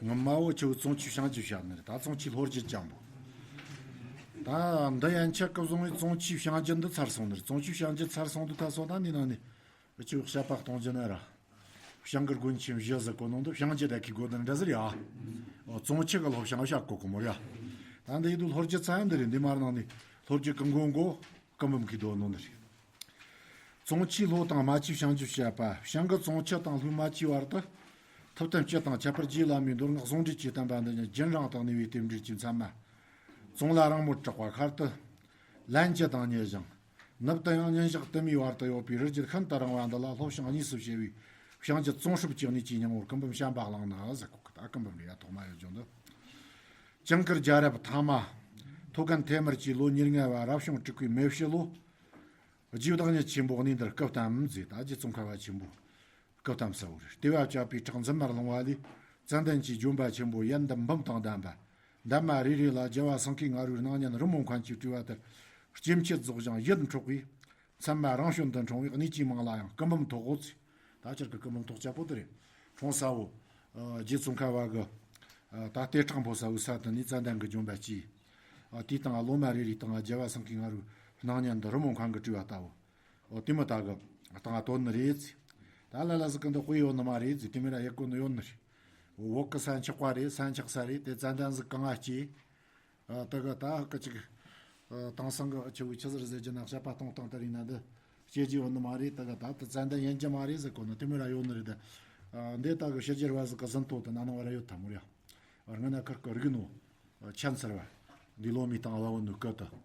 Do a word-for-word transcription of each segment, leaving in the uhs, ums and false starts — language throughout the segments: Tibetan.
ངོ་མ་བོ་ཁྱོད་ཙོང་ཆུའི་བྱང་རྒྱུད་བཤད་ནི་རེད། ད་ཙོང་ཆུའི་ལྷོ་རྒྱུད་ཅང་པོ། ད་འདི་ཡན་ཆད་སྐབས་བཟང་བའི་ཙོང་ཆུའི་བྱང་རྒྱུད་འདི་ཚར་སོང་ནི་རེད། ཙོང་ཆུའི་བྱང་རྒྱུད་ཚར་སོང་དུས་ད་སོ་ད་འདི་ནང་ནས་ཁྱོད་བཤད་པ་གཏོང་རྒྱུ་ན་ར། བྱང་གི་དགོན་ཆེན་བཞི་ཟེར་གོ་ནང་དུ་བྱང་རྒྱུད་ད་ཁི་དགོ་དང་འདྲ་ཟེར་ཡ། ཨོ་ཙོང་ཆུ་གི་ལྷོ་བྱང་བཤད་གོ་གོ་མོ་ར། ད་འདི་ཡི་དུ་ལྷོ་རྒྱུད་ཚར་འདི་རེད། འདི་མར་ནང་ནས་ལྷོ་རྒྱུད་གི་མགོ་མགོ་སྐུ་འབུམ་གི་དོ་ནོ་འདི་རེད། ཙོང་ཆུའི་ལྷོ་དང་རྨ་ཆུའི་བྱང་རྒྱུད་བཤད་པ། བྱང་གི་ཙོང་ཆུ་དང་ལྷོའི་རྨ་ཆུའི་བར་དུ། ཐུབ་བསྟན་སྤྱི་དང་ཁྱད་པར་རྗེ་བླ་མའི་མདོ་སྔགས་ཟུང་འབྲེལ་གྱི་བསྟན་པ་འདི་ཉིད་རྒྱུན་རིང་དུ་གནས་པའི་རྟེན་འབྲེལ་གྱི་མཚན་མ། ཙོང་ལ་རིང་མོར་གྲགས་པ་ཤར་དུ། ལན་ཅི་དང་ཉེ་ཞིང་། ནུབ་ཏུ་ཡང་ཉིན་ཞག་དུ་མའི་བར་དུ་ཡོད་པའི་རི་རྒྱུད་ཤིན་ཏུ་རིང་བ་འདི་ལ་ལྷོ་བྱང་གཉིས་སུ་ཕྱེ་བའི་བྱང་རྒྱུད་ཙོང་སྲུབས་ཀྱི་གནས་ཀྱི་སྙིང་བོར་སྐུ་འབུམ་བྱམས་པ་གླིང་ནི་ཟེར་གོ་གི། ད་སྐུ་འབུམ་རེ་ཡ་ཐོག་མ་ཡོད་ཅུང་འདི། ཇིང་གུར་རྒྱལ་རབས་ཐ་མ། ཐོ་རྒན་ཐེ་མུར་གྱི་ལོ་ཉེར་ལྔ་བ་རབ་བྱུང་དྲུག་པའི་མེ་ཕྱི་ལོ། རྗེ་བདག་ཉིད་ཆེན་པོ་གནས་འདིར་སྐུ་བལྟམས་མཛད། ད་རྗེ་ཙོང་ཁ་བ་ཆེན་པོ་སྐུ་བལྟམས་ས་བོ་རེད། ལྟེ་བ་བཅའ་བའི་ཁྲག་འཛིན་མར་ལོང་བ་ལས། ཙན་དན་གྱི་ལྗོན་པ་ཆེན་པོ་ཡལ་འདབ་འབུམ་དང་ལྡན་པ། འདབ་མ་རེ་རེ་ལ་རྒྱལ་བ་སེང་གེ་ང་རོའི་སྣང་བརྙན་རི་མོ་མཁན་གྱིས་སྤྲས་པ་ལྟར་སྐྱེ་མཆེད་རྫོགས་ཤིང་ཡིད་འཕྲོག་པའི། མཚན་མ་རང་བྱོན་དུ་འཁྲུངས་པའི་གནས་ཀྱི་མིང་ལ་ཡང་སྐུ་འབུམ་ཐོག་འོ་ཚེ། ད་ཁྱེད་ཀྱི་སྐུ་འབུམ་ཐོག་ཆ་པོ་དེ་རེད། འཁྲུངས་ས་བོ། ཨ། རྗེ་ཙོང་ཁ་བ་གི། ཨ། ད་ལྟེ་ཁྲག་འབོ་ས་བོའི་ས་དེ་ནས་ཙན་དན་གྱི་ལྗོན་པ་སྐྱེས། ཨ། དེའི་སྟེང་ལོ་མ་རེ་རེའི་སྟེང་རྒྱལ་བ་སེང་གེ་ང་རོའི་སྣང་བརྙན་འདི་རི་མོ་མཁན་གྱིས་སྤྲས་པ་ལྟ་བུ། ཨོ་དེ་མོ་ད་གི་སྟེང་དོན་ནི་རེད་ཟེར། ད་ལ་ལ་ཟིག་གི་འདི་དཔེ་ཡོད་ནི་མ་རེད་ཟེར། དེ་མོ་ར་ཡེ་གོ་ནི་ཡོད་ནི་རེད། འོག་གི་ས་འཁྱག་པ་རེད། ས་འཁྱག་ས་རེད། དེ་ཙན་དན་ཟིག་གང་ང་སྐྱེས། ཨ། ད་ག་ད་ག་ཅིག་ཨ། དེང་སང་གི་ཆུ་བོའི་ཆུ་ཟུར་ཟེར་རྒྱུ་ན་བཤད་པ་གཏོང་སྟངས་ལྟར་ཡིན་ན་འདི་སྐྱེ་རྒྱུ་ཡོད་ནི་མ་རེད། ད་ག་ད་དུ་ཙན་དན་ཡིན་རྒྱུ་མ་རེད་ཟེར་གོ་ནི་དེ་མོ་ར་ཡོད་ནི་རེད། ཨ། འདི་ད་གི་ཕྱི་རྒྱལ་བ་ཟིག་གི་ཟིན་ཐོ་དེ་ན་ནང་བ་ར་ཡོད་ཐ་མོ་ར། ཨ། སྔ་ན་ཁིར་གི་རིག་ནོ་ཆན་ཚར་བ་འདི་ལོ་མའི་སྟེང་བ་བོ་ནུ་སྐད་དུ།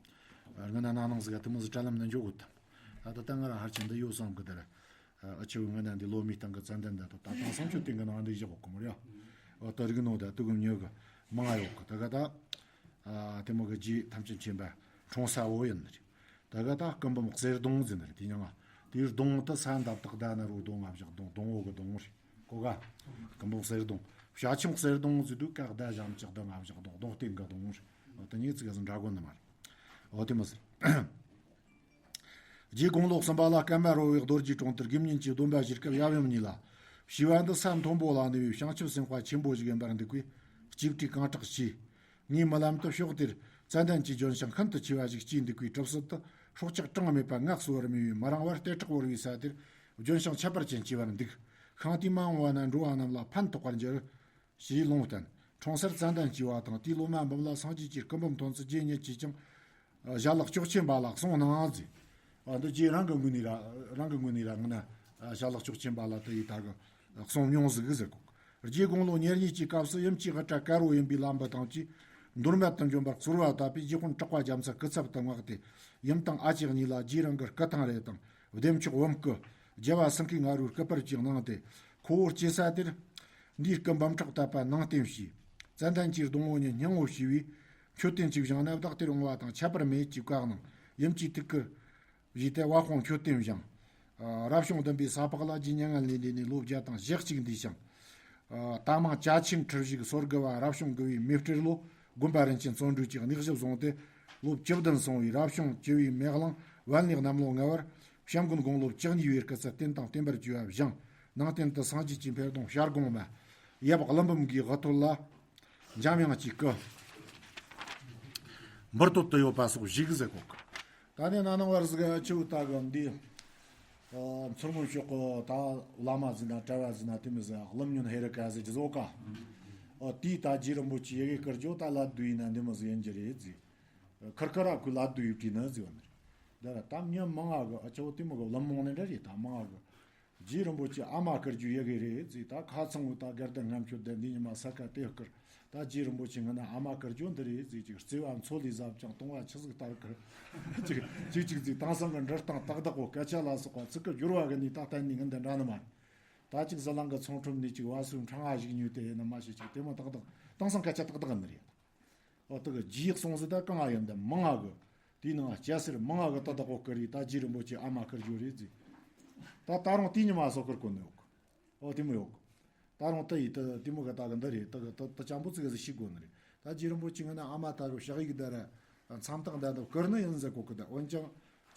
ཨ། སྔ་ན་ན་ནང་ཟིག་ག་དེ་མོ་ཟིག་དྲ་ལམ་ན་འཇོག་གོ་ཐ། ད་ད་ད་ང་ར་ཧར་ཆེན་འདི་ཡོད་བསམ་གི་དེ་ར། ཨ། ཨ་ཆུ་བོའི་སྔ་ན་འདི་ལོ་མའི་སྟེང་གི་ཙན་དན་འདི་དང་ད་དེང་སང་ཆུ་སྟེང་གི་ནང་འདི་བཞག་གོ་མོ་ར། ཨོ་ད་རིག་ནོ་ད་དུ་གུ་ཉོ་གི་མང་ང་ཡོད་གི། ད་ག་ད། ཨ། དེ་མོ་གི་རྗེ་ཐམས་ཅད་མཁྱེན་པ་འཁྲུངས་ས་བོ་ཡིན་ནི་རེད། ད་ག་ད་སྐུ་འབུམ་གསེར་གདུང་ཟེར་ནི་རེད། དེ་ཉང་ང་དེའི་གདུང་དུ་ས་འདབ་དག་ཟླ་ནི་རོ་གདུང་ང་བཞག་གདུང་། གདུང་བོ་གི་གདུང་རེད་གོ་ག། སྐུ་འབུམ་གསེར་གདུང་། བྱ་ཁྱུང་གསེར་གདུང་ཟེར་དུས་ཀ་ཟླ་བཞམ་ལྕགས་གདུང་ང་བཞག་གདུང་། གདུང་རྟེན་གི་གདུང་རེད། ཨོ་ད་ཉིད་ཙི་ག་ཟིག་འདྲ་གོ་ནི་མ་རེད། ཨོ་དེ་མོ་ཟེར། རྗེ་དགུང་ལོ་གསུམ་པ་ལ་ཀརྨ་རོལ་པའི་རྡོ་རྗེའི་དྲུང་དུ་དགེ་བསྙེན་གྱི་སྡོམ་པ་བཞེས་སྐབས་ཡབ་ཡུམ་གཉིས་ལ། བྱིས་པ་འདི་ས་མཐོན་པོ་ལ་གནས་པའི་བྱང་ཆུབ་སེམས་དཔའ་ཆེན་པོ་ཞིག་ཡིན་པར་འདུག་པས་གཅེས་སྤྲས་གང་དྲག་བྱས། ངས་རྨི་ལམ་དུ་ཕྱོགས་དེར་ཙན་དན་གྱི་ལྗོན་ཤིང་ཤིན་ཏུ་ཆེ་བ་ཞིག་སྐྱེས་འདུག་པའི་གྲིབ་སོ་དེ་སྲོག་ཆགས་གྲངས་མེད་པ་ངལ་གསོ་བར་མོས་པའི་མི་རིང་བར་ལྟེ་ཁྲག་བོར་བའི་ས་དེར་ལྗོན་ཤིང་ཁྱད་པར་ཅན་སྐྱེས་པར་འདུག། ཤིང་དེས་མ་འོངས་པ་ན་འགྲོ་བ་རྣམས་ལ་ཕན་ཐོགས་པར་འགྱུར། ཞེས་ལུང་བསྟན། འཁྲུངས་སར་ཙན་དན་སྐྱེས་པ་དང་། དེའི་ལོ་མ་འབུམ་ལ་སངས་རྒྱས་ཀྱི་སྐུ་འབུམ་ཐོན་ཚུལ་རྗེ་ཉིད་ཀྱིས་ཀྱང་། ཨ། ཞལ་ལག་ཅོག་ཆེན་པ་ལ་གསུངས་གནང་ཟེར། ཨ། འདི་རྗེ་རང་གི་ངོས་ནས་ར་རང་གི་ངོས་ནས་ར་ངི་ན། ཨ། ཞལ་ལག་ཅོག་ཆེན་པ་ལ་དེ་ཡི་ད་གི་གསུངས་མྱོང་ཟིག་ཟེར་གོ། རྗེ་དགུང་ལོ་ཉེར་གཉིས་ཀྱི་སྐབས་སུ་ཡུམ་གྱི་དབུ་སྐྲ་དཀར་པོ་ཡིན་པའི་ལམ་བུ་དང་བཅས་འདོར་མེད་དུ་འབྱོན་པར་གསོལ་བ་བཏབ་པས་རྗེ་དཔོན་གྲགས་པ་རྒྱ་མཚོ་སྐུ་ཚབ་ཏུ་མངགས་ཏེ་ཡུམ་དང་ཨ་ཅེ་གཉིས་ལ་རྗེ་རང་གི་སྐུ་ཐང་རེ་དང་བདེ་མཆོག་བུམ་སྐུ། རྒྱལ་བ་སེང་གེ་ང་རོའི་སྐུ་པར་ཅིག་གནང་སྟེ་ཁོ་བོ་སྐྱེས་ས་དེར་འདིའི་སྐུ་འབུམ་ཕྲག་བཏབ་པ་ནང་རྟེན་བྱས། ཙན་དན་གྱི་སྡོང་བོ་ཉིད་སྙིང་པོ་ཞེས་པའི་མཆོད་རྟེན་གཅིག་བཞེངས་ན་བདག་དེར་འོང་བ་དང་ཁྱད་པར་མེད་ཅེས་བཀའ་གནང་། ཡུམ་གྱིས་དེ་སྐུ་བཞེས་ཏེ་དབའ་དཔུང་མཆོད་རྟེན་བཞེངས། ཨ། རབ་བྱུང་བདུན་པའི་ས་ཕག་ལ་རྗེ་མྱ་ངན་ལས་འདས་ནས་ལོ་བརྒྱ་དང་ཞེ་གཅིག་འདས་ཤིང་། ཨ། རྟ་མང་བཅའ་ཆེན་ཁྲི་བཞུགས་སོར་དགུ་བ་རབ་བྱུང་དགུ་བའི་མེ་སྤྲེལ་ལོ་དགོན་པ་རིན་ཆེན་བརྩོན་འགྲུས་ཀྱི་གནས་གཞི་བཟུང་སྟེ་ལོ་བཅུ་བདུན་སོང་བའི་རབ་བྱུང་བཅུ་བའི་མེ་གླང་བན་ལེགས་གནམ་ལོ་ལྔ་བར་བྱམས་མགོན་དགུང་ལོ་བཅུ་གཉིས་པའི་སྐུ་ཚེ་རྟེན་དང་བརྟེན་པར་བཅོལ་བ་བཞེངས། ནང་རྟེན་དུ་སངས་རྒྱས་ཀྱི་འཕེལ་གདུང་བྱ་སྒོང་མ། ཡབ་ཀླུ་འབུམ་གྱི་དབུ་ཐོད་ལ། འཇམ་དབྱངས་ཀྱི་སྐུ། འབུར་སྟོད་དུ་ཡོད་པ་སོགས་བཞུགས་ཟེར་གོ། ད་ནི་ན་ནང་བར་ཟིག་ཆུ་ད་གི་འདི། ཨ། མཚོ་སྔོན་ཕྱོགས་གི་ད་བླ་མ་ཟིན་ན་གྲྭ་བ་ཟིན་ན་དེ་མི་ཟིན་ཀླུ་སྨྱོན་ཧེ་རུ་ཀ་ཟེར་གྱི་ཟོ་ཀ། ཨ། དེས་ད་རྗེ་རིན་པོ་ཆེ་ཡི་གེ་བསྐུར་རྒྱུ་ད་ལ་བསྡུ་ཡིན་ན་འདི་མི་ཟིན་ཡིན་གྱི་རེད་ཟེར། ཁར་ཁར་ར་ཁུ་ལ་བསྡུ་ཡི་བྲིས་ན་ཟེར་བ་ནི་རེད། ད་ར་ད་མྱི་མང་ང་གི་ཨ་ཆོ་དེ་མི་གི་བླུན་རྨོངས་ནི་འདྲ་རེད། ད་མང་ང་གི་རྗེ་རིན་པོ་ཆེ་ཨ་མ་བསྐུར་རྒྱུ་ཡི་གེ་རེད་ཟེར། ད་ཁ་ཚང་བོ་ད་དགའ་ལྡན་ལྔ་མཆོད་དེ་འདི་ཉི་མ་ས་ཁ་དེ་བསྐུར། ད་རྗེ་རིན་པོ་ཆེ་ངི་ན་ཨ་མ་བསྐུར་རྒྱུ་འདི་རེད་ཟེར། ཅིག་བརྩེ་བ་མཚོ་ལས་ཟབ་ཅིང་གཏོང་བ་ཆུ་ཟིག་ལྟར་བསྐུར། ཅིག་ཅིག་ཅིག་ཟིག་དེང་སང་གི་འབྲི་སྟངས་ཏག་ཏག་གོ་སྐད་ཆ་ལ་སོགས་པ་ཚིག་གི་སྦྱོར་བ་གི་ནི་ད་གཏན་ནས་ངི་འདི་འདྲ་ནི་མ་རེད། ད་ཅིག་ཟི་ལིང་གི་ཚོང་ཁྲོམ་ནས་ཅིག་བ་སུའི་ཕྲེང་བ་ཞིག་ཉོས་ཏེ་ཡིན་ན་མ་ཤེས། ཅིག་དེ་མོ་ཏག་ཏག་དེང་སང་སྐད་ཆ་ཏག་ཏག་གི་ནི་རེད། ཨོ་དེ་གི་རྗེ་ཡིག་སོང་ཟིག་ད་གང་ང་ཡོད་འདི་མང་ང་གི། དེའི་ནང་སྐྱ་སེར་མང་ང་གི་ཏག་ཏག་གོ་བསྐུར་རེད། ད་རྗེ་རིན་པོ་ཆེ་ཨ་མ་བསྐུར་རྒྱུ་རེད་ཟེར། ད་ད་རུང་དེ་ཉི་མ་སོ་བསྐུར་གོ་ནི་ཡོད་གི། ཨོ་དེ་མོ་ཡོད་གི། ད་རུང་དེ་ཡི་དེ་དེ་མོ་གི་ད་གི་འདི་རེད། དེ་གི་དེ་དེ་ཅང་པོ་ཙི་གི་ཟིག་ཤེས་དགོས་ནི་རེད། ད་རྗེ་རིན་པོ་ཆེ་ངི་ན་ཨ་མ་ད་གི་ཕྱག་ཡིག་འདི་ར་མཚམས་ཐག་འདི་འདི་བསྐུར་ནི་ཡིན་ཟེར་གོ་གི། ད་འོན་ཀྱང་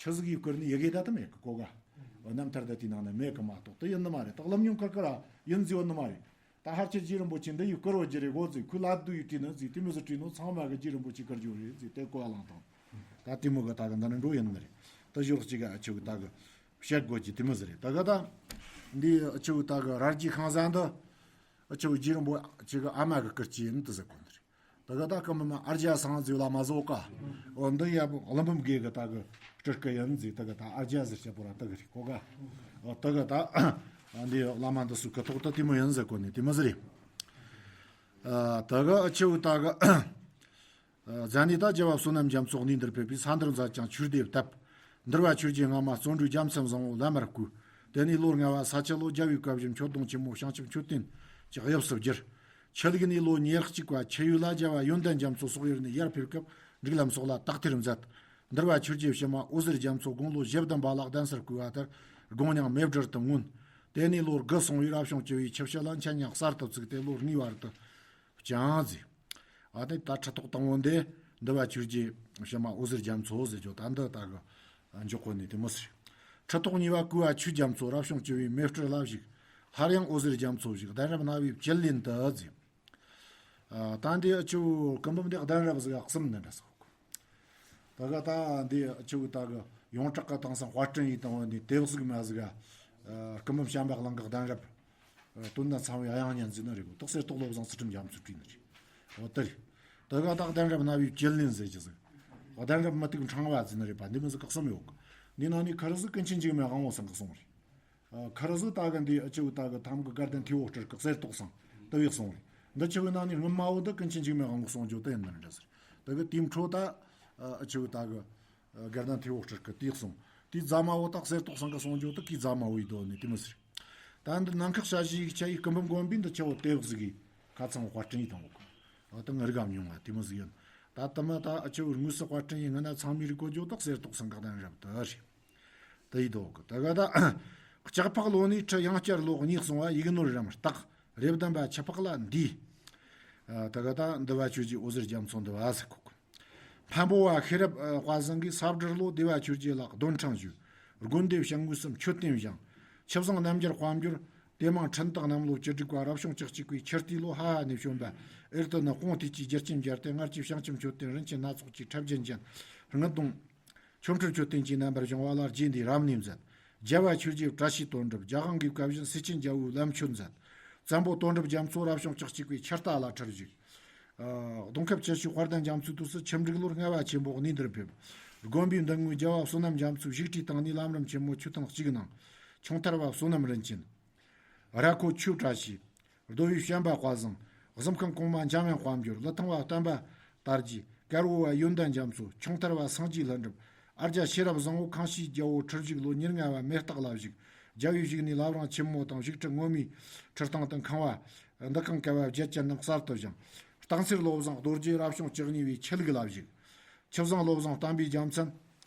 ཆུ་ཟིག་གིས་བསྐུར་ནི་ཡི་གེ་ད་དེ་མེད་གི་གོ་ག། ཨོ་རྣམ་ཐར་ད་དེའི་ནང་ན་མེད་གི་མ་གཏོགས་དེ་ཡིན་ནི་མ་རེད། ད་ཀླུ་སྨྱོན་ཁར་ཁར་ར་ཡིན་ཟེར་ཡོད་ནི་མ་རེད། ད་ཕལ་ཆེར་རྗེ་རིན་པོ་ཆེ་འདི་ཡི་བཀུར་བ་རྒྱུ་རེད་གོ་ཟེར། ཁོས་ལ་དུ་ཡི་བྲིས་ནི་ཟེར། དེ་མོ་ཟིག་བྲིས་ནོ་ཚང་མ་གི་རྗེ་རིན་པོ་ཆེ་བཀུར་རྒྱུ་རེད་ཟེར། དེ་གོ་བ་བླངས་དང་། ད་དེ་མོ་གི་ད་གི་འདི་ནི་འགྲོ་ཡིན་ནི་རེད། ད་ཞོར་གཅིག་ག་ཨ་ཆུ་གི་ད་གི་བཤད་དགོས་ཀྱི་དེ་མོ་ཟིག་རེད། ད་གི་ད་འདི་ཨ་ཆུ་གི་ད་གི་ར་རྒྱའི་ཁང་བཟང་འདི་ཨ་ཆུ་གི་རྗེ་རིན་པོ་ཆེ་གི་ཨ་མ་གི་བཀུར་སྤྱི་ཡིན་དུ་ཟེར་གོ་ནི་རེད། ད་གི་ད་སྐུ་འབུམ་ཨ་རྒྱ་སང་ཟེར་བླ་མ་ཟོ་ཀ། འོ་འདི་ཡ་ཀླུ་འབུམ་དགེ་གི་ད་གི་སྤྲུལ་སྐུ་ཡིན་ཟེར། ད་གི་ད་ཨ་རྒྱ་ཟེར་བྱེད་པོ་ར་ད་གི་རེད་གོ་ག། འོ་ད་གི་ད་འདི་བླ་མ་འདི་སུ་གི་ཐོག་ཏུ་དེ་མོ་ཡིན་ཟེར་གོ་ནི་དེ་མོ་ཟིག་རེད། ཨ། ད་ག་ཨ་ཆེའུ་ད་ག་ཨ། ཟ་ནི་ད་རྒྱལ་བ་བསོད་ནམས་རྒྱ་མཚོ་གནས་འདིར་ཕེབས་པས། ས་འདིར་མཛད་ཅིང་ཆོས་སྡེ་བཏབ། འདུལ་བ་ཆོས་རྗེ་སྔ་མ་བརྩོན་འགྲུས་རྒྱལ་མཚན་བཟང་བོ་ལམ་མར་བཀོད། དེ་ནས་ལོ་ལྔ་བ་ས་ཁྱི་ལོ་རྒྱལ་བའི་བཀའ་བཞིན་མཆོད་སྡོང་ཆེན་མོ་བྱང་ཆུབ་མཆོད་རྟེན་གྱི་དབྱིབས་སུ་བསྒྱུར། ཆུ་ལུག་ནས་ལོ་ཉེར་གཅིག་པ་ཁྱི་ཡོས་ལ་རྒྱལ་བ་ཡོན་ཏན་རྒྱ་མཚོ་སོག་ཡུལ་ནས་ཡར་ཕེབས་སྐབས་སྒྲིག་ལམ་སོགས་ལ་དག་ཐེར་མཛད། འདུལ་བ་ཆོས་རྗེ་ཕྱི་མ་འོད་ཟེར་རྒྱ་མཚོ་དགུང་ལོ་བཞི་བདུན་པ་ལ་གདན་སར་བཀོད་པ་ལྟར་དགོངས་མྱང་མེ་སྦྲེལ་དུ་མངོན། དེ་ནས་ལོ་དགུ་སོང་བའི་རབ་བྱུང་བཅུ་བའི་ཆུ་བྱི་ལ་འཆད་ཉན་གསར་དུ་བཙུགས་ཏེ་ལོ་ལྔའི་བར་དུ་བསྐྱངས་ཟེར། ཨ་ནི་ད་ཁྲི་ཐོག་དང་པོ་འདི་འདུལ་བ་ཆོས་རྗེ་ཕྱི་མ་འོད་ཟེར་རྒྱ་མཚོ་ཟེར་རྒྱུ་ད་འདི་ད་གི་འཇོག་གོ་ནི་དེ་མོ་ཟེར། ཁྲི་ཐོག་གཉིས་པ་བཀོད་པ་ཆོས་རྒྱ་མཚོ་རབ་བྱུང་བཅུ་བའི་མེ་སྤྲེལ་ལ་བཞུགས། སླར་ཡང་འོད་ཟེར་རྒྱ་མཚོ་བཞུགས། གདན་རབས་སྣ་བའི་བཅུད་ལེན་དུ་ཟེར། ཨ། ད་འདི་ཨ་ཆུ་སྐུ་འབུམ་འདི་གདན་རབས་ཟིག་གསུམ་ནི་འདྲ་སོགས། ད་ག་ད་འདི་ཨ་ཆུ་ད་གི་ཡོངས་གྲགས་ཀྱི་དེང་སང་དཔར་སྐྲུན་ཡིན་དང་བ་འདི་དེབ་ཟིག་མ་ཟིག་ཨ། སྐུ་འབུམ་བྱམས་པ་གླིང་གི་གདན་རབས། ཨ། དོན་དང་ཚང་བའི་དབྱངས་སྙན་ཟེར་ནི་རེད་གོ། ཏོག་གསེར་ཏོག་བློ་བཟང་ཚུལ་ཁྲིམས་རྒྱ་མཚོས་བྲིས་ནི་རེད། འོ་དེ་རེད། ད་ག་ད་གདན་རབས་སྣ་བའི་བཅུད་ལེན་ཟེར་གྱི་ཟིག་གདན་རབས་མུ་ཏིག་ཕྲེང་བ་ཟེར་ནི་རེད་པ། འདི་མོ་ཟིག་ག་གསུམ་ཡོད་གི། འདི་ནང་ནས་ཁ་རུ་ཟིག་ཀུན་མཁྱེན་འཇིགས་མེད་དབང་པོ་ཚང་གི་གསུང་རེད། ཨ། ཁ་རུ་ཟིག་ད་གི་འདི་ཨ་ཆུ་ད་གི་ཐམ་གི་དགའ་ལྡན་ཐེའུ་སྤྲུལ་སྐུ་གསེར་ཏོག་སང་དུ་བའི་གསུང་རེད། འདི་ཆུ་བའི་ནང་ནས་སྔོན་མ་བོ་འདི་ཀུན་མཁྱེན་འཇིགས་མེད་དབང་པོ་གསུང་རྒྱུ་དེ་ཡིན་ནི་འདྲ་ཟེར། ད་གི་དེའི་འཕྲོ་ད་ཨ་ཆུ་ད་གི་ཨ་དགའ་ལྡན་ཐེའུ་སྤྲུལ་སྐུ་དེའི་གསུང་། དེའི་རྫ་མ་བོ་ད་གསེར་ཏོག་སང་གི་གསུང་རྒྱུ་དེ་གི་རྫ་མ་བོ་ཡི་དོ་ནི་དེ་མོ་ཟེར། ད་འདི་ནང་ཁག་ཞ་ཞི་ཡིག་ཆ་ཡི་སྐུ་འབུམ་དགོན་པའི་འདི་ཆུ་བོ་དེ་བག་ཟིག་གི་ཁ་ཚང་བོ་དཔར་སྐྲུན་ཡི་དང་བོ་གི། ཨ་ད་ངར་གམ་ཉུང་བ་དེ་མོ་ཟིག་ཡིན། ད་དུ་མ་ད་ཨ་ཆུ་དངོས་སུ་དཔར་སྐྲུན་ཡི་ངི་ན་ཚང་མའི་རིག་གོ་རྒྱུ་དེ་གསེར་ཏོག་སང་གི་གདན་རབས་དེ་རེད། དེ་ཡི་དོ་གི། ད་ག་ད་ལྕགས་ཕག་ལོ་ནས་ཁྲི་ཡང་བསྐྱར་ལོ་གཉིས་གསུང་བ་ཡིག་ནོར་རམ་སྟག་རེབ་གདན་པ་ཆུ་ཕག་ལ་འདུས། ད་ག་ད་འདུལ་བ་ཆོས་རྗེ་འོད་ཟེར་རྒྱ་མཚོ་འདུལ་བ་ཟེར་གོ་གི། འཕན་པོ་བ་ཤེས་རབ་དཔལ་བཟང་གིས་ས་བསྒྲུར་ལོ་བདེ་བ་ཆོས་རྗེ་ལ་འདོན་ཕྲེང་ཞུས། དགོན་སྡེ་བྱང་ངོས་སུ་མཆོད་རྟེན་བཞེངས། ཆུ་བཟང་རྣམ་རྒྱལ་དཔལ་འབྱོར་དེ་མང་ཁྲིན་ཏག་གནམ་ལོ་བཅུ་དྲུག་པ་རབ་བྱུང་བཅུ་གཅིག་པའི་ཆུ་སྟེ་ལོ་ཧ་ཧ་ནས་བྱོན་པ། ཨེར་ཏི་ནི་སྤོང་ཐིག་གི་རྒྱུ་རྐྱེན་སྦྱར་ཏེ་སྔར་གྱི་བྱང་ཆུབ་མཆོད་རྟེན་རིན་ཆེན་སྣ་ཚོགས་ཀྱི་ཁྲབ་རྒྱན་ཅན་དངུལ་གདུང་། ཆོ་འཕྲུལ་མཆོད་རྟེན་གྱི་རྣམ་པར་བྱུང་བ་ལ་རྗེ་འདིས་རབ་གནས་མཛད། རྒྱལ་བ་ཆོས་རྗེ་བཀྲ་ཤིས་དོན་གྲུབ་རྒྱལ་དབང་གི་བཀའ་བཞིན་སེ་ཆེན་རྒྱལ་པོའི་ལམ་མཆོད་མཛད། བཙན་པོ་དོན་གྲུབ་རྒྱ་མཚོ་རབ་བྱུང་བཅུ་གཅིག་པའི་ཆུ་རྟ་ལ་ཁྲིར་བཞུགས། ཨ། གདོང་ཁབ་ཆུ་ཤུགས་དཔལ་ལྡན་རྒྱ་མཚོའི་དུས་སུ་ཆུ་འབྲུག་ལོར་ལྔ་བ་ཆེན་པོ་གནས་འདིར་ཕེབས། དགོན་པའི་མདུན་ངོས་རྒྱལ་བ་བསོད་ནམས་རྒྱ་མཚོས་བཞུགས་ཁྲིའི་སྟེང་ནས་ལམ་རིམ་ཆེན་མོ་ཆོས་ཐུན་གཅིག་གནང་། ཆུང་མཐར་བ་བསོད་ནམས་རིན་ཆེན། ར་ཁོ་ཆོས་བཀྲ་ཤིས། རྡོ་བའི་བྱམས་པ་དཔལ་བཟང་། གཟིམ་ཁང་གོང་མ་འཇམ་དབྱངས་དཔལ་འབྱོར། ཀླུ་ཐང་བ་བསྟན་པ་དར་རྒྱས། དཀར་བོ་བ་ཡོན་ཏན་རྒྱ་མཚོ། ཆུང་མཐར་བ་སངས་རྒྱས་ལྷུན་གྲུབ། ཨ་རྒྱ་ཤེས་རབ་བཟང་བོ། ཁང་ཤིས་རྒྱལ་པོ་ཁྲིར་བཞུགས་ལོ་ཉེར་ལྔ་བ་མེ་སྟག་ལ་བཞུགས། རྒྱལ་བའི་བཞུགས་གནས་བླ་བྲང་ཆེན་མོ་དང་བཞུགས་ཁྲི་ངོ་མའི་ཁྲི་སྟེང་དུ་ཁང་བ། འདུ་ཁང་ཀ་བ་བརྒྱད་ཅན་རྣམས་གསར་དུ་བཞེངས། སྟག་འཚེར་བློ་བཟང་རྡོ་རྗེ་རབ་བྱུང་བཅུ་གཉིས་པའི་ཆུ་ལུག་ལ་བཞུགས། ཆུ་བཟང་བློ་བཟང་བསྟན་པའི་རྒྱལ་མཚན།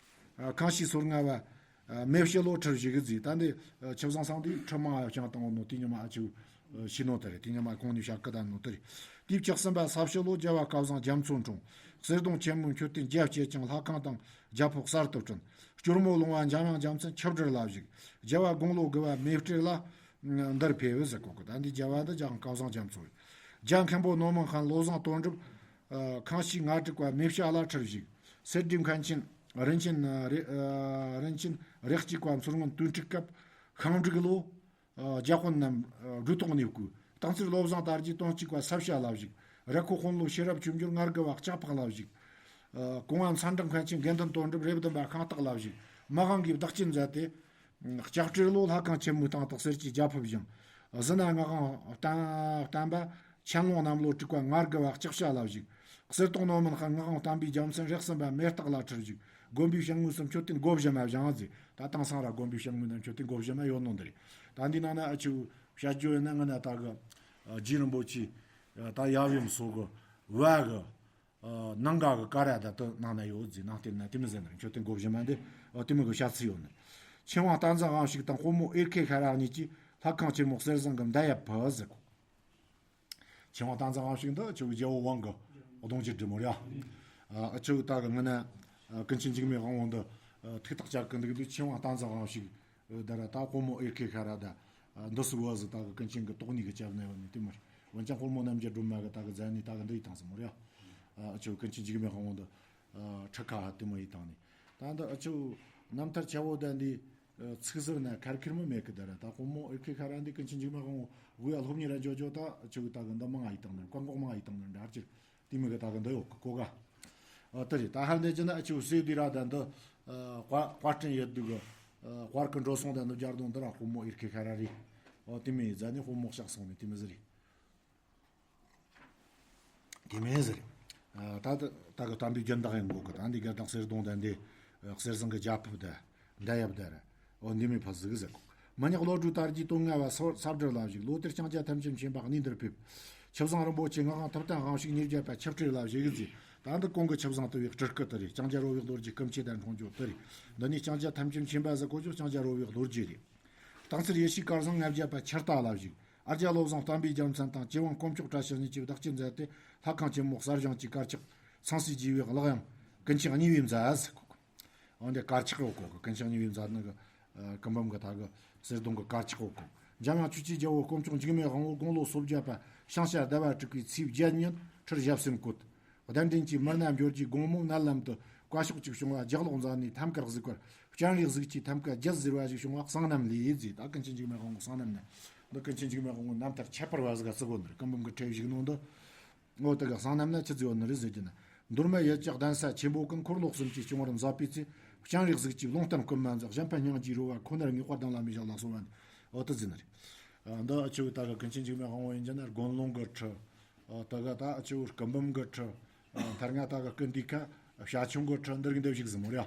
ཨ། ཁང་ཤིས་སོ་ལྔ་བ། ཨ། མེ་བྱི་ལོ་ཁྲིར་བཞུགས་ཟེར། ད་འདི་ཆུ་བཟང་སང་དེའི་ཁྲི་མང་ཡ་བྱང་དང་བོ་ནོ་དེ་ཉི་མ་ཨ་ཆུ་ཤི་ནོ་དེ་རེད། དེ་ཉི་མ་གོང་ནས་བྱ་སྐུ་དང་ནོ་དེ་རེད། དེའི་བཅུ་གསུམ་པ་ས་བྱི་ལོ་རྒྱལ་བ་སྐལ་བཟང་རྒྱ་མཚོ་འཁྲུངས། གསེར་གདུང་ཆེན་མོའི་མཆོད་རྟེན་རྒྱ་བསྐྱེད་ཅིང་ལྷ་ཁང་དང་རྒྱ་ཕོགས་གསར་དུ་བསྐྲུན། སྐྱོར་མོ་ལུང་བ་འཇམ་དབྱངས་རྒྱལ་མཚན་ཆུ་བསྒྲུར་ལ་བཞུགས། རྒྱལ་བ་དགུང་ལོ་དགུ་བ་མེ་སྤྲེལ་ལ་འདིར་ཕེབས་ཟེར་གོ་གི། ད་འདི་རྒྱལ་བ་འདི་རྒྱལ་དབང་སྐལ་བཟང་རྒྱ་མཚོ་རེད། རྒྱལ་མཁན་པོ་ནོར་མང་ཁན་བློ་བཟང་དོན་གྲུབ། ཨ། ཁང་ཤིས་ལྔ་དྲུག་པ་མེ་བྱི་ལ་ཁྲིར་བཞུགས། གསེར་སྦྲུལ་མཁན་ཆེན་རིན་ཆེན་རེ། ཨ། རིན་ཆེན་རེ་གཅིག་པ་མཚོ་སྔོན་དུས་འཁྲུག་སྐབས་ཤིང་འབྲུག་ལོ། ཨ། རྒྱལ་དཔོན་རྣམས་སྦྲུལ་ཏོག་ནས་བརྐོས། སྟག་འཚེར་བློ་བཟང་དར་རྒྱས་དོན་གཅིག་པ་ས་བྱི་ལ་བཞུགས། ར་ཁོ་དཔོན་སློབ་ཤེས་རབ་ཆོས་འབྱོར་ངར་དགུ་བ་ལྕགས་ཕག་ལ་བཞུགས། ཨ། གོང་བ་མཚན་འབྲང་མཁན་ཆེན་དགེ་འདུན་དོན་གྲུབ་རེབ་བདུན་པ་ཤིང་སྟག་ལ་བཞུགས། མ་གང་གིས་བདག་གཅེས་མཛད་དེ། ལྕགས་སྤྲེལ་ལོ་ལྷ་ཁང་ཆེན་མོའི་སྟེང་དུ་གསེར་གྱི་རྒྱ་ཕུབ་བཞེངས། གཟི་ན་སྔགས་དབང་བསྟན་པ་ཆན་ལུང་གནམ་ལོ་དྲུག་པ་ངར་དགུ་བ་ལྕགས་བྱ་ལ་བཞུགས། གསེར་ཏོག་ནོར་མང་ཁན་སྔགས་དབང་བསྟན་པའི་རྒྱལ་མཚན་རེག་གསུམ་པ་མེ་སྟག་ལ་ཁྲིར་བཞུགས། དགོན་པའི་བྱང་ངོས་སུ་མཆོད་རྟེན་སྒོ་བཞི་མ་བཞེངས་ཟེར། ད་དེང་སང་ར་དགོན་པའི་བྱང་ངོས་ན་མཆོད་རྟེན་སྒོ་བཞི་མ་ཡོད་ནོ་འདི་རེད། ད་འདི་ནང་ན་ཨ་ཆུ་བཤད་རྒྱུ་ཡོད་ན་ང་ན་ད་གི་རྗེ་རིན་པོ་ཆེ་ད་ཡབ་ཡུམ་སོགས་གི་བ་གི། ཨ། ནང་ག་གི་ཀ་ར་ད་དུ་ནང་ན་ཡོད་ཟེར། ནང་བསྟན་ན་དེ་མི་ཟེར་ན་མཆོད་རྟེན་སྒོ་བཞི་མ་འདི། ཨ། དེ་མི་གི་བཤད་ཚུལ་ཡོད་ནི། ཆོས་དབང་བསྟན་འཛིན་དབང་ཕྱུག་དང་དཔོན་མོ་ཨེར་ཁེ་ཤ་ར་གཉིས་ཀྱིས་ལྷ་ཁང་ཆེན་མོ་གསེར་ཟངས་ཀྱི་མདའ་ཡབ་ཕུལ་ཟེར་གོ། ཆོས་དབང་བསྟན་འཛིན་དབང་ཕྱུག་འདི་ཆོས་རྒྱལ་པོ་ཝང་གི་གདུང་རྒྱུད་འབྲི་མོ་རེད། ཨ། ཨ་ཆུ་ད་གི་ངི་ན། ཨ། ཀུན་མཁྱེན་འཇིགས་མེད་དབང་པོ་འདི། ཨ། ཐུགས་ཐག་བཅད་གི་འདུག་འདུག་ཆོས་དབང་བསྟན་འཛིན་དབང་ཕྱུག་འདི་ར་ད་དཔོན་མོ་ཨེར་ཁེ་ཤ་ར་ད། འདི་སུ་བ་ཟི་ད་གི་ཀུན་མཁྱེན་གི་དོགས་ནི་གི་ཅབ་ནས་བ་ནི་དེ་མར་འོན་ཀྱང་སློབ་མོ་རྣམ་རྒྱལ་སྒྲོལ་མ་གི་ད་གི་མཛད་ནི་ད་གི་འདི་ཡི་དང་ཟི་མོ་རེད། ཨ་ཆོ་ཀུན་མཁྱེན་འཇིགས་མེད་དབང་བོ་འདི་ཁྲི་ཁ་ཧ་དེ་མོ་ཡི་དང་ནི། ད་འདི་ཨ་ཆོ་རྣམ་ཐར་ཆ་བོ་ད་འདི་ཚིག་ཟུར་ན་ཁར་ཁིར་མི་མེད་གི་ད་ར། ད་སློབ་མོ་ཨེར་ཁེ་ཁ་ར་འདི་ཀུན་མཁྱེན་འཇིགས་མེད་དབང་བོ་གུ་ཡ་སློབ་གཉེར་ར་འཇོ་འཇོ་ད་ཨ་ཆོ་ད་གི་འདི་མང་ང་ཡི་དང་ནི་བཀག་འགོག་མང་ང་ཡི་དང་ནི་འདྲ་ཅིག་དེ་མི་གི་ད་གི་འདི་ཡོད་གི་གོ་ག་ཨ་དེ་རེད། ད་ཧར་འདི་ཅི་ན་ཨ་ཆོ་སེ་དི་ར་ད་འདི་ཨ་དཔར་དཔར་སྐྲུན་ཡོད་དུ་གི་ཨ་དཔར་གི་འགྲོ་སོང་ད་འདི་སྦྱར་དོང་འདི་ར་སློབ་མོ་ཨེར་ཁེ་ཁ་ར་རེད། ཨོ་དེ་མི་ཡི་ཟ་ནི་སློབ་མོ་ཤག་སོང་ནི་དེ་མི་ཟི་རེད། དེ་མིན་ཟེར། ཨ་ད་ད་ད་གི་དམ་པའི་རྒྱུན་དག་ཡིན་གོ་གི། ད་འདི་སྒེར་དང་གསེར་གདུང་དང་འདི་གསེར་ཟངས་གི་རྒྱ་ཕིབས་དང་འདྲ་ཡབ་དར། འོ་འདི་མི་ཕ་ཟིག་ཟེར་གོ། མི་ཉག་བློ་གྲོས་དར་གྱི་དོན་ལྔ་བ་ས་ས་བསྒྲུབ་ལ་བཞུགས། ལོ་དེར་ལྕང་སྐྱ་ཐམས་ཅད་མཁྱེན་པ་གནས་འདིར་ཕེབས། ཆུ་བཟང་རིན་པོ་ཆེ་ངག་དབང་ཐུབ་བསྟན་དབང་ཕྱུག་ཉིས་བརྒྱ་པ་ཆིབས་ཁྲིར་ལ་བཞུགས་ཟེར། ད་འདི་གོང་གི་ཆུ་བཟང་དུ་བའི་སྤྲུལ་སྐུ་དེ་རེད། ལྕང་སྐྱ་རོལ་བའི་རྡོ་རྗེ་སྐུ་མཆེད་དང་འཁྲུངས་རྒྱུ་དེ་རེད། འདི་ནི་ལྕང་སྐྱ་ཐམས་ཅད་མཁྱེན་པ་ཟེར་གོ་ཆོག་ལྕང་སྐྱ་རོལ་བའི་རྡོ་རྗེ་རེད། སྟག་འཚེར་ཡེ་ཤེས་དཀར་ཟངས་ལྔ་བརྒྱ་པ་ཆར་རྟ་ལ་བཞུགས། ཨ་རྒྱ་བློ་བཟང་བསྟན་པའི་རྒྱལ་མཚན་དང་ཅི་ཝང་དཀོན་མཆོག་བཀྲ་ཤིས་གཉིས་ཀྱིས་བདག་གཅེས་མཛད་དེ་ལྷ་ཁང་ཆེན་མོ་གསར་བཞེངས་ཀྱི་དཀར་ཆག་ཚངས་སྲས་རྒྱས་པའི་གླགས་དབྱངས་ཀུན་མཁྱེན་གཉིས་པའི་མཛད་ཟེར་གོ། འོན་ཏེ་དཀར་ཆག་ཡོད་གོ་གི། ཀུན་མཁྱེན་གཉིས་པའི་མཛད་ནི་གི་ཀུན་འབུམ་གི་ད་གི་གསེར་གདུང་གི་དཀར་ཆག་ཡོད་གོ། འཇམ་དབྱངས་ཆོས་ཀྱི་རྒྱལ་པོ་དཀོན་མཆོག་འཇིགས་མེད་དབང་བོ་དགུང་ལོ་སོ་བརྒྱད་པ་ཤིང་བྱ་ཟླ་བ་དྲུག་པའི་ཚེས་བརྒྱད་ཉིན་ཁྲིར་ཞབས་སེམས་བཀོད། གདན་འདྲེན་གྱིས་མི་སྣ་འབྱོར་གྱི་དགོང་མོ་མནལ་ལམ་དུ་བཀའ་ཤོག་ཅིག་བྱུང་བ་ལྗགས་ཀློག་མཛད་ནས་ཐམ་ཀར་གཟིགས་པར་སྤྱན་རས་གཟིགས་ཀྱི་ཐམ་ཀ་རྒྱལ་ཟེར་བ་ཞིག་བྱུང་བ་གསང་རྣམ་ལས་ཟེར། ད་ཀུན་མཁྱེན་འཇིགས་མེད་དབང་བོ་གསང་རྣམ་ནས། འདི་ཀུན་མཁྱེན་འཇིགས་མེད་དབང་བོ་རྣམ་ཐར་ཁྱད་པར་བ་ཟིག་ག་བརྩི་དགོས་ནི་རེད། ཀུན་འབུམ་གྱི་ཁྲིད་བཞུགས་ནོ་འདི། ངོ་དེ་ག་གསང་རྣམ་ན་ཆི་ཟིག་ཡོད་ནི་རེད་ཟེར་གྱི་ན། མདོ་སྨད་ཡུལ་གྱི་གདན་ས་ཆེན་པོ་ཀུན་འཁོར་ལོ་གསུམ་གྱི་སྐྱོང་བར་མཛད་པའི་ཚེ་སྤྱན་རས་གཟིགས་ཀྱིས་ལུང་བསྟན་སྐུ་མ་འཛག་གཞན་ཕན་སྙིང་རྗེའི་རོལ་བ་ཁོ་ནར་ངེས་པར་གདན་ལ་མི་བཞག་ལགས་སོ་བ་འདི་འོ་དེ་ཟིན་ནི་རེད། འདི་ཨ་ཆུ་ད་ག་ཀུན་མཁྱེན་འཇིགས་མེད་དབང་བོ་ཡིན་གྱི་ན་དགོན་ལུང་གི་ཁྲི། ད་ག་ད་ཨ་ཆུ་ཀུན་འབུམ་གི་ཁྲི། མཐར་ང་ད་ག་ཀུན་འདུས་ཁ་བྱ་ཁྱུང་གི་ཁྲི་འདིར་གི་འདེབས་ཤིག་ཟིན་མོ་རེད།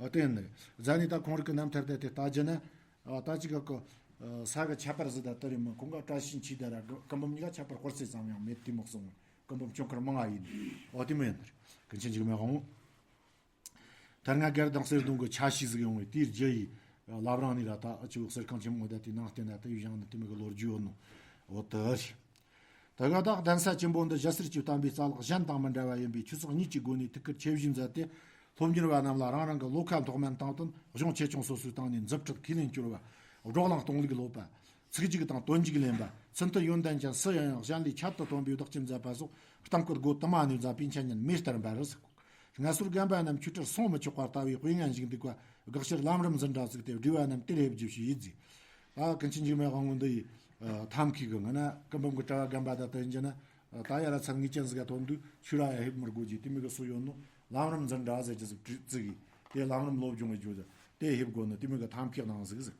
འོ་དེ་ཡིན་ནི་རེད། རྫ་ནི་ད་ཁོང་རིག་གི་རྣམ་ཐར་དེ་དེ་ལྟ་རྒྱུ་ན། ཨ་ད་ཅི་ག་གི་ས་གི་ཁྱད་པར་ཟི་ད་དེ་རེད་མོ། ཁོང་ག་བཀྲ་ཤིས་འཁྱིལ་ད་ར་ཀུན་འབུམ་གཉིས་ཀ་ཁྱད་པར་སྐོར་ཚེ་ཙམ་ཡང་མེད་དེ་མོ་གསུང་། ཀུན་འབུམ་ཆུང་ཁར་མང་ང་ཡིན། འོ་དེ་མོ་ཡིན་ནི་རེད། ཀུན་མཁྱེན་འཇིགས་མེད་དབང་བོ། ཐར་ང་སྒེར་དང་གསེར་གདུང་གི་ཆ་ཤས་ཟིག་ཡོང་བའི་དེའི་རྒྱུ་ཡིས་བླ་བྲང་ནས་ར་ད་ཨ་ཆུ་གསེར་ཁང་ཆེན་མོ་ད་དེའི་ནང་བསྟན་ན་ད་ཡུལ་བཞེངས་ནི་དེ་མོ་གི་ལོ་རྒྱུས་ཡོད་ནོ། འོ་དེ་རེད། ད་ག་ད་གདན་ས་ཆེན་པོ་འདི་ཞྭ་སེར་གྱི་བསྟན་པའི་རྩ་ལག་གཞན་དང་མི་འདྲ་བ་ཡིན་པས་ཆོས་ཚོགས་གཉིས་ཀྱི་སྒོ་ནས་ཐུགས་ཁུར་ཆེ་བཞེས་མཛད་དེ། སློབ་གཉེར་བ་རྣམས་ལ་རང་རང་གི་བློ་ཁ་མཐོ་དམན་བཏང་དོན་གཞུང་ཆེ་ཆུང་སོ་སོའི་སྟེང་ནས་མཛུབ་ཁྲིད་ཁས་ལེན་གྱུར་བ། བགྲོ་གླེང་གཏོང་ལུགས་སློབ་པ། ཚིག་འཇུག་དང་དོན་འཇུག་ལེན་པ། ཚུལ་མཐུན་ཡོན་ཏན་ཅན་སུ་ཡིན་ཡང་གཞན་ལས་ཁྱད་དུ་འཕགས་པའི་བདག་གཅེས་མཛད་པ་སོགས་གཏམ་སྐོར་སྒོ་དུ་མ་ནས་མཛད་པའི་འཆད་ཉན་མེ་ལྟར་འབར་རོ་ཟེར། ངལ་གསོའི་རྒན་པ་རྣམས་ཆོས་ཁྲིར་སོང་མི་ཆོག་པ་ལྟ་བུའི་དཔེ་ངན་ཞིག་འདུག་པ། དགག་བྱར་ལམ་རིམ་འཛིན་གྲྭ་བཙུགས་ཏེ་བསྒྲིགས་པ་རྣམས་དེ་ལས་བརྗོད་ཞུས་ཡིད་ཟེར། ད་ཀུན་མཁྱེན་འཇིགས་མེད་དབང་བོ་འདི་ཡི་ཐབས་མཁས་ཀྱི་ངོ་ན་ཀུན་འབུམ་གྱི་དྲ་བ་རྒན་པ་དང་དུ་ཡིན་གྱི་ན། ད་ཡ་ར་ཚར་ངེས་ཅན་ཟིག་ག་ཐོན་དུས་ཆོས་ར་ཡ་ཧེབ་མི་དགོས་ཀྱི་དེ་མོ་གི་སུ་ཡོད་ནོ། ལམ་རིམ་འཛིན་གྲྭ་ཟེར་གྱི་ཟིག་བཙུགས་ཡིས་དེ་ལམ་རིམ་སློབ་སྦྱོང་གི་རྒྱུ་དེ་ཧེབ་དགོས་ནི་དེ་མོ་གི་ཐབས་མཁས་གནང་ཟིག་ཟེར།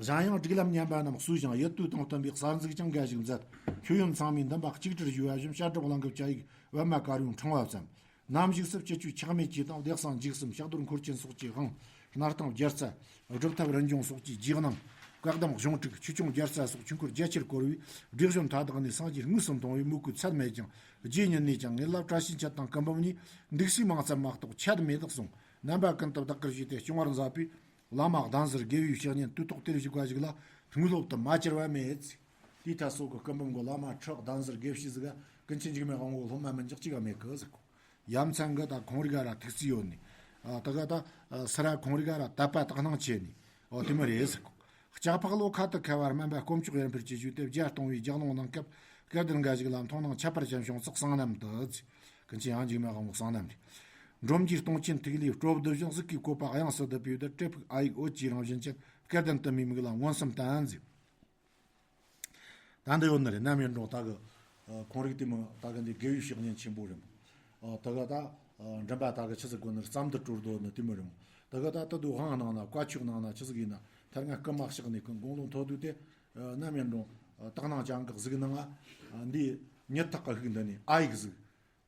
གཞན་ཡང་སྒྲིག་ལམ་ཉམས་པ་རྣམས་གསོས་ཤིང་ཡིད་དུ་དང་བསྟུན་པའི་གསར་འཛུགས་ཀྱང་འགའ་ཞིག་མཛད། ཁྱོན་ཡོན་ཚང་མའི་འདུན་པ་གཅིག་སྒྲིལ་ཞུ་བ་བཞིན་བཤད་སྒྲུབ་གླིང་གི་བཅའ་ཡིག་པད་མ་དཀར་པོའི་ཕྲེང་བ་བརྩམས། ནམ་ཞིག་སུ་སྤྱི་ཆོས་ཆགས་མེད་ཀྱི་དང་བདེ་གསང་འཇིགས་གསུམ་ཕྱག་རྡོར་འཁོར་ཆེན་སོགས་ཀྱི་དབང་། སྣར་ཐང་རྒྱལ་རྩ། སྒྲུབ་ཐབས་རིན་འབྱུང་སོགས་ཀྱི་རྗེས་གནང་། བཀའ་གདམས་གཞུང་དྲུག་ཆོས་སྐྱོང་རྒྱལ་རྩ་སོགས་ཆོས་འཁོར་རྒྱ་ཆེར་བསྐོར་བའི་སྒྲིག་གཞུང་མཐའ་དག་ནས་སངས་རྒྱས་དངོས་སུ་མཐོང་བའི་མོས་གུས་ཚད་མེད་ཅིང་རྗེ་ཉིད་ནས་ཀྱང་ངེད་ལ་བཀྲ་ཤིས་འཁྱིལ་དང་ཀུན་འབུམ་གཉིས་འདུག་སའི་མིང་ཙམ་མ་གཏོགས་ཁྱད་མེད་དུ་གསུངས། རྣམ་པ་ཀུན་ཏུ་བདག་གིར་ཞུས་ཏེ་སྐྱོང་བར་མཛད་པའི་བླ་མ་གདན་ཟུར་དགེ་བའི་བཤེས་གཉེན་དུས་ཐོག་དེར་བཞུགས་པ་ཞིག་ལ་དངོས་སློབ་ཏུ་མ་གྱུར་བ་མེད། དེའི་ཐད་སོགས་ཀྱི་སྐུ་འབུམ་གྱི་བླ་མ་ཁྲི་གདན་ཟུར་དགེ་བཤེས་ཟིག་ག་ཀུན་མཁྱེན་འཇིགས་མེད་དབང་བོ་སློབ་མ་མི་འཇོག་ཅིག་ག་མེད་གི་ཟེར་གོ། ཡ་མཚན་གི་ད་ཁོང་རིག་ག་ར་ཐུགས་རྩིས་ཡོད་ནི། ཨ་ད་ག་ད་ཨ་སི་ར་ཁོང་རིག་ག་ར་དད་པ་དག་སྣང་ཆེ་ནི། ཨོ་དེ་མོ་རེད་ཟེར་གོ། ལྕགས་ཕག་ལོ་ཁ་དུ་ཁ་བར་སྨན་པ་དཀོན་མཆོག་ཡར་འཕེལ་གྱིས་བཞུགས་ཏེ་བརྒྱད་སྟོང་བའི་རྒྱལ་ལུང་གནང་སྐབས་སྐལ་ལྡན་འགའ་ཞིག་ལ་མཐོང་སྣང་ཁྱད་པར་ཅན་བྱུང་ཙག་གསང་རྣམ་དུ་ཟེར། ཀུན་མཁྱེན་ཡང་འཇིགས་མེད་དབང་བོ་གསང་རྣམ་རེད། འབྲོམ་གྱི་སྟོང་ཆེན་ཐིག་ལེའི་སྤྲོ་བསྡུ་བཞིན་གཟུགས་ཀྱི་བཀོད་པ་དབྱངས་སུ་བསྡུ་བའི་བསྡུ་སྤྲོས་ཕུག་ཨ་ཡིག་འོད་ཀྱི་རང་བཞིན་ཅན་སྐལ་ལྡན་དུ་མའི་མིག་ལ་མངོན་སུམ་བསྟན་ཟེར། ད་འདི་ཡོད་ནི་རེད། ནམ་ཡིན་རུང་ད་གི་ཁོང་རིག་དེ་མོ་ད་གི་འདི་དགེ་བའི་བཤེས་གཉེན་ཆེན་པོ་རེད་མོ། ད་གི་ད་མགྲིན་པ་ད་གི་ཆི་ཟིག་གོ་ནི་རྩམ་དུ་དྲོར་དོ་ནི་དེ་མོ་རེད་མོ། ད་གི་ད་ད་དུ་དབང་གནང་ན་བཀའ་ཆོས་གནང་ན་ཆི་ཟིག་ཡིན་ན་ཐར་ང་སྐུ་མ་གཤེགས་ནས་ཀུན་དགུང་ལོ་མཐོ་དུས་དེ་ནམ་ཡིན་རུང་དག་སྣང་ཅན་གི་གཟིགས་སྣང་ང་འདི་ཉིད་ཐག་གི་ཧུག་འདི་ནི་ཨ་ཡིག་གཟིགས།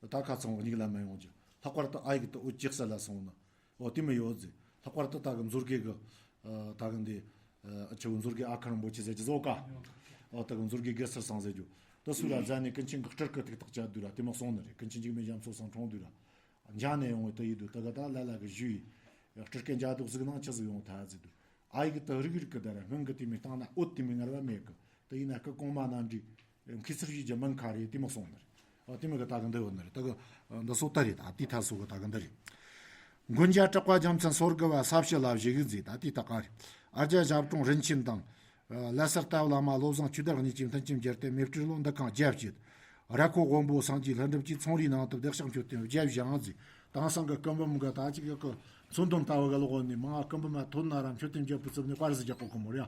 ད་ཁ་ཚང་བ་གཉིས་ལ་མ་ཡོང་རྒྱུ། ལྷག་པར་དུ་ཨ་ཡིག་ཏུ་འོད་ཅིག་གསལ་ལ་སོང་ན། འོ་དེ་མི་ཡོད་ཟེར། ལྷག་པར་དུ་ད་གི་མཛོད་དགེ་གི། ད་གི་འདི། ཨ་ཆུ་མཛོད་དགེ་ཨ་ཁ་རིན་པོ་ཆེ་ཟེར་གྱི་བཟོ་ཀ་འོ་ད་གི་མཛོད་དགེ་དགེ་སར་སང་ཟེར་རྒྱུ། ད་སུ་ར་ཟ་ནས་ཀུན་མཁྱེན་གི་སྤྲུལ་སྐུ་ཐུགས་ཐག་བཅད་དུས་ར་དེ་མོ་སོང་ནི་རེད། ཀུན་མཁྱེན་འཇིགས་མེད་རྒྱ་མཚོ་སང་འཁྲུངས་དུས་ར། འཇག་ནས་ཡོང་བའི་དུ་ཡིན་དུས་ད་གི་ད་ལ་ལ་གི་ཞུས་ཡིན། སྤྲུལ་སྐུ་འཇའ་དུག་གཟིགས་ནང་ཆི་ཟིག་ཡོང་ཐལ་ཟེར་དུས། ཨ་ཡིག་ཏུ་རིག་རིག་གི་ད་ར་སྔོན་གི་དེ་མི་སྟེང་ན་འོད་དེ་མི་ངར་བ་མེད་གི། དེ་ཡིན་ན་སྐུ་གོང་མ་རྣམས་འདྲི། མཁས་ཚུལ་ཞུས་ཀྱི་མིང་ཁ་རེད་དེ་མོ་སོང་ནི་རེད། ཨ་དེ་མོ་གི་ད་གི་འདི་ཡོད་ནི་རེད། ད་གི་འདི་སོ་ད་རེད། ད་དེ་ཐ་སོ་གི་ད་གི་འདི་རེད། མགོན་སྐྱབས་གྲགས་པ་རྒྱལ་མཚན་སོར་དགུ་བ་ས་བྱི་ལ་བཞུགས་ཟིག་ད་དེའི་རྟགས་རེད། ཨ་རྒྱ་ཞབས་དྲུང་རིན་ཆེན་དང་། ལ་སར་ལྟ་བུ་བླ་མ་བློ་བཟང་ཆོས་དར་གཉིས་ཀྱིས་མཐུན་རྐྱེན་བརྒྱབ་སྟེ་མེ་སྤྲེལ་ལོ་འདི་གང་བརྒྱད་བྱེད། ར་ཁོ་དབོན་པོ་སངས་རྒྱས་ལྷུན་གྲུབ་ཀྱིས་ཚོང་རའི་ནང་དུ་བདེ་གཤེགས་མཆོད་རྟེན་བརྒྱད་བཞེངས་ཟིག་དེང་སང་གི་སྐུ་འབུམ་གི་ད་ཅིག་གི་མཚོན་དོན་ལྟ་བུ་གི་ལོག་ནས་མང་ང་སྐུ་འབུམ་མ་ཐོན་ན་ར་མཆོད་རྟེན་བརྒྱད་པོ་བཙུགས་ནས་དཔར་ཟིག་རྒྱག་གོ་གི་མོ་རེད།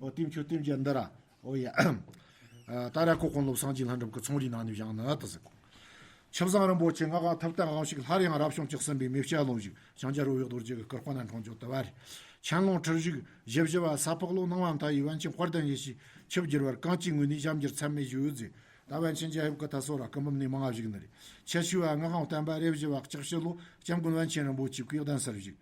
ཨོ་དེའི་མཆོད་རྟེན་བརྒྱད་འདི་ར། ཨོ་ཡ། ད་ར་ཁོ་དཔོན་སློབ་སངས་རྒྱས་ལྷུན་གྲུབ་ཀྱི་ཚོང་རའི་ནང་ནས་བཞེངས་ནི་ད་ཟེར་གོ། ཆུ་བཟང་རིན་པོ་ཆེ་ངག་དབང་ཐུབ་བསྟན་དབང་ཕྱུག་སླར་ཡང་རབ་བྱུང་བཅུ་གསུམ་པའི་མེ་བྱ་ལོངས་ཞུགས། ཞང་རྒྱལ་རོ་བི་རྡོ་རྗེ་གི་སྐུ་དཔོན་ན་འཁྲུངས་ཆོག་ཏུ་བ་རེད། ཆན་ལོང་ཁྲི་བཞུགས་བཞི་བཞི་བ་ས་ཕག་ལོ་ནང་བ་མཐའ་ཡི་པཎ་ཆེན་དཔལ་ལྡན་ཡེ་ཤེས་ཆིབས་བསྒྱུར་བར་གངས་ཅན་ངོས་ནས་ཞབས་འགྱུར་ཚད་མེད་ཞུ་ཟེར། ད་པཎ་ཆེན་རྒྱལ་ཡབ་ཀྱི་ཐད་སོ་ར་སྐུ་འབུམ་ནས་མང་བ་བཞུགས་ནི་རེད། ཆེ་ཤོས་བ་ངག་དབང་བསྟན་པ་རེ་བཞི་བ་ལྕགས་ཕྱི་ལོ་སྐྱབས་མགོན་པཎ་ཆེན་རིན་པོ་ཆེའི་སྐུའི་གདན་སར་བཞུགས།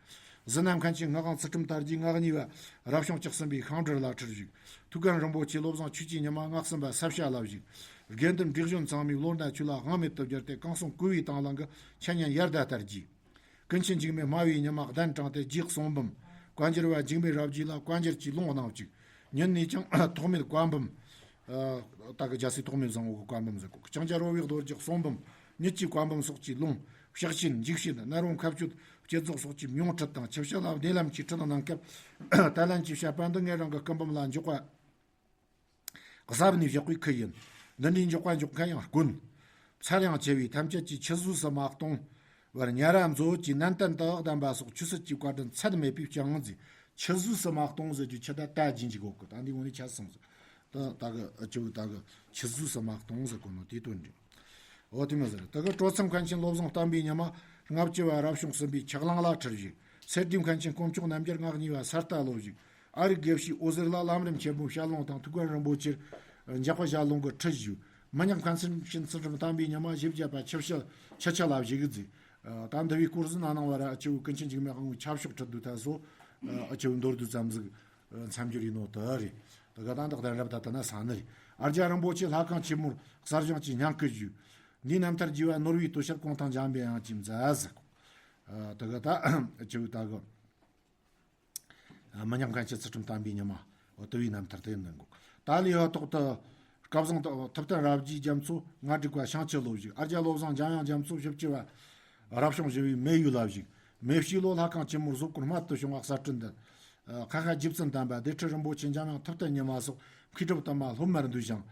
བཟི་ནམ་མཁན་ཆེན་ངག་དབང་ཚུལ་ཁྲིམས་དར་རྒྱས་ངག་གཉིས་པ་རབ་བྱུང་བཅུ་གསུམ་པའི་ཤིང་འབྲུ་ལ་ཁྲིར་བཞུགས། ཐུའུ་བཀྭན་རིན་པོ་ཆེ་བློ་བཟང་ཆོས་ཀྱི་ཉི་མ་ངག་གསུམ་པ་ས་བྱ་ལ་བཞུགས། དགེ་འདུན་བགྲེས་གཞོན་ཚང་མས་བློ་སྣ་ཆོས་ལ་དབང་མེད་དུ་བསྒྱུར་ཏེ་གང་གསུང་གོ་བའི་དང་བླངས་ཀྱི་འཆད་ཉན་ཡར་ཟླ་ལྟར་རྒྱས། ཀུན་མཁྱེན་འཇིགས་མེད་སྨྲ་བའི་ཉི་མ་གདན་དྲངས་ཏེ་རྗེ་གསུང་འབུམ། བཀའ་འགྱུར་བ་འཇིགས་མེད་རབ་རྒྱས་ལ་བཀའ་འགྱུར་གྱི་ལུང་གནང་བཅུག་ཉིན་ནས་ཀྱང་ཐོགས་མེད་བཀའ་འབུམ། ཨ། ད་གི་རྒྱལ་སྲས་ཐོགས་མེད་བཟང་པོ་གི་བཀའ་འབུམ་ཟེར་གོ། ཞང་རྒྱལ་རོ་བི་རྡོ་རྗེ་གསུང་འབུམ། ཉིད་ཀྱི་བཀའ་འབུམ་སོགས་ཀྱི་ལུང་། ཕྱག་ཆེན་འཇིགས་བྱེད་ནད་རོ་མཁའ་སྤྱོད་བསྐྱེད་རྫོགས་སོགས་ཀྱི་མྱོང་ཁྲིད་དང་ཆིབས་ཞལ་ལ་བདེ་ལམ་གྱི་ཁྲིད་གནང་སྐབས། ད་ལན་གྱི་བཤད་པ་འདི་ངེད་རང་གི་སྐུ་འབུམ་ལ་འཇོག་པ། གཟབ་ནས་བཞག་པའི་ཁུལ་ཡིན། འདི་འདྲའི་འཇོག་པ་འཇོག་མཁན་ཡང་དཀོན། ཚར་ཡང་ཆེ་བའི་ཐམས་ཅད་ཀྱི་ཆུད་ཟོས་སུ་མ་གཏོང་བར་ཉ་ར་མཛོད་ཀྱི་ནན་ཏན་དུ་བདམས་པ་སོགས་ཆོས་སྲིད་ཀྱི་བཀའ་དྲིན་ཚད་མེད་པའི་བསྐྱངས་མཛད། ཆུད་ཟོས་སུ་མ་གཏོང་ཟེར་རྒྱུ་ཆུ་ད་ད་ཇི་འཇིག་གོ་གི་ད་འདི་ངོ་ནས་ཆ་སོང་ཟེར། ད་ད་གི་ཨ་ཆུ་ད་གི་ཆུད་ཟོས་སུ་མ་གཏོང་ཟེར་གོ་ནོ་དེའི་དོན་རེད། འོ་དེ་མ་ཟེར་ད་གི་སྤྲོ་ཚང་མཁན་ཆེན་བློ་བཟང་བསྟན་པའི་ཉི་མ་ལྔ་བཅུ་བ་རབ་བྱུང་གསུམ་པའི་ཆག་ལང་ལ་ཁྲིར་བཞུགས། སེར་སྡེ་མཁན་ཆེན་དཀོན་མཆོག་རྣམ་རྒྱལ་ལྔ་གཉིས་པ་ས་རྟ་ལོ་བཞུགས། ཨ་རིག་དགེ་བཤེས་འོད་ཟེར་ལ་ལམ་རིམ་ཆེན་པོའི་ཞལ་ལུང་དང་ཐུའུ་བཀྭན་རིན་པོ་ཆེར་འཇག་པ་ཞལ་ལུང་གི་ཁྲིད་ཞུས། མི་ཉག་མཁན་སེམས་ཤིན་ཚུལ་ཁྲིམས་དམ་པའི་ཉི་མ་བཞི་བརྒྱ་པ་ཆིབས་ཞལ་ཆུ་ཆ་ལ་བཞུགས་མཛད། ད་འདི་བའི་སྐོར་ཟིན་གནང་བ་ར་ཨ་ཆེ་བོ་ཀུན་མཁྱེན་འཇིགས་མེད་དབང་པོའི་ཆབ་ཤོག་ཁྲིད་དུ་ཐལ་སོ། ཨ་ཆེ་བོ་མདོར་བསྡུས་ཙམ་ཟིག་མཚམས་སྦྱོར་ཡིན་ནོ་དེ་རེད། ད་ག་ད་འདི་གདན་རབས་ད་ད་ན་ས་ནི་རེད། ཨ་རྒྱ་རིན་པོ་ཆེ་ལྷ་ཁང་ཆེན་མོར་གསར་བཞེངས་ཀྱི་བསྙེན་བཀུར་ཞུས། འདིའི་རྣམ་ཐར་རྒྱས་པ་ནོར་བུའི་སྟོད་ཤར་གུང་ཐང་འཇམ་པའི་དབྱངས་ཀྱིས་མཛད་ཟིག་ད་ག་ད་ཨ་ཆེ་བོ་ད་ག་མི་ཉག་མཁན་ཆེན་ཚུལ་ཁྲིམས་དམ་པའི་ཉི་མ། འོ་དུ་བའི་རྣམ་ཐར་དེ་ཡིན་གོ། ད་ལི་ཧ་ཐོག་ཏུ་སྐལ་བཟང་ཐུབ་བསྟན་རབ་རྒྱས་རྒྱ་མཚོ་ལྔ་སྒྲིག་པ་ཤང་ཆུ་ལོ་བཞུགས། ཨ་རྒྱ་བློ་བཟང་འཇམ་དབྱངས་རྒྱ་མཚོ་བཞི་བཅུ་བ་རབ་བྱུང་བཞི་བའི་མེ་ཡོས་ལ་བཞུགས། མེ་བྱའི་ལོ་ལྷ་ཁང་ཆེན་མོར་བཟོ་བཀོད་རྨད་དུ་བྱུང་བ་གསར་སྐྲུན་དང་། ཁ་ཤ་རྗེ་བཙུན་དམ་པ་བདེ་ཁྲི་རིན་པོ་ཆེ་འཇམ་དབྱངས་ཐུབ་བསྟན་ཉི་མ་སོགས་མཁས་གྲུབ་དུ་མ་སློབ་མར་འདུས་ཤིང་།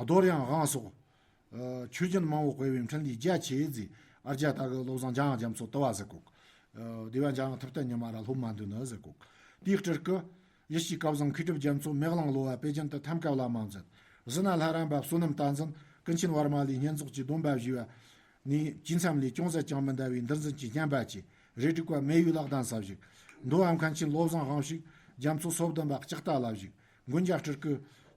རྡོར་དབྱངས་དབང་སོགས། ཆོས་རྒྱུན་མང་བོ་སྤེལ་བའི་འཕྲིན་ལས་རྒྱ་ཆེ་ཟེར། ཨ་རྒྱ་ད་གི་བློ་བཟང་འཇམ་དབྱངས་རྒྱ་མཚོ་དུ་བ་ཟེར་གོ། སྡེ་བ་འཇམ་དབྱངས་ཐུབ་བསྟན་ཉི་མ་ར་སློབ་མ་འདུས་ནི་ཟེར་གོ། དེའི་སྤྲུལ་སྐུ། ཡེ་ཤེས་སྐལ་བཟང་མཁས་གྲུབ་རྒྱ་མཚོ་མེ་གླིང་ལོ་བ་པེ་ཅིན་དུ་ཐམ་ཀ་བླ་མ་མཛད། བཟི་ན་ལྷ་རམས་པ་བསོད་ནམས་བསྟན་འཛིན་ཀུན་མཁྱེན་ཝར་མ་ལའི་བསྙེན་རྫོགས་ཀྱི་སྡོམ་པ་ཞུས་པ། ནས་ཇི་མཚམས་ལས་ཅུང་ཟད་ཀྱང་མི་འདའ་བའི་འདུལ་འཛིན་གྱི་བསྙེན་པ་བཅས་རེ་སྒྲིག་པ་མེ་ཡོས་ལ་གདན་ས་བཞུགས། མདོ་བ་མཁན་ཆེན་བློ་བཟང་དབང་ཕྱུག་རྒྱ་མཚོ་སོ་བདུན་པ་ལྕགས་རྟ་ལ་བཞུགས། མགོན་སྐྱབས་སྤྲུལ་སྐུ་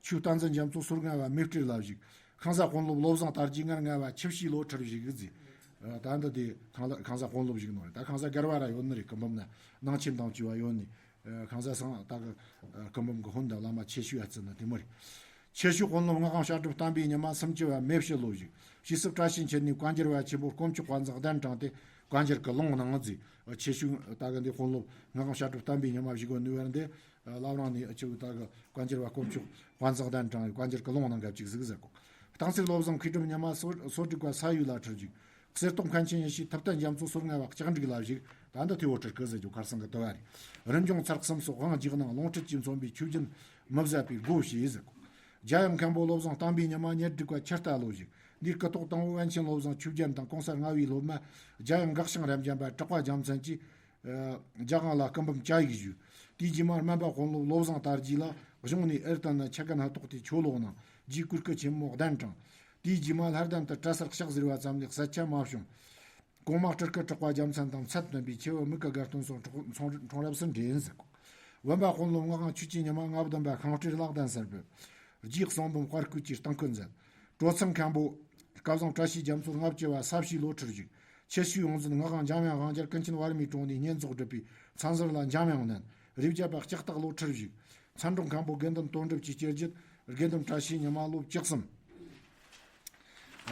ཆོས་བསྟན་འཛིན་རྒྱ་མཚོ་སོ་ལྔ་བ་མེ་སྤྲེལ་ལ་བཞུགས། ཁང་གསར་དཔོན་སློབ་བློ་བཟང་དར་རྒྱས་ང་ལྔ་བ་ཆིབས་ཞིའི་ལོ་ཁྲིར་བཞུགས་ཟེར། ད་འདི་དེ་ཁང་ལ་ཁང་གསར་དཔོན་སློབ་བཞུགས་ནོ་རེད། ད་ཁང་གསར་སྒར་བ་ར་ཡོད་ནི་རེད། སྐུ་འབུམ་ན་ནང་ཆེན་དང་བཅས་པ་ཡོད་ནི། ཁང་གསར་སང་ད་གི་སྐུ་འབུམ་གི་ཧོན་ད་བླ་མ་ཆེ་ཤོས་ཨ་ཙི་ན་དེ་མོ་རེད། ཆེ་ཤོས་དཔོན་སློབ་ངག་དབང་བཤད་སྒྲུབ་བསྟན་པའི་ཉི་མ་སུམ་ཅུ་བ་མེ་ཕྱི་ལོ་བཞུགས། ཞེ་སུ་བཀྲ་ཤིས་འཁྱིལ་ནས་བཀའ་འགྱུར་བ་ཆེན་པོ་དཀོན་མཆོག་དཔལ་འཛིན་གདན་དྲངས་ཏེ་བཀའ་འགྱུར་གྱི་ལུང་གནང་མཛད། ཆེ་ཤོས་ད་གི་འདི་དཔོན་སློབ་ངག་དབང་བཤད་སྒྲུབ་བསྟན་པའི་ཉི་མ་བཞུགས་པ་ནུས་པར་འདི། བླ་བྲང་ནས་ཨ་ཆུ་ད་གི་བཀའ་འགྱུར་བ་དཀོན་མཆོག་དཔལ་འཛིན་གདན་དྲངས་བཀའ་འགྱུར་གྱི་ལུང་གནང་སྐབས་ཅིག་གཟིགས་ཟེར་གོ། སྟག་འཚེར་བློ་བཟང་མཁས་གྲུབ་ཉི་མ་སོ་སོ་སྒྲིག་པ་ས་ཡོས་ལ་ཁྲིར་བཞུགས། གསེར་ཏོག་མཁན་ཆེན་ཡེ་ཤེས་ཐུབ་བསྟན་རྒྱ་མཚོ་སོ་ལྔ་བ་ལྕགས་འགྲིག་ལ་བཞུགས། ད་འདི་ཐེ་བོ་ཁྲི་སྐུ་ཟེར་རྒྱུ་ཁར་སང་གི་དུ་བ་རེད། རིམ་བྱོན་ཚར་གསུམ་སོགས་དབང་རྒྱས་གནང་ལུང་ཁྲིད་ཀྱིས་མཚོན་པའི་ཆོས་རྒྱུན་མི་ཟད་པའི་སྒོ་ཕྱེས་ཟེར་གོ། རྒྱ་ཡང་མཁན་པོ་བློ་བཟང་བསྟན་པའི་ཉི་མ་ཉེར་སྒྲིག་པ་ཆུ་རྟ་ལོ་བཞུགས། འདིའི་སྐུ་ཐོག་དང་པོ་པཎ་ཆེན་བློ་བཟང་ཆོས་རྒྱན་དང་གོང་ས་ལྔ་བའི་སློབ་མ་རྒྱ་ཡང་འགག་ཤིང་རབ་འབྱམས་པ་གྲགས་པ་རྒྱལ་མཚན་གྱིས། རྒྱ་གང་ལ་སྐུ་འབུམ་བཅའ་ཡིག་ཞུས། དེའི་རྗེས་མར་སྨན་པ་དཔོན་སློབ་བློ་བཟང་དར་རྒྱས་ལ་གཞུང་ནས་ཨེར་ཏེ་ན་ཆ་གན་ཧ་ཐོག་ཏུ་ཆོས་ལོག་གནང་། རྗེས་གོས་སྐུ་ཆེན་མོ་གདན་དྲངས། དེའི་རྗེས་མ་ལྷ་ལྡན་དུ་གྲྭ་སར་ཕྱག་ཟེར་བ་ཙམ་ལས་ཟད་ཆ་མ་བྱུང་། གོང་མ་སྤྲུལ་སྐུ་གྲགས་པ་རྒྱལ་མཚན་དང་ཚད་མཐུན་པའི་ཆེ་བོ་མི་ག་དགའ་སྟོན་སོགས་འཁྲུངས་རབས་སུ་འདྲེན་ཟེར་གོ། བུམ་པ་དཔོན་སློབ་ངག་དབང་ཆོས་ཀྱི་ཉི་མ་ལྔ་བདུན་པ་ཤིང་སྤྲེལ་ལ་གདན་སར་ཕེབས། རྗེས་གསུང་འབུམ་དཔལ་སྐུ་གྱི་སྟེང་སྐུ་མཛད། སྤྲོ་ཚང་མཁན་པོ། སྐལ་བཟང་བཀྲ་ཤིས་རྒྱ་མཚོ་ལྔ་བཅུ་བ་ས་བྱིའི་ལོ་ཁྲིར་བཞུགས། ཆེ་ཤོས་ཡོངས་འཛིན་ངག་དབང་འཇམ་དབྱངས་དབང་རྒྱལ་ཀུན་མཁྱེན་ཝར་མའི་དྲུང་ནས་བསྙེན་རྫོགས་སྒྲུབ་པའི་མཚན་ཟུར་ལ་འཇམ་དབྱངས་མནན། རེ་བརྒྱ་པ་ལྕགས་སྟག་ལོ་ཁྲིར་བཞུགས། མཚན་གྲོང་མཁན་པོ་དགེ་འདུན་དོན་གྲུབ་ཀྱི་སྐྱེ་རྒྱུད་དགེ་འདུན་བཀྲ་ཤིས་ཉི་མ་ལོ་བཅུ་གསུམ།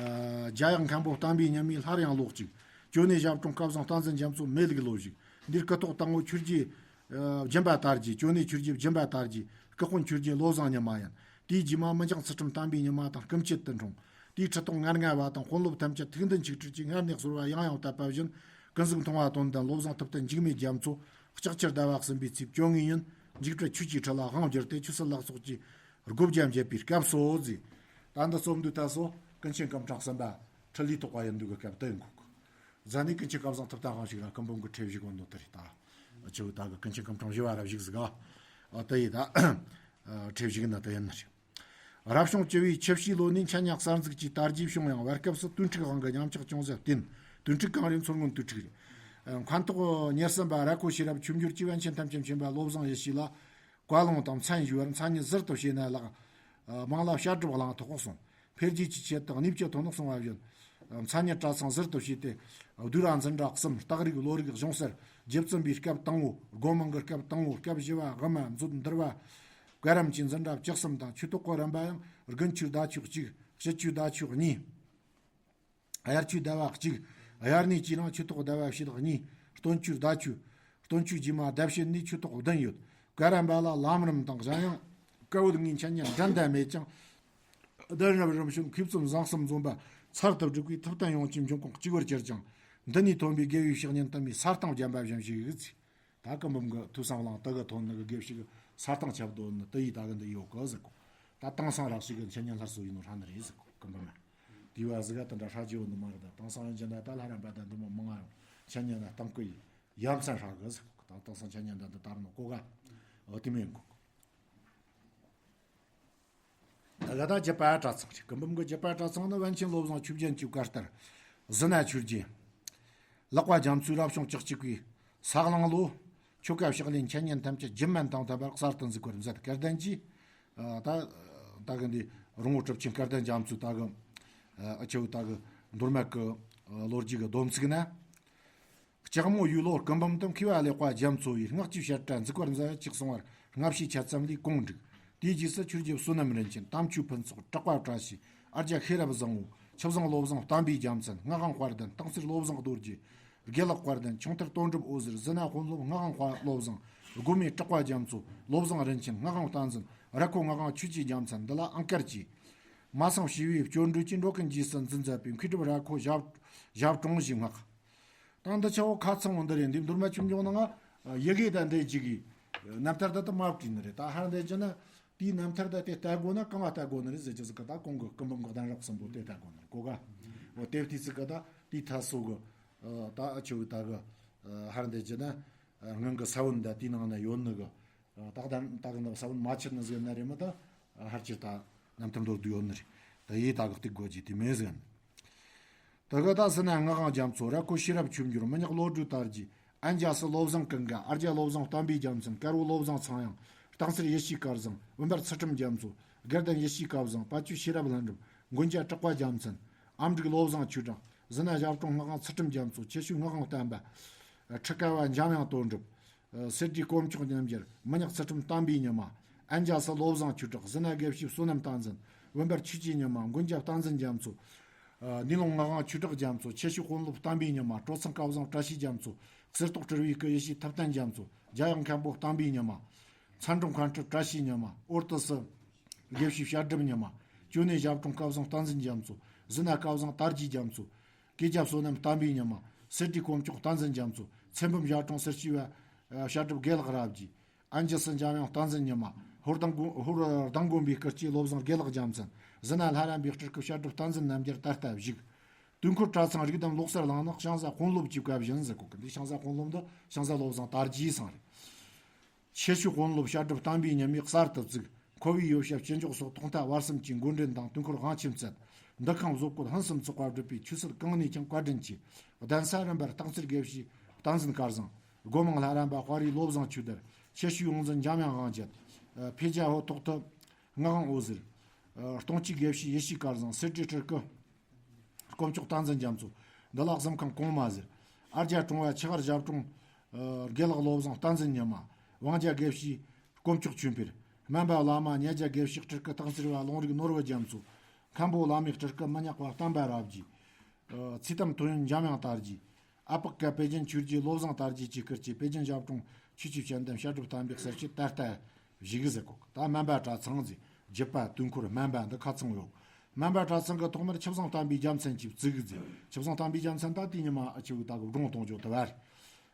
རྒྱ་ཡག་མཁན་པོ་བསྟན་པའི་ཉི་མའི་སླར་ཡང་ལོ་གཅིག། ཅོ་ནེ་ཞབས་དྲུང་སྐལ་བཟང་བསྟན་འཛིན་རྒྱ་མཚོ་མེ་ལུག་ལོ་བཞུགས། འདིར་སྐུ་ཐོག་དང་པོ་ཆོས་རྗེ། སྦྱིན་པ་དར་རྒྱས། ཅོ་ནེ་ཆོས་རྗེ་སྦྱིན་པ་དར་རྒྱས། སྐུ་དཔོན་ཆོས་རྗེ་བློ་བཟང་ཉི་མ་ཡིན། དེའི་རྗེས་མ་མི་འཇང་ཚུལ་ཁྲིམས་བསྟན་པའི་ཉི་མ་དང་སྐུ་མཆེད་དུ་འཁྲུངས། དེའི་ཁྲི་ཐོག་ང་ལྔ་བ་དང་དཔོན་སློབ་ཐམས་ཅད་ཐུགས་འདུན་ཆིག་ཁྲིར་གྱིས་སྔར་ནས་གསོལ་བ་ཡང་ཡང་བཏབ་པ་བཞིན། ཀུན་གཟིགས་མཐོང་བ་དོན་ལྡན། བློ་བཟང་ཐུབ་བསྟན་འཇིགས་མེད་རྒྱ་མཚོ། ལྕགས་ཀྱུ་ཟླ་བ་གསུམ་པའི་ཚེས་བཅོ་ལྔའི་ཉིན་འཇིགས་བྲལ་ཆོས་ཀྱི་ཁྲི་ལ་དབང་བསྒྱུར་ཏེ་ཆོས་སྲིད་ལ་སོགས་ཀྱི་སྒོ་བརྒྱ་འབྱེད་པའི་སྐབས་སོ་ཟེར། ད་འདི་རྩོམ་འདི་ད་སོ་ཀུན་མཁྱེན་སྐུ་ཕྲེང་གསུམ་པ་ཁྲི་ལས་ཐོག་པ་ཡིན་འདུག་གི་སྐབས་དུ་ཡིན་གོ། རྫ་ནས་ཀུན་མཁྱེན་སྐལ་བཟང་ཐུབ་བསྟན་དབང་ཕྱུག་ར་སྐུ་འབུམ་གྱི་ཁྲི་བཞུགས་གོ་ནོ་དེ་རེད་ད། ཆུ་བོ་ད་གི་ཀུན་མཁྱེན་སྐུ་ཕྲེང་བཞི་བ་ར་བཞུགས་ཟིག་ཨ། དེ་ཡི་ད་ཁྲི་བཞུགས་ན་དེ་ཡིན་ནི་རེད། རབ་བྱུང་བཅུ་བའི་ཆུ་བྱའི་ལོ་ནས་འཆད་ཉན་གསར་འཛུགས་ཀྱི་དར་རྒྱས་བྱུང་ཡང་བར་སྐབས་སུ་དོན་འཁྲུག་དབང་གི་ཉམས་ཆག་ཅུང་ཟད་བསྟན། དོན་འཁྲུག་གང་རེད། མཚོ་སྔོན་དོན་འཁྲུག་རེད། མཁན་ཐོག་ཉེར་གསུམ་པ་ར་ཁོ་ཤེས་རབ་ཆོས་འབྱོར་གྱིས་པཎ་ཆེན་ཐམས་ཅད་མཁྱེན་པ་བློ་བཟང་ཡེ་ཤེས་ལ་བཀའ་ལུང་དང་མཚན་ཞུ་བར་མཚན་ཉིད་ཟུར་དུ་བྱས་ན་ལགས། མང་ལ་བཤད་སྒྲུབ་གླེང་ཐོག་གསུངས། འཕེལ་རྒྱས་ཀྱི་ཆེད་དུ་གནས་ཀྱི་དོན་གསུང་བ་བཞིན། མཚན་ཉིད་གྲྭ་ཚང་ཟུར་དུ་བྱས་ཏེ། བསྡུས་ར་འཛིན་གྲྭ་གསུམ། རྟགས་རིགས་བློ་རིག་གཞུང་གསར། རྗེ་བཙུན་པའི་སྐབས་དང་པོ། སྒོ་མང་གི་སྐབས་དང་པོ། སྐབས་བཞི་བ་དབུ་མ། མཛོད་འདུལ་བ། བཀའ་རམས་ཀྱི་འཛིན་གྲྭ་བཅུ་གསུམ་དང་། ཆོས་ཐོག་གི་རིམ་པ་ཡང་དགུན་ཆོས་ཟླ་ཆོས་གཅིག། དཔྱིད་ཆོས་ཟླ་ཆོས་གཉིས། དབྱར་ཆོས་ཟླ་བ་གཅིག། དབྱར་གནས་ཀྱི་ནང་ཆོས་ཐོག་ཟླ་བ་བཞི་དང་གཉིས། སྟོན་ཆོས་ཟླ་ཆོས། སྟོན་ཆོས་རྗེས་མ་ཟླ་བཞི་ནས་ཆོས་ཐོག་བདུན་ཡོད། བཀའ་རམས་པ་ལ་ལམ་རིམ་དང་གཞན་ཡང་བཀའ་བོད་ངའི་འཆད་ཉན་འགྲན་ཟླ་མེད་ཅིང་། གདན་རབས་རིམ་བྱོན་མཁས་བཙུན་བཟང་གསུམ་འཛོམས་པ་ཚར་དུ་བསྒྲིགས་པའི་ཐུབ་བསྟན་ཡོངས་ཀྱི་འབྱུང་ཁུངས་གཅིག་པར་གྱུར་ཅིང་། འདི་ནས་ཐོན་པའི་དགེ་བའི་བཤེས་གཉེན་དུ་མའི་ས་སྟེང་བརྒྱན་པ་བཞིན་ཞིག་ཡོད་ཅིང་། ད་སྐུ་འབུམ་གྱི་ཐོས་བསམ་གླིང་དུ་གི་ཐོན་ནི་གི་དགེ་བཤེས་གི་ས་སྟེང་ཁྱབ་འདོད་ནི་དུ་ཡི་ད་གི་འདི་ཡོད་གི་ཟེར་གོ། ད་དེང་སང་རག་ཞིག་གི་འཆད་ཉན་སླར་གསོ་ཡིན་ནོ་ཧྲ་ནི་རེད་ཟེར་གོ་སྐུ་འབུམ་མ། དེ་བ་ཟིག་ག་དེ་འདྲ་ཧྲ་རྒྱུ་ཡོད་ནི་མ་རེད། ད་དེང་སང་ཡང་ཅི་འདྲ་ད་ལྷ་རམ་པ་དང་འདི་མོ་མང་ང་ཡང་འཆད་ཉན་ན་གཏམ་གི་ཡ་མཚན་ཧྲ་གི་ཟེར་གོ། ད་དེང་སང་འཆད་ཉན་ད་འདི་ལྟར་ནོ་གོ་ག་འོ་དེ་མིན་གོ། ད་ག་ད་རྒྱུད་པ་གྲྭ་ཚང་རེད། སྐུ་འབུམ་གྱི་རྒྱུད་པ་གྲྭ་ཚང་ནི་པཎ་ཆེན་བློ་བཟང་ཆོས་རྒྱན་གྱི་བཀའ་ལྟར་ཟི་ན་ཆོས་རྗེ་ལག་པ་རྒྱ་མཚོའི་རབ་བྱུང་བཅུ་གཅིག་པའི་ས་གླང་ལོ། ཆོ་ག་ཕྱག་ལེན་འཆད་ཉན་ཐམས་ཅད་རྒྱུད་སྨད་དང་མཐུན་པར་གསར་དུ་འཛུགས་པར་མཛད། སྐལ་ལྡན་གྱིས་ད་ད་གི་འདི་རོང་བོ་གྲུབ་ཆེན་སྐལ་ལྡན་རྒྱ་མཚོའི་ད་གི་ཨ་ཆེ་བོ་ད་གི་མདོ་སྨད་གི་ལོ་རྒྱུས་ཀྱི་སྡོམ་ཚིག་ན། ལྕགས་མོ་ཡོས་ལོ་སྐུ་འབུམ་དུ་མཁས་པ་ཀླད་པ་རྒྱ་མཚོ་ཡིས་སྔགས་ཀྱི་བཤད་གྲྭ་འཛུགས་པར་མཛད་ཅེས་གསུངས་པར་སྔ་ཕྱིའི་འཆད་རྩོམ་ལས་གོང་བསྒྲིགས། དེའི་རྗེས་སུ་ཆོས་རྗེ་བསོད་ནམས་རིན་ཆེན། དམ་ཆོས་ཕུན་ཚོགས། གྲགས་པ་བཀྲ་ཤིས། ཨ་རྒྱ་ཤེས་རབ་བཟང་བོ། ཆུ་བཟང་བློ་བཟང་བསྟན་པའི་རྒྱལ་མཚན། སྔགས་དབང་དཔལ་ལྡན། སྟག་འཚེར་བློ་བཟང་རྡོ་རྗེ། དགེ་ལེགས་དཔལ་ལྡན། ཁྱུང་ཐར་དོན་གྲུབ་འོད་ཟེར། ཟི་ན་དཔོན་སློབ་སྔགས་དབང་དཔལ་བློ་བཟང་། སྒོ་མེ་གྲགས་པ་རྒྱ་མཚོ། བློ་བཟང་རིན་ཆེན། སྔགས་དབང་བསྟན་འཛིན། ར་ཁོ་སྔགས་དབང་ཆོས་ཀྱི་རྒྱལ་མཚན། འདི་ལ་ཨང་དཀར་གྱིས། མ་སངས་ཞི་བའི་སྐྱོན་བྲལ་གྱིས། འགྲོ་ཀུན་རྗེས་སུ་འཛིན་མཛད་པའི་མཁས་གྲུབ་ར་ཁོ་ཞབས་ཞབས་དྲུང་ཞེས་བསྔགས། ད་འདི་ཆ་བོ་ཁ་ཚང་བོ་འདི་རེད། འདི་མདོ་སྨད་ཆོས་འབྱུང་ནང་ང་ཡི་གེ་དང་འདི་གཅིག་གི་རྣམ་ཐར་དེ་དུ་མ་བྲིས་ནི་རེད། ད་ཧར་འདི་བྱས་ན་དེའི་རྣམ་ཐར་དེ་དེ་ལྟ་དགོས་ན་གང་ང་ལྟ་དགོས་ནི་རེད་ཟེར་གྱི་ཟིག་གི། ད་གོང་གི་སྐུ་འབུམ་གི་གདན་རབས་གསུམ་པོ་དེ་ལྟ་དགོས་ནི་རེད་གོ་ག། འོ་དེ་བལྟས་ཚིག་གི་ད་དེའི་ཐ་སོ་གི་ད་ཨ་ཆོ་གི་ད་གི་ཧར་འདི་བྱས་ན་སྔོན་གི་ས་བོན་ད་དེའི་ནང་ན་ཡོད་ནི་གི། ད་ད་གི་ན་ས་བོན་མ་ཆེར་ནི་ཟེར་ན་རེད་མ་ད་ཧར་ཆེར་ད་རྣམ་ཐར་མདོར་བསྡུས་ཡོད་ནི་རེད། ད་ཡེ་ད་གི་སྟེགས་དགོས་ཀྱི་དེ་མེད་ཟེར་ན། ད་ག་ད་ཟི་ན་སྔགས་དབང་རྒྱ་མཚོ། ར་ཁོ་ཤེས་རབ་ཆོས་འབྱོར། མི་ཉག་བློ་གྲོས་དར་རྒྱས། ཨན་རྒྱ་སི་བློ་བཟང་ཀུན་དགའ། ཨ་རྒྱ་བློ་བཟང་བསྟན་པའི་རྒྱལ་མཚན། དཀར་བོ་བློ་བཟང་ཚངས་དབྱངས། སྟག་འཚེར་ཡེ་ཤེས་སྐལ་བཟང་། བུམ་པར་ཚུལ་ཁྲིམས་རྒྱ་མཚོ། དགེ་ལྡན་ཡེ་ཤེས་སྐལ་བཟང་། དཔལ་ཆོས་ཤེས་རབ་ལྷུན་གྲུབ། མགོན་སྐྱབས་གྲགས་པ་རྒྱལ་མཚན། ཨ་མྲུག་བློ་བཟང་ཆོས་གྲགས། ཟི་ན་ཞབས་དྲུང་སྔགས་དབང་ཚུལ་ཁྲིམས་རྒྱ་མཚོ། ཁྱད་ཆོས་སྔགས་དབང་བསྟན་པ། ཁྲི་ཀ་བ་འཇམ་དབྱངས་དོན་གྲུབ། གསེར་བྲིས་དཀོན་མཆོག་མཉམ་སྦྱར། མི་ཉག་ཚུལ་ཁྲིམས་བསྟན་པའི་ཉི་མ། ཨན་རྒྱ་སི་བློ་བཟང་ཆོས་གྲགས། ཟི་ན་དགེ་བཤེས་བསོད་ནམས་བསྟན་འཛིན། བུམ་པར་ཆོས་ཀྱི་ཉི་མ། མགོན་སྐྱབས་བསྟན་འཛིན་རྒྱ་མཚོ། ནི་ལུང་སྔགས་དབང་ཆོས་གྲགས་རྒྱ་མཚོ། ཁྱད་ཆོས་དཔོན་སློབ་བསྟན་པའི་ཉི་མ། གྲོ་ཚང་སྐལ་བཟང་བཀྲ་ཤིས་རྒྱ་མཚོ། གསེར་ཏོག་སྤྲུལ་བའི་སྐུ་ཡེ་ཤེས་ཐུབ་བསྟན་རྒྱ་མཚོ། རྒྱ་ཡག་མཁན་པོ་བསྟན་པའི་ཉི་མ། མཚན་སྒྲོན་མཁན་ཁྲི་བཀྲ་ཤིས་ཉི་མ། ཨོར་ཏི་སི་དགེ་བཤེས་བཤད་སྒྲུབ་ཉི་མ། ཅོ་ནེ་ཞབས་དྲུང་སྐལ་བཟང་བསྟན་འཛིན་རྒྱ་མཚོ། ཟི་ན་སྐལ་བཟང་དར་རྒྱས་རྒྱ་མཚོ། སྐྱེས་རྒྱ་བསོད་ནམས་བསྟན་པའི་ཉི་མ། གསེར་བྲིས་དཀོན་མཆོག་བསྟན་འཛིན་རྒྱ་མཚོ། ཚེ་འབུམ་ཞབས་དྲུང་གསེར་ཞུ་བ། བཤད་སྒྲུབ་དགེ་ལེགས་རབ་རྒྱས། ཨན་ཇི་སི་འཇམ་དབྱངས་བསྟན་འཛིན་ཉི་མ། ཧོར་ལྡང་དགོན་ཧོར་ལྡང་དགོན་པའི་སྐུ་སྐྱེས་བློ་བཟང་དགེ་ལེགས་རྒྱལ་མཚན། ཟི་ན་ལྷ་རམས་པའི་སྤྲུལ་སྐུ་བཤད་སྒྲུབ་བསྟན་འཛིན་རྣམ་རྒྱལ་ད་ལྟ་བཞུགས། དུས་འཁོར་གྲྭ་ཚང་རིགས་གདམས་ལོག་གསར་གླེང་ནི་ཞང་བཟའ་དཔོན་སློབ་ཀྱི་བཀའ་བཞིན་ཟེར་གོ་གི། འདི་ཞང་བཟའ་དཔོན་སློབ་འདི་ཞང་བཟའ་བློ་བཟང་དར་རྒྱས་ཚང་རེད། ཁྱད་ཆོས་དཔོན་སློབ་བཤད་སྒྲུབ་བསྟན་པའི་ཉི་མས་གསར་དུ་བཙུགས། ཁོ་བོའི་ཡོ་བྱད་སྤྱི་འཇོག་སོགས་ཐོག་མཐའ་བར་གསུམ་གྱི་འགོ་འདྲེན་དང་དུས་འཁོར་དབང་ཆེན་མཛད། འདུ་ཁང་བཟོ་བཀོད་ཕུན་སུམ་ཚོགས་པ་བསྒྲུབས་པས་ཆོས་སྲིད་གང་ནས་ཀྱང་བཀའ་དྲིན་ཆེ། གདན་ས་རིམ་པར་སྟག་འཚེར་དགེ་བཤེས་བསྟན་འཛིན་སྐལ་བཟང་། སྒོ་མང་ལྷ་རམས་པ་དཔའ་རིས་བློ་བཟང་ཆོས་དར། ཁྱད་ཆོས་ཡོངས་འཛིན་འཇམ་དབྱངས་དབང་རྒྱལ། འཕེལ་རྒྱལ་ཧོ་ཐོག་ཐུ་སྔགས་དབང་འོད་ཟེར། སྟོང་སྐྱིད་དགེ་བཤེས་ཡེ་ཤེས་སྐལ་བཟང་། གསེར་བྲིས་སྤྲུལ་སྐུ་དཀོན་མཆོག་བསྟན་འཛིན་རྒྱ་མཚོ། འདི་ལ་གཟིམ་ཁང་གོང་མ་ཟེར། ཨ་རྒྱ་གྲོང་བ་ཆུ་དཀར་ཞབས་དྲུང་། དགེ་ལེགས་བློ་བཟང་བསྟན་འཛིན་ཉི་མ། དབང་རྒྱལ་དགེ་བཤེས་དཀོན་མཆོག་ཆོས་འཕེལ། སྨན་པ་བླ་མ་ཉ་རྒྱལ་དགེ་བཤེས་སྤྲུལ་སྐུ་སྟག་འཚེར་བ་ལུང་རིགས་ནོར་བུ་རྒྱ་མཚོ། མཁན་པོ་བླ་མའི་སྤྲུལ་སྐུ་མི་ཉག་པ་བསྟན་པ་རབ་རྒྱས། ཚེ་དམ་ཐོ་ཡོན་འཇམ་དབྱངས་དར་རྒྱས། ཨ་པག་ག་པེ་ཅིན་ཆོས་རྗེ་བློ་བཟང་དར་རྒྱས་ཀྱིས་བསྐུལ་གྱིས་པེ་ཅིན་ཞབས་དྲུང་ཆོས་ཀྱི་ཞལ་འདེམས་བཤད་སྒྲུབ་བསྟན་པའི་གསེར་ཕྱེ་ད་ལྟ་བཞུགས་ཟེར་གོ། ད་སྨན་པ་གྲྭ་ཚང་ཟེར་རྒྱུད་པ་དུས་འཁོར་སྨན་པ་འདི་ཁ་ཚང་ཡོད། སྨན་པ་གྲྭ་ཚང་གི་ཐོག་མར་ཆུ་བཟང་བསྟན་པའི་རྒྱལ་མཚན་གྱིས་བཙུགས་ཟེར། ཆུ་བཟང་བསྟན་པའི་རྒྱལ་མཚན་ད་དེའི་ཉི་མ་ཨ་ཆུ་ད་གི་སྒྲུང་གཏོང་རྒྱུ་དུ་བར།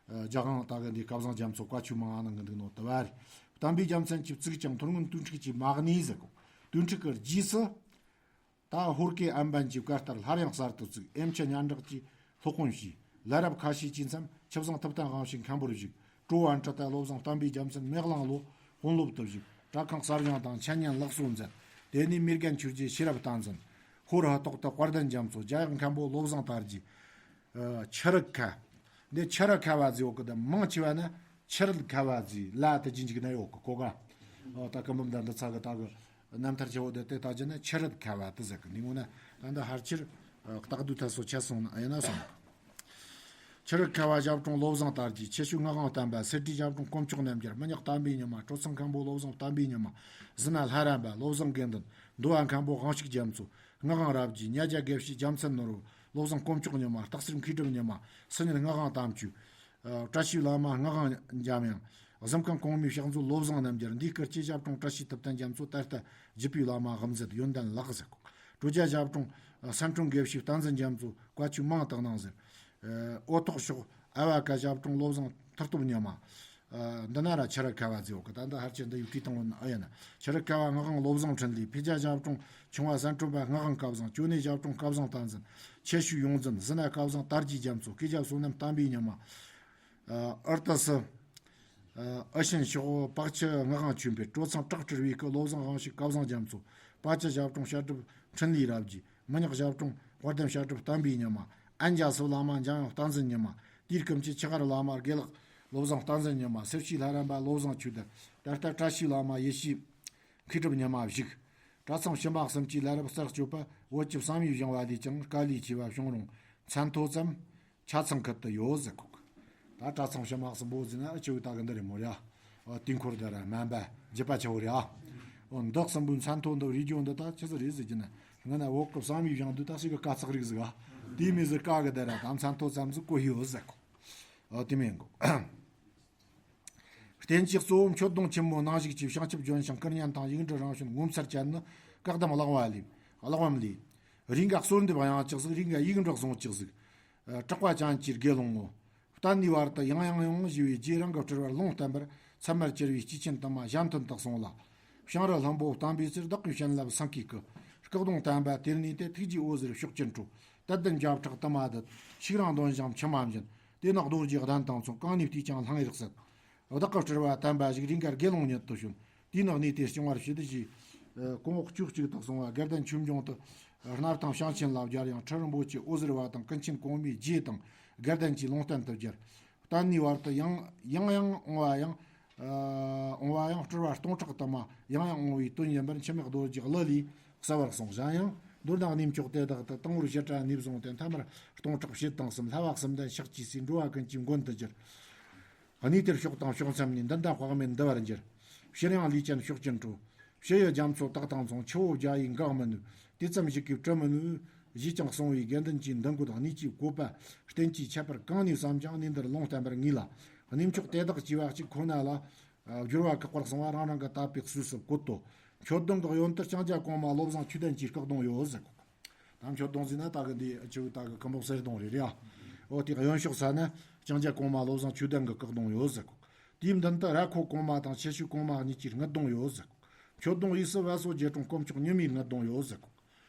རྒྱ་གང་ད་གི་འདི་སྐལ་བཟང་རྒྱ་མཚོ་བཀའ་ཆོས་མང་ང་ནང་གི་འདུག་ནོ་དུ་བར། བསྟན་པའི་རྒྱལ་མཚན་གྱིས་བཙུགས་ཀྱང་མཐོ་སྔོན་དུས་འཁྲུག་གི་མ་གནས་ཟེར་གོ། དུས་འཁྲུག་གི་རྗེས་སུ། ད་ཧོར་གེ་ཨམ་བན་གྱི་བཀའ་ལྟར་སླར་ཡང་གསར་དུ་བཙུགས། ཨེམ་ཆི་སྙན་གྲགས་ཀྱིས་སློབ་དཔོན་བྱས། ལ་རབས་ཁ་ཤས་ཀྱི་མཚམས་ཆུ་བཟང་ཐུབ་བསྟན་དབང་ཕྱུག་མཁན་པོར་བཞུགས། ཀྲོ་བན་ཁྲི་ཏ་བློ་བཟང་བསྟན་པའི་རྒྱལ་མཚན་མེ་གླང་ལོ་དཔོན་སློབ་ཏུ་བཞུགས། གྲྭ་ཁང་གསར་བཞེངས་དང་འཆད་ཉན་ལག་སོ་མཛད། དེ་ནས་མི་རྒན་ཆོས་རྗེ་ཤེས་རབ་བསྟན་འཛིན། ཧོར་ཧ་ཏོག་ཏུ་དཔལ་ལྡན་རྒྱ་མཚོ། རྒྱ་ཡག་མཁན་པོ་བློ་བཟང་དར་རྒྱས། ཨ། ཆུ་རུ་ཁ། འདི་ཆུ་རུ་ཁ་བ་ཟེར་ཡོད་གི། ད་མང་ཆེ་བ་ནི་ཆུ་རུ་ཁ་བ་ཟེར་ལ་དེ་ཅི་འཇིག་ན་ཡོད་གི་གོ་ག་ཨ། ད་སྐུ་འབུམ་དང་འདི་ཚ་གི་ད་གི་རྣམ་ཐར་ཆེ་བོ་དེ་དེ་ད་ཅི་ནི་ཆུ་རུ་ཁ་བ་དེ་ཟེར་གི། འདི་ངོ་ན་ད་འདི་ཧར་ཆེར་ཨ། རྟགས་བསྡུས་ཐ་སོ་ཆ་སོང་ན་ཨ་ཡིན་ན་སོང་གི། ཆུ་རུ་ཁ་བ་ཞབས་དྲུང་བློ་བཟང་དར་རྒྱས། ཆེ་ཤོས་ངག་དབང་བསྟན་པ། སེར་སྐྱའི་ཞབས་དྲུང་དཀོན་མཆོག་རྣལ་འབྱོར། མི་ཉག་བསྟན་པའི་ཉི་མ། སྤྲོ་ཚང་མཁན་པོ་བློ་བཟང་བསྟན་པའི་ཉི་མ། ཟི་ན་ལྷ་རམས་པ། བློ་བཟང་དགེ་འདུན། མདོ་བ་མཁན་པོ་དབང་ཕྱུག་རྒྱ་མཚོ། ངག་དབང་རབ་རྒྱས། གཉའ་རྒྱ་དགེ་བཤེས་རྒྱལ་མཚན་ནོར་བུ། བློ་བཟང་དཀོན་མཆོག་ཉི་མ། སྟག་སེར་མཁས་གྲུབ་ཉི་མ། སི་ཉིན་ངག་དབང་དམ་ཆོས། ཨ། བཀྲ་ཤིས་བླ་མ་ངག་དབང་འཇམ་དབྱངས། གཟིམ་ཁང་གོང་མའི་ཕྱག་མཛོད་བློ་བཟང་རྣལ་འབྱོར། འདིའི་སྐུ་སྐྱེ་ཞབས་དྲུང་བཀྲ་ཤིས་ཐུབ་བསྟན་རྒྱ་མཚོ། ད་ལྟ་བརྒྱུད་པའི་བླ་མ་དབུ་མཛད་ཡོན་ཏན་ལགས་ཟེར་གོ། གྲོ་རྒྱ་ཞབས་དྲུང་། ཨ། སན་ཁྲོན་དགེ་བཤེས་བསྟན་འཛིན་རྒྱ་མཚོ། བཀའ་ཆོས་མང་དག་གནང་ཟེར། ཨ། འོ་ཐོག་ཕྱོགས་ཨ་བ་ཀ་ཞབས་དྲུང་བློ་བཟང་མཐུ་སྟོབས་ཉི་མ། ཨ། འདི་ན་ར་ཆུ་རུ་ཁ་བ་ཟེར་ཡོད་གི། ད་འདི་ཧར་ཆེར་འདི་ཡུག་དུས་དང་བོ་ན་ཨ་ཡིན་ན། ཆུ་རུ་ཁ་བ་ངག་དབང་བློ་བཟང་འཕྲིན་ལས། ཕེ་རྒྱ་ཞབས་དྲུང་ཆུང་བ་སན་ཁྲོན་པ་ངག་དབང་སྐལ་བཟང་། ཅོ་ནེ་ཞབས་དྲུང་སྐལ་བཟང་བསྟན་འཛིན། ཆེ་ཤོས་ཡོངས་འཛིན་ཟི་ན་སྐལ་བཟང་དར་རྒྱས་རྒྱ་མཚོ། སྐུ་རྒྱབ་བསོད་ནམས་བསྟན་པའི་ཉི་མ། ཨ། ཨར་ཏ་སི། ཨ། ཨ་ཤན་ཤོག་པག་ཆུ་ངག་དབང་ཆོས་འཕེལ། གྲོ་ཚང་བྲག་སྤྲུལ་བའི་སྐུ་བློ་བཟང་དབང་ཕྱུག་སྐལ་བཟང་རྒྱ་མཚོ། པ་ཅི་ཞབས་དྲུང་བཤད་སྒྲུབ་འཕྲིན་ལས་རབ་རྒྱས། མི་ཉག་ཞབས་དྲུང་དཔལ་ལྡན་བཤད་སྒྲུབ་བསྟན་པའི་ཉི་མ། ཨན་རྒྱ་སི་བླ་མ་འཇམ་དབྱངས་བསྟན་འཛིན་ཉི་མ། དེའི་སྐུ་མཆེད་ཆུ་དཀར་བླ་མ་དགེ་ལེགས་བློ་བཟང་བསྟན་འཛིན་ཉི་མ། སེར་བྱེས་ལྷ་རམས་པ་བློ་བཟང་ཆོས་ལྡན། ད་ལྟ་བཀྲ་ཤིས་བླ་མ་ཡེ་ཤེས་མཁས་གྲུབ་ཉི་མ་བཞུགས། གྲྭ་ཚང་ཕྱི་མ་གསུམ་གྱི་ལ་རབས་གསར་གཅོད་པ་བོད་ཀྱི་བསམ་ཡས་བཞེངས་པ་ལས་ཀྱང་དཀའ་ལས་ཆེ་བ་བྱུང་རུང་མཚན་ཐོ་ཙམ་ཆ་ཚང་ཁུལ་དུ་ཡོད་ཟེར་གོ། ད་གྲྭ་ཚང་ཕྱི་མ་གསུམ་པོ་ཟེར་ན་ཨ་ཆུ་བོ་ད་གི་འདི་རེད་མོ་ཡ། ཨ། དུས་འཁོར་དེ་ར་སྨན་པ་བརྒྱུད་པ་ཆེ་བོ་རེད་ཨ། འོ་འདི་གསུམ་པོའི་མཚན་ཐོ་འདི་རིག་རྒྱུ་འདི་ད་ཆི་ཟིག་རེད་ཟེར་གྱི་ན། ང་ན་བོད་ཀྱི་བསམ་ཡས་བཞེངས་དུས་ད་ཞིག་གི་དཀའ་ཚེགས་རིག་ཟིག་ཨ། དེ་མི་ཟིག་དཀའ་གི་དེ་ར་ད་མཚན་ཐོ་ཙམ་ཟིག་གོ་ཡོད་ཟེར་གོ། ཨ། དེ་མིན་གོ། རྟེན་གྱི་གཙོ་བོ་མཆོད་སྡོང་ཆེན་མོ་ནང་བཞུགས་ཀྱི་བྱང་ཆུབ་ལྗོན་ཤིང་སྐུ་བརྙན་དང་ཡིག་འབྲུ་རང་བྱོན་ངོ་མཚར་ཅན་ནི་བཀའ་གདམས་གླེགས་བམ་ལས། གླེགས་བམ་ལས། རེས་འགའ་གསོལ་འདེབས་དབྱངས་ཅིག་གཟིགས། རེས་འགའ་ཡིག་འབྲུ་གཟུངས་ཅིག་གཟིགས། ཨ། གྲགས་པ་ཅན་གྱི་དགེ་སློང་ངོ་། གཏན་ནས་བར་དུ་ཡང་ཡང་ཡང་ཞུ་བའི་རྗེས་རང་གི་སྤྲུལ་པར་ལུང་བསྟན་པར་ཚད་མར་གྱུར་པའི་སྐྱེས་ཆེན་དུ་མ་གཞན་དོན་དུ་གསུངས་ལ། བྱང་རི་ལྷུན་པོ་བསྟན་པའི་ཚེར་བདག་གི་བྱིན་རླབས་སེང་གེའི་སྐུ། སྐུ་གདུང་བསྟན་པ་དེར་གནས་ཏེ་ཐུགས་རྗེའི་འོད་ཟེར་ཕྱོགས་ཀུན་སྤྲོ། དད་ལྡན་བརྒྱ་ཕྲག་དུ་མ་འདུད། ཤུགས་རིང་འདོན་ཞིང་མཆི་མ་འབྱིན། དེ་ནི་རྡོ་རྗེའི་གདན་དང་མཚུངས། གང་ནས་བལྟས་ཀྱང་ལྷང་ངེར་གསལ། བདག་གི་སྤྲུལ་པ་དམ་པ་ཞིག་རེས་འགའར་དགེ་སློང་ཉིད་དུ་བྱོན། དེའི་ནང་གནས་ཏེ་སྐྱོང་བར་བྱེད་དུ་གྱིས། ཨ། གོང་འོག་བཅུ་གཅིག་ཏུ་གསུངས་པ་དགའ་ལྡན་ཆོས་འབྱུང་དུ། སྣར་ཐང་ཞིང་ཆེན་ལ་སྦྱར་ཡང་ཁྲི་རིན་པོ་ཆེ་འོད་ཟེར་བ་དང་ཀུན་མཁྱེན་གོང་མའི་རྗེ་དང་དགའ་ལྡན་གྱིས་ལུང་བསྟན་དུ་སྦྱར། གཏན་ནས་བར་དུ་ཡང་ཡང་ཡང་འོང་བ་ཡང་། ཨ། འོང་བ་ཡང་སྤྲུལ་པ་སྟོང་ཕྲག་དུ་མ་ཡང་ཡང་འོང་བའི་དོན་ཡིན་པར་འཆི་མེད་རྡོ་རྗེ་གླུ་ལས་གསལ་བར་གསུངས། གཞན་ཡང་མདོར་ན་གནས་མཆོག་དེ་དག་ཏུ་དང་པོར་ཞི་ཁྲོ་ནས་བཟུང་སྟེ་མཐའ་མར་སྟོང་ཕྲག་བྱེད་དང་གསུམ། ལྷ་བ་གསུམ་ལྡན་ཕྱག་བགྱིས་སའི་འགྲོ་བ་ཀུན་གྱི་མགོན་དུ་གྱུར། གནས་དེར་ཕྱོགས་དང་ཕྱོགས་མཚམས་ནས་འདི་འདྲ་དཔག་མེད་འདུ་བར་འགྱུར། ཕྱིར་ཡང་ལུས་ཅན་ཕྱོགས་ཀུན་སྤྲོ། ཕྱི་ཡི་རྒྱ་མཚོ་དག་དང་མཚུངས། ཆུ་བོ་བརྒྱ་ཡིས་འགག་མི་ནུས། དེ་ཙམ་ཞིག་གིས་བྲི་མི་ནུས། ཞེས་ཀྱང་གསུངས་པས་དགེ་འདུན་གྱི་འདུ་འགོད་གནས་ཀྱི་བཀོད་པ་རྟེན་གྱི་ཁྱད་པར་གང་ནས་བསམ་ཀྱང་གནས་འདིར་ལུང་བསྟན་པར་ངེས་ལ། གནས་མཆོག་དེ་དག་ཅེས་པ་གཅིག་ཁོ་ན་ལ། ཨ། སྦྱོར་བ་ཁག་པར་གསུངས་པ་རང་རང་གི་དད་པའི་གསོས་སུ་བཀོད་དོ། མཆོད་སྡོང་གི་གཡོན་དུ་ལྕང་སྐྱ་གོང་མ་བློ་བཟང་ཆོས་ལྡན་གྱི་སྐུ་གདུང་ཡོད་ཟེར་གོ། ད་མཆོད་སྡོང་ཟེར་ན་ད་གི་འདི་ཆུ་བོ་ད་གི་ཀིམ་པོ་གསེར་སྡོང་རེད་རེད་ཨ། འོ་དེ་གཡོན་ཕྱོགས་ས་ན་ལྕང་སྐྱ་གོང་མ་བློ་བཟང་ཆོས་ལྡན་གྱི་སྐུ་གདུང་ཡོད་ཟེར་གོ། དེའི་མདུན་དུ་ར་ཁོ་གོང་མ་དང་ཆེ་ཤོས་གོང་མ་གཉིས་ཀྱི་སྔགས་སྡོང་ཡོད་ཟེར་གོ། མཆོད་སྡོང་གཡས་སུ་བ་སོ་རྗེ་དྲུང་དཀོན་མཆོག་ཉི་མའི་སྔགས་སྡོང་ཡོད་ཟེར་གོ།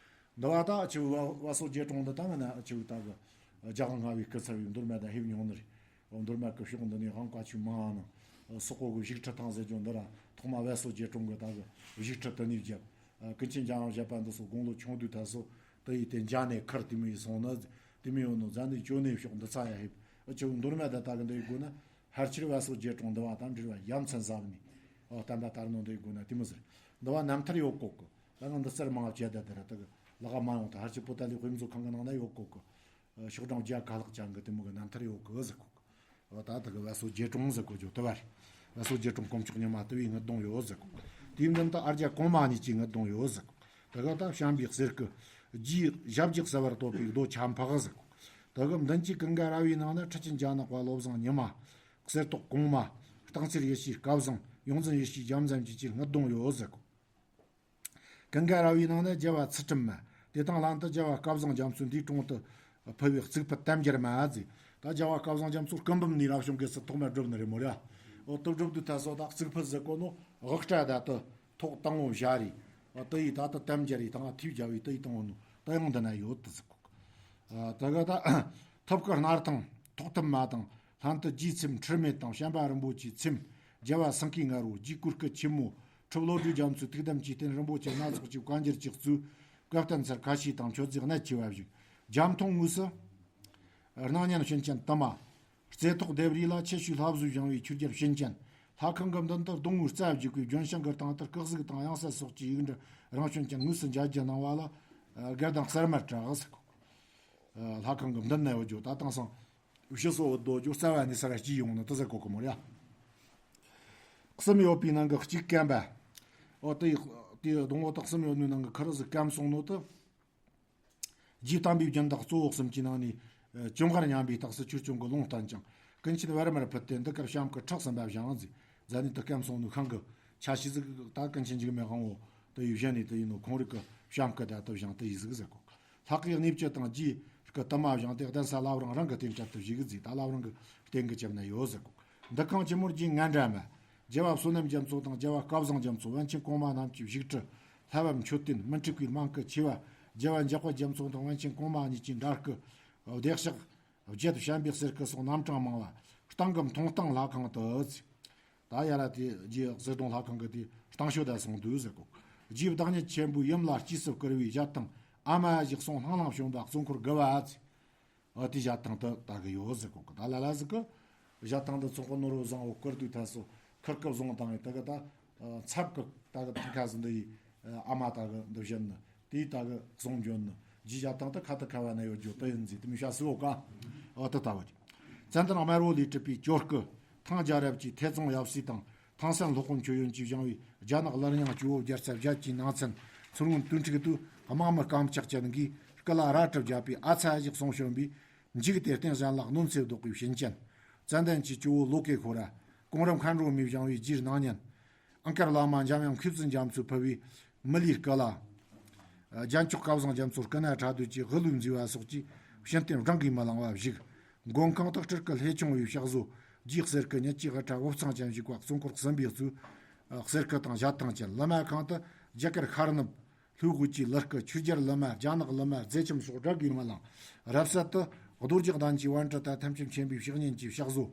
འདི་བ་ད་ཆུ་བོ་བ་སོ་རྗེ་དྲུང་འདི་ད་ང་ན་ཆུ་བོ་ད་གི་རྒྱ་གར་མངའ་བའི་སྐུ་ཚབ་ཡིན་མདོར་ན་ད་ཧེབ་མྱོང་ནི་རེད། མདོར་ན་སྐུ་ཕྱོགས་འདི་ནས་དབང་བཀའ་ཆོས་མང་ནང་སོག་པོ་གི་བཞུགས་ཁྲི་ཐང་ཟེར་རྒྱུ་འདི་ར་ཐོག་མ་བ་སོ་རྗེ་དྲུང་གི་ད་གི་བཞུགས་ཁྲི་དུ་ནས་བརྒྱབ། ཀུན་མཁྱེན་འཇམ་དབྱངས་བཞད་པ་འདི་ཚོ་དགུང་ལོ་ཆུང་དུས་ད་སོ་དུ་ཡིས་དེ་འཇའ་ནས་ཁུར་དེ་མོ་ཡིས་སོང་ན་དེ་མོ་ཡོད་ནོ་ཛ་ནི་ཅོ་ནེ་ཕྱོགས་འདི་ཚ་ཡ་ཧེབ། ཨ་ཆུ་བོ་མདོར་ན་ད་ད་གི་འདི་ཡི་སྒོ་ན་ཕལ་ཆེར་བ་སོ་རྗེ་དྲུང་འདི་བ་དང་འབྲེལ་བ་ཡ་མཚན་ཟབ་ནས་ཨོ་བསྟན་པ་དར་ནོ་འདི་ཡི་སྒོ་ན་དེ་མོ་ཟེར། འདི་བ་རྣམ་ཐར་ཡོད་གོ་གི། ད་ང་འདི་ཚར་མང་བ་བྱས་ད་དེ་ར་ད་གི་ལག་མ་ཡོང་ད་ཕལ་ཆེར་པོ་ཏཱ་ལའི་དཔེ་མཛོད་ཁང་གི་ནང་ན་ཡོད་གོ་གི། ཤོག་གྲངས་བརྒྱ་ཁ་ལྷག་ཅན་གྱི་དེ་མོ་གི་རྣམ་ཐར་ཡོད་གི་ཟེར་གོ། འོ་ད་དེ་གི་བ་སོ་རྗེ་དྲུང་ཟེར་གོ་རྒྱུ་དེ་བ་རེད། བ་སོ་རྗེ་དྲུང་དཀོན་མཆོག་ཉི་མ་དུ་བའི་སྔགས་སྡོང་ཡོད་ཟེར་གོ། དེའི་མདུན་དུ་ཨ་རྒྱ་གོང་མ་གཉིས་ཀྱི་སྔགས་སྡོང་ཡོད་ཟེར་གོ། དེ་ག་ད་བྱམས་པའི་གསེར་སྐུ། རྒྱས་ཞབས་ཀྱི་གསལ་བར་བཏོད་པའི་རྡོ་ཆ་འཕགས་ཟེར་གོ། དེ་གི་མདུན་གྱི་ཀུན་དགའ་ར་བའི་ནང་ན་ཁྲི་ཆེན་རྒྱ་ནག་པ་བློ་བཟང་ཉི་མ། གསེར་ཏོག་གོང་མ། སྟག་འཚེར་ཡེ་ཤེས་སྐལ་བཟང་། ཡོངས་འཛིན་ཡེ་ཤེས་རྒྱལ་མཚན་བཅས་ཀྱི་སྔགས་སྡོང་ཡོད་ཟེར་གོ། ཀུན་དགའ་ར་བའི་ནང་ན་རྒྱལ་བ་ཚུལ་ཁྲིམས་མ། དེ་དང་ལྷན་དུ་རྒྱལ་བ་སྐལ་བཟང་རྒྱ་མཚོའི་འདས་གྲོངས་དུ་ཕུལ་བའི་གཙུག་ཕུད་དམ་འབྱར་མ་ཟེར། ད་རྒྱལ་བ་སྐལ་བཟང་རྒྱ་མཚོ་སྐུ་འབུམ་ནས་རབ་བྱུང་གི་སྲིད་ཐོག་མར་བསྒྲུབས་ནི་རེད་མོ་ར། འོ་དུ་བསྒྲུབས་དུས་ཐད་སོ་ད་གཙུག་ཕུད་ཟེར་གོ་ནོ་དབུ་སྐྲ་ད་དུ་ཐོག་དང་བོ་བཞར་རེ། འོ་དུ་ཡི་ད་དུ་དམ་འབྱར་རེ་དང་ཐིབས་རྒྱ་བའི་དུ་ཡི་དང་བོ་ནོ་དུ་ཡང་འདི་ན་ཡོད་དུ་ཟེར་གོ། ད་ག་ད་ཐུབ་ཀི་སྣར་ཐང་ཐོག་ཐུབ་མ་དང་ལྷན་དུ་རྗེའི་ཚེམས་འཁྲུལ་མེད་དང་བྱམས་པ་རིན་པོ་ཆེའི་ཚེམས་རྒྱལ་བ་སེང་གེའི་ང་རོ་རྗེ་གོར་གི་ཆེན་མོ་ཁྲི་བློ་གྲོས་རྒྱ་མཚོའི་ཐུགས་དམ་གྱི་རྟེན་རིན་པོ་ཆེ་སྣ་ཚོགས་ཀྱི་བཀའ་འགྱུར་གྱི་གཙོས་བཀའ་བསྟན་ཚར་ཁ་ཤས་དང་མཆོད་རྫས་གནད་ཆེ་བ་བཞུགས། རྒྱ་མཐོང་ངོས་སུ་སྣང་བརྙན་བྱིན་ཅན་དུ་མ། རྩེ་ཐོག་ལྡེབས་རིས་ལ་ཆེ་ཤོས་ལྷ་བཟོས་བཞེངས་པའི་ཆོས་རྒྱལ་བྱིན་ཅན། ལྷ་ཁང་གི་མདུན་དུ་སྡོང་བོའི་རྩ་བརྒྱུས་པའི་ལྗོན་ཤིང་གི་སྟེང་དུ་སྐུ་གཟུགས་དང་དབྱངས་གསལ་སོགས་ཀྱི་ཡིག་འབྲུ་རང་བྱོན་ཅན་དངོས་སུ་མཇལ་རྒྱུ་གནང་བ་ལ་དགའ་ལྡན་གསར་མར་གྲགས་ཟེར་གོ། ལྷ་ཁང་གི་མདུན་ན་ཡོད་རྒྱུ་ད་དེང་སང་ཕྱི་སོ་བུད་དོ་རྒྱུ་རྩ་བ་ནས་ས་ར་སྐྱེས་ཡོང་ནི་དེ་ཟེར་གོ་གི་མོ་ར། གསུམ་ཡོད་པའི་ནང་གི་གཅིག་སྐམ་པ། འོ་དེ་ཡི་དེ་ཡི་སྡོང་བོ་དག་གསུམ་ཡོད་ནོའི་ནང་གི་ཁུ་རུ་ཟིག་སྐམ་སོང་ནོ་དེ། རྗེ་དམ་པའི་སྦྱིན་བདག་གཙོ་བོ་གསུམ་གྱི་ནང་ནས་ཨ་ཅུང་ཧར་མཉམ་པའི་རྟགས་སུ་ཆོས་སྐྱོང་གི་ལུང་བསྟན་ཅིང་ཀུན་མཁྱེན་བར་མར་ཕུལ་ཏེ་འདི་སྐབས་བྱམས་ཀྱི་ཁྲག་ཟིན་པ་བཞེངས་ཟིག། རྫ་ནས་དུ་སྐམ་སོང་ནོའི་ཤིང་གི་ཆ་ཤས་ཟིག་ད་ཀུན་མཁྱེན་འཇིགས་མེད་དབང་བོ་དེ་ཡི་བཞིན་ནས་དེ་ཡིན་ནོ་ཁོང་རིགས་ཀྱི་བྱམས་ཀྱི་བརྡ་དུ་བཞེངས་དེ་ཡི་ཟིག་ཟེར་གོ། ལྷག་གི་གནས་བཅུ་དང་རྗེ་གི་དུ་མ་བཞེངས་ཏེ་གདན་ས་བླ་བྲང་རང་གི་རྟེན་གྲལ་དུ་བཞུགས་གི་ཟིག། ད་བླ་བྲང་གི་རྟེན་གྱི་ཅབ་ན་ཡོད་ཟེར་གོ། འདུ་ཁང་ཆེན་མོར་རྗེ་ངན་འདྲ་མ། རྒྱལ་བ་བསོད་ནམས་རྒྱ་མཚོ་དང་རྒྱལ་བ་སྐལ་བཟང་རྒྱ་མཚོ་པཎ་ཆེན་གོང་མ་རྣམས་ཀྱི་བཞུགས་ཁྲི། ལྷ་བབས་མཆོད་རྟེན་མི་འཁྲུགས་པའི་རྨང་གི་ཆེ་བ། རྒྱལ་བ་འཇམ་དཔལ་རྒྱ་མཚོ་དང་པཎ་ཆེན་གོང་མ་གཉིས་ཀྱི་འདྲ་སྐུ། བདེ་གཤེགས་བརྒྱད་བྱམས་པའི་གསེར་སྐུ་སོགས་རྣམ་གྲངས་མང་བ། སྟེང་གི་མཐོང་སྟེང་ལྷ་ཁང་དུ། ད་ཡ་ར་དེ་རྗེ་གསེར་སྡོང་ལྷ་ཁང་གི་དེ་སྟེང་ཤོད་ད་སོང་དུས་ཟེར་གོ། རྗེའི་བདག་ཉིད་ཆེན་པོའི་ཡུམ་ལ་སྐྱེས་སུ་བསྐུལ་བའི་ཞལ་ཐང་ཨ་མ་ཞིག་གསུང་ལྷང་ལྷང་བྱོན་པ་གཙོ་འཁོར་དགུ་བ། ཨ་དེ་ཞལ་ཐང་དུ་ད་གི་ཡོད་ཟེར་གོ་གི། ད་ལ་ལ་ཟིག་གི་ཞལ་ཐང་དུ་ཚོགས་པ་ནོར་བུ་བཟང་བོ་བསྐུར་དུས་ཐད་སོ་ཁུར་གི་བཟུང་བཏང་བའི་ད་གི་ད་ཚབ་གི་ད་གི་ཐང་ཁ་ཟིག་འདི་ཡི་ཨ་མ་ད་གི་འདི་བཞིན་ནི་དེའི་ད་གི་གསུང་འབྱོན་ནི་རྗེ་ཞལ་ཐང་དུ་ཁ་ཏུ་ཁ་བ་ན་ཡོད་རྒྱུ་དུ་ཡིན་ཟིག་དུ་མི་ཤ་སི་འོ་ཀ། ཨ་དུ་ད་བ་རེད། ཙན་དན་དམར་བོ་ལས་གྲུབ་པའི་ཇོ་སྐུ། ཐང་རྒྱལ་རབས་ཀྱི་ཐེ་ཚོམ་ཡབ་སྲས་དང་། ཐང་སན་སློབ་དཔོན་མཆོད་ཡོན་གྱིས་བཞེངས་པའི་རྒྱ་ནག་གླུ་རྙིང་ཇོ་བོ་རྒྱལ་ཚབ་རྒྱལ་གྱི་ནང་ཚན་མཚོ་སྔོན་དུས་འཁྲུག་ཏུ་དམག་མི་རྐང་ལྕགས་ཅན་གྱིས་སྐུ་ལ་རལ་གྲི་བརྒྱབ་པའི་ཨ་ཚ་ཞིག་གསུང་བྱོན་པའི་འཇིག་དེར་བརྟེན་གཞན་ལ་གནོད་འཚེ་བཟློག་པའི་བྱིན་ཅན། ཙན་དན་གྱི་ཇོ་བོ་ལོ་ཀེ་ཁོ་ར། གོང་རིམ་མཁའ་འགྲོ་མས་བཞེངས་པའི་རྗེའི་སྣང་བརྙན། ཨང་དཀར་བླ་མ་འཇམ་དབྱངས་མཁས་བཙུན་རྒྱ་མཚོས་ཕུལ་བའི་མི་ལུས་སྐུ་ལ། རྒྱན་མཆོག་སྐལ་བཟང་རྒྱ་མཚོ་སྐུ་ན་ཕྲ་དོད་ཀྱི་དབུ་ལུས་མཛེས་པ་སོགས་ཀྱི་བྱིན་རྟེན་བགྲང་གིས་མི་ལང་བ་བཞུགས། མགོན་ཁང་དུ་སྤྲུལ་སྐུ་ལྷས་ཆུང་བའི་ཕྱག་བཟོ་རྗེ་གསེར་སྐུ་ཉིད་ཀྱི་དབུ་སྐྲ་འོབས་ཚང་ཅན་བཞུགས་པ་གཙོ་འཁོར་གསུམ་པའི་གཙོས། གསེར་སྐུ་དང་ཞལ་ཐང་ཅན། ལི་མ་ཁང་དུ་རྒྱ་གར་ཤར་ནུབ་ལྷོའི་དབུས་ཀྱི་ལི་སྐུ། ཆོས་རྒྱལ་ལི་མ། རྒྱ་ནག་ལི་མ། རྫས་ཁྱིམ་སོགས་བགྲང་གིས་མི་ལང་། རབ་གསལ་དུ་རྡོ་རྗེ་གདན་གྱི་པཎ་གྲུབ་དང་ཐམས་ཅད་མཁྱེན་པའི་བཤེས་གཉེན་གྱི་ཕྱག་བཟོ།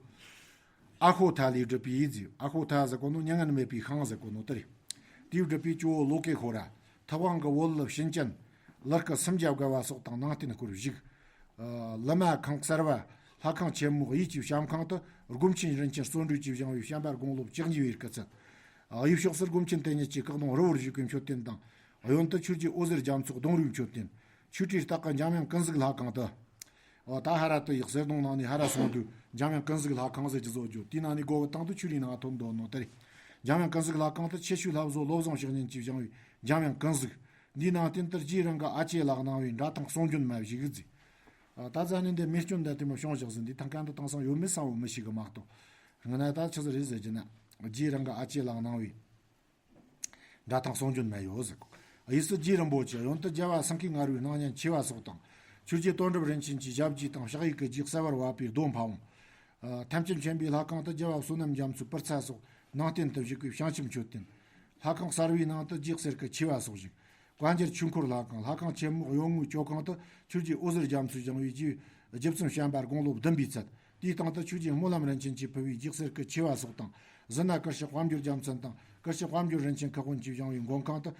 ཨ་ཁོ་ཐ་ལས་གྲུབ་པའི་ཡིད་བཟོས། ཨ་ཁོ་ཐ་ཟེར་གོ་ནོ་མྱ་ངན་མེད་པའི་ཤིང་ཟེར་གོ་ནོ་དེ་རེད། དེས་གྲུབ་པའི་ཇོ་བོ་ལོ་ཀེ་ཁོ་ར། ཐུབ་དབང་གི་བོད་ལུ་བྱིན་ཅན། ལི་སྐུ་སུམ་བརྒྱ་བརྒལ་བ་སོགས་དང་ནང་རྟེན་སྐོར་བཞུགས། ཨ་ལི་མ་ཁང་གསར་བ། ལྷ་ཁང་ཆེན་མོ་གཡས་ཀྱི་བཤམས་ཁང་དུ་སྒོམ་ཆེན་རིན་ཆེན་བརྩོན་འགྲུས་ཀྱིས་བཞེངས་པའི་བྱམས་པ་དགུང་ལོ་བཅུ་གཉིས་པའི་སྐུ་ཚད། ཨ་གཡས་ཕྱོགས་སུ་སྒོམ་ཆེན་དེ་ཉིད་ཀྱི་སྐུ་གདུང་རི་བོར་བཞུགས་པའི་མཆོད་རྟེན་དང་། གཡོན་དུ་ཆོས་རྗེ་འོད་ཟེར་རྒྱ་མཚོ་གདུང་རུས་མཆོད་རྟེན། ཆོས་ཁྲིའི་ལྟག་གི་འཇམ་དབྱངས་ཀུན་གཟིགས་ལྷ་ཁང་དུ། འོ་ད་ཧ་ར་ཏི་ཡི་གསེར་སྡོང་ནང་ནས་ཧ་ར་སོང་དུས་འཇམ་དབྱངས་ཀུན་གཟིགས་ལྷ་ཁང་ཟེར་གྱི་བཟོ་རྒྱུ་དེའི་ནང་ནས་མགོ་བོ་བཏང་དུས་ཆོས་རིག་ནང་ཐོན་འདོད་ནོ་དེ་རེད། འཇམ་དབྱངས་ཀུན་གཟིགས་ལྷ་ཁང་དུ་ཆེ་ཤོས་ལྷ་བཟོ་བློ་བཟང་བཤེས་གཉེན་གྱིས་བཞེངས་པའི་འཇམ་དབྱངས་ཀུན་གཟིགས། འདིའི་ནང་རྟེན་དུ་རྗེ་རང་གི་ཨ་ཅེ་ལགས་གནང་བའི་འདྲ་ཐང་གསུང་རྒྱུན་མ་བཞུགས་གི་ཟིག། ད་ཙ་ནི་འདི་མེ་སྐྱོན་འདི་དེ་མོ་བྱུང་བཞག་ཟིན་འདི་ཐང་ཀན་དུ་དེང་སང་ཡོད་མེད་གསལ་བོ་མི་ཤེས་གི་མ་གཏོགས། སྔ་ན་ད་ཆི་ཟིག་རེད་ཟེར་གྱི་ན། རྗེ་རང་གི་ཨ་ཅེ་ལགས་གནང་བའི། འདྲ་ཐང་གསུང་རྒྱུན་མ་ཡོད་ཟེར་གོ། གཡས་སུ་རྗེ་རིན་པོ་ཆེ། གཡོན་དུ་རྒྱལ་བ་སེང་གེ་ང་རོའི་སྣང་བརྙན་ཆེ་བ་སོགས་དང་། ཆོས་རྗེ་དོན་གྲུབ་རིན་ཆེན་གྱི་ཞབས་རྗེས་དང་ཕྱག་གཡས་ཀྱི་རྗེས་གསལ་བར་བབས་པའི་རྡོ་ཕ་བོང་། ཐམས་ཅད་མཁྱེན་པའི་ལྷ་ཁང་དུ་རྒྱལ་བ་བསོད་ནམས་རྒྱ་མཚོའི་པུར་ཚ་སོགས་ནང་རྟེན་དུ་བཞུགས་པའི་བྱང་ཆུབ་མཆོད་རྟེན། ལྷ་ཁང་གསར་བའི་ནང་དུ་རྗེ་གསེར་སྐུ་ཆེ་བ་སོགས་བཞུགས། བཀའ་འགྱུར་ཆོས་འཁོར་ལྷ་ཁང་། ལྷ་ཁང་ཆེན་མོ་གཡོན་ངོས་ཇོ་ཁང་དུ་ཆོས་རྗེ་འོད་ཟེར་རྒྱ་མཚོས་བཞེངས་པའི་རྗེ་རྗེ་བཙུན་བྱམས་པ་དགུང་ལོ་བདུན་པའི་ཚད། དེའི་སྟེང་དུ་ཆོས་རྗེ་སྨོན་ལམ་རིན་ཆེན་གྱིས་ཕུལ་བའི་རྗེ་གསེར་སྐུ་ཆེ་བ་སོགས་དང་། གཟི་ན་དཀར་ཆག་དཔལ་འབྱོར་རྒྱལ་མཚན་དང་དཀར་ཆག་དཔལ་འབྱོར་རིན་ཆེན་ཁུ་དབོན་གྱིས་བཞེངས་པའི་མགོན་ཁང་དུ་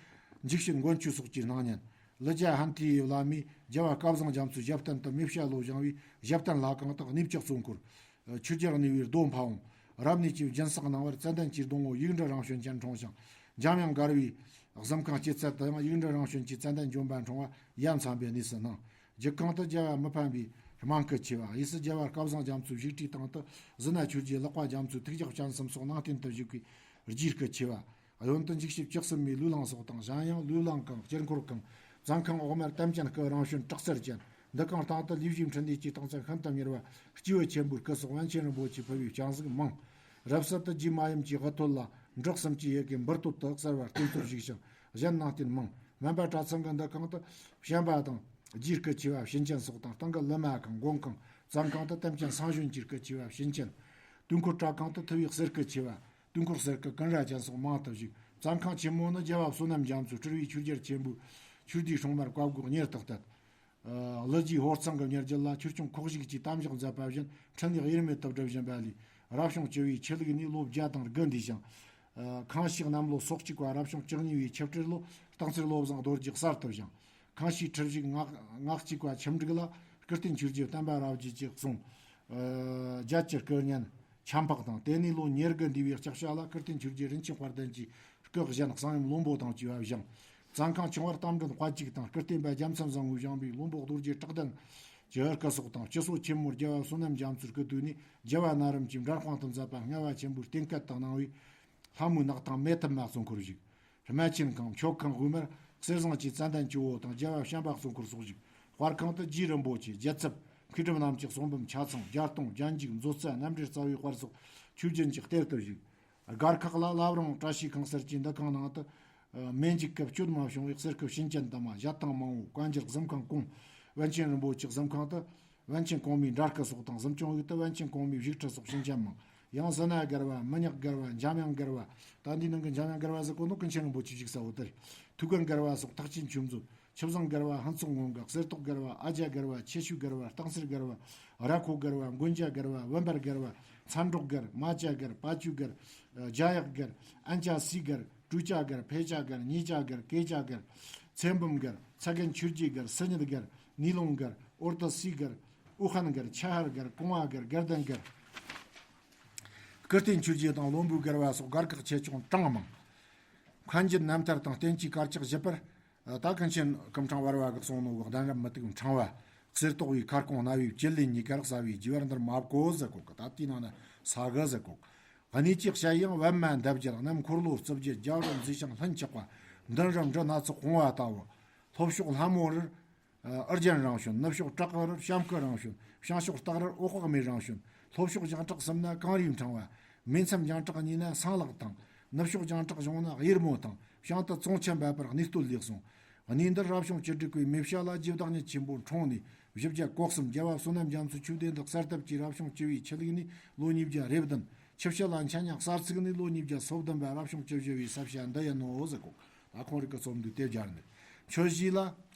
འཇིགས་བྱེད་མགོན་ཁྱོད་སོགས་ཀྱི་སྣང་བརྙན། ལི་ཇ་ཧན་ཐི་ཡི་བླ་མས་རྒྱལ་བ་སྐལ་བཟང་རྒྱ་མཚོའི་ཞབས་བརྟན་དུ་མེ་བྱ་ལོ་བཞེངས་པའི་ཞབས་བརྟན་ལྷ་ཁང་དུ་གནས་བཅུ་གཙོ་འཁོར། ཆོས་རྒྱལ་གནས་པའི་རྡོ་ཕ་བོང་། རབ་གནས་ཀྱི་སྦྱིན་སྲེག་གནང་བར་ཙན་དན་གྱི་སྡོང་བོ་ཡིག་འབྲུ་རང་བྱོན་ཅན་འཁྲུངས་ཤིང་། འཇམ་དབྱངས་མགར་བའི་གཟིམ་ཁང་སྐྱེད་ཚལ་དུ་ཡང་ཡིག་འབྲུ་རང་བྱོན་གྱི་ཙན་དན་ལྗོན་པ་འཁྲུངས་པ་ཡ་མཚན་པའི་གནས་སུ་སྣང་། རྒྱུད་ཁང་དུ་རྒྱལ་བ་མི་ཕམ་པའི་རྨང་སྐུ་ཆེ་བ། གཡས་སུ་རྒྱལ་བ་སྐལ་བཟང་རྒྱ་མཚོའི་བཞུགས་ཁྲིའི་སྟེང་དུ་གཟི་ན་ཆོས་རྗེ་ལག་པ་རྒྱ་མཚོའི་ཐུགས་ལྗགས་སྤྱན་གསུམ་སོགས་ནང་རྟེན་དུ་བཞུགས་པའི་རྗེའི་སྐུ་ཆེ་བ། གཡོན་དུ་འཇིགས་བྱེད་བཅུ་གསུམ་མའི་ལུས་གླིང་སོགས་དང་། གཞན་ཡང་ལུས་གླིང་གང་། དཀྱིལ་འཁོར་གང་། བཙོན་ཁང་འོག་མར་དམ་ཅན་སྐུ་རང་བྱོན་དྲག་རྩལ་ཅན། འདུ་ཁང་སྟེང་དུ་ལས་བྱེད་འཕྲིན་ལས་ཀྱི་རྟགས་མཚན་ཤིན་ཏུ་མྱུར་བ་སྐྱེས་བུ་ཆེན་པོའི་སྐུ་སོགས་པཎ་ཆེན་རིན་པོ་ཆེས་ཕུལ་བའི་ལྗང་གཟུགས་མང་། རབ་གསལ་དུ་རྗེ་མ་ཡུམ་གྱི་དབུ་ཐོད་ལ་འབྲོག་གསུམ་གྱི་ཡི་གེ་འབུར་སྟོད་དུ་གསལ་བར་རྟེན་གཙོར་བཞུགས་ཤིང་གཞན་ནང་རྟེན་མང་། སྨན་པ་གྲྭ་ཚང་གི་འདུ་ཁང་དུ་བྱམས་པ་དང་རྗེའི་སྐུ་ཆེ་བ་བྱིན་ཅན་སོགས་དང་། སྟེང་གི་ལི་མ་ཁང་། མགོན་ཁང་། བཙོན་ཁང་དུ་བསྟན་ཅན་སངས་གཞོན་གྱི་སྐུ་ཆེ་བ་བྱིན་ཅན། དུས་འཁོར་གྲྭ་ཁང་དུ་ཐུ་བའི་གསེར་སྐུ་ཆེ་བ། དུས་འཁོར་གསེར་སྐུ་ཀུན་ར་ཅན་སོགས་མང་དུ་བཞུགས། བཙོན་ཁང་ཆེན་མོ་ནི་རྒྱལ་བ་བསོད་ནམས་རྒྱ་མཚོའི་སྤྲུལ་བའི་ཆོས་རྒྱལ་ཆེན་པོའི་ཆོས་སྡེའི་སྲུང་མར་བཀའ་བསྒོ་གཉེར་དུ་གཏད། ཨ། ཀླུ་རྗེའི་ཧོར་གཙང་གི་ཉེར་བརྒྱད་ལ་ཆོས་སྐྱོང་ཁོག་ཞུགས་ཀྱི་གཏམ་བཞག་མཛད་པ་བཞིན་འཕྲིན་ལས་དབྱེར་མེད་དུ་སྒྲུབ་བཞིན་པ་ལས། རབ་བྱུང་བཅུ་བའི་ཆུ་ལུག་ནས་ལོ་བརྒྱ་དང་དགུ་འདས་ཤིང་། ཨ། ཁང་ཤིས་གནམ་ལོ་སོ་གཅིག་པ་རབ་བྱུང་བཅུ་གཉིས་པའི་ཆུ་སྤྲེལ་ལོ་སྟག་འཚེར་བློ་བཟང་རྡོ་རྗེ་གསར་དུ་བཞེངས། ཁང་ཤིས་ཁྲི་བཞུགས་ངག་ངག་གཅིག་པ་ཆུ་འབྲུག་ལ་སྐུ་རྟེན་ཆོས་རྗེ་བསྟན་པ་རབ་རྒྱས་ཀྱི་གསུང་། ཨ། རྒྱལ་གྱི་སྐུ་བརྙན་ཆམ་ཕག་དང་། དེ་ནས་ལོ་ཉེར་དགུ་འདས་པའི་ལྕགས་བྱ་ལ་སྐུ་རྟེན་ཆོས་རྗེ་རིན་ཆེན་དཔལ་ལྡན་གྱི་སྐུ་བཞེངས། གསང་ཡུམ་བློན་པོ་དང་བཅས་པ་བཞེངས། བཙོན་ཁང་ཆུང་བར་རྟ་མགྲིན་དཔལ་གཅིག་དང་། སྐུ་རྟེན་པ་རྒྱལ་མཚན་བཟང་པོས་བཞེངས་པའི་བློན་པོ་རྡོ་རྗེ་བཀྲག་ལྡན་གྱི་སྐུ་སོགས་དང་། སྤྱི་སོ་ཆེན་མོར་རྒྱལ་བ་བསོད་ནམས་རྒྱ་མཚོའི་སྐུ་དུས་ནས་རྒྱལ་བ་ན་རིམ་གྱི་འབྲལ་དཔང་དུ་མཛད་པ་ངལ་བ་ཆེན་པོའི་རྟེན་སྐལ་དུ་གནང་བའི་ལྷ་མོའི་ནག་ཐང་མེ་ཐུབ་མ་གསུང་འཁོར་བཞུགས། སྨན་ཆེན་ཁང་། མཆོད་ཁང་། དབུས་མར་གསེར་ཟངས་ཀྱི་ཙན་དན་གྱི་འོད་དང་རྒྱལ་བ་བྱམས་པ་གསུང་འཁོར་སོགས་བཞུགས། དཔར་ཁང་དུ་རྗེ་རིན་པོ་ཆེ། རྒྱལ་ཚབ། མཁས་གྲུབ་རྣམས་ཀྱི་གསུང་འབུམ་ཆ་ཚང་། རྒྱ་སྟོང་། རྒྱན་འཇུག་མཛོད་རྩ། རྣམ་འགྲེལ་རྩ་བའི་དཔར་སོགས་ཆོས་རྒྱུན་གྱི་གཏེར་དུ་བཞུགས། སྒར་ཁག་ལ་བླ་བྲང་བཀྲ་ཤིས་ཁང་གསར་གྱི་འདུ་ཁང་ནང་དུ། ཨ། མེ་འཇིག་སྐབས་གཅོད་མ་བྱུང་བའི་གསེར་སྐུ་བྱིན་ཅན་དུ་མ་བཞད་ཐང་མང་བོ། བཀའ་འགྱུར་གཟིམ་ཁང་གོང་། པཎ་ཆེན་རིན་པོ་ཆེ་གཟིམ་ཁང་དུ། པཎ་ཆེན་གོང་མའི་འདྲ་སྐུ་སོགས་དང་། གཟིམ་ཆུང་ཡུལ་དུ་པཎ་ཆེན་གོང་མའི་བཞུགས་ཁྲི་སོགས་བྱིན་ཅན་མང་། ཡང་ཟི་ན་སྒར་བ། མི་ཉག་སྒར་བ། འཇམ་དབྱངས་སྒར་བ། ད་འདིའི་ནང་གི་འཇམ་དབྱངས་སྒར་བ་ཟེར་གོ་ནོ་ཀུན་མཁྱེན་རིན་པོ་ཆེ་བཞུགས་ས་འོ་དེ་རེད། ཐུའུ་བཀྭན་སྒར་བ་སོགས་ཐེག་ཆེན་ཆོས་མཛོད། ཆུ་བཟང་སྒར་བ། ཕུན་ཚོགས་སྔོན་འགོག། གསེར་ཏོག་སྒར་བ། ཨ་ཅག་སྒར་བ། ཆེ་ཤོས་སྒར་བ། སྟག་འཚེར་སྒར་བ། ར་ཁོ་སྒར་བ། མགོན་སྐྱ་སྒར་བ། བུམ་པར་སྒར་བ། མཚན་འབྲོག་སྒར། རྨ་བྱ་སྒར། དཔལ་ཆོས་སྒར། རྒྱ་ཡག་སྒར། ཨན་ཅ་སི་སྒར། ཀྲུའུ་ཅ་སྒར། ཕེ་ཅ་སྒར། ཉེ་ཅ་སྒར། ཀེ་ཅ་སྒར། ཚེ་འབུམ་སྒར། ཚ་རྒན་ཆོས་རྗེ་སྒར། སི་ཉིད་སྒར། ནི་ལུང་སྒར། ཨོར་ཏི་སི་སྒར། ཨུ་ཧན་སྒར། ཆ་ཧར་སྒར། ཀོང་བ་སྒར། སྒར་ལྡན་སྒར། སྐུ་རྟེན་ཆོས་རྗེ་དང་བློན་པོའི་སྒར་བ་སོགས་སྒར་ཁག་ཆེ་ཆུང་གྲངས་མང་། མཁན་རྒྱུད་རྣམ་ཐར་དང་བསྟན་བཅོས་དཀར་ཆག་བཞི་པར། ད་ཀུན་མཁྱེན་སྐུ་ཕྲེང་བར་བ་གི་གསུང་ནོ་གི་གདན་རབས་མུ་ཏིག་ཕྲེང་བ། གསེར་ཏོག་བའི་ཁ་སྐོང་རྣ་བའི་བཅུད་ལེན་གཉིས་ཀ་རག་ས་བའི་རྒྱུ་བར་འདིར་མ་བཀོད་ཟེར་གོ་གི། ད་དེའི་ནང་ན་ས་གི་ཟེར་གོ་གི། གནས་ཀྱི་ཞལ་དབྱངས་པདྨ་འདབ་བརྒྱད། གནམ་འཁོར་ལོ་རྩིབས་བརྒྱད། རྒྱ་རུ་མཛེས་ཤིང་ལྷུན་ཆགས་པ། མདུན་རུ་འབྲུ་སྣ་ཚོགས་སྤུངས་པ་ལྟ་བུ། ལྷོ་ཕྱོགས་ལྷ་མོ་རུར། ཨུ་རྒྱན་རང་བྱོན། ནུབ་ཕྱོགས་བྲག་རུར་བྱམས་སྐུ་རང་བྱོན། བྱང་ཕྱོགས་སྟག་རུར་འོད་དཔག་མེད་རང་བྱོན། ལྷོ་ཕྱོགས་རྒྱང་གྲགས་གསུམ་ན་གངས་རིའི་འཕྲེང་བ། མེ་མཚམས་རྒྱང་གྲགས་གཉིས་ན་སྲང་ལག་ཐང་། ནུབ་ཕྱོགས་རྒྱང་གྲགས་གཞུང་ན་གཡུར་མོ་ཐང་། བྱང་དུ་ཙོང་ཆུ་འབབ་པར་གནས་བསྟོད་ལེགས་གསུངས། གནས་འདིར་རབ་བྱུང་བཅུ་དྲུག་པའི་མེ་བྱ་ལ་རྗེ་བདག་ཉིད་ཆེན་པོ་འཁྲུངས་ནས་བཞི་བརྒྱ་གོ་གསུམ། རྒྱལ་བ་བསོད་ནམས་རྒྱ་མཚོའི་ཆོས་སྡེ་འདི་གསར་བཏབ་ཀྱིས་རབ་བྱུང་བཅུ་བའི་ཆུ་ལུག་ནས་ལོ་ཉིས་བརྒྱ་རེ་བདུན། ཆུ་བྱི་ལ་འཆད་ཉག་གསར་ཚུགས་ནས་ལོ་ཉིས་བརྒྱ་སོ་བདུན་པ་རབ་བྱུང་བཅུ་བཞི་བའི་ས་བྱ་འདི་ཡིན་ནོ་ཟེར་གོ། ད་ཁོང་རིགས་ཀྱི་རྩོམ་འདི་དེ་སྦྱར་ནས། མཆོད་བྱའི་ལ།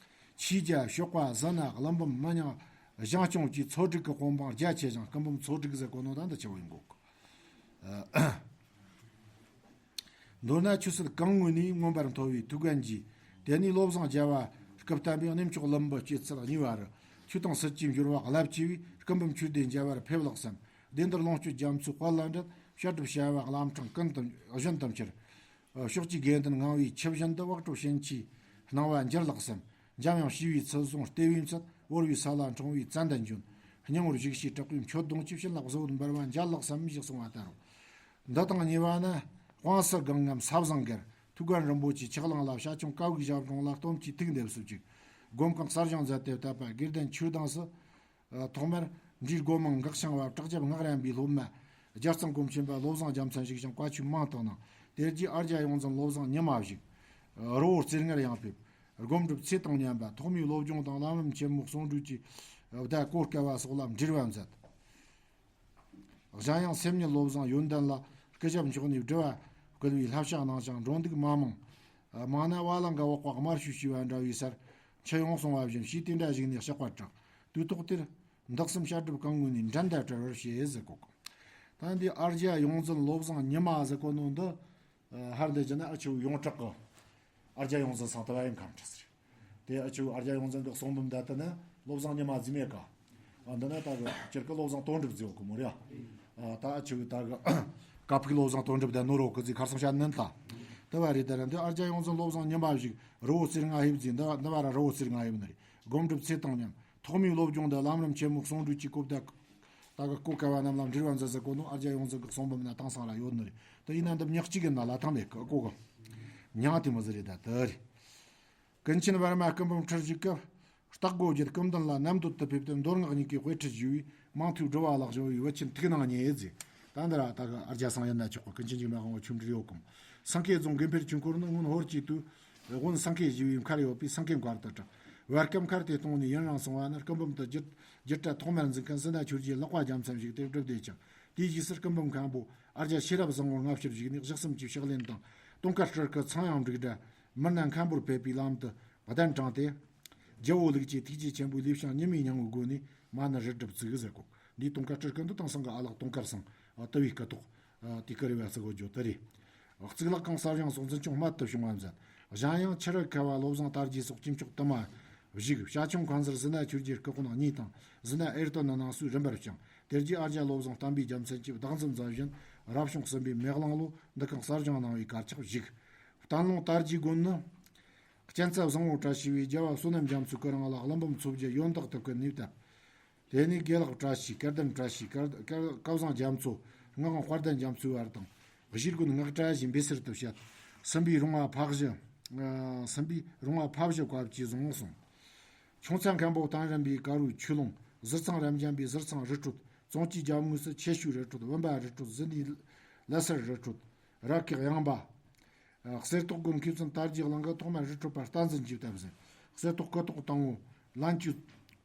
ཆོས་རྒྱལ་ཞོགས་པ་ཟི་ན་ཀླུ་འབུམ་མི་ཉག་ཞང་སྐྱོང་གི་ཚོ་དྲུག་གི་དཔུང་འབངས་རྒྱ་ཆེ་ཞིང་སྐུ་འབུམ་ཚོ་དྲུག་ཟེར་གོ་ནོ་ད་འདི་ཆེ་བོ་ཡིན་གོ། མདོར་ན་ཆོས་སྲིད་གང་ངོས་ནས་མངོན་པར་མཐོ་བའི་ཐུའུ་བཀྭན་གྱིས། དེ་ནས་བློ་བཟང་རྒྱལ་བ་སྐུ་བལྟམས་པའི་གནས་མཆོག་ཀླུ་འབུམ་སྐྱེད་ཚལ་གཉིས་པ་རུ། ཆོས་དང་སྲིད་ཀྱི་འབྱོར་བ་རླབས་ཆེ་བའི་སྐུ་འབུམ་ཆོས་སྡེ་མཇལ་བར་ཕེབས་ལགས་སམ། སྡེ་འདིར་ལོངས་སྤྱོད་རྒྱ་མཚོའི་དཔལ་ལ་འབྲེལ། བཤད་སྒྲུབ་བྱ་བ་ལམ་འཕྲང་ཀུན་ཏུ་བཞིན་དུ་འཁྱིལ། ཕྱོགས་ཀྱི་དགེ་འདུན་ངང་བའི་ཆུ་བཞིན་དུ། བག་དྲོ་ཞིང་ཆེའི་སྣང་བ་འགྱུར་ལགས་སམ། འཇམ་དབྱངས་ཞི་བའི་ཚུལ་བཟུང་ལྟེ་བའི་ཚུལ། བོར་བའི་ས་ལ་འཁྲུངས་པའི་ཙན་དན་འབྱོན། སྙིང་པོར་བཞུགས་ཤིང་དྲེགས་པའི་མཆོད་སྡོང་གི། བྱིན་རླབས་གཟི་འོད་འབར་བ་འཇལ་ལགས་སམ། ཞེས་གསུངས་པ་ལྟར་རོ། འདི་དང་གཉིས་པ་ནི། དབང་སུ་སྒང་ངམ་ས་བཟང་སྒར། ཐུའུ་བཀྭན་རིན་པོ་ཆེ་ཆགས་ལང་ལ་བྱ་ཁྱུང་ཀ་བའི་ཞབས་དྲུང་ལ་སྟོན་གྱི་ཐུགས་འདེབས་སུ་བཅུག། སྒོམ་ཁང་གསར་བཞེངས་མཛད་དེ་བཏབ་པ་དགེ་ལྡན་ཆོས་གདན་སུ། ཐོག་མར་འབྲས་སྒོ་མང་འགག་འཆང་བ་བྲག་རྒྱབ་སྔགས་རན་པའི་སློབ་མ། རྒྱལ་གཙང་སྒོམ་ཆེན་པ་བློ་བཟང་རྒྱལ་མཚན་བཞུགས་ཤིང་བཀའ་ཆོས་མང་བཏང་གནང་། དེ་རྗེས་ཨ་རྒྱ་ཡོངས་འཛིན་བློ་བཟང་ཉི་མ་བཞུགས། རི་བོ་རྩེ་ལྔར་ཡང་ཕེབས། སྒོམ་སྒྲུབ་ཚེ་དང་མཉམ་པ་ཐོག་མའི་བློ་སྦྱོང་དང་ལམ་རིམ་ཆེན་མོ་གསུང་སྒྲོས་ཀྱི་བརྡ་གོ་སྐལ་བ་སོགས་ལ་འབྲེལ་བ་མཛད། གཞན་ཡང་སེམས་ཉིད་བློ་བཟང་ཡོན་ཏན་ལ་སྐུ་ཞབས་མཆོག་ནས་སྒྲུབ་པ་བསྐུལ་བའི་བསླབ་བྱ་གནང་ཞིང་། འགྲོ་འདུག་མ་མང་མང་ན་བ་ལང་ག་འོག་པ་དམར་ཤོས་ཞེས་པ་འདྲ་བའི་སར་ཆུ་ཡོང་སོང་བ་བཞིན་ཞེས་དེ་འདྲ་ཞིག་ནས་གཤེགས་པར་གྲགས། དུས་ཐོག་དེར་འདི་གསུམ་བཤད་སྒྲུབ་གང་ངོས་ནས་འགྲན་ཟླ་བྲལ་བར་བྱེད་ཟེར་གོ། ད་འདི་ཨ་རྒྱ་ཡོངས་འཛིན་བློ་བཟང་ཉི་མ་ཟེར་གོ་ནོ་འདི། ཧར་འདི་བྱས་ན་ཨ་ཆུ་ཡོངས་གྲགས་ཀྱི་ཨ་རྒྱ་ཡོངས་འཛིན་སང་ཏི་བ་ཡིན་ཁམས་ཁྲི་ཟེར། དེ་ཨ་ཆུ་ཨ་རྒྱ་ཡོངས་འཛིན་གྱི་གསུང་འབུམ་འདི་ལྟ་ན་བློ་བཟང་ཉི་མ་རྫི་མེད་ཀ། ཨ་འདི་ན་ད་གི་སྤྱིར་གི་བློ་བཟང་དོན་གྲུབ་རྫི་བོ་གི་མོ་རེད་ཨ། ད་ཨ་ཆུ་ད་གི་ཀ་ཕུག་བློ་བཟང་དོན་གྲུབ་དང་ནོར་བོ་གི་རྫི་ཁར་སང་བཤད་ནན་ད། ལྟ་བ་རེད། ད་ར་འདི་ཨ་རྒྱ་ཡོངས་འཛིན་བློ་བཟང་ཉི་མ་བཞུགས་རི་བོ་རྩེ་ལྔ་ཧེབ་རྫི་འདི་འདི་བ་ར་རི་བོ་རྩེ་ལྔ་ཧེབ་ནི་རེད། སྒོམ་སྒྲུབ་ཚེ་དང་མཉམ། ཐོག་མའི་བློ་སྦྱོང་དང་ལམ་རིམ་ཆེན་མོ་གསུང་སྒྲོས་ཀྱི་གོ་བརྡ། ད་གི་གོ་སྐལ་བ་རྣམས་ལ་འབྲེལ་བ་མཛད་ཟེར་གོ་ནོ་ཨ་རྒྱ་ཡོངས་འཛིན་གྱི་གསུང་འབུམ་ན་དེང་སང་ར་ཡོད་ནི་རེད། དེ་ཡིན་ན་འདི་མྱི་གཅིག་གི་ནང་ལ་ཐང་མེད་གི་གོ་གི། མྱང་དེ་མོ་ཟིག་རེད། ད་དེ་རེད། ཀུན་མཁྱེན་བར་མ་སྐུ་འབུམ་ཁྲི་བཞུགས་སྐབས། སྟག་སྒོ་བརྒྱུད་སྐུ་མདུན་ལ་རྣམ་འདོད་དུ་ཕེབས་ཏེ་མདོ་སྔགས་གཉིས་ཀྱི་དཔེ་ཁྲིད་ཞུ་བའི་མང་ཐོས་སྒྲུབ་པ་ལག་ཞོ་བའི་བུ་ཆེན་ཐུགས་སྣང་བརྙེས་ཟེར། ད་འདི་ར་ད་གི་ཨ་རྒྱ་སང་ཡིན་ན་ཆོག་གི། ཀུན་མཁྱེན་འཇིགས་མེད་དབང་པོ་ཆོས་འབྲེལ་ཡོད་གམ། སེང་གེ་རྫོང་དགེ་འཕེལ་ཆོས་འཁོར་ནི་སྔོན་ཧོར་གྱི་དུས། དབོན་སེང་གེ་ཞེས་པའི་མཁར་ཡོད་པས་སེང་གེ་མཁར་དུ་གྲགས། བར་སྐབས་མཁར་དེ་སྟོངས་ནས་ཡུན་རིང་སོང་བ་ན་སྐུ་འབུམ་དུ་རྒྱུད་རྒྱུད་གྲྭ་ཐོག་མར་འཛིན་མཁན་ཟི་ན་ཆོས་རྗེ་ལག་པ་རྒྱལ་མཚན་བཞུགས་ཏེ་སྒྲུབ་སྡེ་བསྐྱངས། དེའི་རྗེས་སུ་སྐུ་འབུམ་མཁན་པོ་ཨ་རྒྱ་ཤེས་རབ་བཟང་པོར་མངའ་བཅོལ་བཞུགས་ནས་གཞི་གསུམ་གྱི་ཕྱག་ལེན་དང་། དུང་དཀར་སྤྲུལ་སྐུ་ཚངས་དབྱངས་འབྲུག་སྒྲ་མི་སྣ་མཁན་པོར་ཕེབས་པའི་ལམ་དུ་གདན་དྲངས་ཏེ། རྒྱལ་པོ་ལུགས་ཀྱི་ཐུགས་རྗེ་ཆེན་པོའི་ལུས་བྱང་ཉི་མའི་སྙིང་པོའི་སྒོ་ནས་མ་ཎི་རི་གྲུབ་བཙུགས་ཟེར་གོ། འདིའི་དུང་དཀར་སྤྲུལ་སྐུ་འདི་དེང་སང་གི་ཨ་ལགས་དུང་དཀར་ཚང་ལྟ་བུའི་སྐུ་ཐོག་དེ་ཀ་རེ་བ་བརྩི་གོ་རྒྱུ་དེ་རེད། གཙུག་ལག་ཁང་གསར་བཞེངས་སོགས་འཛིན་སྐྱོང་རྨད་དུ་བྱུང་བ་མཛད། གཞན་ཡང་ཕྱི་རུ་ཁ་བ་བློ་བཟང་དར་རྒྱས་སོགས་ཆོས་ཕྱོགས་དུ་མ་བཞུགས། བྱ་ཁྱུང་ཁང་གསར་ཟི་ན་ཆོས་རྗེའི་སྐུ་དཔོན་གཉིས་དང་ཟི་ན་ཨེར་ཏོ་ནི་ནང་སོས་རིམ་པར་བསྐྱངས། དེ་རྗེས་ཨ་རྒྱ་བློ་བཟང་བསྟན་པའི་རྒྱལ་མཚན་གྱིས་བདག་འཛིན་མཛད་བཞིན་རབ་བྱུང་གསུམ་པའི་མེ་གླིང་ལོ་འདི་ཁང་གསར་བཞེངས་གནང་བའི་གར་ཆག་བཞུགས། བསྟན་ལུང་དར་རྒྱས་དགོན་ནི། གཅན་ཚ་བཟང་པོ་བཀྲ་ཤིས་པས་རྒྱལ་བ་བསོད་ནམས་རྒྱ་མཚོའི་སྐུ་རིང་ལ་ཀླུ་འབུམ་མཚོ་བརྒྱད་ཡོན་བདག་ཏུ་བཀུར་ནས་བཏབ། དེ་ནས་དགེ་ལེགས་བཀྲ་ཤིས་སྐལ་ལྡན་བཀྲ་ཤིས་སྐལ་སྐལ་སྐལ་བཟང་རྒྱ་མཚོ་སྔགས་དབང་དཔལ་ལྡན་རྒྱ་མཚོའི་བར་དང་། གཞིས་དགོན་སྔགས་གྲྭ་བཞི་འབེ་སར་དུ་བཤད། སྲིན་པོའི་རོང་བ་ཕག་བཞི། ཨ། སྲིན་པོའི་རོང་བ་ཕག་བཞི་བཀའ་བཅས་བཟུང་སོང་། ཁྱུང་ཚ་མཁན་པོ་བསྟན་རམས་པའི་དཀར་པོའི་ཆོས་ལུང་། ཟུར་ཚང་རབ་འབྱམས་པའི་ཟུར་ཚང་རི་ཁྲོད། ཙོང་ཆུའི་རྒྱབ་ངོས་སུ་ཆེ་ཤོས་རི་ཁྲོད། བུམ་པ་རི་ཁྲོད། ཟི་ནི་ལ་སར་རི་ཁྲོད། ར་ཁེག་ཡངས་པ། གསེར་ཏོག་དགོན་མཁས་བཙུན་དར་རྒྱས་གླིང་གི་ཐོག་མར་རི་ཁྲོད་པ་བསྟན་འཛིན་གྱིས་བཏབ་ཟིན། གསེར་ཏོག་སྐུ་ཐོག་དང་པོ་ལན་ཆོས་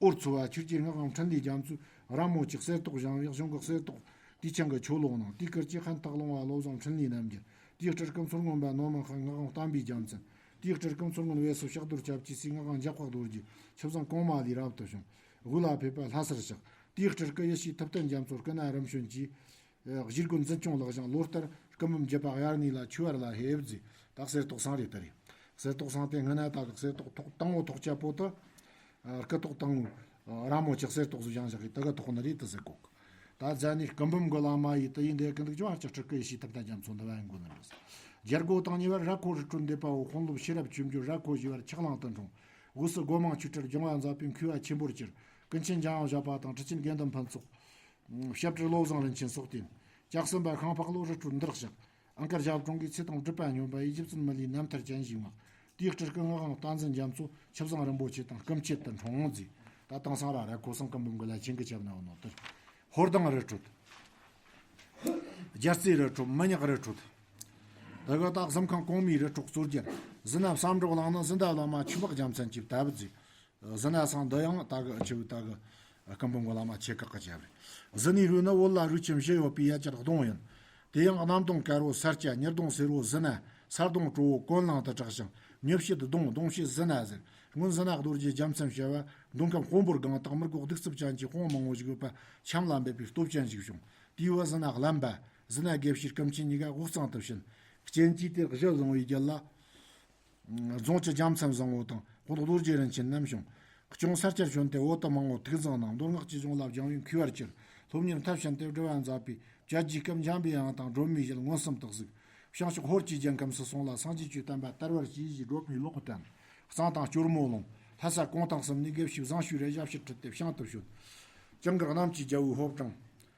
ཨོར་ཚོ་བ་ཆོས་རྒྱལ་སྔགས་དབང་འཕྲིན་ལས་རྒྱ་མཚོས་ར་མོ་ཆེ་གསེར་ཏོག་བཞེངས་པའི་གཞུང་གི་གསེར་ཏོག་དུས་ཆེན་གྱི་ཆོ་ལོ་གནང་། དེའི་སྐོར་གྱི་ཧན་ཐག་ལུང་བ་བློ་བཟང་འཕྲིན་ལས་རྣམ་རྒྱལ། དེའི་སྤྲུལ་སྐུ་མཚོ་སྔོན་པ་ནོར་མང་ཁ་སྔགས་དབང་བསྟན་པའི་རྒྱལ་མཚན། དེའི་སྤྲུལ་སྐུ་མཚོ་སྔོན་བས་སུ་གཤེགས་རྡོར་སྐྱབས་ཀྱི་སྲས་སྔགས་དབང་འཇམ་དཔལ་རྡོ་རྗེ་ཆུ་བཟང་གོང་མ་ལས་རབ་ཏུ་བྱུང་། དབུས་ལ་ཕེབས་པ་ལྷ་སར་གཤེགས། དེའི་སྤྲུལ་སྐུ་ཡེ་ཤེས་ཐུབ་བསྟན་རྒྱ་མཚོ་སྐུ་ན་རིམ་བྱོན་གྱིས། གཞིས་དགོན་འཛིན་སྐྱོང་ལག་བཞེངས། ལོ་ལྟར་སྐུ་འབུམ་བརྒྱུད་པ་དབྱར་གནས་ལ་ཆོས་བར་ལ་ཕེབས་མཛད། ད་གསེར་ཏོག་ཚང་རེད་ད་རེད། གསེར་ཏོག་ཚང་དེ་སྔ་ན་ད་གི་གསེར་ཏོག་ཐོག་དང་པོ་ཐོག་ཆ་པོ་དུ། སྐུ་ཐོག་དང་པོ་ར་མོ་ཆེ་གསེར་ཏོག་བཟོ་བཞེངས་བཞག་གི་དུ་གི་ཐོག་ནི་རེད་དུ་ཟེར་གོ། ད་རྫ་ནས་སྐུ་འབུམ་གི་བླ་མ་ཡིས་དུ་ཡིན་འདི་གི་འདུག་ཅོ་ཧར་ཅི་སྤྲུལ་སྐུ་ཡེ་ཤེས་ཐུབ་བསྟན་རྒྱ་མཚོ་འདི་བ་ཡིན་དགོས་ནི་རེད། རྒྱལ་སྒོ་དང་ཉེ་བར་ར་ཁོ་རི་ཁྲོད་འདེབས་པའོ། དཔོན་སློབ་ཤེས་རབ་ཆོས་འབྱོར་ར་ཁོ་ཞི་བར་ཆགས་ལང་དུ་འཁྲུངས། དབུས་སུ་སྒོ་མང་ཆོས་སྲིད་འབྱུང་བ་མཛད་པའི་མཁས་པ་ཆེན་པོར་གྱུར། ཀུན་མཁྱེན་འཇམ་དབྱངས་བཞད་པ་དང་ཁྲི་ཆེན་དགེ་འདུན་ཕུན་ཚོགས། སྐྱབས་སྤྲུལ་བློ་བཟང་རིན་ཆེན་སོགས་བསྟེན། ལྕགས་ཟམ་པ་ཤིང་ཕག་ལོ་རི་ཁྲོད་འདིར་གཤེགས། ཨང་དཀར་ཞབས་དྲུང་གི་ཚེ་དང་སྒྲུབ་པ་སྙོམས་པ་ཡི། རྗེ་བཙུན་མི་ལའི་རྣམ་ཐར་ཅན་ཞིག་བསྔགས། དེའི་སྤྲུལ་སྐུ་སྔགས་དབང་བསྟན་འཛིན་རྒྱ་མཚོ་ཆུ་བཟང་རིན་པོ་ཆེ་དང་སྐུ་མཆེད་དུ་འཁྲུངས་མཛད། ད་དེང་སང་ར་ར་ཁོ་སང་སྐུ་འབུམ་གི་ལ་ཆེན་གི་ཆབ་ན་བ་ནོ་དེར། ཧོར་ལྡང་རི་ཁྲོད། རྒྱལ་རྩེ་རི་ཁྲོད། མི་ཉག་རི་ཁྲོད། དེ་ག་ད་གཟིམ་ཁང་གོང་མའི་རི་ཁྲོད་གཙོ་རྒྱལ། ཟི་ན་བསམ་གྲོགས་གླིང་ནི་ཟི་ན་བླ་མ་ཆོས་འཕགས་རྒྱལ་མཚན་གྱིས་བཏབ་མཛད། ཟི་ན་སང་འདི་ཡང་ད་གི་ཆུ་བོའི་ད་གི་སྐུ་འབུམ་གི་བླ་མ་ཆེ་ཁག་གི་ཆབ་རེད། ཟི་ནའི་རུ་ནི་བོད་ལ་རུས་ཆེན་བཞི་ཡོད་པའི་ཡ་གྱལ་གདོང་ཡིན། དེ་ཡང་གནམ་གདོང་དཀར་པོ་ས་སྐྱ། ཉི་གདོང་སེར་པོ་ཟི་ན། ས་གདོང་དྲོ་པོ་ཀོན་ལང་དུ་གྲགས་ཤིང་། མྱི་བྱེད་གདོང་གདོང་བྱེད་ཟི་ན་ཟེར། སྔོན་ཟི་ན་རྡོ་རྗེ་རྒྱལ་མཚན་བྱ་བ་མདོ་ཁམས་དཔོན་པོར་སྒང་དང་མི་རྒོག་གདུག་རྩུབ་ཅན་གྱི་དཔུང་མང་པོ་ཞིག་ཡོད་པ་འཆམ་ལ་འབེབས་པའི་སྟོབས་ཅན་ཞིག་བྱུང་། དེའི་བུ་ཟི་ན་གླམ་པ། ཟི་ན་དགེ་བཤེས་ཀུན་མཁྱེན་གཉིས་ཀ་དབུས་གཙང་དུ་ཕྱིན། རྐྱེན་གྱིས་དེ་གཞི་བཟུང་བའི་རྒྱུད་ལ། རྫོང་གི་རྒྱལ་མཚན་བཟང་པོ་དང་དཔོན་རྡོ་རྗེ་རིན་ཆེན་རྣམ་བྱུང་། སྐྱོང་ས་སྐྱར་བྱོན་ཏེ་བོད་དུ་མང་པོ་ཐུགས་བཟང་གནང་། མདོ་སྔགས་ཀྱི་གཞུང་ལ་སྦྱང་བའི་མཁས་པར་གྱུར། སློབ་གཉེར་མཐར་ཕྱིན་ཏེ་སྒྲུབ་པ་མཛད་པའི་བཅད་རྒྱའི་སྐབས་འཇམ་པའི་དབྱངས་དང་སྒྲོན་མེའི་ཞལ་མངོན་སུམ་དུ་གཟིགས། བྱང་ཕྱོགས་ཧོར་གྱི་རྒྱལ་ཁམས་སུ་སོང་ལ་སངས་རྒྱས་ཀྱི་བསྟན་པ་དར་བར་གྱིས་ཞེས་སྒྲོན་མེའི་ཀློག་བསྟན། གཙང་དང་སྐྱོར་མོ་ལུང་། ལྷ་ས་གུང་ཐང་གསུམ་ནས་དགེ་བཤེས་བཟང་ཤོས་རེ་ཞབས་ཕྱི་ཁྲིད་དེ་བྱང་དུ་བྱོན། བྱང་གི་གནམ་གྱི་རྒྱལ་པོའི་ཕོ་བྲང་།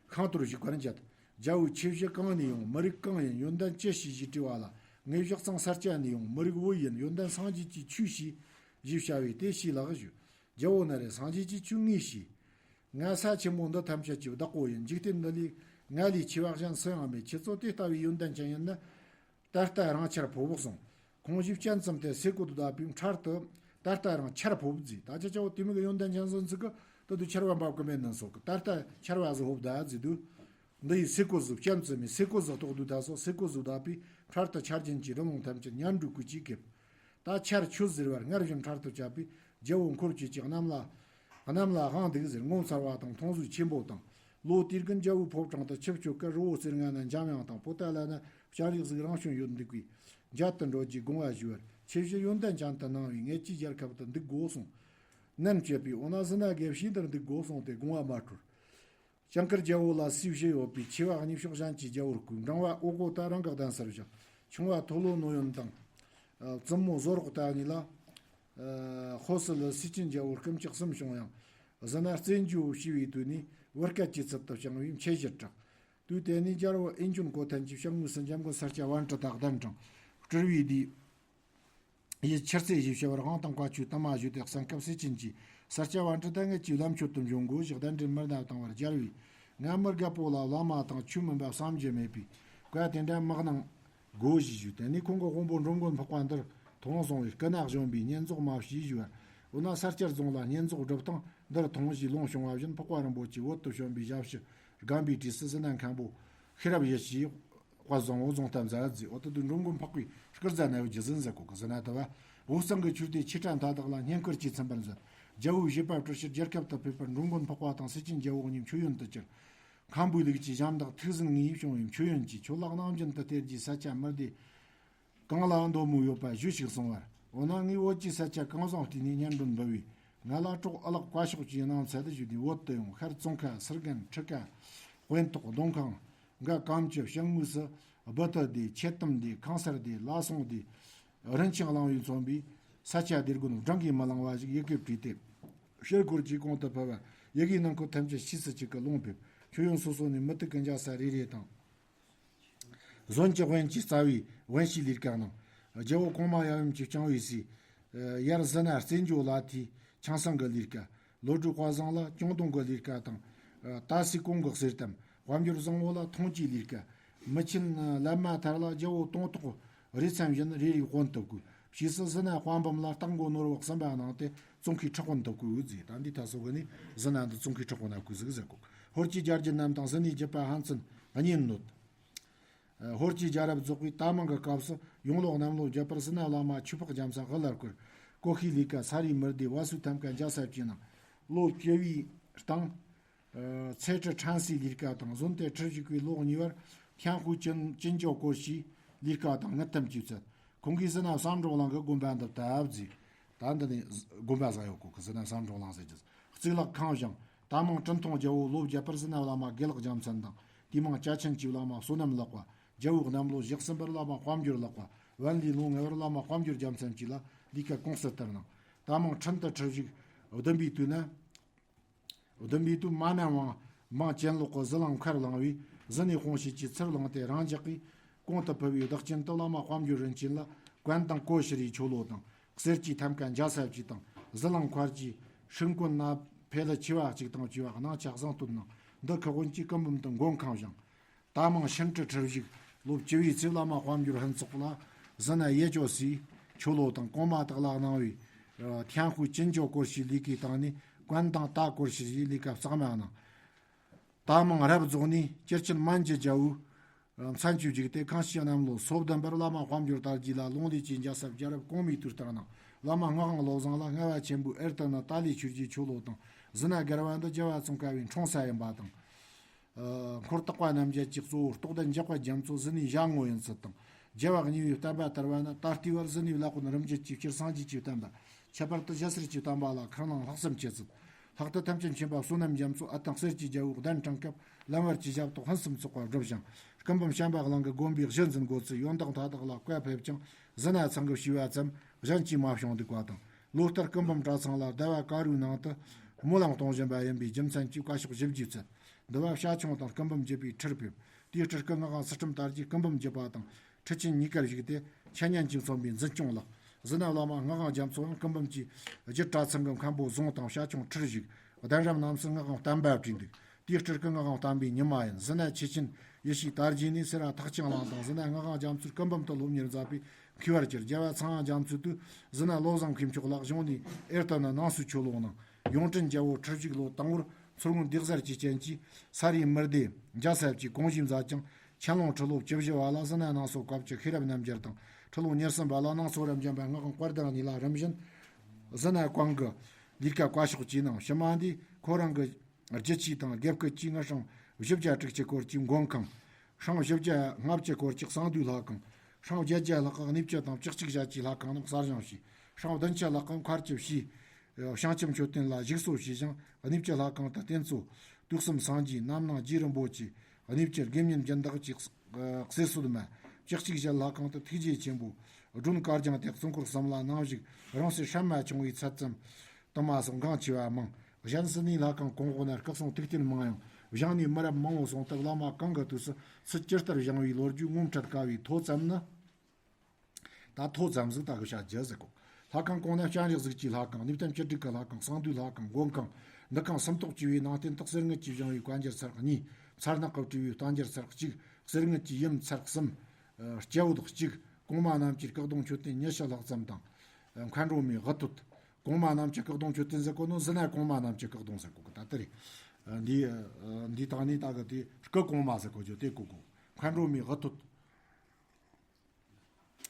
ཤིང་རྟར་བཞུགས་པར་མཛད། རྒྱལ་པོས་ཆེ་བཞི་གང་ནས་ཡོང་། མི་རིགས་གང་ཡིན། ཡོན་ཏན་ཅི་ཞིག་ཞེས་དྲིས་པ་ལ། ངེད་བཞག་ཚང་ས་སྐྱ་ནས་ཡོང་། མི་རིགས་བོད་ཡིན། ཡོན་ཏན་སངས་རྒྱས་ཀྱི་ཆོས་ཞེས། ཞེས་བྱ་བས་དེ་ཞེས་ལགས་ཞུ། རྒྱལ་པོ་ན་རེ། སངས་རྒྱས་ཀྱི་ཆོས་ངས་ཤེས། ང་ས་ཆེན་པོ་འདི་ཐམས་ཅད་ཀྱི་བདག་པོ་ཡིན། འཇིག་རྟེན་འདི་ལས་ང་ལས་ཆེ་བ་གཞན་སུ་ཡང་མེད། ཁྱེད་ཚོ་དེ་ལྟ་བུའི་ཡོན་ཏན་ཅན་ཡིན་ན། ད་ལྟ་རང་ཆར་ཕོབ་གསུངས། ཁོང་གཞས་སྤྱན་བཙུམས་ཏེ་སེ་གོལ་དུ་བརྡབས་པའི་འཕྲལ་དུ་ད་ལྟ་རང་ཆར་ཕོབ་མཛད། ད་ཅི་ཅག་པོ་དེ་མོ་གི་ཡོན་ཏན་ཅན་ཟིག་ཟིག་གི་ད་དུ་ཆར་བ་འབབ་གི་མེད་ནི་སོགས་ཀྱི་ད་ལྟ་ཆར་བ་ཟིག་ཕོབ་ད་མཛད་དུས། འདི་ཡི་སེ་གོལ་ཟིག་སྤྱན་བཙུམས་མས། སེ་གོལ་ཟིག་ཐོགས་དུས་ད་སོགས་སེ་གོལ་ཟིག་བརྡབས་པའི་འཕྲལ་དུ་ཆར་ཆེན་གྱིས་རི་ལུང་ཐམས་ཅད་ཉ་འབྲུག་གུ་གཅིག་ཁེབས། ད་ཆར་ཆུ་ཟེར་བར་སྔར་བཞིན་འཕྲལ་དུ་བཅད་པས་རྒྱལ་པོ་འཁོར་བཅས་ཀྱིས་གནམ་ལ། གནམ་ལ་དབང་འདུག་ཟེར་ངོ་མཚར་བ་དང་མཐོང་གཟུགས་ཆེན་པོ་དང་། ལོ་དེ་དགུན་རྒྱལ་པོའི་ཕོ་བྲང་དུ་ཆིབས་བསྐྱོད་སྐབས་རི་བོ་རྩེ་ལྔ་ན་འཇམ་དབྱངས་དང་པོ་ཏཱ་ལ་ན་སྤྱན་རས་གཟིགས་རང་བྱོན་ཡོད་འདུག་པས་མཇལ་དུ་འགྲོ་རྒྱུའི་དགོངས་པ་ཞུ་བར་ཆེ་བཞི་ཡོན་ཏན་ཅན་དུ་སྣང་བས་ངེད་ཀྱི་རྒྱལ་ཁབ་ཏུ་འདུག་དགོས་གསུངས། ནན་བྱས་པས་འོ་ན་ཟི་ན་དགེ་བཤེས་འདིར་འདུག་དགོས་གསུངས་ཏེ་དགོངས་པ་མ་གྲོལ། ལྕང་དཀར་རྒྱལ་པོ་ལ་སྲས་བཞི་ཡོད་པའི་ཆེ་བ་གཉིས་ཕྱོགས་གཞན་གྱི་རྒྱལ་པོར་བསྐོས། འབྲིང་བ་ཨོ་ཀོ་ད་རང་གི་གདན་སར་བཞག་ཆུང་བ་ཐོ་ལོ་ནོ་ཡོན་དང་། བཙུན་མོ་བཟོ་རོག་ད་གཉིས་ལ། ཨ། ཧོ་སི་ལི་སི་ཅིན་རྒྱལ་པོར་སྐུ་མཆེད་གསུམ་བྱུང་ཡང་། ཟི་ན་རྩེ་འཇུ་ཞེས་པའི་དུས་ནས་བུ་སྐལ་གྱི་ཚུལ་དུ་བྱུང་བའི་མཆེད་གཞིར་གྲགས། དུས་དེ་ནས་རྒྱལ་པོ་ཨེ་ཆུན་གོ་ཐན་གྱིས་ཕྱོགས་ངོས་སུ་འཇམ་མགོན་ས་སྐྱ་པཎྜི་ཏ་གདན་དྲངས། སྤྲུལ་པའི་སྡེ། ཡི་ཆུ་རྩེ་ཞེས་བྱ་བར་དབང་དང་བཀའ་ཆོས་དུ་མ་ཞུས་ཏེ་གསན་སྐབས་སི་ཅིན་གྱིས་ས་སྐྱ་པཎྜི་ཏ་ངེད་ཀྱི་ལམ་མཆོད་དུ་འབྱོན་དགོས་ཞེས་གདན་འདྲེན་མི་སྣ་བཏང་བར་རྒྱལ་པོས་ང་མི་རྒད་པོ་ལ་བླ་མ་དང་ཆོས་མིན་པ་བསམ་རྒྱུ་མེད་པས་བཀའ་དེ་འདྲ་མ་གནང་དགོས་ཞེས་ཞུས། དེ་ནས་ཁོང་གི་དབང་པོ་འབྲོམ་མགོན་འཕགས་པ་འདིར་ ཐོང་སོང་བས་སྐུ་ན་གཞོན་པའི་བསྙེན་རྫོགས་མ་བྱས་ཞུ་བ། འོ་ན་ས་སྐྱར་རྫོང་ལ་བསྙེན་རྫོགས་སྒྲུབ་སྟངས་འདིར་ཐོང་ཞེས་ལུང་བྱུང་བ་བཞིན། འཕགས་པ་རིན་པོ་ཆེ་བོད་དུ་བྱོན་པའི་ཞབས་ཕྱི་སྒམ་པོའི་དུས་སུ་ཟི་ན་མཁན་པོ་ཤེས་རབ་ཡེ་ཤེས་དཔལ་བཟང་བོ་རྫོང་ལྟ་མཛད་རྫི། འོ་ད་དུ་འགྲོ་མགོན་འཕགས་པའི་སྐུར་མཛད་ན་ཡོད་རྒྱུ་ཟིན་ཟེར་གོ་གི་ཟི་ན་ད་བ། འོ་གཙང་གི་ཆོས་སྡེ་ཆོས་གྲྭ་མཐའ་དག་ལ་བསྙེན་བཀུར་གྱིས་ཚིམ་པར་མཛད། རྒྱལ་པོའི་བཞེད་པ་སྤྲོད་ཕྱིར་རྒྱལ་ཁབ་ཏུ་ཕེབས་པར། འགྲོ་མགོན་འཕགས་པ་དང་སེ་ཆེན་རྒྱལ་པོ་གཉིས་མཆོད་ཡོན་དུ་གྱུར། མཁན་པོའི་ལུགས་ཀྱི་ཞབས་འདེགས་ཐུགས་ཟིན་ངེས་བྱུང་བའི་མཆོད་ཡོན་གྱིས། ཁྱོད་ལ་གནང་སྦྱིན་དུ་སྟེར་རྒྱུའི་ས་ཆ་མི་བདེ། གང་ལ་འདོད་མོས་ཡོད་པ་ཞུས་ཤིག་གསུང་བར། འོ་ན་ངས་བོད་ཀྱི་ས་ཆ་གང་བཟང་བལྟས་ནས་སྙན་སྒྲོན་འབུལ་བས། ང་ལ་གྲོགས་ཨ་ལགས་བཀའ་ཤོག་ཅིག་གནང་འཚལ་ཞུས་ཏེ་བོད་དུ་ཡོང་། ཤར་ཙོང་ཁ། སིར་དགོན། ཁྲི་ཀ། དཔོན་ཏོག། མདོ་ཁང་། འགའ་གམ་ཆུ་བྱང་ངོས་སུ། སྦུ་ཏི་སྡེ། ཆེ་ཏམ་སྡེ། ཁང་གསར་སྡེ། ལ་སོང་སྡེ། རིན་ཆེན་གླིང་བས་མཚོན་པའི་ས་ཆ་སྡེ་དགོན་བགྲང་གིས་མི་ལང་བ་ཞིག་ཡི་གེ་བྲིས་ཏེ། ཕྱིར་འཁོར་གྱིས་གོང་དུ་ཕུལ་བ། ཡི་གེའི་ནང་འཁོད་ཐམས་ཅད་ཕྱིས་སུ་གཅིག་གི་ལུང་ཕེབས། མཆོད་ཡོན་སོ་སོ་ནས་མུ་ཏིག་གི་འཇའ་ས་རེ་རེ་དང་། ཟོན་གྱི་དབོན་གྱི་རྩ་བའི་དབོན་ཞིག་ལས་ཀ་གནང་། རྒྱལ་པོ་གོང་མ་ཡབ་ཡུམ་གྱི་བྱང་བའི་སྲས། ཡར་ཟི་ན་རྩེ་འཇོ་ལ་ཐི་ཆང་སང་གི་ལས་ཀ། ལོ་དྲུག་པ་བཟང་ལ་ཅོང་ཏོང་གི་ལས་ཀ་དང་། ཏ་སི་ཀོང་གི་གསེར་ཐམ། དཔལ་འབྱོར་བཟང་བོ་ལ་ཐོང་གྱི་ལས་ཀ། མི་ཆེན་བླ་མ་ཐར་ལ་རྒྱལ་པོ་དོང་ཐོག་རི་ཚན་བཞིན་རེ་རེའི་དཔོན་ཐུབ་དགོས། ཕྱིས་སུ་ཟི་ན་དཔའ་འབུམ་ལ་སྟག་མགོ་ནོར་བུ་གསུམ་པ་གནང་སྟེ་ཙོང་ཁའི་ཁྲི་དཔོན་ཐུབ་དགོས་ཟེར། ད་འདི་ད་སོ་གི་ནི་ཟི་ན་འདི་ཙོང་ཁའི་ཁྲི་དཔོན་ན་དགོས་ཟིག་ཟེར་གོ། ཧོར་གྱི་རྒྱལ་རྒྱུད་རྣམས་དང་ཟི་ནའི་རྒྱུད་པ་ཕན་ཚུན་གཉེན་གནོད། ཧོར་གྱི་རྒྱལ་རབས་རྫོགས་པའི་ཏ་མང་གི་སྐབས་སུ་ཡོང་ལོག་གནམ་ལོ་བརྒྱད་པར་ཟི་ན་བླ་མ་ཆོས་འཕགས་རྒྱལ་མཚན་དབུ་ལ་བསྐོར། ཀོ་ཤའི་ལས་ཀ། ས་རིའི་མི་སྡེ། བ་སུའི་ཐམ་ཀ་འཇའ་ས་བཅས་གནང་། ལོ་བཅུ་བའི་སྟེང་། ཚེ་ཁྲི་ཁྲན་སིའི་ལས་ཀ་དང་ཟོན་ཏེ་ཁྲི་བཞུགས་པའི་ལོ་གཉིས་པར་ཐན་ཧུའུ་ཅིན་ཅིན་ཅོ་སྐོར་ཞིག་ལས་ཀ་དང་དངུལ་ཐམ་གྱིས་བཙལ། ཁོང་གིས་ཟི་ན་བསམ་གྲོགས་གླིང་གི་དགོན་པ་འདི་བཏབ་ཟིག། ད་འདི་ནས་དགོན་པ་བཟང་ཡོད་གོ་གི། ཟི་ན་བསམ་གྲོགས་གླིང་ཟེར་གྱི་གཙུག་ལག་ཁང་བཞེངས། ཏ་མང་ཀྲིན་ཐུང་རྒྱལ་པོ་ལོ་བརྒྱད་པར་ཟི་ན་བླ་མ་དགེ་ལེགས་རྒྱལ་མཚན་དང་། དེ་མང་ཅ་ཆེན་གྱི་བླ་མ་བསོད་ནམས་ལགས་པ། རྒྱལ་པོའི་གནམ་ལོ་བཞི་གསུམ་པར་བླ་མ་དཔལ་འབྱོར་ལགས་པ། བན་ལི་ལོ་ལྔ་པར་བླ་མ་དཔལ་འབྱོར་རྒྱལ་མཚན་བཅས་ལ་ལས་ཀ་ཀུང་སི་ལྟར་གནང་། ཏ་མང་ཁྲིན་ཏུ་ཁྲི་བཞུགས་བདུན་པའི་དུས་ན། བདུན་པའི་དུས་མ་ནན་ཝང་མང་གྱེན་ལོག་གི་ཟི་ལིང་མཁར་བླངས་པས་ཟི་ནའི་དཔོན་ཞིག་གིས་ཚུར་བླངས་ཏེ་རང་འཇགས་ཀྱིས་གོང་དུ་ཕུལ་བའི་བདག་རྐྱེན་དུ་བླ་མ་དཔལ་འབྱོར་རིན་ཆེན་ལ་ཀོན་དང་ཀོ་ཤི་རིའི་ཆོ་ལོ་དང་། གསེར་གྱི་ཐམ་ཀ་འཇའ་ས་བཅས་དང་། ཟི་ལིང་མཁར་གྱི་ཧྲིན་ཀོན་ན་ཕེ་ལི་ཆེ་བ་གཅིག་དང་བཅས་པ་གནང་། ཆ་བཟང་བསྟོད་གནང་། འདི་ཁུ་དབོན་གྱི་སྐུ་འབུམ་དུ་མགོན་ཁང་བཞེངས། ཏ་མང་ཤིན་ཀྲི་ཁྲི་བཞུགས་ལོ་བཅུ་བའི་ཚེ་བླ་མ་དཔལ་འབྱོར་ཕུན་ཚོགས་ལ་ཟི་ན་ཡེ་ཅོ་སིའི་ཆོ་ལོ་དང་གོང་མ་དག་ལ་གནང་བའི་ཐན་ཧུའུ་ཅིན་ཅོ་སྐོར་ཞིག་ལས་ཀའི་སྟེང་ནས་ཀོན་དང་ཏ་སྐོར་ཞིག་ལས་ཀ་གཙང་མ་གནང་། ཏ་མང་རབ་རྫོགས་ནས་སྤྱིར་ཆེན་མན་གྱི་རྒྱལ་པོའི་མཚན་བཅོས་བརྒྱུད་དེ་ཁང་ཕྱི་གནམ་ལོ་སོ་བདུན་པར་བླ་མ་དཔལ་འབྱོར་དར་རྒྱས་ལ་ལུང་ལས་ཀྱི་འཇའ་ས་རྒྱལ་རབས་གོང་མའི་དུས་ལྟར་གནང་། བླ་མ་ངག་དབང་བློ་བཟང་ལ་ལྔ་པ་ཆེན་པོའི་ཨེར་ཏི་ནི་ཏཱ་ལའི་ཆོས་རྗེའི་ཆོ་ལོ་དང་། ཟི་ན་སྒར་བ་འདི་རྒྱལ་བ་ཙོང་ཁ་བའི་འཁྲུངས་ས་ཡིན་པ་དང་། འཁོར་དག་པ་རྣམས་རྒྱལ་གྱི་གཙོ་བོ་རྟོགས་ལྡན་འཇག་པ་རྒྱ་མཚོ་ཟི་ནའི་ཞལ་ངོ་ཡིན་ཚུལ་དང་། རྒྱལ་བ་གཉིས་པོའི་བསྟན་པ་དར་བ་ན་ད་ལྟའི་བར་ཟི་ནའི་བླ་དཔོན་རིམ་བརྒྱུད་ཀྱི་སྤྱིར་སངས་རྒྱས་ཀྱི་བསྟན་པ། ཁྱད་པར་དུ་ཞྭ་སེར་གྱི་བསྟན་པ་ལ་ཁས་བླངས་ལྷག་བསམ་ཆེ་ཚུལ། ལྷག་ཏུ་ཐམས་ཅད་མཁྱེན་པ་བསོད་ནམས་རྒྱ་མཚོ་ཨ་དང་གསེར་གྱི་རྒྱལ་པོའི་གདན་དྲངས་སྐབས་ལམ་བར་གྱི་ཞབས་ཏོག་ཕུན་སུམ་ཚོགས་པ་བསྒྲུབས་ཤིང་། སྐུ་འབུམ་བྱམས་པ་གླིང་གི་དགོན་པའི་གཞི་འཛིན་འགོ་ཚུགས། ཡོན་བདག་མཐའ་དག་ལ་བཀའ་ཕེབས་ཀྱང་ཟི་ན་ཚང་གི་ཞུས་པ་ཙམ་གཞན་གྱིས་མ་བྱུང་འདུག་པ་དང་། ལོ་ལྟར་སྐུ་འབུམ་གྲྭ་ཚང་ལ་ཟླ་བ་དཀར་པོའི་ནང་དུ་སྨོན་ལམ་གཏོང་བཞིན་པ་ཡིན་པའི་རྒྱུ་མཚན་གྱིས་བཀའ་ཤོག་ཞིབ་རྒྱས་བསྩལ། འདི་བ་བྱ་ཁྱུང་དང་སྐུ་འབུམ་བརྒྱུད་པའི་ཁྲིར་ཕེབས། དེའི་ཁྲིར་སྐུ་ངག་དབང་ཚུལ་ཁྲིམས་དར་རྒྱས་སྐུ་འབུམ་བརྒྱུད་པ་དང་ཁྲི་ཆེན་གཉིས་ཀར་བཞུགས་ཏེ་འཆད་ཉན་གྱིས་མཚོན་པའི་འཛིན་སྐྱོང་ལགས། ཟི་ན་བླ་མ་ངག་དབང་རྒྱ་མཚོ་ཡང་སྐུ་འབུམ་གྱི་རྒྱུད་གྲྭ་ཚང་གི་མཁན་པོ་ཟུང་དང་བྱ་ཁྱུང་ཁྲིར་བཞུགས། གདན་རབས་རྣམས་སུ་ངག་དབང་བསྟན་པ་བྲིས་འདུག། དེའི་ཁྲིར་སྐུ་ངག་དབང་བསྟན་པའི་ཉི་མ་ཡིན། ཟི་ན་ཆོས་ཆེན་ཡེ་ཤེས་དར་རྒྱས་ནས་སེ་ར་ཐེག་ཆེན་གླིང་དང་ཟི་ན་ངག་དབང་རྒྱ་མཚོའི་སྐུ་འབུམ་དུ་སློབ་གཉེར་མཛད་པས་མཁས་པར་གྱུར། རྒྱལ་བ་ཚངས་དབྱངས་རྒྱ་མཚོའི་དུས་ཟི་ན་བློ་བཟང་མཁས་མཆོག་ལག་གཞུང་ནས་ཨེར་ཏེ་ནི་ནང་གསུག་ཆོས་ལུགས་གནང་། ཡོངས་དྲན་རྒྱལ་པོ་ཁྲི་བཞུགས་ལོ་དང་པོར་མཚོ་སྔོན་སྡེ་གཟར་གྱི་རྐྱེན་གྱིས་ས་རིའི་མི་སྡེ་འཇའ་ས་བཅས་གོང་ཞུས་མཛད་ཅིང་། ཆན་ལུང་ཁྲི་ལོ་བཅུ་བཞི་བ་ལ་ཟི་ན་ནང་སོ་སྐབས་ཀྱི་ཤེས་རབ་རྣལ་འབྱོར་དང་། ཁྲི་ལོ་ཉེར་གསུམ་པ་ལ་ནང་སོ་རབ་འབྱམས་པ་ངག་དབང་དཔལ་ལྡན་གཉིས་ལ་རིམ་བཞིན་ཟི་ན་ཀོང་གི་ལས་ཀ་བཀའ་ཤོག་བཅས་གནང་། ཕྱི་མ་འདིས་ཁོ་རང་གི་རྒྱུད་ཆས་དང་དགེ་བསྐུལ་གྱིས་སྔར་སྲང་བཞི་བརྒྱ་དྲུག་ཅུ་སྐོར་གྱི་མགོན་ཁང་། སྲང་བཞི་བརྒྱ་ལྔ་བཅུ་སྐོར་གྱི་གསང་འདུས་ལྷ་ཁང་། སྲང་བརྒྱད་བརྒྱ་ལྷག་གི་གནས་བཅུ་དང་བཅུ་གཅིག་ཞལ་གྱི་ལྷ་ཁང་རྣམས་གསར་བཞེངས་བྱས། སྲང་བདུན་ཅུ་ལྷག་གི་མཁར་གྱི་བྱིའུ། བྱང་ཆུབ་མཆོད་རྟེན་ལ་བཞུགས་གསོ་བྱས་ཤིང་། གནས་བཅུ་ལྷ་ཁང་དུ་རྟེན་གཙོ་དུག་གསུམ་སངས་རྒྱས། རྣམ་སྣང་རྗེ་རིན་པོ་ཆེ། གནས་བཅུ་དགེ་བསྙེན་སྦྱིན་བདག་བཅས་གསེར་སོལ་མ། བཅུ་གཅིག་ཞལ་ལྷ་ཁང་དུ་ཐུགས་རྗེ་ཆེན་པོ་སྒྲོན་དཀར་རྒྱང་ཐེག་གཙོ་འཁོར་གསུམ་ལ་གནང་བཞུགས། རང་སྲས་སྲན་མ་ཆུང་བའི་ཚད་ཙམ་དུ་མ་སོགས་འགངས་ཆེ་བ་མང་། གཞན་ཟི་ནའི་ལྷ་ཁང་གོང་འོག་ན་སྐུ་གསུང་ཐུགས་རྟེན་མང་ཡང་བཞེངས་ནས་མི་རབས་མང་བོ་སོང་སྟབས་བླ་མ་གང་གི་དུས་སུ་ཚུལ་ཇི་ལྟར་བཞེངས་པའི་ལོ་རྒྱུས་ངོ་འཕྲོད་དཀའ་བས་མཐོ་ཙམ་ནི། ད་མཐོ་ཙམ་ཟིག་ད་གི་བྱ་རྒྱུ་ཟེར་གོ། ལྷ་ཁང་གོང་ན་སྤྱན་རས་གཟིགས་ཀྱི་ལྷ་ཁང་། གནས་བརྟན་བཅུ་དྲུག་གི་ལྷ་ཁང་། གསང་འདུས་ལྷ་ཁང་། མགོན་ཁང་། འདུ་ཁང་། སུམ་ཐོག་བཅས་པའི་ནང་རྟེན་དག་གསེར་དངུལ་གྱིས་བཞེངས་པའི་བཀའ་འགྱུར་ཚར་གཉིས། མཚར་ནག་གིས་སྤྲས་པའི་བསྟན་འགྱུར་ཚར་གཅིག། གསེར་དངུལ་གྱི་ཡུམ་ཚར་གསུམ། སྐྱ་བོ་དག་གཅིག། གོང་མ་རྣམས་ཀྱི་སྐུ་གདུང་མཆོད་རྟེན་ཉི་ཤུ་ལྷག་ཙམ་དང་། མཁའ་འགྲོ་མའི་དབུ་ཐོད། གོང་མ་རྣམས་ཀྱི་སྐུ་གདུང་མཆོད་རྟེན་ཟེར་གོ་ནོ་ཟི་ན་གོང་མ་རྣམས་ཀྱི་སྐུ་གདུང་ཟེར་གོ་གི་ད་ལྟ་རེད། འདི་འདི་དང་ནི་ད་གི་དེ་སྐུ་གོང་མ་ཟེར་གོ་རྒྱུ་དེ་གོ་གོ་མཁའ་འགྲོ་མའི་དབུ་ཐོད།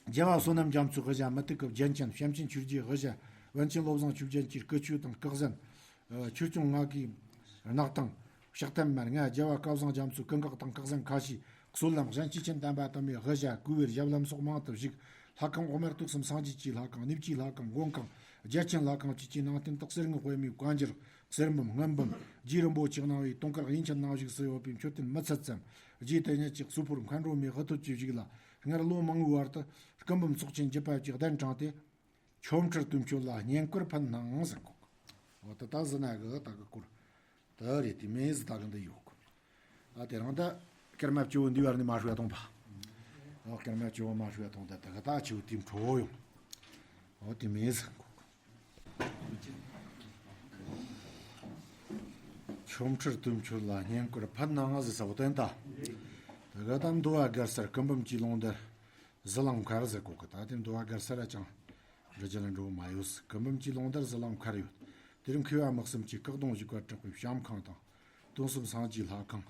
རྒྱལ་བ་བསོད་ནམས་རྒྱ་མཚོའི་དབུ་ཞྭ། མུ་ཏིག་གི་རྒྱན་ཅན་བྱམས་ཆེན་ཆོས་རྗེའི་དབུ་ཞྭ། པཎ་ཆེན་བློ་བཟང་ཆོས་རྒྱན་གྱི་སྐུ་ཆོས་དང་སྐུ་གཟན། ཆོས་སྐྱོང་ལྔ་གི་གནག་ཐང་། ཕྱག་ཐམ་མར་ལྔ། རྒྱལ་བ་སྐལ་བཟང་རྒྱ་མཚོའི་སྐུ་འགག་དང་སྐུ་གཟན་ཁ་ཤས། གསོལ་ལམ་གཞན་ཆོས་ཅན་དམ་པ་དུ་མའི་དབུ་ཞྭ། གོས་དབུར་ཞབས་ལྷམ་སོགས་མང་དུ་བཞུགས། ལྷ་ཁང་འོག་མར་དུག་གསུམ་སངས་རྒྱས་ཀྱི་ལྷ་ཁང་། གནས་བཅུའི་ལྷ་ཁང་། མགོན་ཁང་། རྒྱལ་ཆེན་ལྷ་ཁང་བཅས་ཀྱི་ནང་རྟེན་དག་གསེར་དངུལ་དཔེ་མེད་བཀའ་འགྱུར། གསེར་འབུམ་དངུལ་འབུམ། རྗེ་རིན་པོ་ཆེ་གནང་བའི་དུང་དཀར་དབྱིན་ཆེན་ནང་བཞུགས་སུ་ཡོད་པའི་མཆོད་རྟེན་མི་ཚད་ཙམ། རྗེ་དེ་ཉིད་ཀྱི་གཙོ་ཕུར་མཁའ་འགྲོ་མའི་དབུ་ཐོད་ཀྱི་བཞུགས་ལ། སྔར་ལོ་མང་པོའི་བར་དུ་སྐུ་འབུམ་ཚོགས་ཆེན་བརྒྱུད་པ་བཅས་གདན་དྲངས་ཏེ། ཆོ་འཕྲུལ་དུས་མཆོད་ལ་བསྙེན་བཀུར་ཕུལ་གནང་ཟེར་གོ། འོ་ད་ད་ཟི་ན་གི་ད་གི་སྐོར་ད་རེད། དེ་མིན་ཟི་ད་གི་འདི་ཡོད་གོ། ཨ་དེ་རང་ད་སྐར་མ་བཅུ་བོ་འདི་བར་ནས་མ་ཧྲུ་ཡ་ཐོང་པ། ཨ་སྐར་མ་བཅུ་བོ་མ་ཧྲུ་ཡ་ཐོང་ད་ད་གི་ད་ཆུ་དེ་འཕྲོ་ཡོང་། འོ་དེ་མིན་ཟི་གོ། ཆོ་འཕྲུལ་དུས་མཆོད་ལ་བསྙེན་བཀུར་ཕུལ་གནང་ཟེར་ས་བོ་དོན་ད། ད་གི་ད་མདོ་བ་སྒར་སར་སྐུ་འབུམ་གྱི་ལུང་བསྟན། ཟི་ལིང་མཁར་ཟེར་གོ་གི། ད་དེ་མདོ་བ་སྒར་ས་ར་ཅང་འདྲི་རྒྱུ་ལ་འགྲོ་མ་ཡོད། སྐུ་འབུམ་གྱི་ལུང་བསྟན་ཟི་ལིང་མཁར་ཡོད། དེར་མཁས་པ་དམག་གསུམ་གྱི་སྐུ་གདུང་བཞུགས་པ་གྲགས་པའི་བཤམས་ཁང་དང་། སྟོང་གསུམ་སངས་རྒྱས་ལྷ་ཁང་།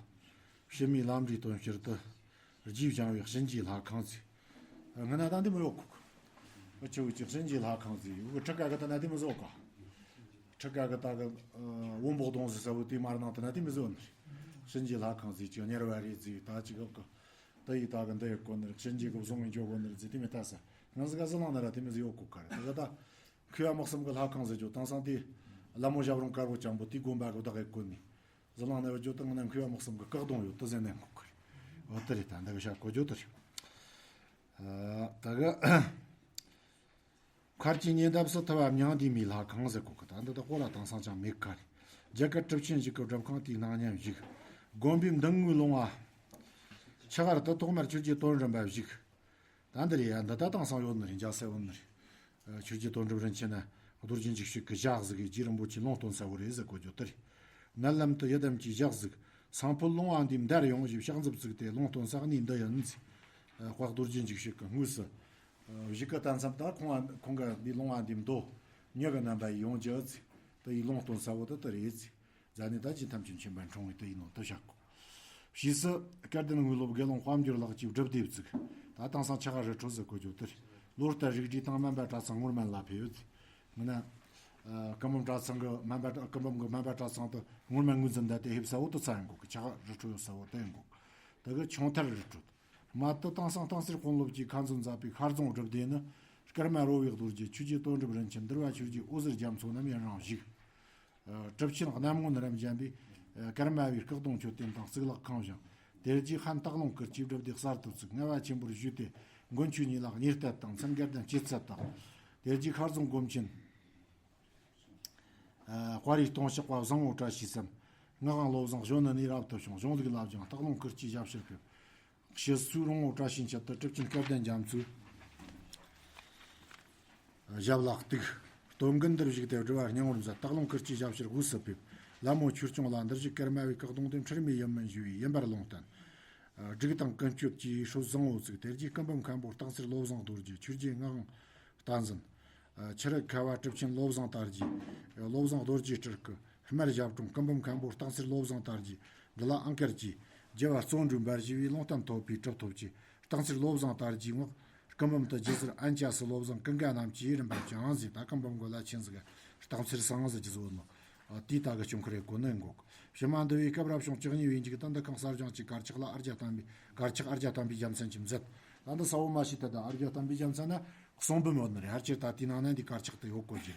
ཕྱི་མའི་ལམ་འབྲས་དོན་ཕྱིར་དུ་རྗེས་བཞེངས་པའི་གཤིན་རྗེའི་ལྷ་ཁང་ཟེར། ང་ན་ད་འདི་མི་ཡོད་གོ་གི། ཨ་ཆུ་ཅིག་གཤིན་རྗེའི་ལྷ་ཁང་ཟེར་ཡོད་གི། ཁྲི་ཀ་གི་ད་ན་དེ་མི་བཟོ་ག་ཁྲི་ཀ་གི་ད་གི་བོན་པོ་གདོང་ཟེར་ས་བོ་དེ་མར་ནང་ད་ན་དེ་མི་བཟོ་ནི་རེད། གཤིན་རྗེའི་ལྷ་ཁང་ཟེར་ཅིག་གཉེར་བ་རེད་ཟེར། ད་ཅིག་གི་ད་ཡི་ད་གི་འདི་ཡི་གོ་ནི་རེད། གཤིན་རྗེ་གི་བཟུང་བའི་འཇོག་གོ་ནི་རེད་ཟེར། དེ་མི་ལྟ་ས་ང་ཟི་ག་ཟི་ལིང་ན་ར་དེ་མི་ཟི་ཡོད་གོ་ག་རེད། ད་གི་ད་མཁས་པ་དམག་གསུམ་གི་ལྷ་ཁང་ཟེར་རྒྱུ་དེང་སང་དེ་ལ་མོ་ཞབས་རིང་དཀར་པོ་ཅན་པོ་དེ་དགོན་པ་གི་བདག་གི་གོ་ནི། ཟི་ལིང་ན་ཡོད་རྒྱུ་ད་ང་ན་མཁས་པ་དམག་གསུམ་གི་སྐུ་གདུང་ཡོད་དུ་ཟེར་ནས་གོ་ག་རེད། འོ་དེ་རེད། ད་འདི་གི་ཤ་གོ་རྒྱུ་དེ་རེད། ཨ་ད་གི་མཁར་གྱི་ཉེ་འདབས་སུ་ཐུབ་པ་མྱང་འདས་མའི་ལྷ་ཁང་ཟེར་གོ་གི། ད་འདི་ད་ཁོ་ལ་དེང་སང་ཅང་མེད་ག་རེད། རྒྱ་གར་གྲུབ་ཆེན་ཞིག་གི་སྒྲུབ་ཁང་དེའི་ནང་མཉམ་བཞུགས། དགོན་པའི་མདུན་ངོས་ལུང་བ་ཆུ་ཁར་དུ་ཐོག་མར་ཆོས་རྗེ་དོན་གྲུབ་པ་བཞུགས། ད་འདི་རེད་ཡ། འདི་ད་དེང་སང་ཡོད་ནི་རེད། འཇའ་ཟེར་བོ་ནི་རེད། ཆོས་རྗེ་དོན་གྲུབ་རིན་ཆེན་ན་རྡོ་རྗེ་འཇིགས་བྱེད་ཀྱི་ཞག་གཟིགས་ཀྱི་རྒྱུ་རིན་པོ་ཆེ་ལུང་སྟོན་ས་བོ་རེད་ཟེར་གོ་རྒྱུ་དེ་རེད། མནལ་ལམ་དུ་ཡི་དམ་གྱི་ཞག་གཟིགས། སང་ཕོད་ལུང་བ་འདིའི་མདར་ཡོང་ཞེས་ཕྱག་མཛུབ་བཙུགས་ཏེ་ལུང་སྟོན་ས་གནས་འདི་ཡིན་ཟེར། དཔལ་རྡོ་རྗེ་འཇིགས་བྱེད་ཀྱི་དངོས་སུ། བཞུགས་ཀྱི་ད་མཚམས་ད་ཁོང་ཁོང་གི་འདི་ལུང་བ་འདིའི་མདོ་མྱི་གི་རྣམ་པ་ཡི་ཡོང་རྒྱུ་ཟེར། དེ་ཡི་ལུང་སྟོན་ས་བོ་དེ་དེ་རེད་ཟེར། རྫ་ནས་ད་ཅི་ཐམས་ཅད་མཁྱེན་པ་འཁྲུངས་པའི་དུས་ཡིན་ནོ་དེ་བཞག་གོ། ཕྱིས་སུ་སྐལ་ལྡན་དངོས་སློབ་དགེ་སློང་དཔལ་འབྱོར་ལགས་ཀྱིས་སྒྲུབ་སྡེ་བཙུགས། ད་དེང་སང་ཆ་ག་རི་ཁྲོད་ཟེར་གོ་རྒྱུ་དེ་རེད། ལོ་ལྟར་རིགས་བསྒྲེས་དང་སྨན་པ་གྲྭ་ཚང་ངོར་སྨན་ལ་ཕེབས་ཡོད། ངི་ན། སྐུ་འབུམ་གྲྭ་ཚང་གི་སྨན་པ་སྐུ་འབུམ་གི་སྨན་པ་གྲྭ་ཚང་དུ་ངོར་སྨན་ངོས་འཛིན་ད་དེ་ཕེབས་ས་བོ་དེ་ཚ་ཡིན་གོ་གི། ཆ་ག་རི་ཁྲོད་ཡོད་ས་བོ་དེ་ཡིན་གོ་གི། དེ་གི་ཆུང་ཐར་རི་ཁྲོད། མ་དུ་དེང་སང་སྟག་འཚེར་དཔོན་སློབ་ཀྱིས་ཁ་འཛིན་མཛད་པའི་ཤར་རྫོང་སྒྲུབ་སྡེ་ནི། ཀརྨ་རོལ་བའི་རྡོ་རྗེ། ཆོས་རྗེ་དོན་གྲུབ་རིན་ཆེན། འདུལ་བ་ཆོས་རྗེ་འོད་ཟེར་རྒྱ་མཚོ་རྣམས་ཡུན་རིང་བཞུགས། ཨ་གྲུབ་ཆེན་རྣམ་མངོན་རབ་འབྱམས་པས། ཨ་ཀརྨ་པའི་སྐུ་གདུང་མཆོད་རྟེན་དང་གཙུག་ལག་ཁང་བཞེངས། དེ་རྗེས་ཧན་སྟག་ལུང་ཁུལ་གྱི་སྒྲུབ་སྡེ་གསར་དུ་བཙུགས། ངལ་བ་ཆེན་པོར་བཞུགས་ཏེ་མགོན་ཆོས་གཉིས་ལ་གཉེར་གཏད་དང་མཚན་བསྐལ་ལྡན་སྐྱེད་ཚལ་བཏབ། དེ་རྗེས་ཤར་རྫོང་སྒོམ་ཆེན། ཨ་དཔའ་རིས་ལྟུང་བཤགས་པ་བཟང་བོ་བཀྲ་ཤིས་སམ། ངག་དབང་བློ་བཟང་གཞོན་ནུ་ནས་རབ་ཏུ་བྱུང་། གཞུང་ལུགས་བླ་སྦྱང་སྟག་ལུང་ཁུལ་གྱི་ཞབས་ཕྱིར་ཕེབས། ཕྱིས་སུ་རོང་བོ་བཀྲ་ཤིས་འཁྱིལ་དུ་གྲུབ་ཆེན་སྐལ་ལྡན་རྒྱ་མཚོའི་ཞབས་ལ་གཏུགས། སྟོད་མགོན་འདིར་བཞུགས་ཏེ་སྒྲུབ་པ་སྙིང་པོར་མཛད། སྟག་ལུང་ཁུལ་གྱི་ཞབས་ཕྱིར་དབུས་སུ་ཕེབས། ལ་མོ་ཆོས་སྐྱོང་ལ་འདིར་བཞུགས། ཀརྨ་པའི་སྐུ་གདུང་དེ་ཁྲིར་མེད་ཡུམ་མིན་ཞུ་བའི་ཡིན་པར་ལུང་བསྟན། སྒྲིག་དང་ཀུན་སྤྱོད་ཀྱི་སྲོལ་བཟང་བོ་བཙུགས། དེ་རྗེས་སྐུ་འབུམ་མཁན་པོ་སྟག་འཚེར་བློ་བཟང་རྡོ་རྗེ། ཆོས་རྗེ་ངག་དབང་བསྟན་འཛིན། ཨ་ཆུ་རུ་ཁ་བ་གྲུབ་ཆེན་བློ་བཟང་དར་རྒྱས། བློ་བཟང་རྡོ་རྗེ་སྤྲུལ་སྐུ། སྨར་ཞབས་དྲུང་སྐུ་འབུམ་མཁན་པོ་སྟག་འཚེར་བློ་བཟང་དར་རྒྱས། འདི་ལ་ཨང་དཀར་གྱིས། རྒྱལ་བ་བརྩོན་འགྲུས་འབར་ཞེས་པའི་ལུང་བསྟན་ཐོབ་པའི་གྲུབ་ཐོབ་ཀྱིས། སྟག་འཚེར་བློ་བཟང་དར་རྒྱས་དངོས་སྐུ་འབུམ་དུ་རྗེ་ཟུར་ཨན་ཅ་སུ་བློ་བཟང་ཀུན་དགའ་རྣམས་ཀྱིས་རིམ་པར་བསྐྱངས་ཟེར། ད་སྐུ་འབུམ་གོ་ལ་ཆེན་ཟིག་སྟག་འཚེར་སང་ཟེར་གྱི་བཟོ་ནོ། ཨ་དེའི་ད་གི་སྐྱོང་ཁུར་ཡེ་གོ་ནི་འགོག་ཕྱི་མ་འདི་བའི་སྐབས་རབ་བྱུང་བཅུ་གཉིས་པའི་མཇུག་ཏུ་འདི་ཁང་གསར་བཞེངས་ཀྱི་དཀར་ཆག་ལ་ཨར་རྒྱ་བསྟན་པའི་དཀར་ཆག་ཨར་རྒྱ་བསྟན་པའི་རྒྱལ་མཚན་གྱིས་མཛད། ད་འདི་ས་བོ་མ་ཤི་ད་ད་ཨར་རྒྱ་བསྟན་པའི་རྒྱལ་མཚན་ན། གསུང་འབུམ་ཡོད་ནི་རེད། ཕལ་ཆེར་ད་དེའི་ནང་ན་འདི་དཀར་ཆག་དེ་ཡོད་གོ་རྒྱུ།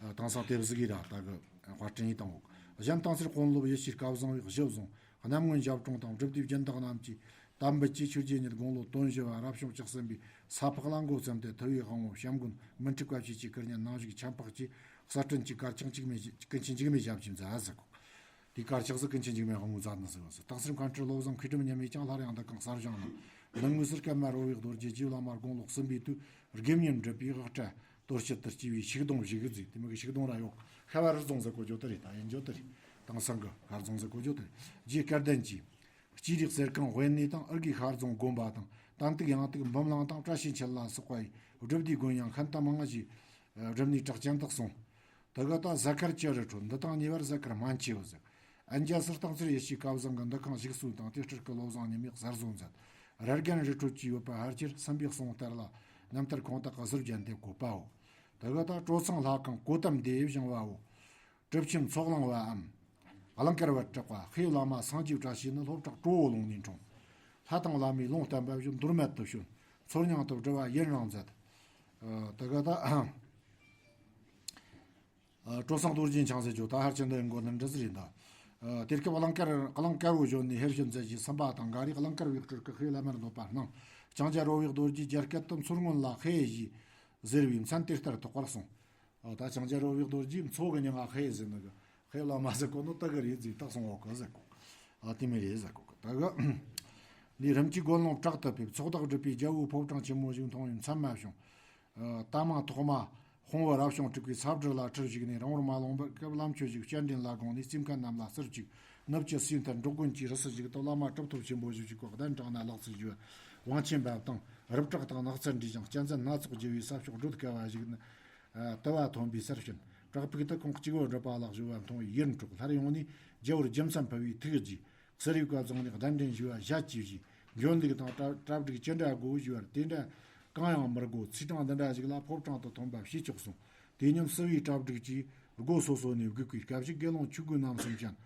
ཨ་དེང་སང་དེབ་གཟུགས་ཀྱི་ར་ད་གི་དཔར་སྐྲུན་ཡིན་དང་འོག་གཞན་སྟག་འཚེར་དཔོན་སློབ་ཡེ་ཤེས་སྐལ་བཟང་བའི་གཞི་བཟུང་། གནམ་སྔོན་ཞབས་དྲུང་དང་སྒྲུབ་སྡེའི་སྦྱིན་བདག་རྣམས་ཀྱིས་དམ་འབུལ་གྱིས་ཆོས་རྗེ་ཉིད་དགུང་ལོ་དོན་བཞི་བ་རབ་བྱུང་བཅུ་གསུམ་པའི་ས་ཕག་ལ་འགོ་བརྩམས་ཏེ་ཐུབ་པའི་དབང་པོ་བྱམས་མགོན་མི་འཁྲུགས་པ་ཆོས་ཀྱི་སྐུ་བརྙན་ནང་བཞུགས་ཁྱད་འཕགས་ཀྱི་གསར་སྐྲུན་གྱི་དཀར་ཆག་འཇིགས་མེད་ཀུན་མཁྱེན་འཇིགས་མེད་ཞབས་ཀྱིས་མཛད་ཟེར་གོ། དེ་དཀར་ཆག་ཟིག་ཀུན་མཁྱེན་འཇིགས་མེད་དབང་པོས་མཛད་ནི་ཟེར་བ་ཟེར། སྟག་འཚེར་མཁན་ཁྲི་ལོ་བཟང་མཁས་གྲུབ་མཉམ་མེད་ཀྱང་སླར་ཡང་འདི་ཁང་གསར་བཞེངས་གནང་། འདི་དངོས་སུ་སྐར་མ་རོལ་བའི་རྡོ་རྗེ་རྗེ་བླ་མ་དགུང་ལོ་གསུམ་པའི་དུས་དགེ་བསྙེན་སྒྲུབ་པའི་དབུ་སྐྲ་གཏོར་བྱེད་དུ་སྐྱེས་པའི་ཤིག་སྡོང་བཞུགས་གི་ཟེར། དེ་མོ་གི་ཤིག་སྡོང་ར་ཡོད། ཤ་བ་རི་རྫོང་ཟེར་གོ་རྒྱུ་དེ་རེད། ད་ཡིན་རྒྱུ་དེ་རེད། དེང་སང་གི་ཤར་རྫོང་ཟེར་གོ་རྒྱུ་དེ་རེད། རྗེ་སྐལ་ལྡན་གྱིས། སྤྱིར་རིག་གསེར་ཁང་དབེན་གནས་དང་ཨུར་གི་ཤར་རྫོང་དགོན་པ་དང་། གཏན་ཏིག་ཡང་ཏིག་འབུམ་གླིང་དང་བཀྲ་ཤིས་འཁྱིལ་ལ་སོགས་པ་ཡི་སྒྲུབ་སྡེའི་དགོན་ཡང་ཤིན་ཏུ་མང་ཞིང་། སྒྲུབ་གནས་གྲགས་ཅན་དག་གསུངས། དེ་ག་ད་གཟའ་སྐར་བཅུ་རུ་འཕྲོད་འདི་དང་གཉིས་པར་གཟའ་སྐར་སྨན་ཆུ་ཡོད་ཟེར། ཨན་རྒྱ་སུ་སྟག་འཚེར་ཡེ་ཤེས་སྐལ་བཟང་གི་འདུ་ཁང་ཞིག་གསོས་དང་དེ་སྤྲུལ་སྐུ་བློ་བཟང་ཉི་མས་གསར་བཟོ་མཛད། ར་རྒན་རི་ཁྲོད་ཀྱི་ཡོད་པ་ཕལ་ཆེར་སུམ་པའི་གསུང་ལྟར་ལ་རྣམ་ཐར་ཁོང་དག་གི་ཟུར་བརྒྱན་ཏེ་བཀོད་པའོ། དེ་ག་ད་གྲོ་ཚང་ལྷ་ཁང་གོ་དམ་སྡེ་བཞེངས་པའོ། གྲུབ་ཆེན་ཚོགས་གླིང་བའམ། གླིང་དཀར་བར་གྲགས་པ་ཤེས་བླ་མ་སངས་རྒྱས་བཀྲ་ཤིས་ནི་ལྷོ་བྲག་གྲོ་བོ་ལུང་ནས་འཁྲུངས། ལྷ་དང་བླ་མའི་ལུང་བསྟན་པ་བཞིན་མདོར་བསྡུས་སུ་བྱོན། ཚོར་སྙིང་དུ་སྒྲུབ་པ་ཡུན་རིང་མཛད། ཨ། དེ་ག་ད། ཨ། གྲོ་ཚང་རྡོ་རྗེ་འཆང་ཟེར་རྒྱུ་ད་ཕལ་ཆེར་འདི་མགོ་ནས་འདྲི་ཟིག་རེད་ད། ཨ། དེ་སྐབས་གླིང་དཀར་གླིང་དཀར་བོ་གཞོན་ནས་ཕེབས་བཞིན་མཛད་ཅིང་སུམ་པ་དང་འགའ་རེས་གླིང་དཀར་བའི་སྤྲུལ་སྐུ་ཤེས་བླ་མར་འདོད་པ་སྣང་། ལྕང་སྐྱ་རོ་བའི་རྡོ་རྗེས་རྒྱ་སྐད་དུ་མཚོ་སྔོན་ལ་ཤེས་ཞེས་ཟེར་བའི་མཚན་དེ་ལྟར་ཐོགས་པར་གསུངས། ཨ། ད་ལྕང་སྐྱ་རོ་བའི་རྡོ་རྗེས་མཚོ་གི་མྱིང་ང་ཤེས་ཟེར་ནི་གི་ཤེས་བླ་མ་ཟེར་གོ་ནོ་དེ་གི་རེད་ཟེར་ད་གསུངས་འོ་གི་ཟེར་གོ། ཨ། དེ་མོ་རེད་ཟེར་གོ་གི་ད་གི། འདི་རིམ་གྱིས་དགོན་ལུང་དྲག་ཏུ་ཕེབས། ཚོགས་བདག་སྒྲུབ་པའི་རྒྱལ་པོའི་ཕོ་བྲང་ཆེན་མོ་ཞིག་མཐོང་བས་མཚན་མ་བྱུང་། ཨ། ད་མ་ཐོག་མ་དཔང་པོ་རབ་བྱུང་དྲུག་པའི་ས་སྦྲུལ་ལ་ཁྲིར་བཞུགས་ནས་རིང་པོར་མ་ལོངས་པར་སྐབས་ལམ་ཆོད་ཅིག་སྤྱན་འདྲེན་ལ་དགོངས་ནས་རྩིས་མཁན་རྣམས་ལ་ཟུར་ཅིག་ནུབ་ཀྱི་སའི་མཐར་འབྲོག་དགོན་གྱི་རི་སུལ་ཞིག་ཏུ་བླ་མ་གྲུབ་ཐོབ་ཆེན་པོ་བཞུགས་ཤིག་གོ། གདན་དྲངས་ནས་ལག་རྩལ་ཞུ་བ་བང་ཆེན་འབབ་དང་རི་བྲག་དང་ནགས་ཚལ་འདྲིས་ཤིང་གཅན་གཟན་སྣ་ཚོགས་རྒྱུ་བའི་ས་ཕྱོགས་སྒྲོལ་དཀའ་བ་ཞིག་ནི། ཨ། དུ་བ་ཐོན་པའི་སར་ཕྱིན། བྲག་ཕུག་ཏུ་ཁོང་གཅིག་པོ་སྒྲུབ་པ་ལ་གཞོལ་བ་མཐོང་བས་ཡིད་འཕྲོག་སླར་ཡོང་ནས་རྒྱལ་པོར་རྒྱུ་མཚན་ཕུལ་བས་ཐུགས་དགྱེས། གསེར་ཡིག་བཀའ་བཟང་ནས་གདན་འདྲེན་ཞུ་བ་ཞལ་གྱིས་བཞེས། འབྱོན་ལུགས་དང་གྲ་གྲ་སྒྲིག་ཅི་འདྲ་དགོས་ཞུ་བར་དེ་འདྲ་གང་ཡང་མི་དགོས། ཚེས་གྲངས་འདི་འདྲ་ཞིག་ལ་ཕོ་བྲང་དུ་ཐོན་པ་ཞུས་ཆོག་གསུངས། དེ་ཉིན་བསུ་བའི་གྲ་སྒྲིག་གིས་སྒོ་སོ་སོ་ནས་སྒུག་པའི་སྐབས་ཤིག་དགེ་སློང་ཆོས་གོས་རྣམ་གསུམ་ཅན།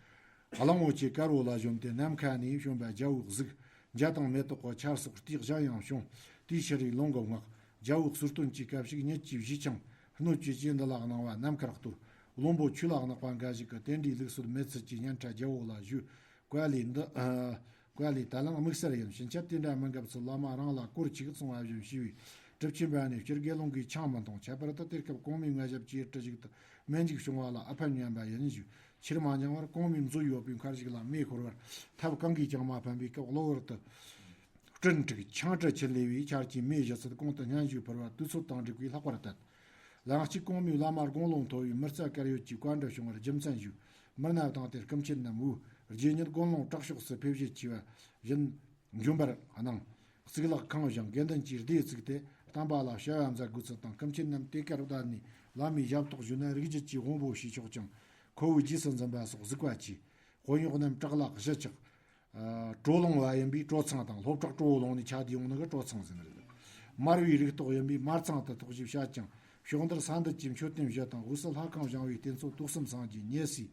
གླང་པོ་ཆེ་དཀར་པོ་ལ་བཞོན་ཏེ་ནམ་མཁའ་ནས་བྱོན་པ་རྒྱལ་པོའི་གཟུགས། འཇའ་དང་མེ་ཏོག་གི་ཆར་སོགས་རྟེན་གཞན་ཡང་བྱུང་། དེའི་ཕྱིར་རིགས་ལུང་གི་སྔགས། རྒྱལ་པོའི་གསོལ་སྟོན་གྱི་སྐབས་ཤིག་ཉིད་ཀྱི་བཞེས་ཆང་སྣོད་ཀྱི་རྗེས་འདི་ལ་གནང་བ་རྣམ་དཀར་གཏོར། བློན་པོ་ཆོས་ལ་གནག་པ་འགའ་ཞིག་གིས་དེ་འདྲའི་ལུགས་སྲོལ་མེད་ཚུལ་གྱི་སྙན་ཕྲ་རྒྱལ་པོ་ལ་ཞུས། བཀའ་ལས་འདི། ཨ། བཀའ་ལས་ད་ལན་དམིགས་བསལ་ཡིན་ཕྱིན་ཆད་དེ་འདྲ་མི་འགབ་ཚུལ་བླ་མ་རང་ལ་སྐོར་ཅིག་གསུང་བ་བཞིན་ཞུས་པས། གྲུབ་ཆེན་པ་ནས་སྤྱིར་དགེ་སློང་གིས་ཆང་མི་འཐུང་། ཁྱད་པར་དུ་དེ་སྐབས་གོང་མའི་མངའ་ཞབས་ཀྱི་ཡུལ་གྲུ་ཞིག་ཏུ་སྨན་འཇུག་བྱུང་བ་ལ་ཨ་ཕ་ཉན་པ་ཡིན་ཞུས། ཕྱིར་མ་འགྱངས་པར་གོང་མའི་མཛོད་ཡོད་པའི་མཁར་ཞིག་ལ་མེ་ཤོར་བར་ཐབས་གང་གིས་ཀྱང་མ་ཕན་པའི་སྐབས་གློ་བུར་དུ། སྤྲིན་དྲུག་ཆང་དྲི་ཆུ་ལས་པའི་ཆར་གྱིས་མེ་ཞི་ཚུལ་གོང་དུ་སྙན་ཞུ་ཕུལ་བ་དུས་ཚོད་དང་འགྲིག་པའི་ལྷག་པར་བསྟན། ལན་གཅིག་གོང་མའི་བླ་མ་དགུང་ལོ་མཐོ་བའི་མི་རྩ་དཀར་ཡོལ་གྱི་བཀའ་འདྲི་བྱུང་བར་རྒྱུ་མཚན་ཞུས། མི་སྣ་དང་དེར་སྐུ་མཆེད་རྣམས་འོས། རྗེ་ཉིད་དགུང་ལོ་དྲག་ཤོས་སུ་ཕེབས་བཞེད་ཆེ་བ་བཞིན་འབྱོན་པར་གནང་། གཙུག་ལག་ཁང་བཞེངས། དགེ་འདུན་གྱིས་སྡེ་བཙུགས་ཏེ་བསྟན་པ་ལ་བྱ་བ་མཛད་དགོས་ཚུལ་དང་། སྐུ་མཆེད་རྣམས་དེ་ཀར་བསྡད་ནས་བླ་མའི་ཞབས་ཏོག་ཞུས་ན་རིགས་རྒྱུད་ཀྱི་དབང་པོ་ཞུས་ཆོག་ཅིང་། ཁོ་བོའི་རྗེས་སུ་འཛིན་པ་སོགས་གཟིགས་པ་བྱས། དཔོན་གཡོག་རྣམས་བྲག་ལ་གཞི་ཆགས། ཨ། གྲོ་ལུང་བ་ཡིན་པས་གྲོ་ཚང་དང་། ལྷོ་བྲག་གྲོ་བོ་ལུང་ནས་ཆགས་ཏེ་ཡོང་ནི་གི་གྲོ་ཚང་ཟེར་ནི་རེད། མར་པའི་རིགས་གཏོགས་ཡིན་པས་མར་ཚང་དུ་ཐོགས་ཞེས་བཤད་ཅིང་། ཕྱོགས་འདིར་ས་འདུལ་གྱི་མཆོད་རྟེན་བཞི་དང་། དབུས་སུ་ལྷ་ཁང་བཞེངས་པའི་རྟེན་གཙོ་དུག་གསུམ་སངས་རྒྱས་ཉེ་སྲས།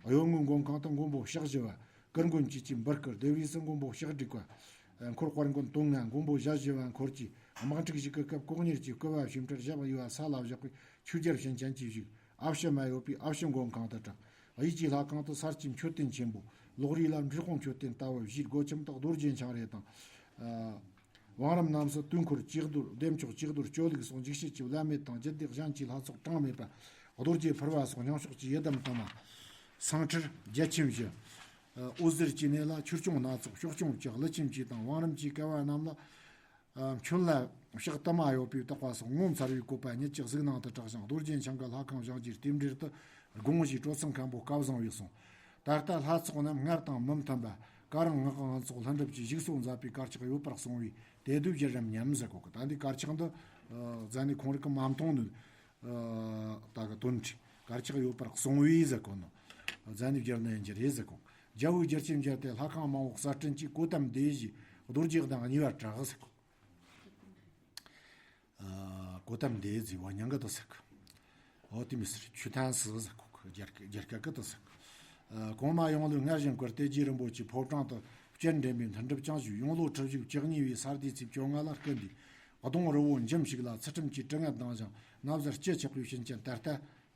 གཡོ་ངོའི་མགོན་ཁང་དུ་མགོན་པོ་ཕྱག་བཞི་བ། གུར་མགོན་བཅས་ཀྱི་འབུར་སྐུ། སྡེ་པའི་སྲིད་མགོན་པོ་ཕྱག་བསྒྲིགས་པ། འཁོར་དཔལ་མགོན་དོན་ལྔ། མགོན་པོ་ཞལ་བཞི་བ་འཁོར་གྱིས། དམག་འཁྲུག་ཞིག་གི་སྐབས་ལྐོག་གཉེར་གྱིས་བསྐུལ་བ་བྱས་མཐར་ཞབས་གཡས་པ་ས་ལ་བཞག་པས་ཆོས་རྒྱལ་བྱིན་ཅན་གྱིས་བཞུགས། ཨ་ཕྱི་མ་ཡོད་པས་ཨ་ཕྱི་མགོན་ཁང་དུ་གྲགས། གཡས་ཀྱི་ལྷ་ཁང་དུ་ས་ལྕེ་མཆོད་རྟེན་ཆེན་པོ། ལོགས་རིས་ལ་འབྲི་གུང་མཆོད་རྟེན་ལྟ་བུ་བཞིའི་སྒོ་ཁྱམས་དག་རྡོ་རྗེ་འཆང་རས་དང་། ཨ། བང་རིམ་རྣམས་སུ་དུས་འཁོར་ཅིག་རྡོར། བདེ་མཆོག་ཅིག་རྡོར། ཅོ་ལུག་སོགས་འཇིགས་བྱེད་ཀྱི་བླ་མེད་དང་རྒྱུད་སྡེ་གཞན་གྱི་ལྷ་ཚོགས་གྲངས་མེད་པ། རྡོ་རྗེ་ཕུར་པ་སོགས་མཉམ་ཕྱོགས་ཀྱི་ཡི་དམ་དུ་མ། སེང་ཁྲིར་རྒྱལ་ཆེན་བཞི། ཨ། འོད་ཟེར་གྱི་གནས་ལ་ཆོས་སྐྱོང་སྣ་ཚོགས། ཕྱོགས་སྐྱོང་བཅུ། ཀླུ་ཆེན་བཅས་དང་བང་རིམ་གྱི་བསྐལ་པ་རྣམས་ལ། ཨ། མཆོད་ལྭ་ཕྱག་དུ་མ་ཡོད་པས་བཏགས་པ་སོགས་ངོ་མཚར་བའི་བཀོད་པ་ཉིད་ཀྱི་གཟིགས་སྣང་དུ་གྲགས་ཤིང་། རྡོ་རྗེ་འཆང་གི་ལྷ་ཁང་བཞེངས་རྒྱུའི་རྟེན་འབྲེལ་དུ་དགོངས་ཞེས་གྲོ་ཚང་མཁན་པོ་སྐལ་བཟང་པས་གསུངས། ད་ལྟ་ལྷ་ཚོགས་རྣམས་སྔར་དང་མི་མཐུན་པ་ག་རང་སྔགས་ཁང་སོགས་ལྷུན་གྲུབ་ཀྱི་བཞུགས་སོ་མཛད་པའི་དཀར་ཆག་ཡོད་པར་གསུངས་པས་དེ་དུས་བརྒྱུད་རིམ་ཉམས་ཟེར་གོ་གི། ད་འདི་དཀར་ཆག་འདི། ཨ། རྫ་ནས་ཁོང་རིགས་ཀྱིས་མ་མཐོང་ནི། ཨ། ད་གི་དོན་ཁྲིད་དཀར་ཆག་ཡོད་པར་གསུངས་པས་ཟེར་གོ་ནོ། རྫ་ནས་བརྒྱུད་ནི་ཡིན་གྱི་རེད་ཟེར་གོ། རྒྱལ་པོའི་རྒྱུ་རྐྱེན་བརྒྱུད་དེ་ལྷ་ཁང་མང་པོ་གསར་སྐྲུན་གྱིས་གོ་དམ་སྡེ་བཞིའི་རྡོ་རྗེ་གདན་གཉིས་པར་གྲགས་ཟེར་གོ། ཨ། གོ་དམ་སྡེ་ཟེར་བ་མྱིང་གི་དུ་ཟེར་གི། འོ་དེ་མི་ཟེར། ཆུ་ཐང་སི་ཟེར་གོ་གི། རྒྱ་སྐད་རྒྱ་སྐད་གི་དུ་ཟེར་གི། ཨ། གོང་མ་ཡང་ལོས་སྔར་བཞིན་བཀུར་ཏེ་རྗེ་རིན་པོ་ཆེའི་ཕོ་བྲང་དུ་སྤྱན་འདྲེན་པའི་མཐུན་སྒྲུབ་ཀྱང་ཞུས། ཡང་ལོ་ཁྲི་བཞི་བཅུ་གཉིས་པའི་ས་སྡེ་ཚེས་བཅོ་ལྔ་ལ་སྐུ་འདས། གདོང་རི་བོ་འཇིམ་ཞིག་ལ་ཚུལ་ཁྲིམས་ཀྱི་དྲི་ངད་ལྡང་ཞིང་ན་བཟའ་ལྕེ་ཆག་པའི་ཕྱིན་ཅི་ད་ལྟ་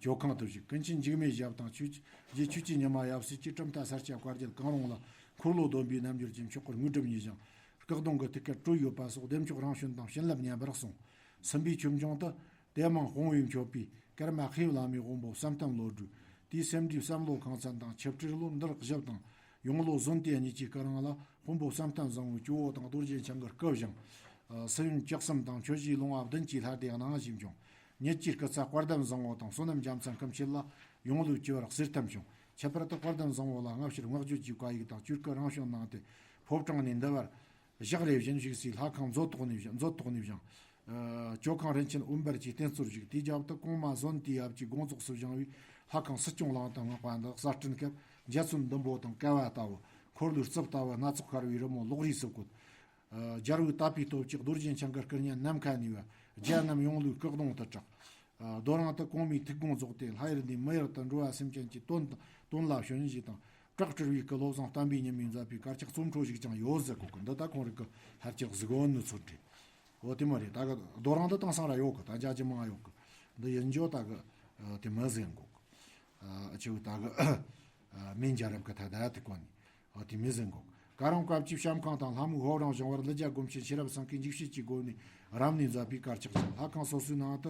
ཇོ་ཁང་དུ་བཞུགས། ཀུན་མཁྱེན་འཇིགས་མེད་ཞབས་དང་ཆོས་རྗེ་ཆོས་ཀྱི་ཉི་མ་ཡབ་སྲས་ཀྱིས་གྲུབ་མཐའ་ས་སྐྱ་བཀའ་རྒྱུད་གང་རུང་ལ་འཁོར་ལོ་སྡོམ་པའི་རྣལ་འབྱོར་གྱི་མཆོག་གི་དངོས་གྲུབ་བརྙེས་ཤིང་། སྐུ་གདུང་གི་ཐུགས་ཀར་སྤྲོས་ཡོད་པ་སོགས་བདེ་མཆོག་རང་བྱོན་དང་བྱིན་རླབས་ཉམས་པར་གསུངས། སུམ་པའི་ཆོས་འབྱུང་དུ། དེ་མིན་དཔང་པོས་མཆོད་པའི་ཀརྨ་ཤེས་བླ་མའི་དབང་པོ་བསམ་གཏན་བློ་གྲོས། དེའི་སེམས་འགྲེལ་བསམ་བློ་ཁང་ཚན་དང་ཆིབས་ཁྲིར་ལོ་འདིར་བཞི་དང་། ཡང་ལོ་བཟོན་ཏེ་གཉིས་ཀྱི་སྐུ་རིང་ལ་དཔོན་པོ་བསམ་གཏན་བཟང་པོའི་ཇོ་བོ་དང་རྡོ་རྗེ་འཆང་གི་སྐུ་བཞེངས། ཨ། སུ་ཡོན་བཅུ་གསུམ་དང་ཆོས་རྗེའི་ལུང་བ་བདུན་གྱིས་ལྷ་སྡེ་གནང་ཞེས་འབྱུང་། ཉིད་ཀྱི་སྐུ་ཚ་དཔལ་ལྡན་བཟང་པོ་དང་བསོད་ནམས་རྒྱལ་མཚན་སྐུ་མཆེད་ལ་ཡང་ལོའི་བཅུ་བར་གསེར་ཐམ་བྱུང་། ཁྱད་པར་དུ་དཔལ་ལྡན་བཟང་པོ་ལ་སྔ་ཕྱིར་བསྔགས་བརྗོད་ཀྱི་བཀའ་ཡིག་དང་བཅུ་སྐུ་རང་བྱོན་གནང་སྟེ་ཕོ་བྲང་ནས་འདུལ་བར། ཞག་རེ་བཞིན་བཞུགས་སའི་ལྷ་ཁང་མཛོད་ཐོག་ནས་བཞེངས། མཛོད་ཐོག་ནས་བཞེངས། ཨ། ཇོ་ཁང་རིན་ཆེན་འོད་འབར་གྱིས་རྟེན་གཙོར་བཞུགས། དེའི་རྒྱབ་ཏུ་གོང་མ་ཟོན་ཏེའི་ཡབ་ཀྱིས་དགོངས་རྫོགས་སུ་བཞེངས་པའི་ལྷ་ཁང་སྲིད་སྐྱོང་གླིང་དུ་བསྔགས་པ་འདི་གསར་སྐྲུན་སྐབས་འཇའ་ཚོན་ཟླུམ་པོ་དང་བསྐལ་བ་ལྟ་བུ། འཁོར་ལོའི་རྩིབས་ལྟ་བུ་སྣ་ཚོགས་ཤར་བའི་རི་མོ་ལོགས་རིས་སུ་བཀོད། ཨ། རྒྱལ་པོའི་དད་པའི་སྟོབས་ཀྱིས་རྡོ་རྗེ་འཆང་གི་སྐུ་བརྙན་ནམ་མཁའ་ནས་བབས། རྒྱལ་རྣམས་ཡོངས་ལུས་སྐུ་གདུང་དུ་གྲགས། ཨ། རྡོ་རིང་དུ་གོང་མའི་ཐུགས་དགོངས་རྫོགས་ཏེ། ལྷ་ཡུལ་ནས་མི་ཡུལ་དུ་འགྲོ་བ་སེམས་ཅན་གྱི་དོན་དང་དོན་ལ་བྱོན་ཞེས་དང་། བྲག་སྤྲུལ་བའི་སྐུ་བློ་བཟང་བསྟན་པའི་ཉི་མས་མཛད་པའི་དཀར་ཆག་རྩོམ་འཕྲོ་ཞིག་ཀྱང་ཡོད་ཟེར་གོ་གི། འདི་ད་ཁོང་རིག་གི་ལྷར་ཆག་གཟིགས་འོ་ནི་ཚོད་རེད། འོ་དེ་མ་རེད། ད་གི་རྡོ་རིང་དུ་དེང་སང་ར་ཡོད་གི། ད་འཇའ་ཇི་མང་ཡོད་གི། འདི་ཡིན་འཇོ་ད་གི། ཨ། དེ་མི་ཟེར་གོ་གི། ཨ། ཆེ་བོ་ད་གི། ཨ། མིན་རྒྱལ་རབས་ཀྱི་ཐད་ད་དེ་གོ་ནི། ཨ། དེ་མི་ཟེར་གོ་གི། ག་རམ་བཀའ་བཅུའི་བཤམས་ཁང་དང་ལྷ་མོའི་ཕོ་བྲང་བཞེངས་པར་ཀླུ་རྒྱལ་སྒོམ་ཆེན་ཤེས་རབ་སེང་གེས་འཇིགས་བྱེད་ཀྱི་སྒོ་ནས་རབ་གནས་མཛད་པའི་དཀར་ཆག་ཅིང་། ལྷ་ཁང་སོ་སོའི་ནང་དུ་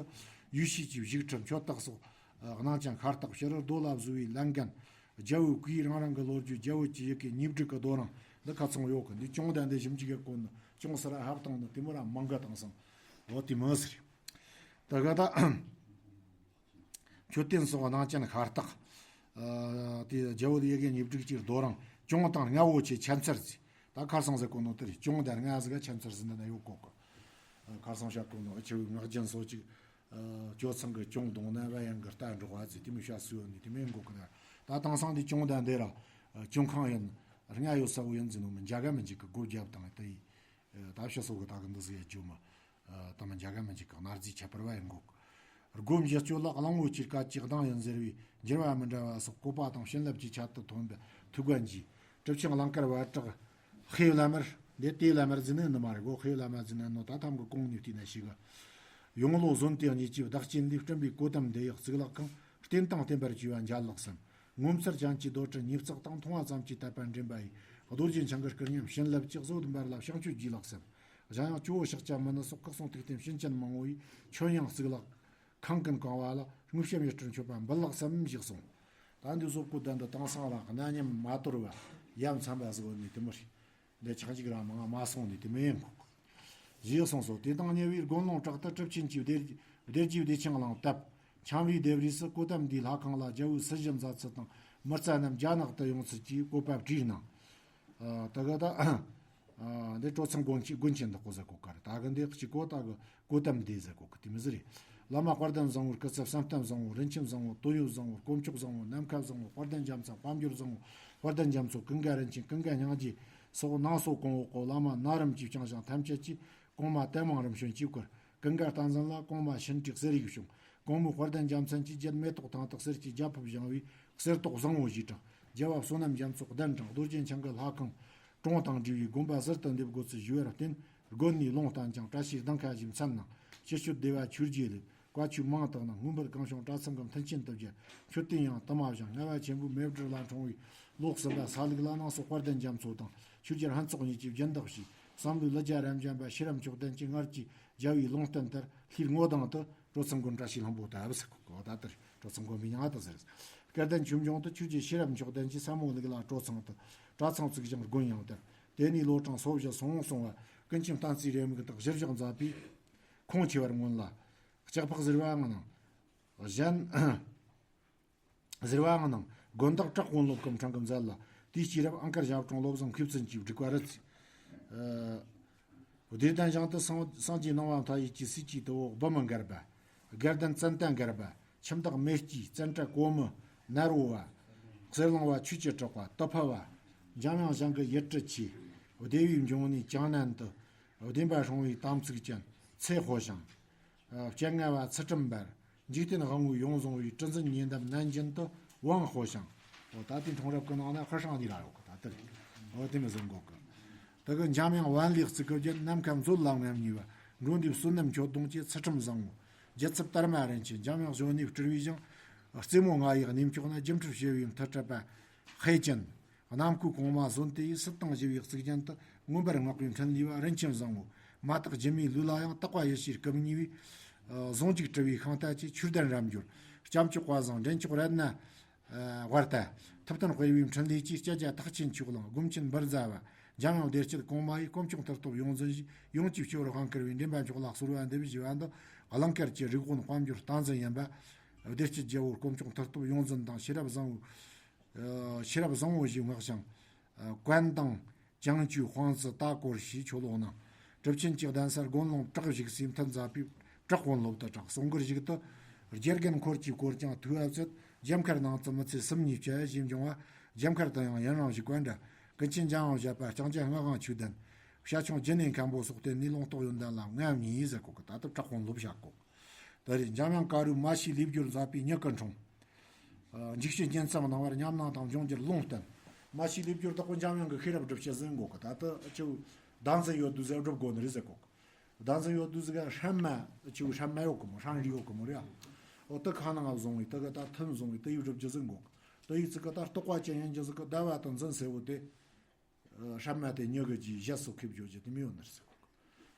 ཡུལ་ཤེས་ཀྱི་བཞུགས་ཁྲི་མཆོད་རྟེན་སོགས་གནང་ཅིང་། ཤ་སྟག་ཕྱི་རུ་རྡོ་ལ་བཟོ་བའི་ལྷ་མགོན། རྒྱལ་པོའི་སྐུའི་རང་རང་གི་ལོ་རྒྱུས། རྒྱལ་པོ་གྱི་ཡི་གེ་གཉིས་བསྒྲིགས་ཀྱི་རྡོ་རིང་འདི་ཁ་ཚང་ཡོད་གི། འདི་ཅུང་ལྡན་འདི་ཞིབ་འཇུག་གི་སྐོར་ནི་ཅུང་ཟད་ར་ཧབ་བཏང་ནི་དེ་མོ་ར་མང་གི། དེང་སང་འོ་དེ་མོ་ཟེར། ད་ག་ད་མཆོད་རྟེན་སོགས་གནང་ཅན་ཤ་སྟག་ཨ། དེ་རྒྱལ་པོ་ཡི་གེ་གཉིས་བསྒྲིགས་ཀྱི་རྡོ་རིང་ཅུང་དང་ལྔ་བོ་ཆེ་ཆེ་མཚར་ཟེར། ད་ཁ་སང་ཟེར་གོ་ནོ་དེ་རེད། ཅུང་དང་ལྔ་ཟེར་ག་ཆེ་མཚར་ཟེར་འདི་ན་ཡོད་གོ་གི། ཁ་སང་བཤད་གོ་ནོ་ཨ་ཆེ་བོའི་ངག་རྒྱུན་སོགས་ཅིག་ཨ། ཇོ་ཚང་གི་ཅུང་གདོང་ན་བ་ཡང་གི་རྟ་འགྲོགས་པ་ཟེར་དེ་མོ་བཤད་སྲོལ་ཡོད་ནི་དེ་མོ་ཡིན་གོ་གི་ན། ད་དེང་སང་འདི་ཅུང་དང་འདི་ར་ཅུང་ཁང་ཡིན། ལྔ་ཡོད་ས་བོ་ཡིན་ཟེར་ནོ་མི་འཇའ་ག་མི་འཇིག་གི། སྒོ་རྒྱབ་དང་དེ་ཡི། ད་ཕྱི་སོགས་ཀྱི་ད་གི་འདི་ཟིག་ཡ་ཇོ་མ། ད་མི་འཇའ་ག་མི་འཇིག་གི། གནའ་རྫས་ཁྱད་པར་བ་ཡིན་གོ་གི། སྒོམ་བཞི་སྤྱོད་ལ་གླང་པོ་ཆེའི་སྐད་ཀྱི་གདངས་ཡིན་ཟེར་བའི་འགྱུར་བ་མི་འདྲ་བ་སོགས་བཀོད་པ་དང་བྱིན་རླབས་ཀྱི་ཆར་དུ་ཐོན་པའི་ཐུགས་རྒྱན་གྱིས། གྲུབ་ཆེན་ཀླང་དཀར་བ་གྲགས་ཤེའུ་བླ་མར། འདི་ལྟའི་བླ་མར་ཟེར་ནི་ནི་མ་རེད་གོ། ཤེའུ་བླ་མ་ཟེར་ནི་ནོ་ད་ཐམ་གི་གོང་ནས་བལྟས་ན་ཤེས་གི། ཡོང་ལོ་ཟོན་ཏེ་གཉིས་ཀྱིས་བདག་རྐྱེན་ལས་བསྐྲུན་པའི་གོ་ཏམ་འདི་ཡི་གཙུག་ལག་ཁང་། བརྟེན་དང་བརྟེན་པར་བཅས་པ་མཇལ་ལགས་སམ། ངོ་མཚར་ཅན་གྱི་རྡོ་གྲུ་ཉིས་བརྩེགས་དང་མཐོང་བ་ཙམ་གྱིས་དད་པ་འདྲེན་པ་ཡི། རྡོ་རྗེ་འཆང་གི་སྐུ་བརྙན་བྱིན་རླབས་ཀྱི་གཟུགས་ལྡན་པ་ལ་བྱང་ཆུབ་རྒྱས་ལགས་སམ། གཞན་ཡང་ཇོ་བོ་ཤཱཀྱ་མུ་ནེ་སོགས་སྐུ་གསུང་ཐུགས་ལྡན་སྤྱན་ཅན་མང་བོ་ཡིས་མཆོད་དབྱིངས་གཙུག་ལག་ཁང་ཀུན་གང་བ་ལ་དངོས་བཤམས་ཡིད་སྤྲུལ་མཆོད་པ་འབུལ་ལགས་སམ་ཞེས་གསུངས། ད་འདི་བཟོ་བཀོད་དོན་དུ་དེང་སང་རང་གནའ་ཉམས་མ་དོར་བ་ཡ་མཚན་པ་ཟིག་ཡོད་ནི་དེ་མོ་རེད། འདི་ཆག་འཇིག་རང་མང་མ་སོང་ནི་དེ་མོ་ཡིན་གོ། ཞེས་གསུངས་སོ། དེ་དང་ཉེ་བའི་དགོན་ལུང་བྲག་ཏུ་གྲུབ་ཆེན་གྱི་སྡེ་སྡེ་རྒྱུའི་བདེ་ཆེན་གླིང་བཏབ། འཆམ་བུའི་ལྡེབས་རིས་སུ་གོ་ཏམ་འདིའི་ལྷ་ཁང་ལ་རྒྱལ་པོའི་སྲིད་ཞི་མཛད་ཚུལ་དང་མི་རྩ་རྣམས་རྒྱ་ནག་ཏུ་ཡོང་ཚུལ་གྱི་བཀོད་པ་བྲིས་གནང་། ཨ། ད་ག་ད་ཨ། འདི་སྤྲོ་ཚང་དགོན་ཆེན་དགོན་ཆེན་འདི་གོ་ཟེར་གོ་ག་རེ། ད་གི་འདི་གཅིག་གོ་ད་གི་གོ་ཏམ་འདི་ཟེར་གོ་གི་དེ་མི་ཟེར་རེད། བླ་མ་དཔལ་ལྡན་བཟང་པོའི་སྐུ་ཚབ་བསམ་གཏན་བཟང་པོ། རིན་ཆེན་བཟང་པོ། དོན་ཡོད་བཟང་པོ། དཀོན་མཆོག་བཟང་པོ། ནམ་མཁའ་བཟང་པོ། དཔལ་ལྡན་རྒྱ་མཚོ། དཔལ་འབྱོར་བཟང་པོ། དཔལ་ལྡན་རྒྱ་མཚོ། ཀུན་དགའ་རིན་ཆེན། ཀུན་དགའ་སྙིང་རྗེ་སོགས་ནང་སོ་གོང་འོག་གི་བླ་མ་ན་རིམ་གྱིས་བསྐྱངས་ཤིང་ཐམས་ཅད་ཀྱིས་གོང་མ་ལྟད་མང་རིམ་བྱོན་གྱིས་བཀུར། ཀུན་དགའ་བསྟན་འཛིན་ལ་གོང་མ་ཕྱིན་དྲུག་གསེར་ཡིག་བྱུང་། གོང་མའི་དཔལ་ལྡན་རྒྱལ་མཚན་གྱིས་རྒྱུད་མེ་ཏོག་ཐང་དུ་གསེར་གྱི་རྒྱ་ཕིབས་བཞེངས་པའི་གསེར་ཏོག་བཟང་བོ་ཞེས་གྲགས། རྒྱལ་བ་བསོད་ནམས་རྒྱ་མཚོ་གདན་དྲངས། རྡོ་རྗེ་འཆང་གི་ལྷ་ཁང་གྲོང་དང་འབྲེལ་བའི་དགོན་པ་ཟུར་དུ་འདེབས་དགོས་ཚུལ་ཞུ་བར་བརྟེན། དགོན་ནས་ལུང་བསྟན་ཅིང་བཀྲ་ཤིས་གདང་ཁ་བཞིན་མཚན་གནང་། ཕྱི་སྤྱོད་བདེ་བ་ཆོས་རྒྱལ་ལས། བཀའ་ཆོས་མང་དག་གནང་། མངོན་པར་གང་བྱུང་གྲྭ་ཚང་གི་མཐུན་རྐྱེན་དུ་སྦྱར། མཆོད་རྟེན་ཡང་དུ་མ་བཞེངས། ལྔ་པ་ཆེན་པོའི་མེ་སྦྲུལ་ལ་འཁྲུངས་པའི་ལོ་གསུམ་པ་ས་ལུག་ལ་ནང་སོ་དཔལ་ལྡན་རྒྱ་མཚོ་དང་ཆོས་རྒྱལ་ཕུན་ཚོགས་གཉིས་ཀྱིས་སྦྱིན་བདག་བྱས། བསམ་བློའི་ཀླུ་རྒྱལ་རབ་འབྱམས་པ་ཤེས་རབ་མཆོག་ལྡན་གྱིས་སྔར་གྱི་རྒྱལ་བའི་ལུང་བསྟན་ལྟར་ལྷའི་ངོ་གདོང་དུ་གྲོ་ཚང་དགོན་བཀྲ་ཤིས་ལྷུན་པོ་དུ་བབས་ཟེར་གོ་གོ། ད་ལྟར་གྲོ་ཚང་དགོན་པའི་མྱིང་ང་དུ་ཟེར། སྐལ་ལྡན་ཆོས་འབྱུང་དུ་ཆོས་རྒྱལ་ཤེས་རབ་མཆོག་ལྡན་གྱིས་ས་མོ་ལུག་ལ་གྲོ་ཚང་དུ་གྲྭ་ཚང་བཙུགས་ཤིང་དགོན་ཡང་བཏབ། དེ་ནས་ལོ་གྲངས་སོ་བཞི་སོ་ལྔ་སོང་བ་ཀུན་མཁྱེན་བསྟན་འཛིན་རེ་མིག་དག་གཞིར་བཞག་མཛད་པའི་ཁུངས་ཆེ་བར་མངོན་ལ། ལྕགས་ཕག་ཟུར་པའང་གནང་། གཞན་ཟུར་པའང་གནང་། དགོན་བདག་བྲག་དབོན་སློབ་སྐུ་ཕྲེང་གིས་མཛད་ལ། དེའི་སྐྱེས་རབས་ཨང་དཀར་ཞབས་དྲུང་བློ་བཟང་མཁས་བཙུན་གྱིས་བསྒྲིགས་པ་རེད། ཨ། བདེ་ལྡན་ཞིང་དུ་སངས་སངས་རྒྱས་སྣང་བ་མཐའ་ཡས་ཀྱི་སྲས་ཀྱི་དུ་བོ་བི་མ་མགར་པ། དགའ་ལྡན་ཙན་དན་མགར་པ། ཁྱིམ་བདག་མེ་སྐྱིད། བཙན་བྲག་གོ་མི་ནར་བོ་བ། གསེར་གླིང་བ་ཆོས་ཀྱི་གྲགས་པ་ཏི་ཕུ་བ། འཇམ་དབྱངས་ཞང་གི་ཡུལ་གྲུ་ཆེ། སྡེ་བའི་འབྱུང་གནས་ཅང་ནན་དུ། བདེན་པ་སྲུང་བའི་དམ་ཚིག་ཅན་ཚེ་ཧོ་ཞང་། སྤྱན་སྔ་བ་ཚུལ་ཁྲིམས་འབར། འཇིག་རྟེན་དབང་བོའི་ཡོངས་བཟུང་བའི་གྲུ་འཛིན་ཉེ་འདབས་ནན་ཅན་དུ་ཝང་ཧོ་ཞང་། འོ་ད་དེ་འཁྲུངས་རབས་ཀྱི་ནང་ན་ཧི་ཧྲང་ནི་ར་ཡོད་གི། ད་དེ་རེད། འོ་དེ་མི་ཟིན་གོ་གི། དེ་གི་འཇམ་དབྱངས་ཝན་ལེགས་གཙུག་གི་རྒྱན། ནམ་མཁའ་མཛོད་ལ་རྔམ་ཉེ་བ། འགྲོ་འདིའི་བསོད་ནམས་མཆོད་སྡོང་གི་ཚུལ་ཁྲིམས་བཟང་བོ། རྒྱལ་ཚབ་དར་མ་རིན་ཆེན། འཇམ་དབྱངས་གཞོན་ནུའི་སྤྲུལ་བའི་ཞིང་། རྩེ་མོ་ལྔ་ཡི་གནས་མཆོག་ན། སྒྱུ་འཕྲུལ་བྱེ་བའི་མཐུ་སྤྲད་པ་ཧའེ་ཅན། གནམ་སྐོས་གོང་མ་ཟོན་ཏེ་ཡིས་སྲིད་དང་ཞི་བའི་གཙུག་རྒྱན་དུ་མངོན་པར་བསྔགས་པའི་འཕྲིན་ལས་པ་རིན་ཆེན་བཟང་བོ། མ་དག་སྒྱུ་མའི་ལུས་ལ་ཡང་། དག་པ་ཡེ་ཤེས་སྐུ་བརྙེས་པའི་ཨ་ཟུང་འཇུག་གྲུབ་པའི་ཤིང་རྟ་ཆེ། ཆོས་ལྡན་རབ་འབྱོར་སྐྱབས་མཆོག་པ་བཟང་། འདྲེན་མཆོག་རཏྣ་ཨ་ཝར་ཏ། ཐུབ་བསྟན་དཔལ་བའི་འཕྲིན་ལས་ཀྱི། སྐྱ་རྒྱ་ཐེག་ཆེན་མཆོག་གླིང་སྒོམ་ཆེན་འབུར་མཛའ་བ། འཇམ་དབྱངས་བདེ་སྐྱིད་གོང་མ་ཡིས། དཀོན་མཆོག་མཐུ་སྟོབས་ཡོངས་འཛིན་བཞིན། ཡོངས་ཀྱི་སྤྱི་བོར་དབང་བསྐུར་བའི་འདྲེན་པ་མཆོག་ལ་གསོལ་བ་འདེབས་ཞུ་བ་འདི། གླིང་དཀར་གྱི་རིག་དབང་དཔལ་འབྱོར་སྟངས་འཛིན་ཡིན་པ། བདེ་སྐྱིད་རྒྱལ་པོ་དཀོན་མཆོག་མཐུ་སྟོབས་ཡོངས་འཛིན་དང་ཤེས་རབ་བཟང་བོ། ཨ་ཤེས་རབ་བཟང་བོ་ཞེས་བསྔགས་ཤིང་། ཨ་གོན་དང་ ཅང་ཅུའུ་ཧུང་ཙི་ཏ་སྐོར་ཞེས་ཆོས་ལོག་གནང་། གྲུབ་ཆེན་གྱི་གདན་སར་དགོན་ལུང་བྲག་བཞུགས་སའི་མཐུན་མཛད་པའི་བྲག་དཔོན་སློབ་ཏུ་གྲགས། གསུང་མགུར་བཞུགས་ཏེ། རྒྱལ་རྒན་འཁོར་གྱིས་བསྐོར་ཀྱང་ཐུགས་ཨ་བཙད། རྒྱལ་མཁར་ནང་དུ་མི་ཚེ་གསུམ་གཉིས་བཅད་ཞེས་འབྱུང་བ། རྒྱལ་མཁར་དུ་ཡང་ཡུན་རིང་བཞུགས་པ་འདྲ། ཀུན་མཁྱེན་འཇམ་དབྱངས་བཞད་པ་ལྕང་སྐྱ་སྔགས་དབང་ཆོས་ལྡན། བྱ་ཁྱུང་ལྗིད་ནས་མཁན་པོ་སོགས་བསྟེན་ནས་ལུང་རྟོགས་ཡོན་ཏན་ལ་ངལ་བརྙེས་ཟེར་གོ་གི། ད་ལྟ་བྲག་དཔོན་སློབ་བྱ་གོ། ད་རེས་འཇམ་དབྱངས་དཀར་རུའི་མ་ཤེས་ལེའུ་བསྒྱུར་མཛད་པའི་མྱུ་གུ་འཁྲུངས། ཨ། འཇིགས་བྱེད་བསྙེན་མཚམས་གནང་བར་ཉམས་སྣང་དང་འབྱུང་འགྱུར་ལུང་བསྟན། མ་ཤེས་ལེའུ་བསྒྱུར་བདག་པོ་འཇམ་དབྱངས་ཀྱིས་ཤེས་རབ་སྒྲུབ་བྱེད་ཟེར་གོ་གི། ད་ལྟ་ཁྱོད་བདག་འཛིན་ཡོད་དུས་ཟེར་སྒྲུབ་དགོས་ནི་རེད་ཟེར་གོ་གི། བདག་འཛིན་ཡོད་དུས་ཟེར་ག་ཧྲན་མ། ཁྱོད་ཧྲན་མ་ཡོད་གི་མོ། ཧྲན་རི་ཡོད་གི་མོ་རེད་ཨ། འོ་ད་ཁ་ནང་ང་བཟུང་བའི་ད་ག་ད་ཐུན་བཟུང་བའི་ད་ཡོད་སྒྲུབ་རྒྱུ་ཟེར་གོ་གི། ད་ཡིག་ཚིག་གི་ད་རྟོགས་པ་ཅན་ཡིན་རྒྱུ་ཟེར་གི། ཟླ་བ་དང་འཛིན་ཟེར་བོ་དེ། ཧྲ་མ་དེ་མྱུ་གུ་རྗེས་ཞལ་སོགས་ཁེབས་བརྗོད་ཀྱི་དེ་མི་ཡོད་ནི་རེད་ཟེར་གོ།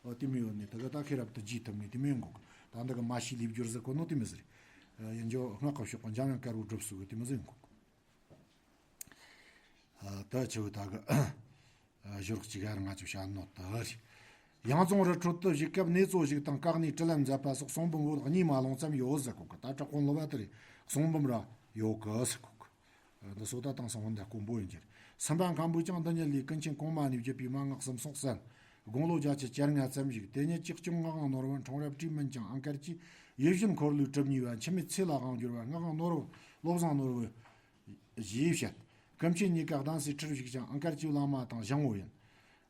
ཨོ་དེ་མི་ཡོད་ནི་ད་ག་ད་ཤེས་རབ་ཏུ་རྗེས་ཐུབ་ནི་དེ་མི་ཡོང་གོ། ད་འདི་གི་མ་ཤེས་ལེའུ་བསྒྱུར་ཟེར་གོ་ནོ་དེ་མི་ཟེར། ཡིན་རྒྱུ་སྔགས་ཀྱི་ཕྱོགས་ཀྱི་འཇམ་དབྱངས་དཀར་པོ་སྒྲུབ་སྲོལ་གི་དེ་མི་ཟེར་གོ། ད་ཆུ་བོ་ད་གི་ཞོར་གཅིག་ཨར་ང་ཚོ་བྱ་ནོ་ད་རེད། ཡང་རྫོང་རི་ཁྲོད་དུ་བཞུགས་སྐབས་གནས་གཙོ་ཞིག་དང་བཀའ་གནས་དྲི་ལན་མཛད་པ་སོགས་གསུང་འབུམ་བོད་གཉིས་མ་ལོངས་ཙམ་ཡོད་ཟེར་གོ་གི། ད་བྲག་དཔོན་སློབ་བ་དེ་རེད། གསུང་འབུམ་ར་ཡོད་གི་ཟེར་གོ་གི། འདི་སོ་ད་དང་སོང་བོ་འདི་དཀོན་པོ་ཡིན་གྱི་རེད། སེམས་དཔའ་མཁན་པོས་ཀྱང་འདི་ཉིད་ལས་ཀུན་མཁྱེན་གོང་མ་ནས་བརྒྱུད་པའི་མན་ངག་གསུམ་སོགས་གསན། དགུང་ལོ་བརྒྱད་ཅུ་གྱ་ལྔ་ཙམ་བཞུགས། དེ་ཉིད་གཅིག་སྐྱོང་ངག་དབང་ནོར་བུ་འཁྲུངས་རབས་བྲིས་མིན་ཀྱང་ཨང་དཀར་གྱིས་ཡིད་བཞིན་འཁོར་ལོའི་གྲུབ་བརྙེས་པ་འཆི་མེད་ཚེ་ལ་དབང་བསྒྱུར་བ་ངག་དབང་ནོར་བུ་བློ་བཟང་ནོར་བུ་ཞེས་བཤད། ཀུན་མཁྱེན་གཉིས་ཀ་གདན་སའི་ཁྲིར་བཞུགས་ཀྱང་ཨང་དཀར་གྱི་བླ་མ་དང་ཞང་བོ་ཡིན།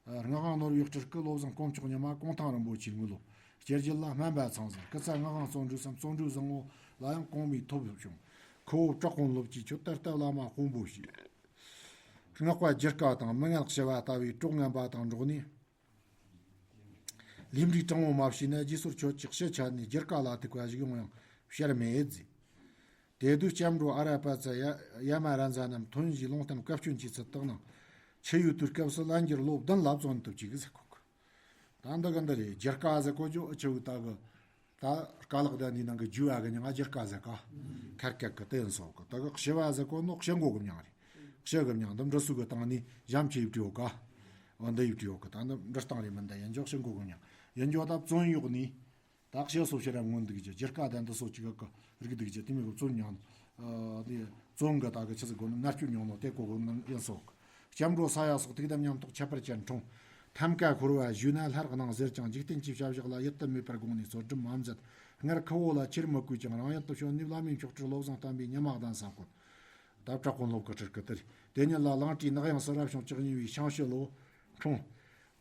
ངག་དབང་ནོར་བུའི་སྤྲུལ་སྐུ་བློ་བཟང་དཀོན་མཆོག་ཉི་མ་གུང་ཐང་རིན་པོ་ཆེའི་དངོས་སློབ། སྐྱེ་རྒྱུད་ལ་སྨན་པ་ཚང་ཟེར། སྐུ་ཚ་ངག་དབང་བརྩོན་འགྲུས་སམ་བརྩོན་འགྲུས་བཟང་བོ་ལ་ཡང་གོང་མའི་ཐོབ་བྱུང་། ཁུ་བོ་བྲག་དཔོན་སློབ་ཀྱིས་ཁྱོད་ད་ལྟ་བླ་མ་དཔོན་པོ་ཞེས། སྔགས་པ་རྒྱུད་བཀའ་དང་མན་ངག་ཞི་བ་ལྟ་བུའི་གྲོགས་ངན་པ་དང་འགྲོགས་ནས། ལས་འབྲས་དྲང་བོ་མ་བྱས་ན་རྗེས་སོར་ཁྱོད་ཀྱི་ཕྱི་ཆ་ནས་རྒྱུད་བཀའ་ལ་ཐུག་པ་ཞིག་ཡོང་ཡང་ཕྱིར་མེད་ཟེར། དེ་དུས་སྐྱབས་འགྲོ་ཨ་ར་པ་ཙ་ཡ་ཡ་མ་ར་ཛ་རྣམས་ཐོན་བཞིན་ལུང་བསྟན་བཀའ་བཀྱོན་གྱི་ཚུལ་དག་གནང་། ཆུ་ཡོད་དུས་སྐབས་སུ་ལན་འགྱུར་ལོ་བདུན་ལ་བརྩོན་ཐུབ་ཅིག་ཟེར་གོ་གི། ད་འདི་གི་འདི་རེད། རྒྱུད་བཀའ་ཟེར་གོ་རྒྱུ་ཨ་ཆུ་བོ་ད་གི། ད་བཀའ་ལག་ད་འདི་ནང་གི་རྒྱུ་བ་གི་མྱིང་ང་རྒྱུད་བཀའ་ཟེར་ག། ཁར་སྐད་གི་དེ་ཡིན་སོག་གི། ད་གི་ཞི་བ་ཟེར་གོ་ནོ་ཞི་མགོ་གི་མྱིང་རེད། ཞི་གི་མྱིང་འདི་འབྲི་སྲོལ་གི་སྟེང་ནས་གཞམ་ཆེ་ཡིབ་བྲིས་ཡོད་ག། འོ་འདི་ཡིབ་བྲིས་ཡོད་གི། ད་འདི་འབྲི་སྟངས་རེད་མིན་ད་ཡིན་འཇོག་ཞི་མགོ་གི་མྱིང་། ཡིན་འཇོག་ད་བཙོན་གཡོག་ནས། ད་ཞི་སོ་ཕྱིར་ར་མངོན་འདུག་ཅེས་རྒྱུད་བཀའ་དང་འདི་སོགས་ཀྱི་གི་རིགས་འདུག་ཅེས་དེ་མི་གི་བཙོན་མྱོང་། ཨ་དེ་བཙོན་གི་ད་གི་ཆི་ཟིག་གོ་ནི་མནར་གཅོད་མྱོང་ནོ་དེ་གོ་གོ་ནི་ཡིན་སོག། སྐྱབས་འགྲོ་ས་ཡ་སོགས་ཐུགས་དམ་ཉམས་རྟོགས་ཁྱད་པར་ཅན་འཁྲུངས། ཐམ་ཀ་ཤོར་བ་ཞུས་ན་སླར་གནང་ཟེར་ཀྱང་འཇིག་རྟེན་གྱི་བྱ་བཞག་ལ་ཡིད་དུ་མེད་པར་དགོངས་ནས་རྩོད་སྒྲུབ་མ་མཛད། སྔར་ཁུ་བོ་ལ་ཆེར་མི་གུས་ཀྱང་རང་ཡུལ་དུ་བྱོན་ནས་བླ་མའི་མཆོག་སྤྲུལ་བློ་བཟང་བསྟན་པའི་ཉི་མ་གདན་ས་བཀོད། ད་བྲག་དཔོན་སློབ་ཀྱི་སྤྲུལ་སྐུ་དེར། དེ་ཉིད་ལ་གླང་ཊའི་ནག་ཡང་སུ་རབ་བྱུང་ལྕགས་ཉེ་བའི་ཤང་ཤི་ལོ། འཁྲུངས།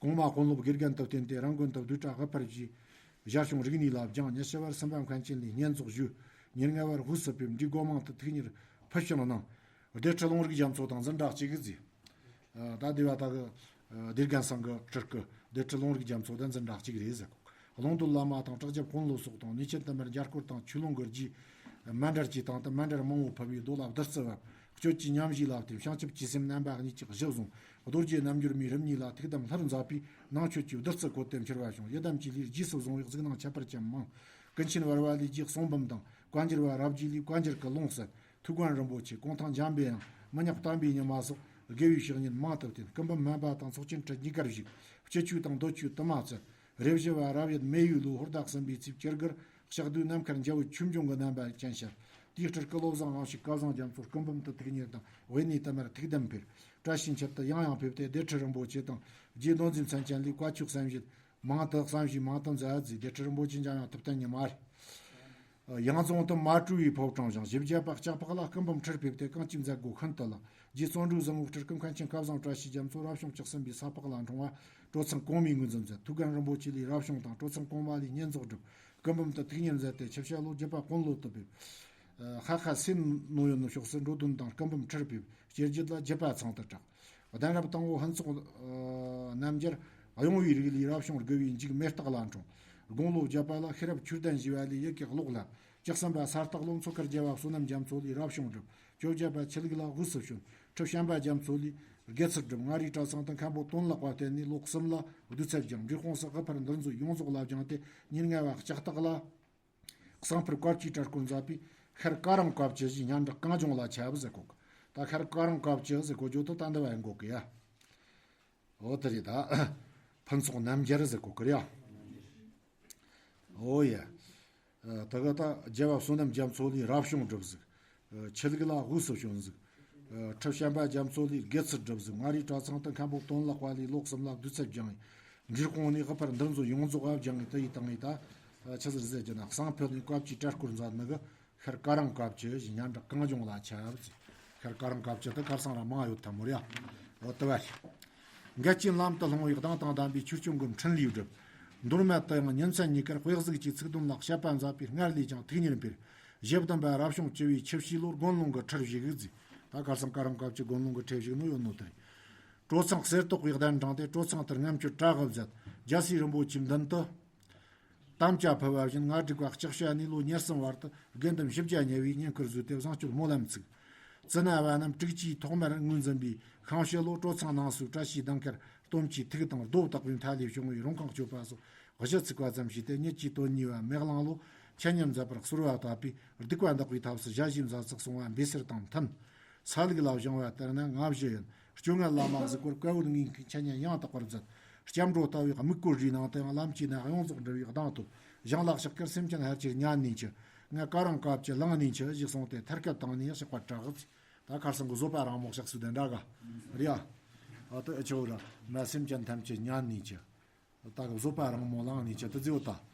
གོང་མ་དཔོན་སློབ་དགེ་རྒན་དུ་བསྟེན་ཏེ་རང་དགོན་དུ་བསྡུས་གྲྭ་དབུ་ཕར་གྱིས། ཞར་བྱུང་རིག་གནས་ལ་སྦྱངས། ཉི་ཤུ་བར་སེམས་དཔའ་མཁན་ཆེན་ལས་བསྙེན་རྫོགས་ཞུས། ཉེར་ལྔ་བར་དབུས་སུ་ཕེབས། འབྲས་སྒོ་མང་དུ་ཐུགས་གཉེར་ཕུལ་བྱུང་གནང་། སྡེ་ཁྲི་ལུང་རིགས་རྒྱ་མཚོ་དང་འཛིན་གྲྭ་གཅིག་གི་མཛད། ད་སྡེ་བ་ད་གི་སྡེ་རྒན་ཚང་གི་སྤྲུལ་སྐུ་སྡེ་ཁྲི་ལུང་རིགས་རྒྱ་མཚོ་དང་འཛིན་གྲྭ་གཅིག་རེད་ཟེར་གོ། ཀློང་རྡོལ་བླ་མ་དང་བྲག་རྒྱབ་དཔོན་སློབ་སོགས་དང་ཉེ་ཆེན་དུ་མར་རྒྱ་སྐོར་དང་ཆོས་ལུང་གི་རྗེས། མཎ་གྲལ་གྱི་སྟེང་དུ་མཎ་གྲལ་མང་བོ་ཕུབ་པའི་རྡོ་ལ་བདུད་རྩི་བབས། གཅོད་ཀྱི་ཉམས་བཞེས་ལ་བརྟེན་བྱང་ཆུབ་ཀྱི་སེམས་རྣམ་པ་གཉིས་ཀྱི་གཞི་བཟུང་། རྡོ་རྗེ་རྣལ་འབྱོར་མའི་རིམ་གཉིས་ལ་ཐུགས་དམ་ལྷུར་མཛད་པས་ནང་མཆོད་ཀྱི་བདུད་རྩི་བཀོད་དེ་འཁྱེར་བ་བྱུང་། ཡི་དམ་གྱི་ལུས་རྗེས་སུ་བཟུང་བའི་གཟིགས་སྣང་ཁྱད་པར་ཅན་མང་། ཀུན་མཁྱེན་བར་བ་ལས་རྗེས་གསུང་འབུམ་དང་བཀའ་འགྱུར་བ་རབ་རྒྱས་ལས་བཀའ་འགྱུར་གྱི་ལུང་གསན། ཐུའུ་བཀྭན་རིན་པོ་ཆེ་གུང་ཐང་འཇམ་པའི་དབྱངས་མི་ཉག་བསྟན་པའི་ཉི་མ་སོགས་དགེ་བའི་བཤེས་གཉེན་མང་དུ་བསྟེན། སྐུ་འབུམ་སྨན་པ་དང་ཚོགས་ཆེན་ཁྲི་གཉིས་ཀར་བཞུགས། སྤྱི་ཆོས་དང་འདོད་ཆོས་དུ་མ་བཙལ། རེ་བཞི་བ་རབ་ཡུལ་མེ་ཡོས་ལོའི་ཧོར་ཟླ་གསུམ་པའི་ཚེས་བཅུ་དགུར་ལྕགས་རྡོའི་ནམ་མཁར་འཇའ་འོད་ཆོས་འབྱུང་གི་རྣམ་པ་ཅན་ཤར། དེའི་སྤྲུལ་སྐུ་བློ་བཟང་དབང་ཕྱུག་སྐལ་བཟང་རྒྱ་མཚོར་སྐུ་འབུམ་དུ་ཐུགས་གཉེར་དང་དབེན་གནས་དུ་མར་ཐུགས་དམ་ཕེབས། བཀྲ་ཤིས་འཁྱིལ་དུ་ཡང་ཡང་ཕེབས་ཏེ་སྡེ་ཁྲི་རིན་པོ་ཆེ་དང་རྗེ་རྡོ་འཛིན་མཚན་ཅན་ལས་བཀའ་ཆོས་བསམ་བཞེས་མང་དུ་བསམ་བཞེས་མང་དུ་མཛད་ཟེར། སྡེ་ཁྲི་རིན་པོ་ཆེ་འཇམ་དབྱངས་ཐུབ་བསྟན་ཉི་མ་རེད། ཡང་རྫོང་དུ་མ་གྲོལ་བའི་ཕོ་བྲང་བཞེངས། བཞི་བརྒྱ་པ་ལྕགས་ཕག་ལ་སྐུ་འབུམ་ཁྲིར་ཕེབས་ཏེ་གང་ཅིའི་མཛད་སྒོ་ཤིན་ཏུ་ལེགས། རྗེ་བརྩོན་འགྲུས་བཟང་བོའི་སྤྲུལ་སྐུ་མཁན་ཆེན་སྐལ་བཟང་བཀྲ་ཤིས་རྒྱ་མཚོ་རབ་བྱུང་བཅུ་གསུམ་པའི་ས་ཕག་ལ་འཁྲུངས་པ་སྤྲོ་ཚང་གོང་མའི་ངོས་འཛིན་མཛད། ཐུའུ་བཀྭན་རིན་པོ་ཆེ་ལས་རབ་བྱུང་དང་སྤྲོ་ཚང་གོང་མ་ལས་བསྙེན་རྫོགས་བསྒྲུབས། སྐུ་འབུམ་དུ་ཐུགས་གཉེར་མཛད་དེ་ཆུ་བྱ་ལོ་བརྒྱད་པ་དཔོན་སློབ་ཏུ་ཕེབས། ཧ་ཧ་སེ་ནོ་ཡོན་ནོ་ཕྱོགས་སུ་འགྲོ་དོན་དང་སྐུ་འབུམ་ཁྲིར་ཕེབས། སྐྱེ་རྒྱུད་ལ་རྒྱུད་པ་ཚང་དུ་གྲགས། གདན་རབས་དང་པོ་ཕུན་ཚོགས་རྣམ་རྒྱལ་གཡུང་བའི་རིགས་ལས་རབ་བྱུང་དགུ་བའི་མཇུག་མེ་སྟག་ལ་འཁྲུངས། དགུང་ལོ་བརྒྱད་པ་ལ་ཤེས་རབ་ཆོས་ལྡན་ཞེས་པ་ལས་ཡི་གེ་ཀློག་ལམ། བཅུ་གསུམ་པ་ས་སྟག་ལོ་མཚོ་ཁར་རྒྱལ་བ་བསོད་ནམས་རྒྱ་མཚོ་ལས་རབ་བྱུང་བསྒྲུབས། བཅོ་བརྒྱད་པ་ཆུ་ལུག་ལ་དབུས་སུ་བྱོན། ཁྲི་བྱམས་པ་རྒྱ་མཚོ་ལས་དགེ་ཚུལ་བསྒྲུབས། མངའ་རིས་གྲྭ་ཚང་དུ་མཁན་པོ་དོན་ལགས་པ་བསྟེན་ནས་ལོ་གསུམ་ལ་བདུད་རྩི་སྦྱངས། འབྲས་སྤུངས་སུ་དབུ་ཕར་འདུལ་མཛོད་ཡོངས་རྫོགས་ལ་སྦྱངས་ཏེ་ཉེར་ལྔ་བ་ལྕགས་སྟག་ལ། གསང་ཕུར་བཀའ་བཅུའི་གྲལ་སྐོར་མཛད་པས་ཤར་ཀ་རམ་བཀའ་བཅུ་བཞིའི་སྙན་གྲགས་གངས་ལྗོངས་ལ་ཁྱབ་ཟེར་གོ་གི། ད་ཤར་ཀ་རམ་བཀའ་བཅུ་ཟེར་གོ་རྒྱུ་དེ་ད་འདི་བ་ཡིན་གོ་གི་ཡ། འོ་དེ་རེད་ད། ཕུན་ཚོགས་རྣམ་རྒྱལ་ཟེར་གོ་གི་རེད་ཡ། འོ་ཡ། ད་ག་ད་རྒྱལ་བ་བསོད་ནམས་རྒྱ་མཚོ་ལས་རབ་བྱུང་བསྒྲུབས་ཟིག། ཆུ་ལུག་ལ་དབུས་སུ་བྱོན་ཟིག། ཁྲི་བྱམས་པ་རྒྱ་མཚོ་ལས་དགེ་ཚུལ་སྒྲུབ་ཟིན། མངའ་རིས་གྲྭ་ཚང་དུ་མཁན་པོ་དོན་ལག་པ་ལས་ལོ་གསུམ་ལ་སྐུ་ཚབ་སྦྱངས་ཡིན། འབྲས་སྤུངས་ནས་ཨ་ཕར་འདུ་འཛོམས་ཡོངས་རྫོགས་ཨ་སྦྱངས་ཡིན། དེ་ཡི་སྟེང་ནས་ད་ཆི་ཟེར་ཟེར་རྒྱུ་ན། གསང་ཕུད་ནས་བཀའ་བཅུའི་གྲལ་སྐོར་མཛད་ནི་གི་ཤར་ཀ་རམ་བཀའ་བཅུ་ཞེས་སྙན་གྲགས་གངས་ལྗོངས་ལ་ཁྱབ་ཟེར། ཤར་ཀ་རམ་བཀའ་བཅུ་དེ་ཁར་སང་ར་མང་ཡོད་ཐལ་མོ་རེད་ཡ། འོ་དེ་བ་རེད། འགལ་རྐྱེན་ལམ་དུ་ལྷུང་བའི་གདངས་དང་ལྡན་པའི་ཆོས་སྐྱོང་གི་འཕྲིན་ལས་བསྒྲུབས། མདོར་མེད་དུ་ཡང་ཉིན་མཚན་གཉིས་ཀར་དཔེ་གཟུགས་ཀྱི་ཚིག་དོན་ལ་དཔྱད་པ་མཛད་པའི་སྔར་ལས་ཀྱང་ཐུགས་ཉེར་འཕེལ། ཞེ་བདུན་པ་རབ་བྱུང་བཅུ་བའི་ཆུ་བྱའི་ལོར་དགོན་ལུང་གི་ཁྲིར་བཞུགས་ཟིན། ད་ཁར་སང་ཀ་རམ་བཀའ་བཅུ་དགོན་ལུང་གི་ཁྲིར་བཞུགས་ནོ་ཡོད་ནོ་དེ་རེད། གྲོ་ཚང་གསེར་ཏོག་པའི་གདན་དྲངས་ཏེ་གྲོ་ཚང་དུ་རྔམ་སྐྱོར་གྲ་གི་མཛད། རྒྱལ་སྲས་རིན་པོ་ཆེའི་མདུན་དུ་དམ་བཅའ་ཕུལ་བ་བཞིན་ང་དྲུག་པ་ལྕགས་བྱ་ནས་ལོ་ཉེར་གསུམ་བར་དུ་དགེ་འདུན་བཞི་བརྒྱ་ཉེ་བའི་བསྙེན་བཀུར་བཟོས་ཏེ་བཟང་སྤྱོད་སྨོན་ལམ་ཚུགས། ཙི་ན་བ་རྣམས་དྲུག་ཅུའི་ཐོག་མར་ངོས་འཛིན་པའི་ཤིང་བྱི་ལོ་གྲོ་ཚང་ནང་སོའི་བཀྲ་ཤིས་གདན་ཁར་སྟོབས་ཀྱི་ཐིག་དང་རྡོ་བཏགས་པའི་མཐའ་ལས་བྱུང་བའི་རོང་ཁང་གཅོད་པ་སོགས་གཞི་ཚུགས་པ་ཙམ་ཞིག་སྟེ། ཉིད་ཀྱི་དོན་གཉེར་བ་མེ་གླང་ལོ་འཆད་ཉན་མཛད་པར་གསོལ་བ་བཏབ་པས། སྡིག་པ་འདག་པའི་ཐབས་སུ་ཞལ་བཞེས་མཛད་ཚུལ་གསུངས་པ་འབུལ་ཚུལ་དང་མཐུན། ས་ལུགས་ལ་བཞེངས་པ་ལྟར་ན་ང་བཞི་ཡིན། སྤྱོད་ངན་བླ་མ་གཟིགས་སྐོར་བཀའ་བོད་ངེས་མཁན་འཆད་ཉན་ཡང་དག་པར་མཛད། སྐྱབས་འགྲོ་ལྟ་བུའི་དམིགས་བཀོད་རིའི་ནང་དུ་ཡང་ལམ་གྱི་གནད་ཡོངས་རྫོགས་འགྲིལ་བའི་གདངས་ཐོབ། ཞིང་ལ་ཕྱག་ཁར་སེམས་ཅན་ཕལ་ཆེར་ཉན་ནས་འཆི། ང་ཀ་རམ་བཀའ་བཅུ་བླངས་ནས་འཆི་ཞེས་གསུངས་ཏེ་མཐར་སྐད་བཏང་ནས་ཕྱག་པ་བྲག་གི། ད་ཁར་སང་གི་བཟོད་པ་རང་མོ་ཕྱག་སུ་དེ་འདྲ་ག་རེད་ཡ། ཨ་ཏི་ཨ་ཆོ་ར་མ་སེམས་ཅན་ཐམས་ཅད་ཉན་ནས་འཆི། ད་གི་བཟོད་པ་རང་མོ་བླངས་ནས་འཆི་དེ་ཟེར་བ་ད།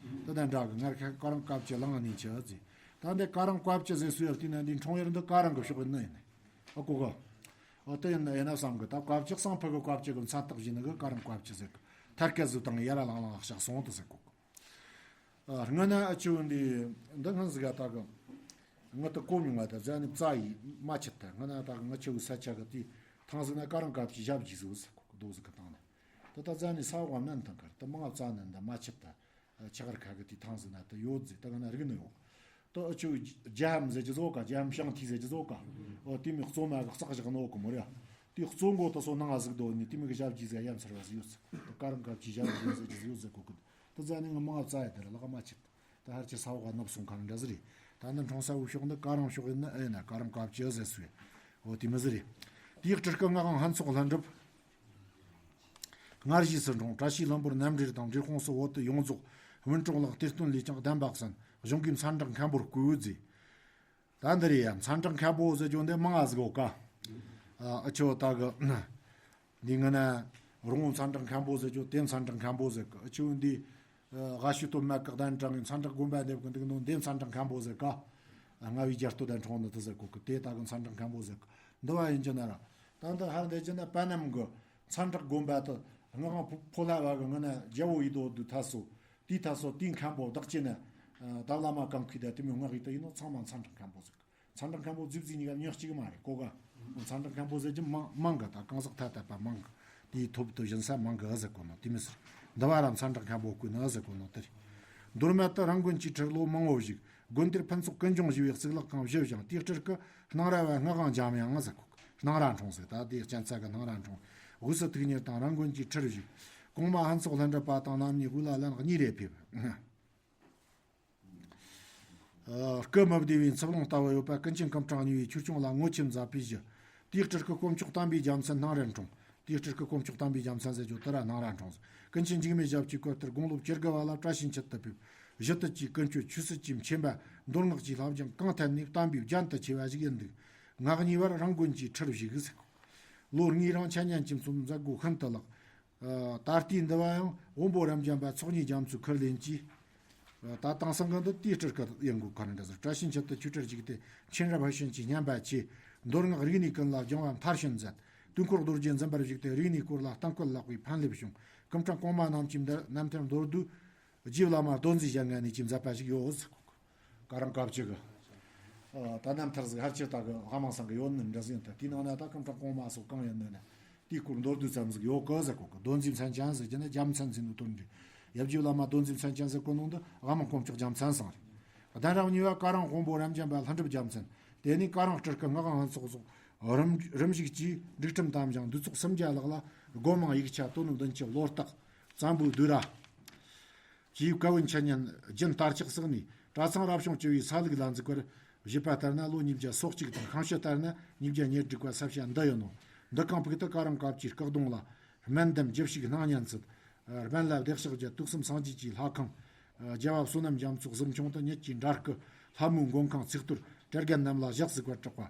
དེ་དང་འདྲ་གི་ངར་ཁ་ཀ་རམ་བཀའ་བཅུ་བླངས་ནས་འཆི་ཟེར། ད་འདི་ཀ་རམ་བཀའ་བཅུ་ཟེར་སུ་ཡར་བལྟས་ན་འདི་འཁྲུངས་ཡུལ་འདི་ཀ་རམ་གི་ཕྱོགས་ཡིན་ནི་ཡིན། ཨ་གོ་གི། ཨོ་དེ་ཡིན་ན་ཡིན་ན་བསམ་གི། ད་བཀའ་བཅུ་གསང་ཕུད་གི་བཀའ་བཅུ་གི་མཚན་རྟགས་བཞེས་ནི་གི་ཀ་རམ་བཀའ་བཅུ་ཟེར་གི། ཐར་སྐད་བཟོས་དང་ཡར་ལང་ལང་ཕྱག་སོང་དུ་ཟེར་གོ་གི། ཨ་སྔོན་ན་ཨ་ཆུ་འདི་འདི་སྔོན་ཟིག་ག་ད་གི། ང་ད་གོ་མྱོང་བ་ད་ཟ་ནི་རྩ་ཡི་མ་ཆད་ད། སྔོན་ན་ད་གི་ང་ཆུ་ས་ཆ་གི་དེ་ཐང་ཟིག་ན་ཀ་རམ་བཀའ་བཅུ་ཞབས་ཀྱིས་བཟོ་ཟེར་གོ་གི། རྡོ་ཟིག་གི་སྟེང་ན། ད་ད་ཟ་ནི་ས་འོག་ནན་ཐང་ཁར་ད་མང་ཙ་ནན་ད་མ་ཆད་ད། ཆ་གར་ཁ་གི་དེ་ཐང་ཟིག་ན་ད་ཡོད་ཟེར། ད་ག་ན་རིག་ནི་ཡོད། ད་ཨ་ཆུ་རྒྱ་ཧམ་ཟེར་གྱི་བཟོ་ག་རྒྱ་ཧམ་ཤང་ཐི་ཟེར་གྱི་བཟོ་ག་ཨོ་དེ་མི་གཙོ་མ་གི་རྩག་བཞག་ནོ་གི་མོ་ར། དེ་གཙོ་མགོ་ད་སོ་ནང་ང་ཟིག་དོ་ནི་དེ་མི་གི་ཞབས་ཀྱིས་ཟེར་ཡ་མཚར་བ་ཟིག་ཡོད་ཟེར། ད་ཀ་རམ་བཀའ་བཅུ་ཞབས་ཀྱིས་ཟེར་གྱི་ཟིག་ཡོད་ཟེར་གོ་གི། ད་ཟ་ནི་ང་མང་ཙ་ཡ་དེ་ར་ལ་ག་མ་ཆད། ད་ཧར་ཆེ་ས་འོག་ག་ནུབ་སོང་ཁ་འདྲ་ཟིག་རེད། ད་ནི་འཁྲུངས་ས་འུ་ཕྱོགས་འདི་ཀ་རམ་ཕྱོགས་ཡིན་ན་ཨེ་ན་ཀ་རམ་བཀའ་བཅུ་ཟེར་སུ་ཡ། འོ་དེ་མི་ཟིག་རེད། དེའི་སྤྲུལ་སྐུ་ངག་དབང་ཧན་ཚོགས་ལྷུན་གྲུབ། སྔར་བཞེས་སུ་འཁྲུངས་བཀྲ་ཤིས་ལྷུན་པོར་རྣམ་འགྲེལ་དང་འབྲས་སྤུངས་སུ་བོད་དུ་ཡོངས་རྫོགས་སྨིན་གྲོགས་ལག་གཏེར་སྟོན་ལས་ཀྱང་གདམས་པ་གསན། གཞུང་གི་མཚན་བསྒྲགས་མཁན་པོར་བསྐོས་མཛད། ད་འདི་རེད་ཡ། མཚན་བསྒྲགས་མཁན་པོ་ཟེར་རྒྱུ་འདི་མང་ང་ཟིག་ཡོད་ཀ་ཨ་ཨ་ཆོ་ད་གི། འདི་ངི་ན་རོང་བོ་མཚན་བསྒྲགས་མཁན་པོ་ཟེར་རྒྱུ་དེ་མཚན་བསྒྲགས་མཁན་པོ་ཟེར་གི། ཨ་ཆོ་འདི་ཨ་ཝ་ཤུ་སྟོད་སྨད་གི་གདན་དྲངས་ངི་མཚན་བསྒྲགས་དགོན་པ་འདེབས་གི་འདུག་ནོ་འདི་མཚན་བསྒྲགས་མཁན་པོ་ཟེར་ཀ་ལྔ་བའི་རྒྱལ་སྟོད་དང་འཁྲུངས་ནི་དེ་ཟེར་གོ་གི། དེ་ད་གི་མཚན་བསྒྲགས་མཁན་པོ་ཟེར་གི། འདི་བ་ཡིན་རྒྱུ་ན་ར། ད་འདི་ཧར་འདི་རྒྱུ་ན་པ་ནམ་གི་མཚན་བསྒྲགས་དགོན་པ་དུ་ངག་དབང་ཕོ་ལྷ་བ་གི་ངི་ན་རྒྱལ་བོ་ཡི་དོ་དུ་ཐ་སོ། དེའི་ཐ་སོ་དེའི་མཁན་པོ་བདག་ཅེ་ན། ད་བླ་མ་གང་ཁུལ་ད་དེ་མོ་ངག་ཡི་དུ་ཡིན་ནོ་ཚང་མ་མཚན་བསྒྲགས་མཁན་པོ་ཟེར་གི། མཚན་བསྒྲགས་མཁན་པོ་རྫིབ་རྫིབ་གཉིས་ཀ་མྱི་གཅིག་མ་རེད་གོ་ག་མཚན་བསྒྲགས་མཁན་པོ་ཟེར་རྒྱུ་མང་མང་གི། ད་གང་ཟག་ཐ་དད་པ་མང་གི། དེའི་ཐོབ་ཏུ་བཞིན་ས་མང་གི་ཨ་ཟེར་གོ་ནོ་དེ་མི་ཟེར། འདི་བ་ར་མཚན་བསྒྲགས་མཁན་པོ་བསྐོས་ནི་ཨ་ཟེར་གོ་ནོ་དེ་རེད། མདོར་མེད་དུ་རང་དགོན་གྱི་ཁྲིར་ལོ་མང་བོ་བཞུགས། དགོན་དེར་ཕུན་ཚོགས་ཀུན་འབྱུང་ཞེས་པའི་གཙུག་ལག་ཁང་བཞི་བཞེངས། དེའི་སྤྲུལ་སྐུ་སྣང་ར་བ་སྔགས་དབང་འཇམ་དབྱངས་ཨ་ཟེར་གོ་གི། སྣང་ར་འཁྲུངས་ཟེར། ད་དེའི་གཅན་ཚ་གི་སྣང་ར་འཁྲུངས། དབུས་སུ་ཐུགས་གཉེར་དང་རང་དགོན་གྱི་ཁྲིར་བཞུགས། གོང་མ་ཧན་ཚོགས་ལྷུན་གྲུབ་པ་དང་རྣམ་གཉིས་དབུས་ལ་ལན་གཉིས་རེ་ཕེབས། ཨ། སྐུ་མི་བདེ་བའི་འཚུབ་ལོང་ལྟ་བུ་ཡོད་པ་ཀུན་མཁྱེན་སྐུ་ཕྲེང་གཉིས་པའི་ཆོས་སྐྱོང་ལ་ངོ་ཆེ་མཛད་པའི་གཞི། དེའི་སྤྲུལ་སྐུ་དཀོན་མཆོག་དམ་པའི་རྒྱལ་མཚན་སྣང་རར་འཁྲུངས། དེའི་སྤྲུལ་སྐུ་དཀོན་མཆོག་དམ་པའི་རྒྱལ་མཚན་ཟེར་རྒྱུ་དེ་ར་སྣང་རར་འཁྲུངས། ཀུན་མཁྱེན་འཇིགས་མེད་ཞབས་ཀྱི་སྐུ་ལྟར་དགུང་ལོ་བཅུ་དགུ་བ་ལ་བཀྲ་ཤིས་འཁྱིལ་དུ་ཕེབས། གཞི་དུས་ཀྱི་ཀུན་སྤྱོད་ཆོས་སྲིད་ཀྱི་མཁྱེན་པ། མདོ་སྔགས་ཀྱི་བསླབ་སྦྱོང་གང་ཐད་ནས་བསྟན་པའི་རྒྱན་དུ་ཆེ་བ་ཞིག་ཡིན་འདུག་ངག་གཉིས་པར་རང་དགོན་གྱི་ཁྲིར་བཞུགས་ཟེར། ལོ་ལྔའི་རིང་འཆད་ཉན་གྱི་ཚོམས་མཛད་སྒོ་ཤིན་ཏུ་ལེགས། ད་ལྟའི་འདི་བ་ཡང་དབོན་པོ་རབ་འབྱམས་པ་ཚོགས་གཉིས་རྒྱ་མཚོའི་ཁུར་ལེན་གྱིས། ད་དེང་སང་གི་འདི་དེའི་སྤྲུལ་སྐུ་ཡིན་དགོས་ཁ་ནི་འདྲ་ཟེར། བཀྲ་ཤིས་འཁྱིལ་དུ་ཆོས་ཁྲིར་བཞུགས་ཏེ་མཁྱེན་རབ་ཧི་ཤོན་གྱི་སྙན་པ་ཆེ། མདོ་སྔགས་རིག་གནས་ཀུན་ལ་སྦྱང་བ་མཐར་ཕྱིན་མཛད། དུས་འཁོར་རྡོ་རྗེ་འཛིན་པར་བཞུགས་ཏེ་རིག་གནས་སྐོར་ལ་གཏམ་བཀོད་ལེགས་པའི་ཕན་སླེབས་བྱུང་། སྐུ་ཕྲེང་གོང་མ་རྣམས་ཀྱིས་འདིར་རྣམ་ཐར་མདོར་བསྡུས། རྗེ་བླ་མ་རྡོ་འཛིན་ཞལ་སྔ་ནས་ཀྱིས་མཛད་པ་ཞིག་ཡོད། ཀ་རམ་བཀའ་བཅུ་གི། ད་རྣམ་ཐར་ཟིག་ཧར་ཆེ་ད་གི་ཧ་མང་སང་གི་ཡོད་ནི་འདྲ་ཟིག་ཡིན་ད། དེའི་ནང་ན་ད་སྐུ་ཕྲེང་གོང་མ་སོགས་གང་ཡིན་ནི་ན། དེའི་སྐོར་མདོར་བསྡུས་ཙམ་ཟིག་ཡོད་གི་ཟེར་གོ་གི། རྡོ་འཛིན་མཚན་ཅན་ཟེར་གྱི་ན་རྒྱལ་མཚན་འཛིན་ནོ་དོན་རེད། ཡབ་རྗེ་བླ་མ་རྡོ་འཛིན་མཚན་ཅན་ཟེར་གོ་ནོ་འདི་དབུ་མ་དཀོན་མཆོག་རྒྱལ་མཚན་སང་རེད། གདན་རབས་གཉིས་པ་ཀ་རམ་དབང་པོ་རབ་འབྱམས་པ་ལྷུན་གྲུབ་རྒྱལ་མཚན། དེ་ནས་ཀ་རམ་སྤྲུལ་སྐུ་ངག་དབང་ཚོགས་སོགས་རིམ་རིམ་བཞུགས་ཀྱིས་སྒྲིག་ཁྲིམས་དམ་བཞེངས་འདུས་ཚོགས་སུམ་བརྒྱ་ལྷག་ལ་སྒོ་མང་ཡིག་ཆ་དོ་ནུབ་མདུན་གྱི་བློ་རྟགས་བཙན་པོའི་བསྡུས་ར། ཀྱིས་བཀའ་བོན་འཆད་ཉན་རྒྱུན་དར་ལྕག་བསགས་ནས་གྲྭ་ཚང་རབ་བྱུང་བཅུ་བའི་ས་ལུགས་ལ་འཛུགས་པར་བཞེད་པ་ལྟར་ན་ལོ་ཉིས་བརྒྱ་སོ་གཅིག་དང་། ཁང་ཤིང་ལྟར་ན་ཉིས་བརྒྱ་ཉེར་དྲུག་པ་ས་བྱ་འདི་ཡིན་ནོ། འདི་གང་ཕུག་ཏུ་ཀ་རམ་བཀའ་བཅུའི་སྐུ་གདུང་ལ་སྨན་ལྡེམ་རྒྱུ་ཞིག་སྣང་བརྙན་ཚུད། སྨན་བླ་བདེ་གཤེགས་རྒྱལ་དུག་གསུམ་སངས་རྒྱས་ཀྱི་ལྷ་ཁང་། རྒྱལ་བ་བསོད་ནམས་རྒྱ་མཚོ་གཟིམ་ཆུང་དུ་ཉིད་ཀྱི་འདྲ་སྐུ་ལྷ་མོའི་མགོན་ཁང་ཚིག་གཏོར་བྲལ་རྒན་རྣམས་ལ་ཞག་གཟིགས་པར་གྲགས་པ།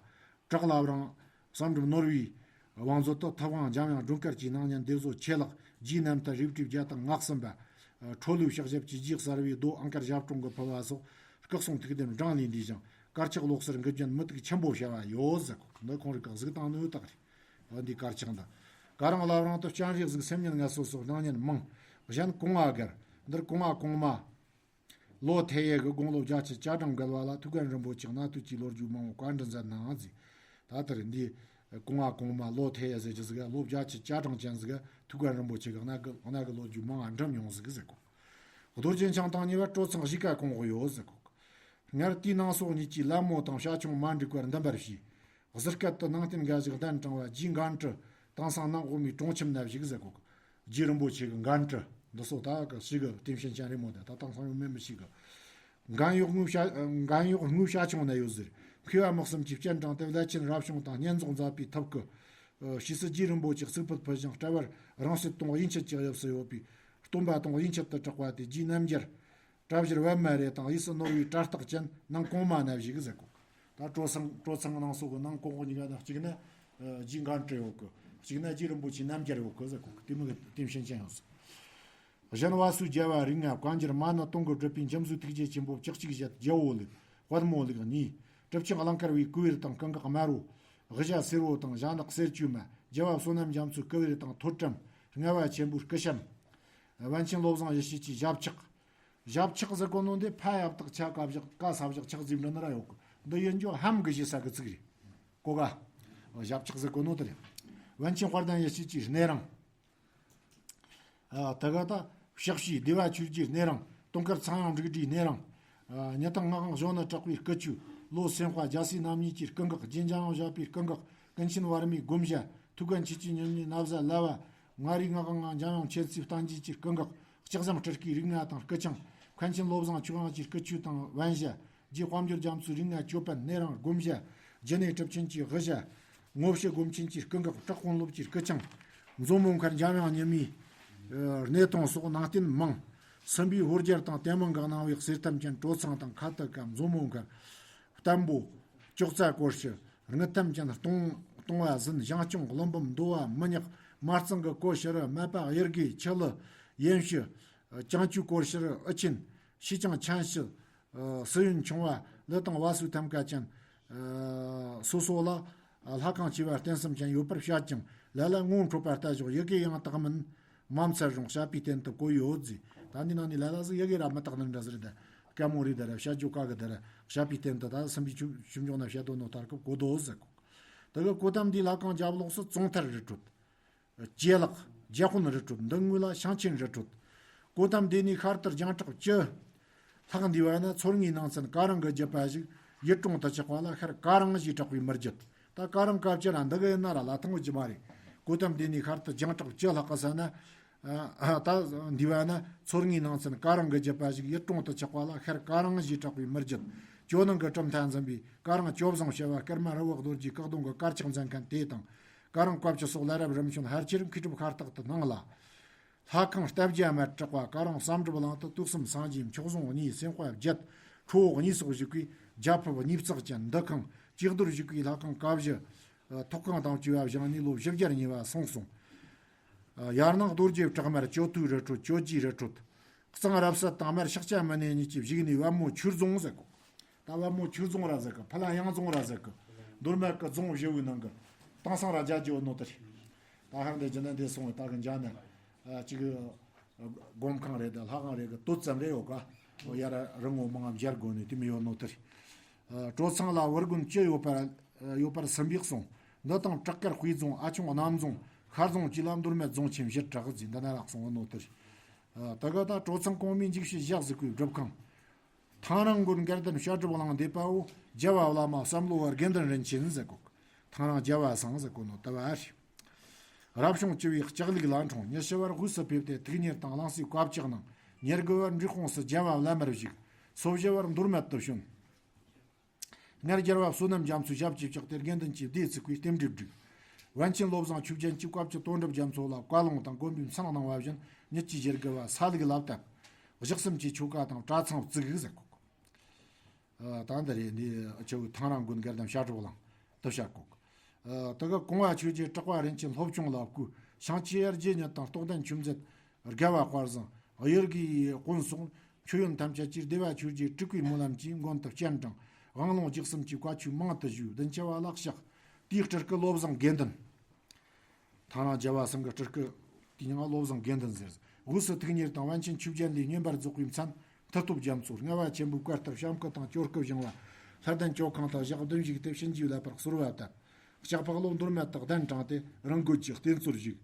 བྲག་ལ་རང་ བསམ་གྲུབ་ནོར་བུའི་བང་མཛོད་དུ་ཐུབ་དབང་འཇམ་དབྱངས་སྒྲོལ་དཀར་གྱི་སྣང་བརྙན་སྡེབ་བཟོ་ཆེ་ལེགས་རྗེའི་རྣམ་ཐར་རིག་བྲིས་བརྒྱ་དང་ང་གསུམ་པ། ཁྲོ་ལོའི་ཕྱག་ཞབས་ཀྱི་རྗེ་གསར་བའི་རྡོ་ཨང་དཀར་ཞབས་དྲུང་གི་ཕུལ་བ་སོགས་སྐུ་གསུང་ཐུགས་ལྡན་བགྲང་ལས་འདས་ཤིང་དཀར་ཆག་ལོག་སར་འགུལ་རྒྱུན་མུ་ཏིག་ཆེན་པོ་བྱ་བ་ཡོད་ཟེར་གོ། འདི་ཁོང་རིགས་ཀྱི་གཟིགས་སྟངས་ནི་དག་རེད། འོ་འདི་དཀར་ཆག་འདི། ག་རང་བླ་བྲང་དུ་སྤྱན་རས་གཟིགས་སེམས་ཉིད་ངལ་གསོ་སོགས་སྣང་བརྙན་མང་། གཞན་གོང་བ་སྒར། འདིར་གོང་བ་གོང་མ། ལོ་ཐེ་ཡེ་གི་དགུང་ལོ་བརྒྱད་ཅུ་གྱ་གྲངས་བརྒལ་བ་ལ་ཐུའུ་བཀྭན་རིན་པོ་ཆེ་གནའ་དུས་ཀྱི་ལོ་རྒྱུས་མང་བོ་བཀའ་འདྲི་མཛད་གནང་ཟིག། ད་ལྟར་འདི་གོང་བ་གོང་མ་ལོ་ཐེ་ཡེ་ཟེར་གྱི་ཟིག་ལོ་བརྒྱད་ཅུ་གྱ་གྲངས་ཅན་ཟིག་ཐུའུ་བཀྭན་རིན་པོ་ཆེ་གི་གནའ་གི་གནའ་གི་ལོ་རྒྱུས་མང་བ་འདྲི་མྱོང་ཟིག་ཟེར་གོ། རྡོ་རྗེ་འཆང་དང་ཉེ་བར་སྤྲོ་ཚང་གཞིས་ཀ་གོང་འོག་ཡོད་ཟེར་གོ། སྔར་དེའི་ནང་སོག་གཉིས་ཀྱིས་ལད་མོ་དང་བྱ་ཁྱུང་མ་འགྲིག་པར་འདུམ་པར་བྱས། གཟིར་སྐད་དུ་ནང་བསྟན་དགའ་བཞུགས་གདན་དྲངས་པ་རྗེ་འགན་གྲུ་དེང་སང་ནང་འོག་མའི་གྲོང་ཁྱིམ་ན་བཞུགས་ཟེར་གོ། རྗེ་རིན་པོ་ཆེ་གི་འགན་གྲུ་འདི་སོགས་ད་གི་ཞིག་གི་ལྟེམ་ཤན་ཅན་རེད་མོ། ད་ད་དེང་སང་ཡོད་མེད་མི་ཤེས་གི། འགན་གཡོག་དངུལ་བྱ་འགན་གཡོག་དངུལ་བྱ་ཆུང་ན་ཡོད་ཟེར། མཁས་པ་མི་གསུམ་གྱིས་སྤྱན་དྲངས་ཏེ་བླ་ཆེན་རབ་བྱུང་དང་བསྙེན་རྫོགས་མཛད་པའི་ཐབས་ཀྱིས། ཕྱིས་སུ་རྗེ་རིན་པོ་ཆེ་གཙུག་ཕུད་ཕུལ་ཞིང་སྤྲ་བར་རིང་བསྲེལ་དང་དབྱེ་འཆད་ཀྱི་དབྱིབས་སུ་ཡོད་པའི་སྟོན་པ་དང་དབྱེ་འཆད་དུ་གྲགས་པ་དེ་རྗེ་རྣམ་རྒྱལ། གྲྭ་བཞིར་པད་མ་རེ་དང་དབྱི་སི་ནོར་བུའི་གྲྭ་རྟགས་ཅན་ནང་གོང་མ་ན་བཞུགས་ཟེར་གོ། ད་སྤྲོ་ཚང་སྤྲོ་ཚང་ནང་སོག་གི་ནང་གོང་གི་གཉིས་ཀ་ན་གཅིག་ན་རྗེ་འགན་གྲུ་ཡོད་གི། གཅིག་ན་རྗེ་རིན་པོ་ཆེ་རྣམ་རྒྱལ་ཡོད་གི་ཟེར་གོ། དེ་མོ་གི་ལྟེམ་ཤན་ཅན་ཡོད་ཟེར། གཞན་བ་སུའི་རྒྱལ་བ་རིགས་ལྔ་བཀའ་འགྱུར་མ་ཎི་སྟོང་གི་སྒྲུབ་པའི་འཇིམ་བཟོའི་ཐུགས་རྗེ་ཆེན་པོ་ལྕགས་གཅིག་བཞད་རྒྱལ་པོ་ལུགས་དཔལ་མོ་ལུགས་གཉིས། གྲུབ་ཆེན་ཨ་ལང་ཀར་བའི་གུ་བེར་དང་སྐུ་འགག་དམར་པོ། དབུ་ཞྭ་སེར་པོ་དང་ཞྭ་ནག་གསེར་ཅུ་མ། རྒྱལ་བ་བསོད་ནམས་རྒྱ་མཚོའི་སྐུ་བེར་དང་ཐོད་ཕྲེང་། རྔ་བ་ཆེན་པོའི་སྐུ་ཤམ། པཎ་ཆེན་བློ་བཟང་ཡེ་ཤེས་ཀྱི་ཞབས་ཆག། ཞབས་ཆག་ཟེར་གོ་ནོ་འདི་ཕ་ཡབ་དག་ཆ་ཀ་བཞག་ཀ་ས་བཞག་ཆག་ཟིག་འདྲ་ན་ར་ཡོད་གི། འདི་ཡིན་རྒྱུ་ཧམ་གི་ཞེ་ས་གི་ཚིག་རེད། གོ་ག། ཞབས་ཆག་ཟེར་གོ་ནོ་དེ་རེད། པཎ་ཆེན་དཔལ་ལྡན་ཡེ་ཤེས་ཀྱི་སྣེ་རིང་། ཨ། ད་ག་ད་ཕྱག་བཞེས་སྡེ་བ་ཆོས་རྗེའི་སྣེ་རིང་། དུང་དཀར་ཚངས་དབྱངས་འབྲུག་སྒྲའི་སྣེ་རིང་། ཨ། ཉི་ཐང་སྔགས་དབང་གཞོན་ནུ་གྲགས་པའི་སྐུ་ཆོས། ལོ་སེང་དཔའ་རྒྱལ་སྲས་རྣམ་གཉིས་ཀྱི་སྐུ་འགག་རྗེ་འཇམ་དབྱངས་བཞད་པའི་སྐུ་འགག་ཀུན་མཁྱེན་བར་མའི་སྒོམ་ཞྭ། ཐུའུ་བཀྭན་ཆོས་ཀྱི་ཉི་མའི་ན་བཟའ་ལ་བ། མངའ་རིས་སྔགས་དབང་འཇམ་དབྱངས་མཁྱེན་བརྩེའི་བསྟན་རྒྱས་ཀྱི་སྐུ་འགག་ལྕགས་ཟམ་སྤྲུལ་སྐུའི་རིགས་ལྔ་དང་སྐུ་ཆང་། མཁན་ཆེན་བློ་བཟང་ཆོས་དབྱངས་ཀྱི་སྐུ་ཆོས་དང་བན་ཞྭ། རྗེ་དཔལ་འབྱོར་རྒྱ་མཚོའི་རིགས་ལྔ་ཅོད་པན་སྣེ་རིང་སྒོམ་ཞྭ། རྒྱུ་ནས་གྲུབ་ཆེན་གྱི་དབུ་ཞྭ། དངོས་བཤུས་སྒོམ་ཆེན་གྱི་སྐུ་འགག་བྲག་དཔོན་སློབ་ཀྱི་སྐུ་ཆང་། མཛོ་མོ་མཁར་འཇམ་དབྱངས་ཉི་མའི་སྣེ་ཐང་སོགས་ནང་རྟེན་མང་། སྲིན་པོའི་ཧོར་རྒྱལ་དང་དེ་མིན་གང་གནང་བའི་གསེར་ཐམ་ཅན་གྲོ་ཚང་དང་ཁ་ཏུ་ཀ་མཛོ་མོ་མཁར། བརྟན་པོ། ཅོག་ཙེ་སྐོར་ཞུ། དངུལ་ཐམ་ཅན་སྟོང་སྟོང་བ་ཟིན། ཞིང་སྐྱོང་ཀླུ་འབུམ་མདོ་བ་མི་ཉག་མ་རྩང་གི་སྐོར་ཞུ་རུ་མ་པ་གཡུ་རྒོས་ཆུ་ལུ་ཡན་ཞུ། ཅང་ཅུའུ་སྐོར་ཞུ་རུ་ཨུ་ཆིན། ཤི་ཅང་ཆན་ཞུ། སི་ཡོན་ཆུང་བ་ལི་དང་བ་སུའི་ཐམ་ཀ་ཅན། སོ་སོ་ལ་ལྷ་ཁང་ཆེ་བ་རྟེན་གསུམ་ཅན་ཡོད་པར་བཤད་ཅིང་ལ་ལ་ངོ་འཕྲོད་པར་ལྟ་ཞོག་ཡི་གེ་ཡང་དག་མིན། མ་མཚར་རུང་བཤད་པའི་རྟེན་དུ་བཀོད་ཡོད་ཟེར། ད་འདི་ནང་ནས་ལ་ལ་ཟིག་ཡི་གེ་ར་མི་དག་ནི་འདྲ་ཟེར། ད་སྐད་མོ་རེད་ད་ར་བཤད་རྒྱུ་ག་གི་ད་ར་བཤད་པའི་རྟེན་དུ་ད་སྲིན་པོའི་ཆུ་ཆུ་འཇོག་ན་བཤད་དོ་ནོ་ལྟར་སྐབས་གོ་དོ་ཟེར་གོ། ད་གི་གོ་ཏམ་འདིའི་ལྷ་ཁང་རྒྱབ་ལོགས་སུ་ཙོང་ཐར་རི་ཁྲོད། ཅེ་ལགས་རྒྱ་དཔོན་རི་ཁྲོད་འདི་ངོས་ལ་ཤང་ཆེན་རི་ཁྲོད། གོ་ཏམ་སྡེ་ནས་ཤར་དུ་རྒྱང་གྲགས་བཅུ། ལྷག་འདུས་པ་ན་ཚོར་ངའི་ནང་ཚན་ཀ་རང་གི་རྒྱུད་པ་ཞིག་ཡུལ་གྲོང་དུ་ཆགས་པ་ལ་ཤར་ཀ་རང་ཞེས་གྲགས་པའི་མི་རྒྱུད། ད་ཀ་རང་སྐབས་ཀྱི་ར་འདི་གི་ཡིན་ན་ར་ལ་ཐང་གི་རྒྱུ་མ་རེད། གོ་ཏམ་སྡེ་ནས་ཤར་དུ་རྒྱང་གྲགས་བཅུ་ལྷག་གི་ས་ན། ད་འདུས་པ་ན་ཚོར་ངའི་ནང་ཚན་ཀ་རང་གི་རྒྱུད་པ་ཞིག་ཡུལ་གྲོང་དུ་ཆགས་པ་ལ་ཤར་ཀ་རང་ཞེས་གྲགས་པའི་མི་རྒྱུད། ཇོ་ནང་གི་གྲུབ་མཐའ་འཛིན་པའི་ཀ་རང་ཇོ་བཟང་བྱ་བ་ཀརྨ་རི་བོ་རྡོ་རྗེ་བཀག་སྡོམ་གྱི་དཀར་ཆག་མཛད་མཁན་དེ་དང་། ཀ་རང་བཀའ་བཅུ་སོགས་ལ་རབ་རིམ་བྱོན་ཕལ་ཆེར་མཁས་གྲུབ་ཤ་སྟག་ཏུ་སྣང་ལ། ལྷ་ཁང་ལྟ་བརྒྱ་མར་གྲགས་པ་ཀ་རང་བསམ་གྲུབ་གླིང་དུ་དུག་གསུམ་སངས་རྒྱས་མཆོག་ཟུང་གཉིས་སེམས་དཔའ་བརྒྱད་ཁྲོ་བོ་གཉིས་སོགས་བཞུགས་པའི་རྒྱ་ཕིབས་གཉིས་བརྩེགས་ཅན་འདུ་ཁང་ཅིག་རྡོར་བཞུགས་པའི་ལྷ་ཁང་བཀའ་བཞི། ཐོག་ཁང་དང་བཅས་པ་བཞེངས་ནས་ལོ་བཞི་བརྒྱར་ཉེ་བ་སོང་སོང་། ཡར་ནང་རྡོ་རྗེ་བྲག་དམར་ཇོ་ཐུའི་རི་ཁྲོད་ཇོ་རྗེའི་རི་ཁྲོད། གཙང་རབ་གསལ་དང་དམར་ཤཱཀྱ་མི་ནེ་གཉིས་ཀྱིས་བཞུགས་ནས་པད་མོ་ཆོས་རྫོང་ཟེར་གོ། ད་པད་མོ་ཆོས་རྫོང་ར་ཟེར་གི། ཕ་ལ་གཡང་རྫོང་ར་ཟེར་གི། མདོ་སྨད་གི་རྫོང་བཞི་བོའི་ནང་གི་དེང་སང་ར་རྒྱ་རྒྱུ་ནོ་དེ་རེད། ད་ཧར་འདི་རྒྱུ་ན་འདི་སོང་བའི་ད་གི་འཇག་ནས་ཅིག་སྒོམ་ཁང་རེད་ད་ལྷ་ཁང་རེད་གི་དོད་ཙམ་རེད་ཡོད་ག་ཡར་རི་ངོ་མང་ང་མཇལ་དགོས་ནས་དེ་མི་ཡོད་ནོ་དེ་རེད། གྲོ་ཚང་ལ་བུ་རྒོན་བཅུ་ཡོད་པར་ཡོད་པར་སུམ་པས་གསུངས། འདི་དང་བྲག་དཀར་དཔེ་རྫོང་ཨ་ཆུང་གནམ་རྫོང་ཤར་རྫོང་བཅས་ལ་མདོ་སྨད་རྫོང་ཆེན་བཞི་གྲགས་ཟེར་འདི་ན་ལ་གསུངས་པ་ནོ་དེ་རེད། ད་ག་ད་གྲོ་ཚང་གོང་མའི་འཇིགས་བྱེད་ཞག་གཟིགས་པའི་སྒྲུབ་ཁང་། ཐང་རིང་མགོན་དགའ་ལྡན་བཤད་སྒྲུབ་གླིང་འདས་པའོ། རྒྱལ་བ་བླ་མ་བསམ་བློ་བ་དགེ་འདུན་རིན་ཆེན་ཟེར་གོ། ཐང་རིང་རྒྱལ་བ་སང་ཟེར་གོ་ནོ་ལྟ་བ་རེད། རབ་བྱུང་བཅུ་བའི་ལྕགས་ལུག་ལ་འཁྲུངས། ཉི་ཤུ་བར་དབུས་སུ་ཕེབས་ཏེ་ཐུགས་གཉེར་དང་གླིང་སྲས་བཀའ་བཅག་གནང་། ཉེར་དགུ་བར་འབྲས་སྤུངས་སུ་རྒྱལ་བ་བླ་མར་བཞུགས། སོ་བཞི་བར་མདོ་སྨད་དུ་བྱོན། སྔར་རྒྱལ་བ་བསོད་ནམས་རྒྱ་མཚོའི་ཞབས་ཀྱིས་བཅགས་ཏེ་དགེ་འདུན་གྱི་སྡེ་བཙུགས་པའི་རྟེན་འབྲེལ་བསྒྲིགས། པཎ་ཆེན་བློ་བཟང་ཆོས་རྒྱན་གྱིས་བཀའ་བརྒྱུད་དོན་གྲུབ་རྒྱ་མཚོ་ལ་བཀའ་ལུང་དང་དགོན་པའི་མཚན་གནང་བ་བཞིན་ཉིད་ཀྱི་ཞེ་དགུ་བ་ས་ལུག་ལ་བཏབ། བཞག་གསུམ་གྱི་ཆོ་ག་དང་གྲྭ་ཚང་བཙུགས་ཟེར་གོ། ད་འདི་རེད་འདི་ཆུ་བོའི་ཐང་རིང་མགོན་དགའ་ལྡན་བཤད་སྒྲུབ་གླིང་དུ་བཤད་གོ། ཨ། དེ་ག་གོང་བ་ཆོས་རྗེ་གྲགས་པ་རིན་ཆེན་སློབ་ཆུང་ལ་བསྐོས། ཤངས་ཆེན་ཡར་རྗེ་ཉིད་དང་རྟོགས་ལྡན་ཆོས་མཛད་རྒྱལ་བ་དཔལ་བཟང་གཡུ་གི་དཔོན་སོགས་མཆོད་ཡོན་ཐམས་ཅད་ཀྱིས་སྡེ་བ་ཆོས་རྗེ་སྤྲུལ་སྐུའི་སྨོན་ལམ་གྱིས་མགོན་དུ་སྤྱན་དྲངས། དབང་ལུང་བརྒྱུད་གསུམ་གྱི་བཀའ་ཆོས་མང་དུ་ཞུས། བདུན་ཅུ་བ་ལ་གཤེགས། དེའི་སྤྲུལ་སྐུ་བློ་བཟང་དགེ་འདུན། ཐང་རང་རྒྱལ་བ་ཚང་གི་སྤྲུལ་སྐུ་དེའི་མྱིང་ང་བློ་བཟང་དགེ་འདུན་ཟེར། དབུས་སུ་ཐུགས་གཉེར་དང་པཎ་ཆེན་ཆོས་བརྒྱད་ལས་བསྙེན་པར་རྫོགས་པའི་མཚན་མཐུ་སྟོབས་རྒྱ་མཚོ། ལྔ་བ་ཆེན་པོའི་བཀའ་ལྟར་བྱམས་སྐུ་དང་སྐྱོར་སྐུ་བཞེངས་པ། ལྷ་ལྡན་ཇོ་ཁང་དང་ཞག་བདུན་བཞུགས་ཏེ་གཤིན་རྗེའི་བསླབ་པར་གསོལ་བ་བཏབ། ལྕགས་ཕག་ལོ་མདོ་སྨད་དུ་གདན་དྲངས་ཏེ་རང་དགོན་གྱི་རྟེན་གཙོར་བཞུགས།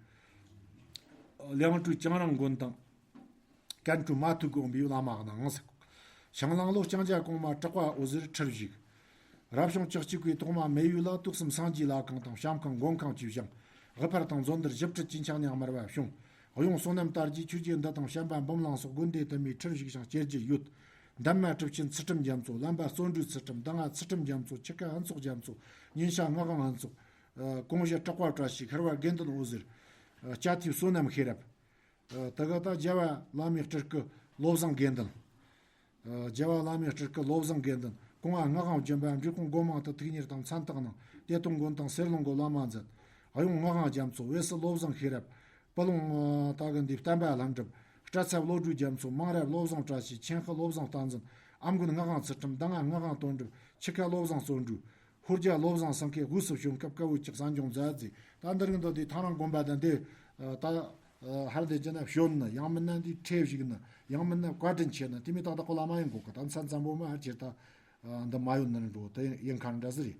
ལིའང་ཀྲོའུ་ཅང་རང་དགོན་དང་། ཀན་ཀྲོའུ་མ་ཐུའུ་དགོན་པའི་བླ་མ་གནང་ཟེར། ཞང་གླང་ལོ་ལྕང་སྐྱ་གོང་མ་གྲགས་པ་འོད་ཟེར་ཁྲི་བཞུགས། རབ་བྱུང་བཅུ་གཅིག་པའི་ཐོག་མ་མེ་ཡོས་ལ་དུག་གསུམ་སངས་རྒྱས་ལྷ་ཁང་དང་བྱམས་ཁང་མགོན་ཁང་བཅས་བཞེངས། དབུ་ཕར་དང་མཛོད་འདུར་བཞི་ཁྲི་གཅིག་ཕྱག་ཉག་དམར་བ་བྱུང་། གཡུང་བསོད་ནམས་དར་རྒྱས་ཆོས་རྗེ་འདི་དང་བྱམས་པ་འབུམ་གླིང་སོགས་དགོན་སྡེ་དུ་མའི་ཁྲིར་བཞུགས་ཤིང་བསྐྱེད་རྒྱུ་ཡོད། འདན་མ་གྲུབ་ཆེན་ཚུལ་ཁྲིམས་རྒྱ་མཚོ། བླམ་པ་བརྩོན་འགྲུས་ཚུལ་ཁྲིམས། ཟླ་ང་ཚུལ་ཁྲིམས་རྒྱ་མཚོ། ཆུ་ཁ་ཕུན་ཚོགས་རྒྱ་མཚོ། ཉིན་ཞག་ངག་དབང་ཕུན་ཚོགས། ཨ། གོང་བཞི་གྲགས་པ་བཀྲ་ཤིས། ཤར་བ་དགེ་འདུན་འོད་ཟེར། ཨ། སྐྱ་ཐིག་བསོད་ནམས་ཤེས་རབ། ཨ། དེ་ག་ད་རྒྱལ་བ་བླ་མའི་སྤྲུལ་སྐུ་བློ་བཟང་དགེ་འདུན། ཨ། རྒྱལ་བ་བླ་མའི་སྤྲུལ་སྐུ་བློ་བཟང་དགེ་འདུན། གོང་བ་ངག་དབང་སྦྱིན་པ། འབྲས་སྤུངས་སྒོ་མང་དུ་ཐུགས་གཉེར་དང་མཚན་རྟགས་གནང་། གཏེར་སྟོན་དགོན་དང་གསེར་ལུང་གི་བླ་མ་མཛད། གཡུང་ངག་དབང་རྒྱ་མཚོ། བེ་སི་བློ་བཟང་ཤེས་རབ། སྤུ་ལོང་། ཨ། ད་གི་འདི་བསྟན་པ་ལྷུན་གྲུབ། སྤྲ་ཚབ་བློ་གྲོས་རྒྱ་མཚོ། མང་རབ་བློ་བཟང་བཀྲ་ཤིས། ཆེན་ཧི་བློ་བཟང་བསྟན་འཛིན། ཨམ་མགོན་ངག་དབང་ཚུལ་ཁྲིམས། ཟླ་ང་ངག་དབང་དོན་གྲུབ། ཆུ་ཁ་བློ་བཟང་བརྩོན་འགྲུས། ཧོར་རྒྱ་བློ་བཟང་སེང་གེ་དབུས་སུ་བྱོན་སྐབས་དཀའ་བོའི་ཅིག་གསན་སྦྱོང་མཛད་རྗེས། ད་འདི་རིང་འདི་དེ་ཐང་རང་དགོན་པ་དང་དེ། ད་ཧར་དེ་ཅི་ན་བྱོན་ནི། ཡང་མིན་ན་འདི་ཁྲལ་ཞིག་ནི། ཡང་མིན་ན་བཀའ་དྲིན་ཆེ་ནི། དེ་མི་ཏག་ཏག་གོ་ལ་མ་ཡིན་གོ་གི། ད་མཚན་མཚན་པོ་མ་ཧར་ཁྱེར་ད་འདི་མ་ཡོད་ནི་འགྲོ་དེ་ཡིན་ཁ་འདྲ་ཟིག་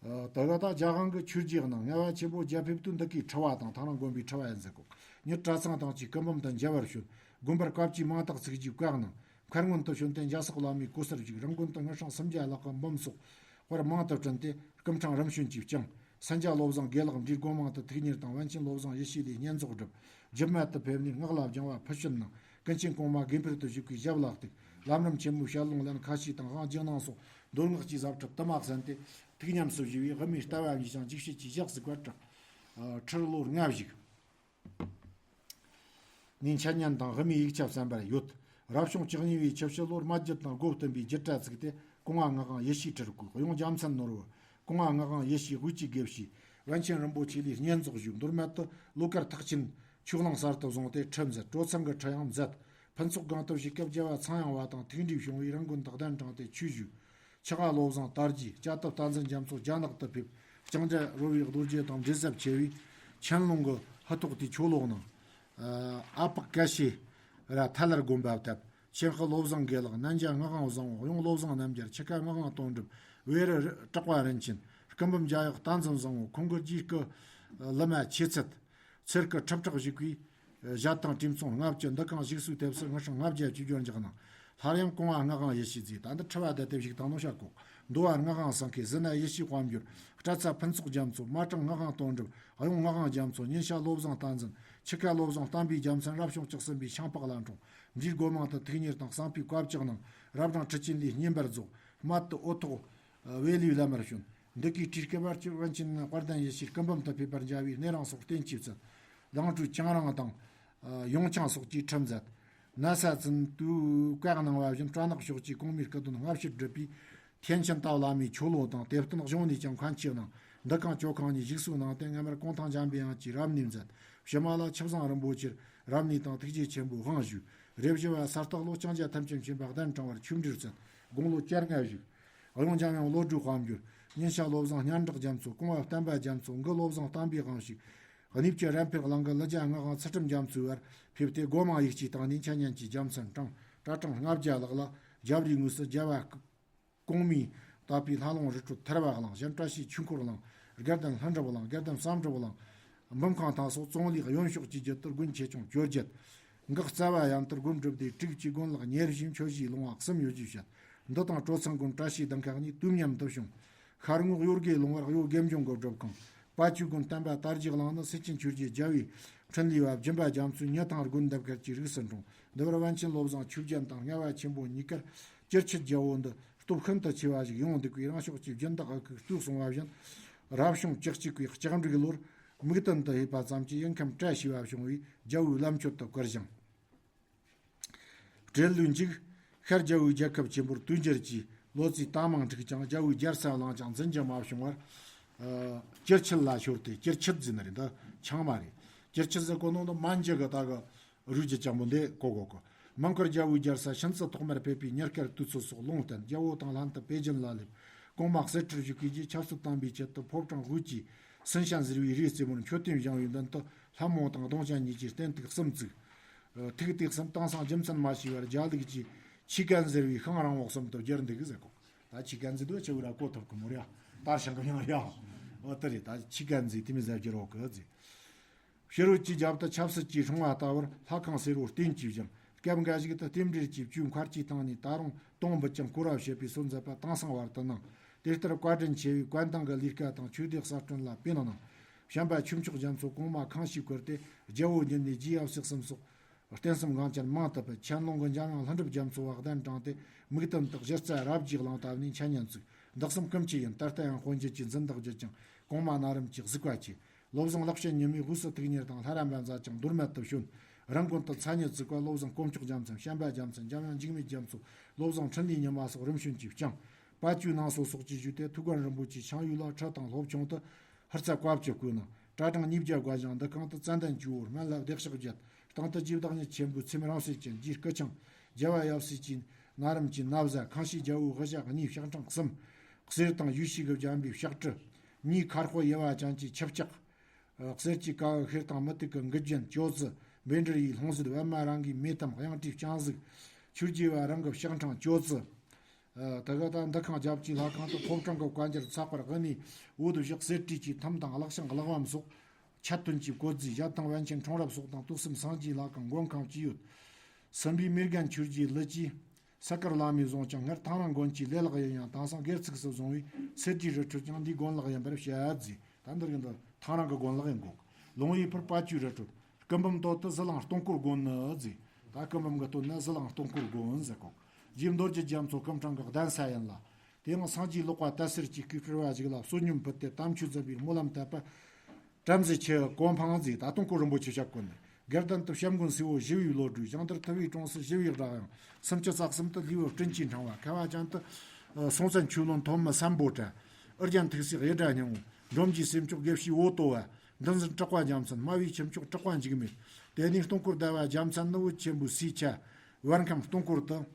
རེད། ད་ག་ད་རྒྱ་གང་གི་ཆོས་རྗེ་གནང་། ངལ་བ་ཆེན་པོ་རྒྱ་ཕེབས་དུས་འདི་གའི་ཁྲི་བ་དང་ཐང་རང་དགོན་པའི་ཁྲི་བ་ཡིན་ཟེར་གོ། ཉིད་གྲྭ་ཚང་དང་བཅས་སྐུ་འབུམ་དུ་མཇལ་བར་བྱོན། དགོན་པར་བཀའ་བཅུའི་མང་དག་ཚིག་བརྒྱའི་བཀའ་གནང་། མཁར་སྔོན་དུ་བྱོན་ཏེ་འཇའ་སོགས་བླ་མའི་གོ་སར་བཞུགས། རང་དགོན་དུ་དངུལ་སྲང་སུམ་བརྒྱ་ལྷག་གི་འབུམ་སོགས་དཔར་མང་དུ་བསྐྲུན་ཏེ་སྐུ་ཕྲེང་རིམ་བྱོན་གྱིས་བསྐྱངས། སན་སྐྱ་བློ་བཟང་དགེ་ལེགས་འབྲས་སྒོ་མང་དུ་ཐུགས་གཉེར་དང་པཎ་ཆེན་བློ་བཟང་ཡེ་ཤེས་ལས་བསྙེན་རྫོགས་བསྒྲུབས། རྒྱུད་སྨད་དུ་ཕེབས་ནས་སྔགས་ལ་སྦྱང་བ་ཕུལ་བྱིན་གནང་། ཀུན་མཁྱེན་གོང་མ་དགེ་འཕེལ་དུ་བཞུགས་པའི་ཞབས་ལ་གཏུགས། ལམ་རིམ་ཆེན་མོའི་ཞལ་ལུང་ལན་ཁ་ཤས་དང་དབང་རྒྱུད་སྣང་སོགས་མདོ་སྔགས་ཀྱི་ཟབ་ཁྲིད་དུ་མ་གསན་ཏེ་ཐུགས་ཉམས་སུ་བཞེས་པས་དབུ་མའི་ལྟ་བ་གཉིས་ཀྱང་འཇིགས་བྱེད་ཀྱི་ཞགས་སུ་བཀལ་དྲག་ཁྲིར་ལོ་ལྔ་བཞུགས། ནས་འཆད་ཉན་དང་དབུ་མའི་ཡིག་ཆ་གསན་པར་ཡོད། རབ་བྱུང་བཅུ་གཉིས་པའི་ཆུ་བྱི་ལོར་སྨད་རྒྱུད་དང་སྒོ་བསྟུན་པའི་རྒྱུད་གྲྭ་བཙུགས་ཏེ་གོང་བ་ངག་དབང་ཡེ་ཤེས་ཁྲིར་བསྐོས། གཡུང་རྒྱལ་མཚན་ནོར་བུ། གོང་བ་ངག་དབང་ཡེ་ཤེས་དབུས་ཀྱི་དགེ་བཤེས། པཎ་ཆེན་རིན་པོ་ཆེ་ལས་བསྙེན་རྫོགས་ཞུས། མདོ་སྨད་དུ་ལོ་དཀར་ཐེག་ཆེན་ཆོས་གླིང་གསར་དུ་བཟུང་སྟེ་ཁྲི་མཛད། གྲོ་ཚང་གི་ཁྲི་ཡང་མཛད། ཕུན་ཚོགས་སྒང་དུ་བཞུགས་སྐབས་རྒྱལ་བ་ཚངས་དབྱངས་པ་དང་ཐུགས་འདྲིས་བྱུང་བས་རང་དགོན་དུ་གདན་དྲངས་ཏེ་ཆོས་ཞུས། ཆགས་པ་བློ་བཟང་དར་རྒྱས། སྐྱ་བཏབ་བསྟན་འཛིན་རྒྱ་མཚོ་རྒྱ་ནག་ཏུ་ཕེབས། ལྕང་སྐྱ་རོལ་བའི་རྡོ་རྗེ་དང་འབྲེལ་ཟབ་ཆེ་བས་ཆན་ལུང་གི་ཧུ་ཐོག་ཏུ་ཆོས་ལོག་གནང་། ཨ་པག་ཀ་ཤི་ར་ཐ་ལར་དགོན་པ་བཏབ། ཆེན་ཧི་བློ་བཟང་དགེ་ལེགས། སྣན་རྒྱ་ངག་དབང་བཟང་བོ། གཡུང་བློ་བཟང་རྣམ་རྒྱལ། ཆུ་ཁ་ངག་དབང་དོན་གྲུབ། བེ་རི་གྲགས་པ་རིན་ཆེན། སྐུ་འབུམ་རྒྱ་ཡག་བསྟན་འཛིན་བཟང་བོ། ཁོང་གི་རྗེས་སྐུ་ལི་མ་ཆོས་ཚད། ཚེར་སྐུ་ཁྲི་ཕྲག་བཞུགས་པའི་ཞལ་ཐང་བྲིས་མཚུངས་ལྔ་བཅུ། འདི་གང་བཞུགས་སའི་ཐེབས་སུ་དངུལ་སྲང་ལྔ་བརྒྱ་བཅུ་བརྒྱ་འཇགས་གནང་། སླར་ཡང་གོང་བ་ངག་དབང་ཡེ་ཤེས་མཛད། ད་འདི་ཁྲི་བ་བསྡད་དེ་བཞུགས་དང་ནོ་ཤ་ཀོག་མདོ་བ་ངག་དབང་སེང་གེ། ཟི་ན་ཡེ་ཤེས་དཔལ་འབྱོར། སྐྲ་ཚ་ཕུན་ཚོགས་རྒྱ་མཚོ། མ་ཀྲང་ངག་དབང་དོན་གྲུབ། གཡུང་ངག་དབང་རྒྱ་མཚོ། ཉིན་ཞག་བློ་བཟང་བསྟན་འཛིན། ཆུ་ཁ་བློ་བཟང་བསྟན་པའི་རྒྱལ་མཚན། རབ་བྱུང་བཅུ་གསུམ་པའི་ཤིང་ཕག་ལ་འཁྲུངས། འབྲས་སྒོ་མང་དུ་ཐུགས་གཉེར་དང་གསང་ཕུའི་བཀའ་བཅག་གནང་། རབ་འབྲིང་ཁྲི་ཆེན་ལས་བསྙེན་པར་རྫོགས། སྨད་དུ་ཨོ་ཐོག་བེ་ལུའི་བླ་མར་བྱོན། འདི་གའི་ཁྲིར་སྐུ་བར་གྱི་པཎ་ཆེན་དཔལ་ལྡན་ཡེ་ཤེས་སྐུ་འབུམ་དུ་ཕེབས་པར་མཇལ་བས་གནས་རང་སོགས་རྟེན་གྱིས་བརྩིགས། ལང་ཀྲུའུ་ཅང་རང་དང་། ཡོང་ཆང་སོགས་ཀྱིས་ཁྲི་མཛད། ན་ས་ཙིན་ཏུའུ་བཀའ་གནང་བ་བཞིན་སྤྲ་ནག་ཕྱོགས་ཀྱི་གོང་མའི་སྐུ་གདུང་སྔ་ཕྱིར་བསྒྲུབས་པའི་ཐེན་ཆེན་ཏའོ་བླ་མའི་ཆོ་ལོ་དང་དེབ་བསྟན་གཞུང་ནས་ཀྱང་མཁན་ཆེ་གནང་། འདི་གང་ཇོ་ཁང་ནས་བཞུགས་སུ་གནང་སྟེ་སྔ་མར་ཀོང་ཐང་འཇམ་པའི་དབྱངས་ཀྱི་རབ་གནས་མཛད། ཕྱི་མ་ལ་ཆུ་བཟང་རིན་པོ་ཆེར་རབ་གནས་དང་ཐུགས་རྗེ་ཆེན་པོའི་དབང་ཞུས། རེ་བཞི་བ་ས་སྟག་ལོ་ལྕང་སྐྱ་ཐམས་ཅད་མཁྱེན་པ་གདན་དྲངས་པར་ཆོས་འབྲེལ་མཛད། དགུང་ལོ་བཅོ་ལྔ་བཞུགས། གཡུང་འཇམ་དབྱངས་བློ་གྲོས་དཔལ་འབྱོར། ཉིན་ཞག་བློ་བཟང་སྙན་གྲགས་རྒྱ་མཚོ། གོང་བ་བསྟན་པ་རྒྱ་མཚོ། འགུ་བློ་བཟང་བསྟན་པའི་དབང་ཞུས། གནས་བཅུ་རབ་འཕེལ་གླིང་གི་ལི་རྒྱ་ངག་དབང་ཚུལ་ཁྲིམས་རྒྱ་མཚོའི་བར་ཕེབས་ཏེ་སྒོ་མང་ཡིག་ཆའི་སྟེང་ནས་འཆད་ཉན་གྱི་རྒྱལ་མཚན་དྲངས། གྲྭ་གྲངས་ལྔ་བརྒྱ་ལྷག་ལ་རྒྱབ་རིའི་ངོས་སུ་རྒྱལ་བ་གོང་མས་བཏབ་པའི་ལྷ་ལུང་རི་ཁྲོད་ཐར་བ་གླིང་། གཞན་བཀྲ་ཤིས་ཆོས་འཁོར་གླིང་། དགའ་ལྡན་ལྷུན་གྲུབ་གླིང་། དགའ་ལྡན་བསམ་གྲུབ་གླིང་། འབུམ་ཁང་དང་སོགས་ཙོང་ལིའི་གཡོན་ཕྱོགས་ཀྱི་རྒྱུད་དུ་དགོན་ཆེ་ཆུང་བཅོ་བརྒྱད། འགག་རྩ་བ་ཡན་དུ་དགོན་བསྒྲུབས་ཏེ་དྲུག་ཅུའི་དགོན་ལག་ཉེར་བཞིའི་མཆོད་གཞིའི་ལུང་བ་གསུམ་ཡོད་ཅེས་བཤད། འདི་དང་གྲོ་ཚང་དགོན་བཀྲ་ཤིས་གདན་ཁག་གཉིས་དུས་མཉམ་དུ་བྱུང་། ཤར་ངོས་གཡོ་དགེ་ལུང་བར་གཡོ་དགེ་འཇོམས་ཀྱི་སྒྲུབ་ཁང་། དཔལ་ཆོས་དགོན་བསྟན་པ་དར་རྒྱས་གླིང་ནི་སེ་ཆེན་ཆོས་རྗེ་རྒྱལ་བའི་འཕྲིན་ལས་པ་སྦྱིན་པ་རྒྱ་མཚོའི་ཉི་ཐང་དགོན་འདེབས་སྐལ་གྱི་རིགས་སུ་འཁྲུངས། འདི་བར་པཎ་ཆེན་བློ་བཟང་ཆོས་རྒྱན་དང་དམྱལ་བ་ཆེན་པོ་གཉིས་ཀར་སྤྱིར་ཆུ་རྒྱལ་པོ་འདི་སྟོབས་ཤིན་ཏུ་ཆེ་བ་ཞིག་ཡོང་འདུག་པས་རང་ཕྱོགས་ཀྱི་སྦྱིན་བདག་ཨ་ཁུས་བསྟུད་གསུངས་པ་བཞིན། རབ་བྱུང་བཅུ་གཅིག་པའི་ལྕགས་འབྲུག་ལོར་མིག་ཏོན་དུ་ཕེབས་པ་ཙམ་གྱིས་དབྱིན་ཁམས་བཀྲ་ཤིས་པ་བྱུང་བས་རྒྱལ་པོའི་བླ་མཆོད་དུ་བཀུར་ཞིང་། སྤྲེལ་ལོའི་མཇུག་ཤར་རྒྱལ་པོའི་རྒྱལ་ཁབ་ཆེན་པོར་དུས་འགྱུར་གྱི་ལོ་ཙཱའི་རྟགས་མང་འཁྲིགས་ཀྱང་རྒྱལ་པོའི་རྒྱལ་ས་བླངས་ཀྱང་འཛིན་རྒྱུ་མ་བྱུང་བར། ཨ། སྐྱིར་ཆུ་ལ་ཤོར་ཏེ་སྐྱིར་ཆུ་ཟེར་ནི་རེད། འདི་ཆང་མ་རེད། སྐྱིར་ཆུ་ཟེར་གོ་ནོ་འདི་མན་ཇུ་གི་ད་གི་རུས་ཀྱི་ལྕམ་པོ་འདི་གོ་གོ་གི། མང་བཀུར་རྒྱལ་པོའི་རྒྱལ་ས་ཤིན་ཙི་ཐོག་མར་ཕེབས་པའི་ཉེར་དཀར་དུས་ཚོད་སོགས་ལུང་བསྟན། རྒྱལ་པོ་དང་ལྷན་དུ་པེ་ཅིན་ལ་སླེབས། གོང་མ་གསེར་ཁྲིར་བཞུགས་ཀྱི་རྗེས་ཆབ་སྲིད་དམ་པའི་ཆེད་དུ་ཕོ་བྲང་དབུས་ཀྱི་སུན་ཤན་ཟེར་བའི་རིའི་རྩེ་མོར་མཆོད་རྟེན་བཞེངས་པའི་མདུན་དུ་ལྷ་མོ་དང་གདུང་ཅན་གཉིས་ཀྱི་རྟེན་ཐིག་གསུམ་བཙུགས། ཐིག་དེ་གསུམ་དེང་སང་རྒྱུ་མཚན་མ་ཤེས་པར་རྒྱ་ལུགས་ཀྱི་ཆི་ཀན་ཟེར་བའི་ཤང་རིང་བོ་གསུམ་དུ་བསྒྱུར་འདུག་ཟེར་གོ། ད་ཆི་ཀན་ཟེར་དུས་ཆུ་བོ་ར་གོ་ཐུབ་ཀི་མོ་ར་ཡ། དར་ཞིང་གི་ཡང་ཡ། འོ་དེ་རེད། ད་ཆི་ཀན་ཟེར་དེ་མི་ཟེར་རྒྱུ་རོགས་གི་ཟེར། ཕྱི་རོལ་གྱི་རྒྱབ་ཏུ་ཆབ་སྲིད་ཀྱི་སྲུང་བ་ལྟ་བུར་ལྷ་ཁང་སེར་པོ་སྟེང་གཅིག་བཞེངས། སྐབས་འགའ་ཞིག་ཏུ་རྟེན་འབྲེལ་གྱི་བཅུའི་མཁར་གྱི་སྟེང་ནས་ད་རུང་དུང་འབུད་ཅིང་སྐོར་ར་བྱེད་པའི་སྲོལ་མཛད་པ་དེང་སང་བར་དུ་གནང་། དེ་ལྟར་བཀའ་དྲིན་ཆེ་བའི་བཀའ་གདམས་ཀྱི་ལས་ཀ་དང་ཆོས་སྡེ་གསར་སྐྲུན་ལ་ཕན་གནང་། བྱམས་པ་ཆོས་མཆོག་རྒྱ་མཚོ་གོང་མ་ཁང་ཞིག་བསྐུར་ཏེ་རྒྱལ་པོ་མྱུར་ནས་རྗེ་ཡབ་སྲས་གསུམ་སོགས། རྟེན་གསུམ་ངང་ཅན་མང་དུ་སྤེལ། ཆན་ལུང་གི་འཇམ་དབྱངས་ལྷུན་གྲུབ་རྒྱ་མཚོ་བ་གདན་དྲངས་ཏེ་མིག་དོན་དག་གཞི་རྩ་རབ་རྒྱས་གླེང་བསྟབས་ནས་འཆད་ཉན་བཙུགས། འདི་གསུམ་ཀུན་གྱི་ཡིན། ད་ལྟ་ཡང་དཔོན་བརྒྱུད་ཀྱི་འཛིན་བདག་བརྒྱུད་ཀྱང་གོང་མ་ན་རིམ་གྱིས་གཟིགས་པ་བྱས། བློ་བཟང་ལེགས་བཤད་ཉི་མས་དབུས་སུ་ཐུགས་གཉེར་དང་ལྷ་རམས་པ་མཛད་ཅིང་མདོ་སྨད་དུ་བྱོན། རང་དགོན་དུ་མཚན་ཉིད་བཙུགས་པ་བློ་བཟང་དཀོན་མཆོག་རྒྱལ་མཚན། བྱམས་པ་རྒྱལ་མཚན། འཇམ་དབྱངས་འཇིགས་མེད་རྒྱ་མཚོ། བློ་བཟང་འཕྲིན་ལས་ཉི་མ་སོགས་རིམ་བྱོན་གྱིས་བསྐྱངས། དཔལ་ཆོས་ནང་སོ་སོགས་ཀྱིས་བཞུགས་ཏེ་ཐུའུ་བཀྭན་རིན་པོ་ཆེའི་ཆང་ཡུལ་ལ་ཁྲི་དང་སློབ་ཆུང་དུ་ཧུར་བརྩེ་བཀའ་བཅུ་བསྐུལ་གནང་། གྲྭ་གྲངས་ཉིས་བརྒྱ་བགོས་ཀྱང་འདུ་ཁང་དུ་ཙན་དན་ཇོ་བོར་སྨན་བླ་བདེ་གཤེགས་བརྒྱད། སྟེང་དུ་རྗེ་བདག་ཉིད་ཆེན་པོའི་ཚེམས་རིང་བསྲེལ་ཅན། རྗེ་སྐུ་ཆང་རྒྱལ་བ་ཡབ་སྲས་ཀྱི་ན་རིམ་གྱི་ན་བཟའ། ཁང་ཕྱི་རྒྱལ་པོའི་དབུ་ཞྭ་གཉིས་ཕྱག་ཕྲེང་གསུམ། གསེར་དང་ཡུལ་ཤུལ་གྱི་བྱམས་པའི་ཕྱག་གྲི། གཉིས་མཁར་དཔོན་ཡེ་བ་ཅན་གྱི་ཆིབས་ལྕགས། གསེར་གྱི་ཀ་བ་ཤེལ་དང་མུ་ཏིག་གི་མགུལ་རྒྱན་ཅོ་ཙི། བཻ་ཌཱུརྱའི་ལྷུང་བཟེད། པདྨ་རང་གི་མེ་ཐམ། གཡང་ཊིའི་བརྐྱང་གཟུགས། ཆོས་རྗེ་བ་རང་གི་ཕྱག་ཕྲེང་ཅོ་ཙི། ཨ། དེ་ག་ད་འདུ་ཁང་རྒྱབ་ཀྱི་ལྷ་ཁང་དུ་ཕོ་བྲང་གི་བཀའ་འགྱུར་ཚགས་པར་དབུ་ནས་འོད་བཞག་གསེར་བྲིས་ཀྱི་ཐམ་དང་གླེགས་བྱང་གླེགས་བམ་སོགས། ཆད་ཐུན་གྱི་བཀོད་རྫས་ཞལ་ཐང་པཎ་ཆེན་འཁྲུངས་རབས་སོགས་དང་དུག་གསུམ་སངས་རྒྱས་ལྷ་ཁང་མགོན་ཁང་བཅས་ཡོད། སྲིན་པོའི་མེ་རྒན་ཆོས་རྗེ་ཀླུ་གིས་ས་དཀར་བླ་མས་བཟུང་ཀྱང་སྔར་ཐང་རང་དགོན་གྱི་ལེ་ལག་ཡིན་ཡང་དེང་སང་སྒེར་ཚུགས་སུ་བཟུང་བས་གསེར་གྱི་རི་ཁྲོད་ཀྱང་འདིའི་དགོན་ལག་ཡིན་པར་བཤད་ཟེར། ད་འདིར་གི་འདི་ཐང་རང་གི་དགོན་ལག་ཡིན་གོ། ལུང་པའི་ཕུར་དཔལ་ཆོས་རི་ཁྲོད། སྐུ་འབུམ་དོད་དུ་ཟི་ལིང་སྟོང་སྐོར་དགོན་ནི་ཟེར། ད་སྐུ་འབུམ་གྱི་དོད་ན་ཟི་ལིང་སྟོང་སྐོར་དགོན་ཟེར་གོ། རྗེ་མདོ་རྒྱུད་རྒྱ་མཚོ་སྐུ་འཕྲེང་གི་གདན་ས་ཡིན་ལ། དེའང་སངས་རྒྱས་ལག་པ་དད་ཟེར་གྱི་སྐུའི་སྤྲུལ་བ་ཞིག་ལ་བསོད་སྙོམས་ཕུལ་ཏེ་དམ་ཆོས་འཛིན་པའི་སྨོན་ལམ་བཏབ་པ། བྲམ་ཟེ་ཆེ་གོ་འཕང་མཛད། ད་སྟོང་སྐོར་རིན་པོ་ཆེ་ཞབས་བསྐོར་ནས་དགེ་ལྡན་དུ་བྱམས་མགོན་སྲས་པོ་ཞི་བའི་བློ་གྲོས། ཞིང་དུར་ཐུ་བའི་གྲོང་གསེབ་ཞི་བའི་སྒྲ་དབྱངས། སུམ་ཅུ་རྩ་གསུམ་དུ་ལུས་པོ་སྤྲིན་གྱིས་འཕྲེང་བ། ཁ་བ་ཅན་དུ་སྲོང་བཙན་ཆོས་བློན་ཐོན་མི་སམ་བྷོ་ཊ། ཨིར་རྒྱན་ཐུགས་སྲས་གཡུ་སྒྲ་སྙིང་པོ། འབྲོམ་གྱི་སྲས་མཆོག་དགེ་བཤེས་འོ་ཏོ་བ། འདུལ་འཛིན་གྲགས་པ་རྒྱལ་མཚན། སྨྲ་བའི་ཁྱུ་མཆོག་གྲགས་པ་འཇིགས་མེད། དེ་ནས་སྟོང་སྐོར་ཟླ་བ་རྒྱལ་མཚན་ནི་བོད་ཆེན་པོའི་སྲས་ཆེ་བར་ཁམས་སྟོང་སྐོར་དུ།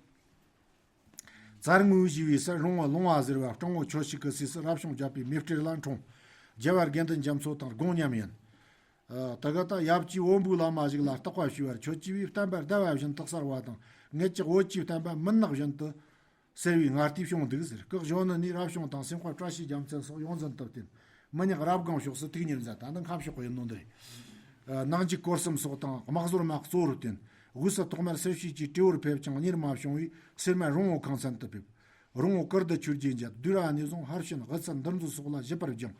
ཙར་ངུའུ་ཞེས་པའི་སར་རོང་བོ་ལུང་བ་ཟེར་བ་སྤྲང་བོ་ཁྱོ་ཤུག་གི་སྲས་སུ་རབ་བྱུང་བརྒྱད་པའི་མེ་སྤྲེལ་ལ་འཁྲུངས། རྒྱལ་བ་དགེ་འདུན་རྒྱ་མཚོ་དང་དགོངས་མཉམ་ཡིན། ཨ། དེ་ག་ད་ཡབ་ཀྱིས་བོན་པོའི་བླ་མ་ཞིག་ལ་བརྟག་པ་ཞུས་པར་ཁྱོད་ཀྱིས་བསྟན་པ་ཟླ་བ་བཞིན་དུ་གསལ་བ་དང་། ངེད་ཀྱི་བོད་ཀྱི་བསྟན་པ་མུན་ནག་བཞིན་དུ་གསལ་བའི་ངར་ལྟས་བྱུང་འདུག་ཟེར། སྐུ་གཞོན་ནུ་ནས་རབ་བྱུང་དང་སེམས་དཔའ་བཀྲ་ཤིས་རྒྱལ་མཚན་སོགས་ཡོངས་འཛིན་དུ་བསྟེན། མི་ཉག་རབ་སྒང་ཕྱོགས་སུ་ཐུགས་གཉེར་མཛད། ད་ནི་ཁམས་ཕྱོགས་ཡིན་ནོ་འདི་རེད། ཨ། ནང་གི་སྐོར་གསུམ་སོགས་དང་དམག་ཟོར་དམག་གཙོ་བོར་བསྟེན། དབུས་སུ་ཐོག་མར་སེར་བྱེས་ཀྱི་སྤྲེའུར་ཕེབས་ཀྱང་གཉེར་མ་བྱུང་བས་སེར་སྨད་རོང་བོ་ཁང་ཚན་དུ་ཕེབས། རོང་བོ་ཀིརྟི་ཆོས་རྗེ་མཇལ། བདུད་ར་ནས་བཟུང་ཧར་ཤིན་དབུ་ཚད་འདུལ་འཛོམས་སོགས་ལ་བཞུད་པར་སྦྱངས།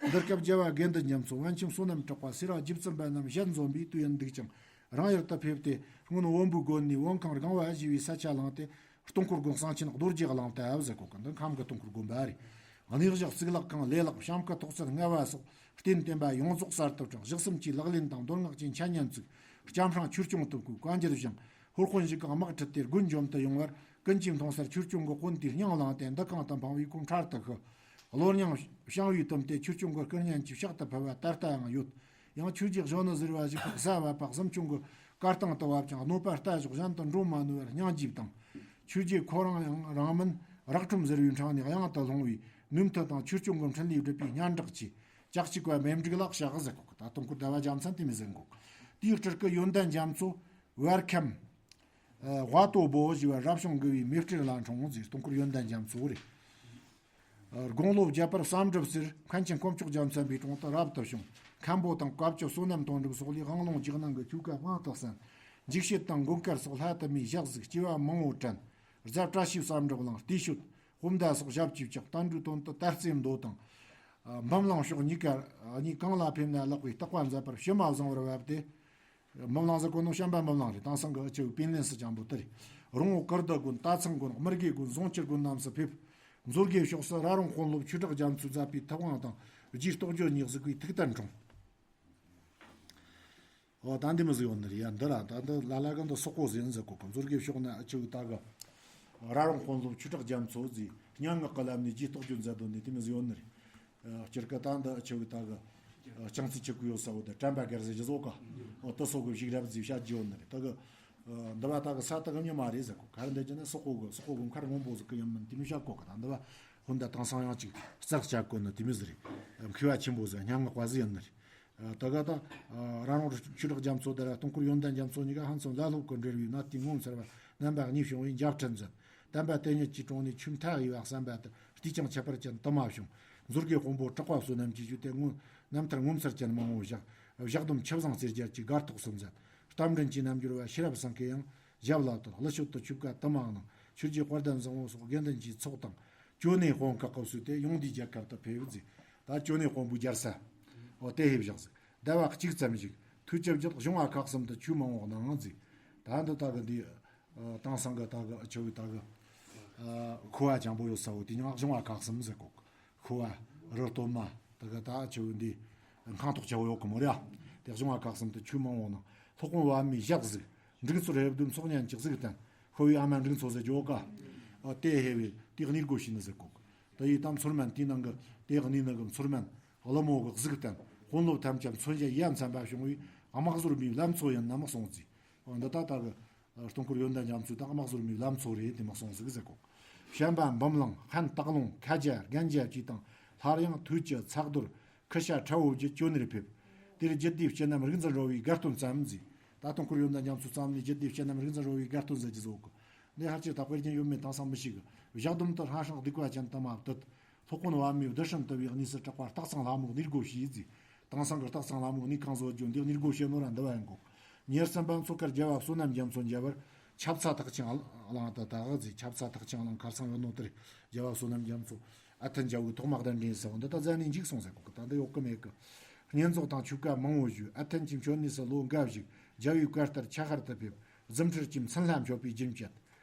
འདི་སྐབས་རྒྱལ་བ་དགེ་འདུན་རྒྱ་མཚོ་པཎ་ཆེན་བསོད་ནམས་གྲགས་པ་སེ་ར་རྗེ་བཙུན་པ་རྣམས་ཞལ་འཛོམས་པས་དུས་ཡུན་འདུག་ཅིང་རང་ཡུལ་དུ་ཕེབས་ཏེ་སྔོན་བོན་པོའི་དགོན་ནས་བོན་ཁང་སྒང་བ་ཞེས་པའི་ས་ཆ་བླངས་ཏེ། སྟོང་སྐོར་དགོན་གསང་ཆེན་རྡོ་རྗེ་གླིང་དུ་ཟེར་གོ་གི། འདི་ཁམས་ཀྱི་སྟོང་སྐོར་དགོན་པ་རེད། གནས་བཞག་གཙུག་ལག་ཁང་ལས་ལག་བྱམས་སྐུ་ཐོག་ཚད་ལྔ་བ་སོགས་རྟེན་བརྟེན་པ་ཡོངས་རྫོགས་གསར་དུ་དྲངས། ཞག་གསུམ་གྱི་ལག་ལེན་དང་མདོ་སྔགས་ཀྱི་འཆད་ཉན་བཙུགས། སྐྱ་འཕྲེང་ཆོས་སྐྱོང་དུ་བསྐོས། བཀའ་འགྱུར་བཞེངས། ཧོར་དཔོན་ཞིག་གིས་དམག་ཁྲིད་དེ་དགུན་འཇོམས་དུ་ཡོང་བར་ཀུན་གྱིས་མཐོང་སར་ཆོས་སྐྱོང་གི་དཔོན་དེས་སྙིང་བླངས་ཏེ་འདུ་ཁང་དུ་འཕངས་པས་ཁོང་འཕྲལ་དུ་ཤི། གློ་སྙིང་བཤང་བས་བཏུམས་ཏེ་ཆོས་སྐྱོང་གི་སྐུ་བརྙན་གྱི་ཕྱག་ཏུ་ཕུལ་བ་ད་ལྟ་ཡང་ཡོད། ཡང་ཆོས་རྗེ་གཞོན་ནུ་ཟེར་བ་ཞིག་གིས་གཟའ་བབས་པ་གཟིམ་ཆུང་གི་བཀའ་སྟེང་དུ་བབས་ཀྱང་གནོད་པ་ལྟ་ཞོག་གཞན་དུ་འགྲོ་མ་ནུས་པར་སྙིང་རྗེ་བཏང་། ཆོས་རྗེ་ཁོ་རང་ཡང་རང་མིན་རགས་ཁྲོམ་ཟེར་བའི་འཕྲང་ནས་གཡང་དུ་ལྷུང་བས་ནུས་མཐུ་དང་ཆོས་སྐྱོང་གི་འཕྲིན་ལས་སྒྲུབ་པའི་སྙན་གྲགས་ཆེ། ལྕགས་གཅིག་པ་མེ་འབྲུག་ལག་བཞག་ཟེར་གོ་གི། ད་སྟོང་སྐོར་ཟླ་བ་རྒྱལ་མཚན་དེ་མི་ཟེར་གོ་གི། དེའི་སྤྲུལ་སྐུ་ཡོན་ཏན་རྒྱ་མཚོ་བར་ཁམས། ཨ། ཝ་ཏོ་བོ་ཞེས་པ་རབ་བྱུང་དགུ་བའི་མེ་སྤྲེལ་ལ་འཁྲུངས་ཟེར། སྟོང་སྐོར་ཡོན་ཏན་རྒྱ་མཚོ་རེད། དགུང་ལོ་བརྒྱད་པར་བསམ་གྲུབ་ཟེར་མཁན་ཆེན་དཀོན་མཆོག་རྒྱལ་མཚན་པའི་དྲུང་དུ་རབ་ཏུ་བྱུང་། མཁན་པོ་དང་བཀའ་བཅུ་བསོད་ནམས་དོན་གྲུབ་སོགས་ལས་དབང་ལུང་རྒྱུགས་གནང་གི་ཆོས་བཀའ་དབང་དུ་གསན། འཇིགས་བྱེད་དང་མགོན་དཀར་སོགས་ལྷ་དུ་མའི་ཞག་གཟིགས་སྐྱེ་བ་མང་བོ་དྲན། རྫ་བཀྲ་ཤིས་བསམ་གྲུབ་གླིང་བལྟས་ཤོད་དཔོན་ཟླ་སོགས་ཞབས་ཀྱིས་བཅགས། བསྟན་འགྲོའི་དོན་དུ་དར་རྩེ་མདོ་དང་། འབུམ་གླིང་ཕྱོགས་གཉིས་ཀ་གཉིས་གང་ལ་ཕེབས་ན་ལེགས་པའི་བརྟག་པ་མཛད་པར་ཕྱི་མ་བཟང་བར་བབས་ཏེ། འབུམ་གླིང་ཟེར་གོ་ནོ་བྱམས་པ་འབུམ་གླིང་རེད། དེང་སང་གི་ཨ་ཆུ་པིན་ལན་སི་ཅང་པོ་དེ་རེད། རོང་བོ་ཀིརྟི་དགོན། སྟག་ཚང་དགོན། དམུ་དགེ་དགོན། ཟོང་ཁྱི་དགོན་རྣམས་སུ་ཕེབས། མཛོད་དགེ་ཕྱོགས་སུ་ར་རུང་དཔོན་སློབ་ཆོས་གྲགས་རྒྱ་མཚོས་མཛད་པའི་ཐུབ་དབང་དང་རྗེ་རྟོགས་བརྗོད་གཉིས་གཟིགས་པའི་ཐུགས་གཏན་འཁྲུངས། འོ་ད་འདི་མི་ཟིག་ཡོད་ནི་རེད་ཡ། འདི་ར་ད་འདི་ལ་ལ་ག་འདི་སོག་པོ་ཟེར་ཟེར་གོ་གི། མཛོད་དགེ་ཕྱོགས་ན་ཨ་ཆུ་ད་གི་ར་རུང་དཔོན་སློབ་ཆོས་གྲགས་རྒྱ་མཚོ་ཟེར་སྙན་ངག་གི་ལམ་ནས་རྗེ་རྟོགས་བརྗོད་མཛད་དོ་ནི་དེ་མི་ཟིག་ཡོད་ནི་རེད། སྤྱིར་གི་ད་འདི་ཆུ་བོའི་ད་གི་ཨ་ཅང་ཙི་ཆུ་ཁུ་ཡོད་ས་བོ་དེ་དྲན་པ་གར་ཟེར་གྱི་བཟོ་ག་ཨོ་དེ་སོགས་གི་ཞིག་རབ་ཟིག་བཤད་རྒྱུ་ཡོད་ནི་རེད། ད་གི་ཨ་འདི་བ་ད་གི་ས་ད་གི་ཉི་མ་རེད་ཟེར་གོ། ག་རེ་འདི་ཅི་ན་སོག་པོ་གི་སོག་པོ་གི་མཁར་སྔོན་པོ་ཟིག་གི་ཡིན་མིན་དེ་མི་བཤད་གོ་གི། ད་འདི་བ་ཧོན་ད་དེང་སང་ཡང་ཅིག་རྩག་བྱ་གོ་ནི་དེ་མི་ཟིག་རེད། མཁས་པ་ཆེན་པོ་ཟིག་སྙན་ངག་པ་ཟིག་ཡིན་ནི་རེད། ད་ག་ད་རང་རང་ཆོས་གྲགས་རྒྱ་མཚོ་དེ་ར་སྟོང་འཁོར་ཡོན་ཏན་རྒྱ་མཚོ་གཉིས་ཀ་ཕན་ཚུན་བླ་སློབ་ཀྱི་འབྲེལ་བའི་གནད་དེ་ངོ་མཚར་བ་རྣམ་པ་གཉིས་བྱུང་བའི་འཇའ་སྤྲིན་ཟིན། བསྟན་པ་དེ་ཉིད་ཀྱི་དྲུང་ནས་ཆོས་མཐའ་ཡས་པ་བསམ་པ་ལྟར་བལྟས་ཀྱང་ཁྱད་པར་ཅན་དུ་མ་བྱུང་། མཛོད་དགེ་དཔོན་པོ་གྲགས་པ་བསོད་ནམས་ཀྱིས་ཞུས་ཏེ་དངོས་རྣམ་ཐར་ངོ་མཚར་ཅན་མང་བོ་བཞག། བཞག་སྡོམ་ཆུ་བཟང་རྩེ་རྒྱལ་གྱི་སྒར་ཐོག་སུ་མཛད། རྟ་མགྲིན་གྱི་རྣལ་འབྱོར་བ་ཤེས་རབ་སེང་གེ་ཡང་ཞབས་ལ་གཏོད། གླུ་ཆོས་དུ་ཆོས་བཀའ་དུ་མ་གནང་། ཆོས་རྗེ་དཔལ་ལྡན་བཟང་པོ་སོགས་དགེ་འདུན་གྱི་ཚོགས་དང་། ཅོ་ནེ་དཔོན་བཀག་གི་བསུས་ཏེ་ཡོངས་འདུའི་རྒྱལ་ཁབ་ཏུ་ཕེབས་མཛད། ད་ཅོ་ནེ་དཔོན་པོའི་རྒྱལ་ས། འོ་དེ་ཕེབས་བཞག་ཟིག། ཟླ་བ་གཅིག་ཙམ་བཞུགས། ཐོས་བཅུད་བརྒྱུད་གཞུང་བ་ཁག་གསུམ་དུ་ཆོས་མང་བོ་གནང་མཛད། ད་འདི་ད་གི་འདི་ཨ་དེང་སང་གི་ད་གི་ཨ་ཆོས་བའི་ད་གི་ཨ་ཁུ་བ་ལྗང་པོ་ཡོད་ས་བོ་དེ་ཉག་གཞུང་བ་ཁག་གསུམ་ཟེར་གོ། ཁུ་བ་རི་སྟོད་མ་ད་གི་ད་ཆོས་བའི་འདི་ཁང་ཐོག་ཆེ་བོ་ཡོད་གི་མོ་རེད་ཨ། དེ་གཞུང་བ་ཁག་གསུམ་དུ་ཆོས་མང་བོ་གནང་། སློབ་དཔོན་པདྨའི་ཞབས་གཟིགས། འབྲུག་མཚོར་ཕེབས་དུས་ཚོགས་ཉན་ཅིག་གཟིགས་བསྟན། ཁོ་བོའི་ཨ་མ་འབྲུག་མཚོ་ཟེར་རྒྱུ་ག་ཨ་དེ་ཕེབས་པས་དེ་གནས་སྒོ་ཕྱེས་ནི་ཟེར་གོ། དེ་ཡི་དམ་མཚོར་སྨན་དེའི་ནང་གི་དེ་གནས་ནི་གི་མཚོར་སྨན། གླུ་མོ་གི་གཟུགས་བསྟན། དཔོན་སློབ་ཐམས་ཅད་མཚོན་བྱེད་ཡ་མཚན་པ་བྱུང་བའི་དམག་ཟོར་མའི་བླ་མཚོ་ཡིན་ནམ་གསུངས་ཟིག། འོ་འདི་ད་ལྟ་གི་སྟོང་འཁོར་ཡོན་ཏན་རྒྱ་མཚོའི་ད་དམག་ཟོར་མའི་བླ་མཚོ་རེད་དེ་མ་གསུངས་ཟིག་ཟེར་གོ། བྱམས་པ་འབུམ་གླིང་ཧན་སྟག་ལུང་ཁ་རྒྱ་རྒན་རྒྱ་བཅས་དང་སླར་ཡང་ཐོས་ཀྱི་ཚག་རྡོར་ཁུ་ཤ་ཁྲ་བོ་བརྒྱུད་ཅོ་ནེར་ཕེབས། དེར་རྒྱུད་སྡེའི་སྤྱི་རྣམ་རིག་འཛིན་རོལ་པའི་དགའ་སྟོན་བརྩམས་མཛད། ད་སྟོང་འཁོར་ཡོན་ཏན་རྒྱ་མཚོ་ཙམ་ནས་རྒྱུད་སྡེའི་སྤྱི་རྣམ་རིག་འཛིན་རོལ་པའི་དགའ་སྟོན་ཟེར་གྱི་བཟོ་གི། འདི་ཧར་ཆེ་ད་དཔེ་རྒྱན་ཡོད་མེད་དེང་སང་མི་ཤེས་གི། བཞག་སྡོམ་དུ་སྔ་ཧྲང་སྡིག་པ་ཅན་དུ་མ་བཏུད། སློབ་དཔོན་པདྨའི་བདུད་སྲིན་བཏུལ་བའི་གནས་སུ་གྲགས་པ་སྟག་ཚང་ལྷ་མོའི་གནས་སྒོ་ཕྱེས་མཛད། དེང་སང་གི་སྟག་ཚང་ལྷ་མོའི་གནས་གང་བཟོ་རྒྱུ་འདི་གནས་སྒོ་ཕྱེ་ནོ་ར་འདི་བ་ཡིན་གོ། ཉེར་གསུམ་པ་མཚོ་ཁར་རྒྱལ་བ་བསོད་ནམས་རྒྱ་མཚོ་མཇལ་བར་ཆབ་ཚ་ཐེག་ཆེན་གླིང་དུ་ད་ག་ཟིག། ཆབ་ཚ་ཐེག་ཆེན་གླིང་ཁར་སང་ཡོད་ནོ་དེར་རྒྱལ་བ་བསོད་ནམས་རྒྱ་མཚོ་ཨ་ཐུན་རྒྱལ་པོའི་ཐོག་མ་གདན་འདྲེན་ཟེར་བ་འདི་ད་མཛད་ནས་འཇིག་སོང་ཟེར་གོ་གི། ད་འདི་ཡོད་གི་མེད་གི། བསྙེན་རྫོགས་དང་ཆོས་བཀའ་མང་བོ་ཞུས། ཨ་ཐུན་གྱི་མཆོད་གནས་སུ་ལོ་འགའ་བཞུགས། རྒྱལ་བའི་བཀའ་ལྟར་ཆ་ཤར་དུ་ཕེབས། རྫུ་འཕྲུལ་གྱིས་མཚན་ལྷ་མཆོད་པའི་རྒྱུན་བཅད།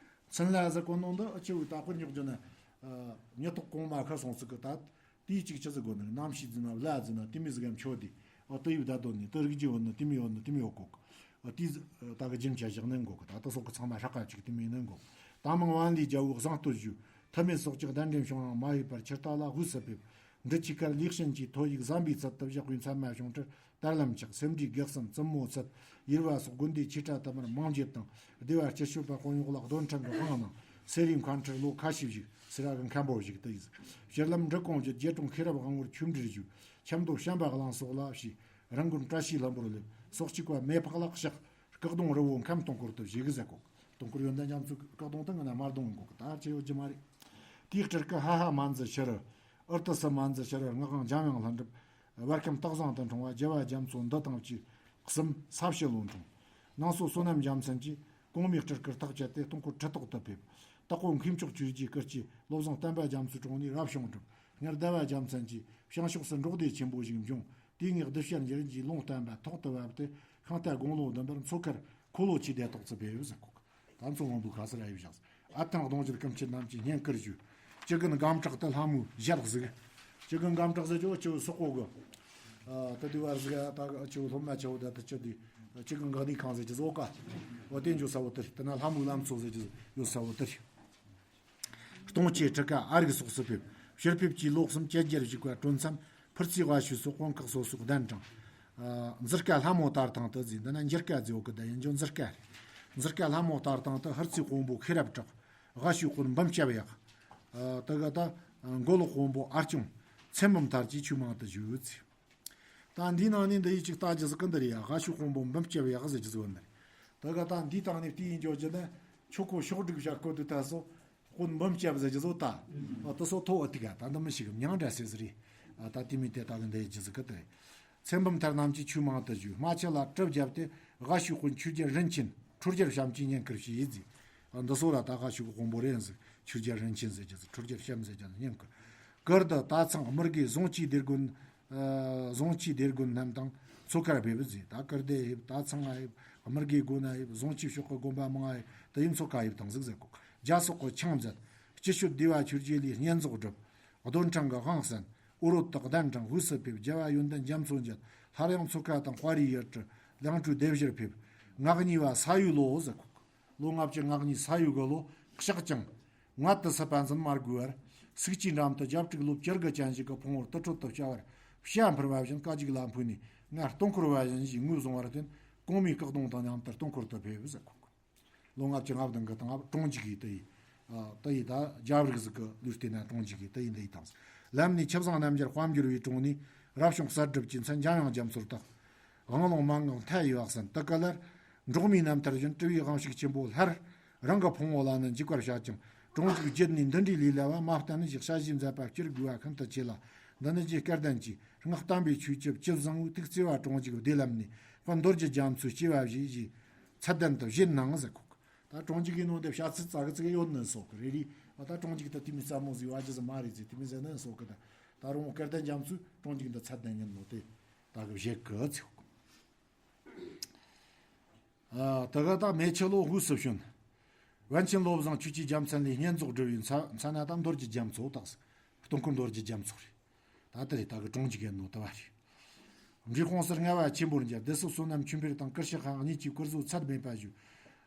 མཚན་ལྷ་ཟེར་གོ་ནོ་འདི་ཨ་ཆེ་བོའི་ད་དཔེར་འཇོག་རྒྱུ་ན། ཨ་མྱི་ཐོག་གོང་མ་ཁ་སོང་ཚིག་གི་ད། དེའི་གཅིག་ཆི་ཟིག་དགོས་ནི་རྣམ་ཤེས་ཟིན་ན་བླ་ཟིན་ན་དེ་མི་ཟིག་གམ་ཆོ་དེ། ཨོ་དེ་ཡིབ་ད་དོ་ནི་དེ་རིག་རྒྱུ་ཡོད་ནི་དེ་མི་ཡོད་ནི་དེ་མི་ཡོད་གོ། ཨོ་དེ་ཟི་ད་གི་རྒྱུན་ཆ་བཞག་ནི་གོ་གི། ད་ལྟ་སོག་གི་ཚང་མ་ཧྲག་ག་ཅིག་དེ་མི་ནི་གོ། ད་མང་བན་ལི་རྒྱལ་བོ་བཟང་བསྟོད་ཞུ། ཐུ་མེད་སོགས་ཀྱི་གདན་འདྲེན་བྱུང་རང་མ་ཡིབ་པར་ཕྱིར་ལྟ་ལ་དབུས་སུ་ཕེབས། འབྲི་ཆུ་ཁར་ལེགས་བྱིན་གྱི་ཐོ་ཡིག་ཟམ་པའི་ཚུལ་དུ་བཞག་པའི་མཚན་མ་བྱུང་ཁྲི། དར་ལམ་ཆགས། སེམས་འདྲིས་སྒེག་གསུམ་བཙུན་མོ་ཚུལ། ཡེར་བ་སོགས་དགོན་སྡེ་ཆེ་ཕྲ་དུ་མར་མང་བརྒྱད་དང་། སྡེ་བ་སྤྱི་སྤྱོད་པ་དཔོན་གཡོག་ལ་གདོན་ཕྲན་གྱི་དབང་གནང་། སེ་རའི་མཁན་ཁྲིར་ལོ་ཁ་ཤས་བཞུགས། སེ་ར་གི་མཁན་པོ་བཞུགས་ཏེ་ཡིས། སྤྱིར་ལམ་འབྲི་གུང་བརྒྱུད་རྒྱལ་དྲུང་ཤེས་རབ་དབང་པོར་ཆོས་འབྲེལ་ཞུས། ཆབ་མདོ་བྱམས་པ་གླིང་སོགས་ལ་ཞུས། རང་དགོན་བཀྲ་ཤིས་ལྷུན་པོར་སླེབས། སོག་གཅིག་པ་མེ་ཕག་ལ་གཤེགས། སྐུ་གདུང་རི་བོ་མཁན་སྟོང་སྐོར་དུ་བཞུགས་ཟེར་གོ། སྟོང་སྐོར་ཡོན་ཏན་རྒྱ་མཚོའི་སྐུ་གདུང་དེ་ང་ན་མར་གདུང་གོ་གི། ད་ཅི་ཡོད་ཀྱི་མ་རེད། དེའི་སྤྲུལ་སྐུ་ཧ་ཧ་མན་ཛི་ཤི་རི། ཨུར་ཏི་སི་མན་ཛི་ཤི་རི། སྔགས་དབང་འཇམ་དབྱངས་ལྷུན་གྲུབ། བར་ཁམས་སྟག་བཟང་དུ་འཁྲུངས་པ་རྒྱལ་བ་རྒྱ་མཚོ་འདི་དང་བཅས་གསུམ་ས་བྱི་ལོ་འཁྲུངས། ནང་སོ་བསོད་ནམས་རྒྱལ་མཚན་གྱིས་གོང་མའི་སྤྲུལ་སྐུར་ཐག་བཅད་དེ་སྟོང་འཁོར་ཁྲི་ཐོག་ཏུ་ཕེབས། སྟག་པོ་མཁས་མཆོག་ཆོས་རྗེའི་སྐུ་སྐྱེས་བློ་བཟང་བསྟན་པ་རྒྱ་མཚོའི་དྲུང་ནས་རབ་བྱུང་གྲུབ། སྔར་ཟླ་བ་རྒྱལ་མཚན་གྱིས་བྱང་ཕྱོགས་སུ་འབྲོག་སྡེ་ཆེན་པོ་ཞིག་འབྱུང་། དེའི་ངེས་གདུལ་བྱར་འགྱུར་གྱི་ལུང་བསྟན་པ་ཐོག་ཏུ་བབས་ཏེ་ཤིང་རྟ་དགུང་ལོ་བདུན་པར་མཚོ་ཁར་འཁོར་ལོ་ཆེ་སྡེ་ཐོག་ཏུ་ཕེབས་ཟེར་གོ། ད་མཚོ་སྔོན་པོའི་ཁ་སར་ཡིབ་བཞག། ཨ་ཐང་གདུང་བརྒྱུད་ཀུན་མཁྱེན་རྣམས་ཀྱིས་བསྙེན་བཀུར་ཞུས། ཅི་གིན་སྒམ་དྲག་ཏུ་ལྷ་མོའི་ཞལ་གཟིགས། ཅི་གིན་སྒམ་དྲག་ཟེར་རྒྱུ་ཆུ་བོ་སོག་པོ་གི། ཨ་ད་དུས་བར་ཟིག་ད་ཆུ་བོ་སློབ་མ་ཆུ་བོ་ད་ད་ཆུ་དུས་ཅི་གིན་འགག་ནི་ཁང་ཟེར་རྒྱུ་ཟོ་ཀ། འོ་དེ་འཇུ་ས་བོ་དེར་དེ་ན་ལྷ་མོའི་ལམ་ཚོ་ཟེར་རྒྱུ་ཡོད་ས་བོ་དེར། སྟོང་ཆེ་ཁྲི་ཀ་ཨ་རིག་སོགས་སུ་ཕེབས། ཕྱིར་ཕེབས་ཀྱི་ལོ་གསུམ་བཅད་རྒྱར་བཞུགས་པ་དྲོན་མཚམས་ཕུར་རྩེ་དབའ་ཞུ་སོགས་དཔོན་ཁག་སོ་སོའི་གདན་དྲངས། ཨ་འཛུལ་དཀའ་ལྷ་མོ་དར་ཐང་དུ་ཟེར། འདི་ན་འཇིར་དཀའ་ཟེར་བ་གི་ད་ཡིན་རྒྱུ་འཛུལ་དཀའ་རེད། འཛུལ་དཀའ་ལྷ་མོ་དར་ཐང་དུ་ཕུར་རྩེ་དཔོན་པོ་ཤེས་རབ་གྲགས། དབའ་ཞུ་དཔོན་འབུམ་སྐྱབས་ཡག། ཨ་དེ་ག་ད་མགོ་ལོག་དཔོན་པོ་ཨ་སྐྱོང་། ཚེ་འབུམ་ཐར་གྱིས་ཆོས་མང་དུ་བཞུགས་ཚེ། ད་འདིའི་ནང་ནས་འདི་ཡི་གཅིག་ལྟ་རྒྱུ་ཟིག་གི་འདི་རེད་ཡ། དབའ་ཞུ་དཔོན་པོ་འབུམ་སྐྱབས་ཡག་ཟེར་རྒྱུ་ཟིག་ཡོད་ནི་རེད། དེ་ག་ད་འདིའི་སྟེང་ནས་བལྟས་ཡིན་འཇོག་རྒྱུ་ན་ཆོ་ག་ཕྱོགས་བསྒྲིགས་བྱ་དགོས་དུས་ད་སོ་དཔོན་འབུམ་སྐྱབས་ཟེར་རྒྱུ་ཟིག་ད། ཨ་དེ་སོ་ཐོ་ཨ་ཐིག་ག་ད་འདི་མི་ཞིག་གི་མྱང་འདྲ་སེ་ཟིག་རེད། ཨ་ད་དེ་མི་དེ་ད་གི་འདི་ཡི་རྒྱུ་ཟིག་གི་དེ་རེད། ཚེ་འབུམ་ཐར་རྣམས་ཀྱིས་ཆོས་མང་དུ་བཞུགས། རྨ་ཆུ་ལ་གྲུ་བརྒྱབ་སྟེ་དབའ་ཞུ་དཔོན་ཆོས་རྒྱལ་རིན་ཆེན་ཁྲོ་རྒྱལ་བྱམས་ཀྱིས་བསྙེན་བཀུར་བྱས་ཡིན་ཟིག། ཨ་འདི་སོ་ལ་ད་དབའ་ཞུ་གི་དཔོན་པོ་རེད་ཟིག། ཆོས་རྒྱལ་རིན་ཆེན་ཟེར་རྒྱུ་ཟིག། ཁྲོ་རྒྱལ་བྱམས་ཟེར་རྒྱུ་ཟིག། བསྙེན་བཀུར། ཀིར་ཏི་སྟག་ཚང་དམུ་དགེ་ཟོང་སྐྱིད་སྡེ་དགོན། ཨ་ཟོང་སྐྱིད་སྡེ་དགོན་རྣམས་དང་མཚོ་ཁར་ཕེབས་ཟིག། ད་ཀིར་ཏི་ཡིབ། སྟག་ཚང་ང་ཡིབ། དམུ་དགེ་དགོན་ན་ཡིབ། ཟོང་སྐྱིད་ཕྱོགས་ཀྱི་དགོན་པ་མང་ང་ཡིབ། དེ་ཡིན་མཚོ་ཁ་ཡིབ་དང་ཟིག་ཟེར་གོ། རྒྱ་སོག་གི་ཆང་མཛད། སྐྱིད་ཤོད་སྡེ་བ་ཆོས་རྗེ་ལས་བསྙེན་རྫོགས་བསྒྲུབས། གདོན་ཕྲན་གྱི་དབང་གསན། ཨོ་རོད་དུ་གདན་དྲངས། དབུས་སུ་ཕེབས། རྒྱལ་བ་ཡོན་ཏན་རྒྱ་མཚོ་མཇལ། སླར་ཡང་མཚོ་ཁ་དང་དཔའ་རིས་ཡུལ་གྲུ། གླིང་བྲོའི་སྡེ་བཞིར་ཕེབས། ངག་གཉིས་པ་ས་ཡོས་ལོ་ཟེར་གོ། ལོ་ལྔ་བཅུ་ང་གཉིས་ས་ཡོས་གི་ལོ་གཤགས་ཀྱང་མངལ་དུ་སད་པ་འཛིན་མ་དགོས་པར། ཚིགས་ཀྱི་འགྲམ་དུ་རྒྱབ་དཀྲུག་ལོ་བཅུ་དགུ་ཅན་ཞིག་གི་ཕུང་བོར་དུར་ཁྲོད་དུ་བཅའ་བར་བྱ་འཕུར་བ་བཞིན་སྐད་ཅིག་ལ་འཕུར་ནས། ང་སྟོང་འཁོར་བ་བཞིན་ཞེས་ངོས་བཟུང་བར་བརྟེན། གོང་མའི་བཀག་གདོང་དང་མཉམ་དུ་སྟོང་འཁོར་དུ་ཕེབས་ཟེར་གོ། ལོ་ལྔ་བཅུ་ང་བདུན་གི་སྟེང་ལ་གྲོང་འཇུག་གི་དེ་ཡི། ཨ། དེ་ཡི་ད་རྒྱབ་རིགས་ཟིག་གི་ལུས་བལྟས་ན་གྲོང་འཇུག་གི་དེ་ཡི་འདི་ཡི་དང་། ལམ་ནས་ཆུ་བཟང་རྣམ་རྒྱལ་དཔལ་འབྱོར་བའི་གྲོང་ནས། རབ་བྱུང་གསར་སྒྲུབ་ཀྱི་མཚན། འཇམ་དབྱངས་རྒྱ་མཚོར་བཏགས། དབང་ལུང་མན་ངག་མཐའ་ཡས་པ་གསན། དེ་ཀ་ལར། འབྲོག་མིའི་རྣམ་ཐར་བཞིན་བྲི་བའི་དབང་ཕྱུག་ཆེན་པོ་སླར། རང་གི་ཕུང་བོ་ལ་ནི་འཇུག་པར་བྱ་ཅིང་། གྲོང་འཇུག་བརྒྱུད་ནས་འདི་འདྲའི་ལས་སླ་བ་མ་བསྟན་ཞིག། ཞལ་བཞེས་མཛད་པ་བསྐྱུར་དགོས་པ་ཤིན་ཏུ་ཆེ་ལ། འདི་ནི་རྗེ་སྐལ་ལྡན་གྱིས། སྔགས་བསྟན་པའི་ཆོས་ཀྱི་བཅུད་བཟང་བོའི། ཐུགས་བརྩེ་བ་གྲོང་འཇུག་བདེ་ལམ་ནས། དཔལ་མདོ་རྒྱུད་རྒྱ་མཚོའི་སྐྱེ་བ་བཞེས། ཞེས་ཚད་ལྡན་དུ་བཞེད་གནང་ཟེར་གོ། ད་གྲོང་འཇུག་གི་ནང་དེ་བྱ་ཚིག་ཙག་གི་ཙིག་ཡོད་ནི་སོགས་ཀྱི་རེ་རེ། ད་གྲོང་འཇུག་ད་དེ་མི་ཙམ་མོ་ཟིག་བ་ཇི་ཟིག་མ་རེད་ཟེར། དེ་མི་ཟེར་ནི་སོགས་ཀྱི། ད་ད་རུང་སྐལ་ལྡན་རྒྱ་མཚོས་གྲོང་འཇུག་འདི་ཚད་ལྡན་ཡིན་ནོ་དེ་ད་གི་བཞེད་གི་ཚིག། ཨ། དེ་ག་ད་མེ་ཆུ་ལོ་དབུས་སུ་བྱོན། པཎ་ཆེན་བློ་བཟང་ཆོས་ཀྱི་རྒྱལ་མཚན་ལས་བསྙེན་རྫོགས་སྒྲུབ་པའི་མཚན། མཚན་ན་ད་མདོ་རྒྱུད་རྒྱ་མཚོ་དག་ཟེར། སྟོང་འཁོར་མདོ་རྒྱུད་རྒྱ་མཚོ་རེད། ད་ལྟ་རེ་ད་གི་གྲོང་འཇུག་ཡིན་ནོ་ད་བ་རེད། འབྲས་སྤུངས་སར་བསྔལ་བ་ཆེན་པོར་འགྱུར། སྡེ་སྲིད་བསོད་ནམས་ཆོས་འཕེལ་དང་། ཀུ་ཤྲི་ཧ་གཉིས་ཀྱིས་བསྐུལ་བཟོ་ཚད་མེད་པ་བཞུགས།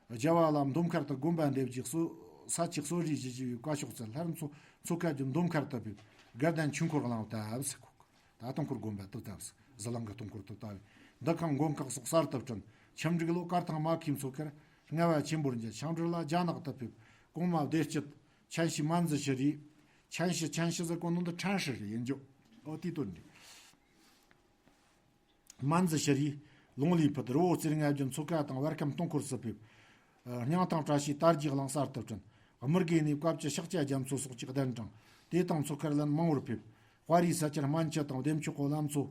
རྒྱལ་བ་ལ་འདོམ་མཁར་དུ་དགོན་པ་འདེབས་རྒྱུའི་གསོལ། ས་ཆའི་གསོལ་རས་ཞུ་ཞུ་བའི་བཀའ་ཤོག་བསྩལ། སླར་མཚོ། མཚོ་ཁ་གི་འདོམ་མཁར་དུ་ཕེབས། དགའ་ལྡན་ཆོས་འཁོར་གླིང་བཏབ་ཟེར་གོ། ད་སྟོང་འཁོར་དགོན་པ་དུ་བཏབ་ཟེར། ཟི་ལིང་གི་སྟོང་འཁོར་དུ་བཏབ། འདུ་ཁང་མགོན་ཁང་སོགས་གསར་དུ་བསྐྲུན། ཁྱིམ་སྒྲིག་ལོ་དཀར་ཐང་མ་ཁའི་མཚོ་ཁར་བསྔལ་བ་ཆེན་པོར་འགྱུར། ཆང་འབྲུ་ལ་རྒྱ་ནག་ཏུ་ཕེབས། གོང་མ་བདེ་སྐྱིད། ཆན་ཤིས་མན་ཛི་ཤི་རི། ཆན་ཤིས། ཆན་ཤིས་ཟེར་གོ་ནོ་འདི་ཁྲན་ཧྲི་རེད། ཡིན་རྒྱུ། ཨོ་དེའི་དོན་རེད། མན་ཛི་ཤི་རི། ལུང་ལི་ཕུད། རི་བོ་རྩེ་ལྔ་བརྒྱུད། མཚོ་ཁ་དང་བར་ཁམས་སྟོང་འཁོར་སུ་ཕེབས། སྙིང་ཐང་བཀྲ་ཤིས་དར་རྒྱས་གླིང་གསར་དུ་བསྐྲུན། དམུ་དགེ་ནས་སྐབས་ཀྱི་ཤཱཀྱ་རྒྱ་མཚོ་སོགས་ཀྱིས་གདན་དྲངས། དེ་དང་མཚོ་ཁར་ལན་མང་བོར་ཕེབས། དཔའ་རིས་ས་ཆར་སྨན་ཆུ་དང་བདེ་མཆོག་གི་ལམ་མཚོ་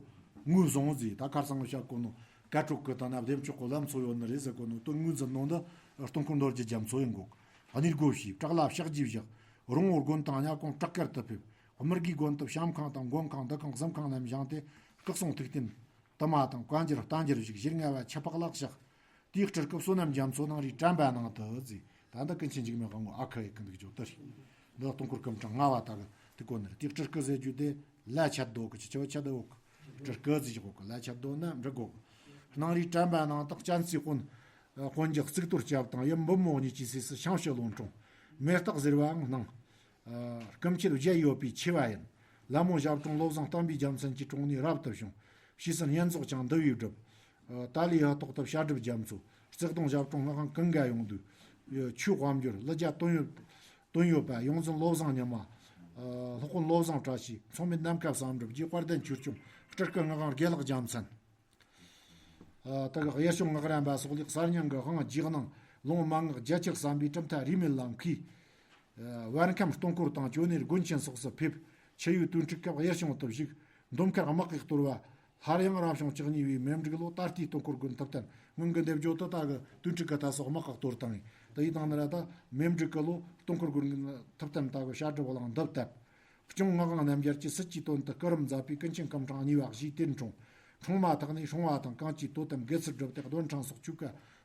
ངོས་བཟུང་ཟེར། ད་ཁར་སང་བཤད་གོ་ནོ་ཀ་ཀྲོག་གི་ད་ན་བདེ་མཆོག་གི་ལམ་མཚོ་ཡོད་ནི་རེད་ཟེར་གོ་ནོ་དོན་དངོས་འཛིན་ནོ་འདི་སྟོང་འཁོར་མདོ་རྒྱུད་རྒྱ་མཚོ་ཡིན་གོ། གནས་སྒོ་བྱས། བྲག་ལ་ཕྱག་རྗེས་བཞག། རོང་བོ་དགོན་དང་གཉའ་གོང་བྲག་དཀར་དུ་ཕེབས། དམུ་དགེའི་དགོན་དུ་བཤམས་ཁང་དང་མགོན་ཁང་འདུ་ཁང་གཟིམ་ཁང་རྣམས་བཞེངས་ཏེ། སྐུ་གསུང་ཐུགས་རྟེན་དུ་མ་དང་བཀའ་འགྱུར་བསྟན་འགྱུར་བཞུགས། ཞུ་ལྔ་བ་ཆུ་ཕག་ལ་གཤེགས། དེའི་སྤྲུལ་སྐུ་བསོད་ནམས་རྒྱ་མཚོ་སྣང་རིས་དྲན་པ་ནང་དུ་ཟེར། ད་འདི་ཀུན་མཁྱེན་འཇིགས་མེད་དབང་པོ་ཨ་ཁུ་ཡི་གི་འདུག་ཇོ་དུ་རེད། འདི་སྟོང་འཁོར་སྐུ་ཕྲེང་ལྔ་བ་དག་གི་དེ་གོ་ནི་རེད། དེའི་སྤྲུལ་སྐུ་ཟེར་རྒྱུ་དེ་ལ་ཆད་དོ་གི་ཆི་ཆི་བ་ཆད་དོ་གི་སྤྲུལ་སྐུ་ཟེར་གོ་གི། ལ་ཆད་དོ་ན་འབྲི་གོ་གི། སྣང་རིས་དྲན་པ་ནང་དུ་སྤྱན་རྩིས་དཔོན། དཔོན་གྱི་གཙུག་ཏོར་སྐྱབས་དང་ཡུམ་འབུམ་མོ་གཉིས་ཀྱི་སྲས་སུ་ཤིང་བྱི་བློན་འཁྲུངས། མེ་སྟག་ཟེར་བའང་སྣང་། སྐུ་མཆེད་བརྒྱད་ཡོད་པའི་ཆེ་བ་ཡིན། ལ་མོ་ཞབས་དྲུང་བློ་བཟང་བསྟན་པའི་རྒྱལ་མཚན་གྱི་དྲུང་ནས་རབ་ཏུ་བྱུང་། ཕྱིས་སུ་བསྙེན་རྫོགས་ཀྱང་འདི་བས་བསྒྲུབས། ཏཱ་ལའི་ཧ་ཐོག་ཏུ་བཤད་སྒྲུབ་རྒྱ་མཚོ། རྩེ་གདོང་ཞབས་དྲུང་སྔགས་ཁང་ཀུན་དགའ་ཡོངས་འདུས། ཆོས་དཔལ་འབྱོར་ལི་རྒྱ་དོན་ཡོད། དོན་ཡོད་པ། ཡོངས་འཛིན་བློ་བཟང་ཉི་མ། སློབ་དཔོན་བློ་བཟང་བཀྲ་ཤིས། ཚོགས་མི་ནམ་མཁའ་བསམ་གྲུབ། རྗེ་དཔལ་ལྡན་ཆོས་སྐྱོང་། སྤྲུལ་སྐུ་སྔགས་དབང་དགེ་ལེགས་རྒྱལ་མཚན། ཨ། དེ་ག་གཡེར་ཞུང་སྔགས་རམས་པ་སོགས་ལས་གསར་རྙིང་གི་དབང་རྗེས་གནང་། ལུང་མན་ངག་རྒྱ་ཆེར་གསན་པས་གྲུབ་མཐའ་རིས་མེད་ལ་མཁས། ཨ། བར་ཁམས་སྟོང་འཁོར་དང་ཇོ་ནེར་དགོན་ཆེན་སོགས་སུ་ཕེབས། ཆུ་ཡོས་དུས་འཁྲུག་སྐབས་གཡེར་ཞུང་དུ་བཞུགས། འདོམ་མཁར་དམག་གིས་གཏོར་བ། སླར་ཡང་རབ་བྱུང་བཅུ་གཉིས་པའི་མེ་འབྲུག་ལོ་ད་ལྟའི་སྟོང་འཁོར་དགོན་ཐུབ་བསྟན། སྔོན་གྱི་འདེབས་སྦྱོར་དུ་ད་གི་དུས་འཁྲུག་གི་ད་སོགས་དམག་གིས་གཏོར་བཏང་ངས། དེ་ཡི་དང་ནི་ར་ད་མེ་འབྲུག་གི་ལོ་སྟོང་འཁོར་དགོན་ཐུབ་བསྟན་ད་གི་བཤད་སྒྲུབ་གླིང་འདི་བཏབ། སྐྱོང་སྔགས་དབང་རྣམ་རྒྱལ་གྱིས་སྲིད་ཀྱི་དོན་དུ་སྐུ་རིམ་མཛད་པའི་ཀུན་མཁྱེན་སྐུ་ཕྲེང་གཉིས་པ་ཞེས་དེར་འཁྲུངས། འཁྲུངས་མ་ཐག་ནས་སྲུང་བ་དང་གང་ཅིའི་དོ་དམ་དགེ་ཚུལ་བསྒྲུབས་ཏེ་གདོན་འཕྲང་སོགས་ཆོས་ཀ་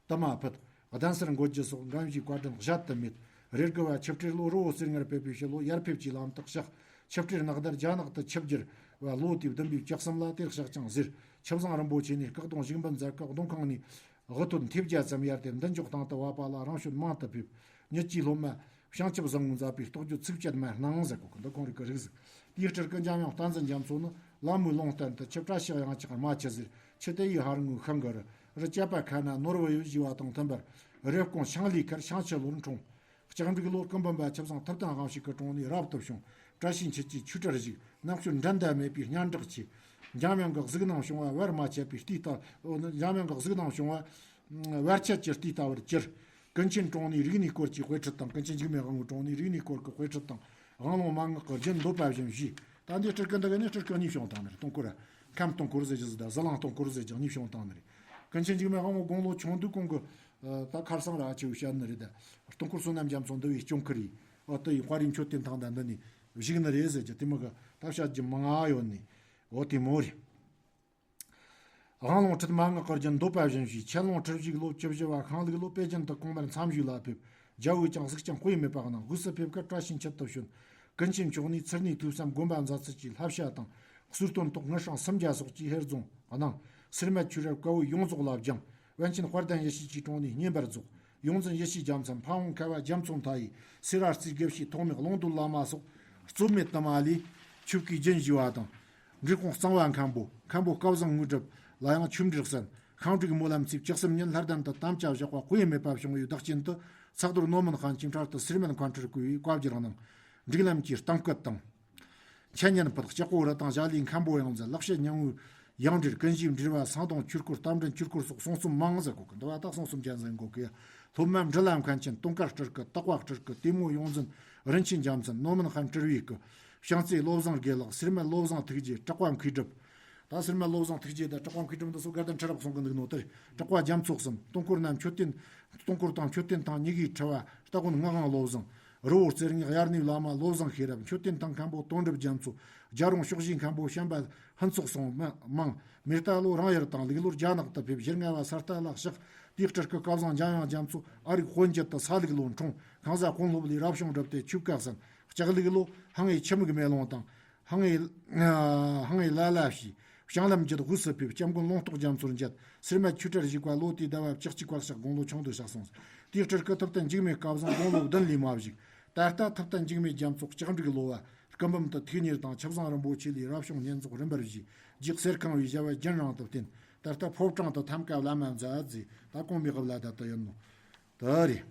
དུ་མ་ཕུད། གདན་སར་འགོད་རྒྱུ་སོགས་འགན་བཞེས་བཀའ་དྲིན་གཞལ་དུ་མེད། རེས་དགུ་བ་ཆུ་སྤྲེལ་ལོ་རི་བོ་རྩེ་ལྔར་ཕེབས་པའི་ཕྱི་ལོ་ཡར་ཕེབས་ཀྱི་ལམ་དུ་གཤེགས། ཆུ་སྤྲེལ་ནགས་དར་རྒྱ་ནག་ཏུ་ཆིབས་བསྒྱུར་བ་ལོ་དེའི་བདུན་པའི་བཅུ་གསུམ་ལ་དེར་གཤེགས་ཀྱང་ཟེར། ཆུ་བཟང་རིན་པོ་ཆེ་ནས་སྐུ་གདུང་བཞུགས་འབུལ་མཛད་སྐབས་གདུང་ཁང་ནས། དབུ་ཐོད་མཐེབ་རྒྱ་ཙམ་ཡར་ཏེ་མདུན་ཅོག་སྟེང་དུ་བབས་པ་ལ་རང་ཞོལ་མང་དུ་ཕེབས། ཉིད་ཀྱི་སློབ་མ་བྱང་ཆུབ་བཟང་པོས་མཛད་པའི་རྟོགས་བརྗོད་ཚིགས་བཅད་མ་སྣང་ཟེར་གོ་གི། འདི་ཁོང་རིག་གི་རིགས་ཟིག། དེའི་སྤྲུལ་སྐུ་འཇམ་དབྱངས་བསྟན་འཛིན་རྒྱ་མཚོ་ནི་ལ་མོའི་ལུང་བསྟན་དུ་ཆུ་བཀྲ་ཤིས་གཡང་ཆགས་རྨ་ཆུ་ཟེར། ཆུ་དེ་ཡི་ཧར་ངོའི་ཤིང་གི་རི། རི་བཅད་པ་ཁ་ན་ནོར་བུ་ཡོད་ཞེས་པ་དང་མཐུན་པར། རེབ་གོང་ཤིང་ལས་ཁར་ཤིང་ཆུ་ལོར་འཁྲུངས། ལྕགས་འབྲུག་ལོར་སྐུ་འབུམ་པ་ཆུ་བཟང་ཐུབ་བསྟན་དབང་ཕྱུག་གི་དྲུང་ནས་རབ་ཏུ་བྱུང་། བཀྲ་ཤིས་འཁྱིལ་གྱི་ཆོས་གྲྭར་བཞུགས། ནག་ཆུ་འགྲན་ཟླ་མེད་པའི་སྙན་གྲགས་ཆེ། འཇམ་དབྱངས་ཀྱི་གཟུགས་སྣང་བྱུང་བ་བར་མ་ཆད་པའི་རྟའི་ལྟ། འཇམ་དབྱངས་ཀྱི་གཟུགས་སྣང་བྱུང་བ་བར་ཆད་ཀྱི་རྟའི་ལྟ་བུར་གྱུར། ཀུན་མཁྱེན་དྲུང་ནས་རིག་གནས་སྐོར་གྱི་དཔེ་ཁྲིད་དང་། ཀུན་མཁྱེན་འཇིགས་མེད་དབང་པོའི་དྲུང་ནས་རིག་གནས་སྐོར་གྱི་དཔེ་ཁྲིད་དང་། དབང་ལུང་མན་ངག་གི་རྒྱུན་འདོད་པ་བཞིན་བཞེས། ད་འདི་སྤྲུལ་སྐུ་འདི་ག་ནི་སྤྲུལ་སྐུ་གཉིས་བྱུང་བཏང་ནི་རེད། སྟོང་འཁོར་ཁམས་སྟོང་འཁོར་ཟེར་རྒྱུ་ཟེར། ད་ཟི་ལིང་སྟོང་འཁོར་ཟེར་རྒྱུ་གཉིས་བྱུང་བཏང་ནི་རེད། ཀུན་མཁྱེན་འཇིགས་མེད་དབང་པོ་དགུང་ལོ་ཆུང་དུས་གོང་གི། ད་ཁར་སང་ར་ཆེ་བའི་བཤད་ནི་རེད། ད་སྟོང་འཁོར་བསོད་ནམས་རྒྱ་མཚོ་འདི་བའི་སྐྱོང་ཁུར་ཡིས། འོ་དེ་ཡི་དཔའ་རིས་མཆོད་རྟེན་ཐང་ད་འདི་ནས་བཞུགས་ནི་རེད་ཟེར་རྒྱུ་དེ་མོ་གི་ད་བཤད་རྒྱུ་མང་ང་ཡོད་ནི། འོ་དེ་མོ་རེད། དབང་ལུང་ཁྲིད་མན་ངག་གི་རྒྱུན་འདོད་པ་བཞིན་བཞེས། ཆེན་ལུང་ཁྲིད་བཞུགས་ལོ་བཅུ་བཞི་བ་ཤིང་ལུག་ལོ་པེ་ཅིན་དུ་གོང་མར་མཚམས་བཞུགས་ལ་ཕེབས། རྒྱལ་པོས་ཀྱང་གཟིགས་ཀྱང་དཔེ་མེད་པ་གནང་། དབུས་སུ་ཕེབས་སྐབས་བཀྲ་ཤིས་འཁྱིལ་དུ་བྱོན། ཀུན་མཁྱེན་མཆོག་ནས་ཚུལ་གནས་ཐོས་བསམ་སྒོམ་པ་མཛད་ཚུལ་གྱི་བསླབ་བྱ་དང་། གསོལ་སྟོན་ཐོག་དངུལ་སྲང་སུམ་བརྒྱ་སོགས་ཀྱི་ཧེར་རྫོང་གནང་། སེར་སྨད་ཆོས་རབ་བཀའ་པོད་ཡོངས་རྫོགས་ལ་སྦྱངས། པཎ་ཆེན་དཔལ་ལྡན་ཡེ་ཤེས་ཀྱི་དྲུང་ནས་བསྙེན་པར་རྫོགས། ཡོངས་འཛིན་ཡེ་ཤེས་རྒྱལ་མཚན། ཕ་བོང་ཁ་བ་རྒྱ་མཚོ་མཐའ་ཡས། སེ་ར་རྩེའི་དགེ་བཤེས་ཐོགས་མེད་ཀློང་རྡོལ་བླ་མ་སོགས་ རྩོད་མེད་དུ་མ་ལས། ཆོས་ཀྱི་རྒྱུན་ཞུས་པ་དང་། འབྲས་སྤུངས་གཙང་བ་མཁན་པོ། མཁན་པོ་སྐལ་བཟང་དངོས་གྲུབ་ལ་ཡང་ཆོས་འབྲེལ་གསན། ཤིང་འབྲུག་སྨོན་ལམ་ཚེས་བཅུ་གསུམ་ཉིན་ལྷ་ལྡན་དུ་དམ་བཅའ་བཞག་པ་དཔེ་མེད་པ་བྱུང་བའི་བདག་རྐྱེན་དུ། ཚག་རྡོར་ནོར་མིན་ཁང་ཆེན་ཕྲག་ཏུ་སེར་སྨད་མཁན་ཁྲིར་བསྐོས་པའི་བཀའ་བརྒྱུད་གནང་། འབྲུག་ལམ་གྱི་གཏམ་སྐད་དང་། འཆད་ཉན་ཕུད། ལྕགས་པོ་རི་དང་བཞག་ལས་མཁན་པོ་ཡོངས་འཛིན། ལག་ཕྱིས་སྙིང་བོའི་ཡང་འབྲེལ། ཀུན་གཞིའི་འབྲེལ་བ་སང་དང་ཆོས་སྐོར་རྟ་མགྲིན་ཆོས་སྐོར་སོགས་གསུང་རྩོམ་མང་ཟེར་གོ་གི། འདི་བ་དག་གསུང་རྩོམ་ཅན་ཟིན་གོ་གི། སློབ་མ་འབྲི་ལམ་མཁན་ཆེན་དུང་དཀར་སྤྲུལ་སྐུ། སྟག་པ་སྤྲུལ་སྐུ། ལྟད་མོ་ཡོངས་འཛིན་རིན་ཆེན་རྒྱལ་མཚན། ནོར་མིན་ཁང་སྤྲུལ་བའི་སྐུ། བྱང་རྩེ་བློ་བཟང་དགེ་ལེགས། སེར་སྨད་བློ་བཟང་ཐུགས་རྗེ། གྲགས་པ་མཁས་གྲུབ། ད་སེར་སྨད་བློ་བཟང་ཐུགས་རྗེ་དང་གྲགས་པ་མཁས་གྲུབ་འདི་ཚོ་དགའ་ལྡན་ཁྲི་རབས་གསུང་གི་འདུག་ནོ་དེར། གྲགས་པ་རྒྱ་མཚོ་གསུམ། སྟོང་འཁོར་རྣམས་མཆོད་རྟེན། སྟོང་འཁོར་དང་མཆོད་རྟེན་ཐང་གཉིས་ཀའི་ཁྲི་བ་སྟ་གོན་ངག་དབང་བློ་བཟང་། རི་བོ་རྩེ་ལྔའི་དབྱར་གནས་བླ་མ་བློ་བཟང་ཤེས་རབ། མཆོད་རྟེན་ཐང་མཁན་པོ་དོན་གྲུབ་རྒྱ་མཚོ། རྒྱལ་རོང་ཕྱོགས་བཞིའི་མཁན་པོ་བྱམས་པ་ཕུན་ཚོགས་སོགས་མང་། མེ་རྟ་ལོ་རང་ཡུལ་དང་ལུག་ལོར་རྒྱ་ནག་ཏུ་ཕེབས། བཞིར་ལྔ་བ་ས་རྟ་ལ་གཤེགས། དེའི་སྤྲུལ་སྐུ་སྐལ་བཟང་འཇམ་དབྱངས་རྒྱ་མཚོ། ཨ་རིག་དཔོན་བརྒྱུད་དུ་ས་ལུག་ལོ་འཁྲུངས། ཁང་བཟའ་དཔོན་སློབ་ལས་རབ་བྱུང་སྒྲུབ་སྟེ་ཆོས་བཀའ་གསན། ལྕགས་ལུག་ལོ་ཧང་ངེ་ཆུ་མིག་མེ་ལོང་དང་། ཧང་ངེ་ཧང་ངེ་ལ་ལ་ཞེས། བྱང་ལམ་བརྒྱུད་དབུས་སུ་ཕེབས། སྐྱབས་མགོན་ལུང་རྟོགས་རྒྱ་མཚོར་མཇལ། སེར་སྨད་ཆོས་གྲྭར་ཞུགས་པ་ལོ་དེའི་ཟླ་བ་བཅུ་གཅིག་པར་ཞག་དགུང་ལོ་ཆུང་དུ་གཤེགས་སོང་། དེའི་སྤྲུལ་སྐུ་ཐུབ་བསྟན་འཇིགས་མེད་སྐལ་བཟང་དགུང་ལོ་བདུན་ལས་མ་བཞུགས། ད་ལྟ་ཐུབ་བསྟན་འཇིགས་མེད་རྒྱ་མཚོ་ལྕགས་འབྲུག་ལོ་བ། སྐུ་འབུམ་དུ་ཐུགས་གཉེར་དང་ཆུ་བཟང་རིན་པོ་ཆེ་ལས་རབ་བྱུང་བསྙེན་རྫོགས་རིམ་པར་བཞེས། རྗེ་གསེར་ཁང་བའི་ཞབས་པད་རྒྱུན་རིང་དུ་བརྟན། ད་ལྟ་ཕོ་བྲང་དུ་ཐམ་ཀ་བླ་མ་མཛད་མཛད། ད་གོང་མའི་དབུ་བླ་ད་ལྟ་ཡིན་ནོ། ད་རེད།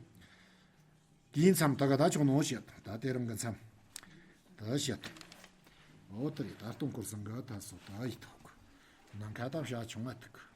དེའི་མཚམས་ད་ག་ད་ཆོག་ནོ་བཤད་དང་། ད་དེ་རིང་གི་མཚམས་ད་བཤད་དང་། འོ་དེ་རེད། ད་སྟོང་འཁོར་སང་ག་ད་སོ་ད་ཡི་ཐོག་ནང་ཁ་ད་བྱ་ཆུང་མ་ཐུག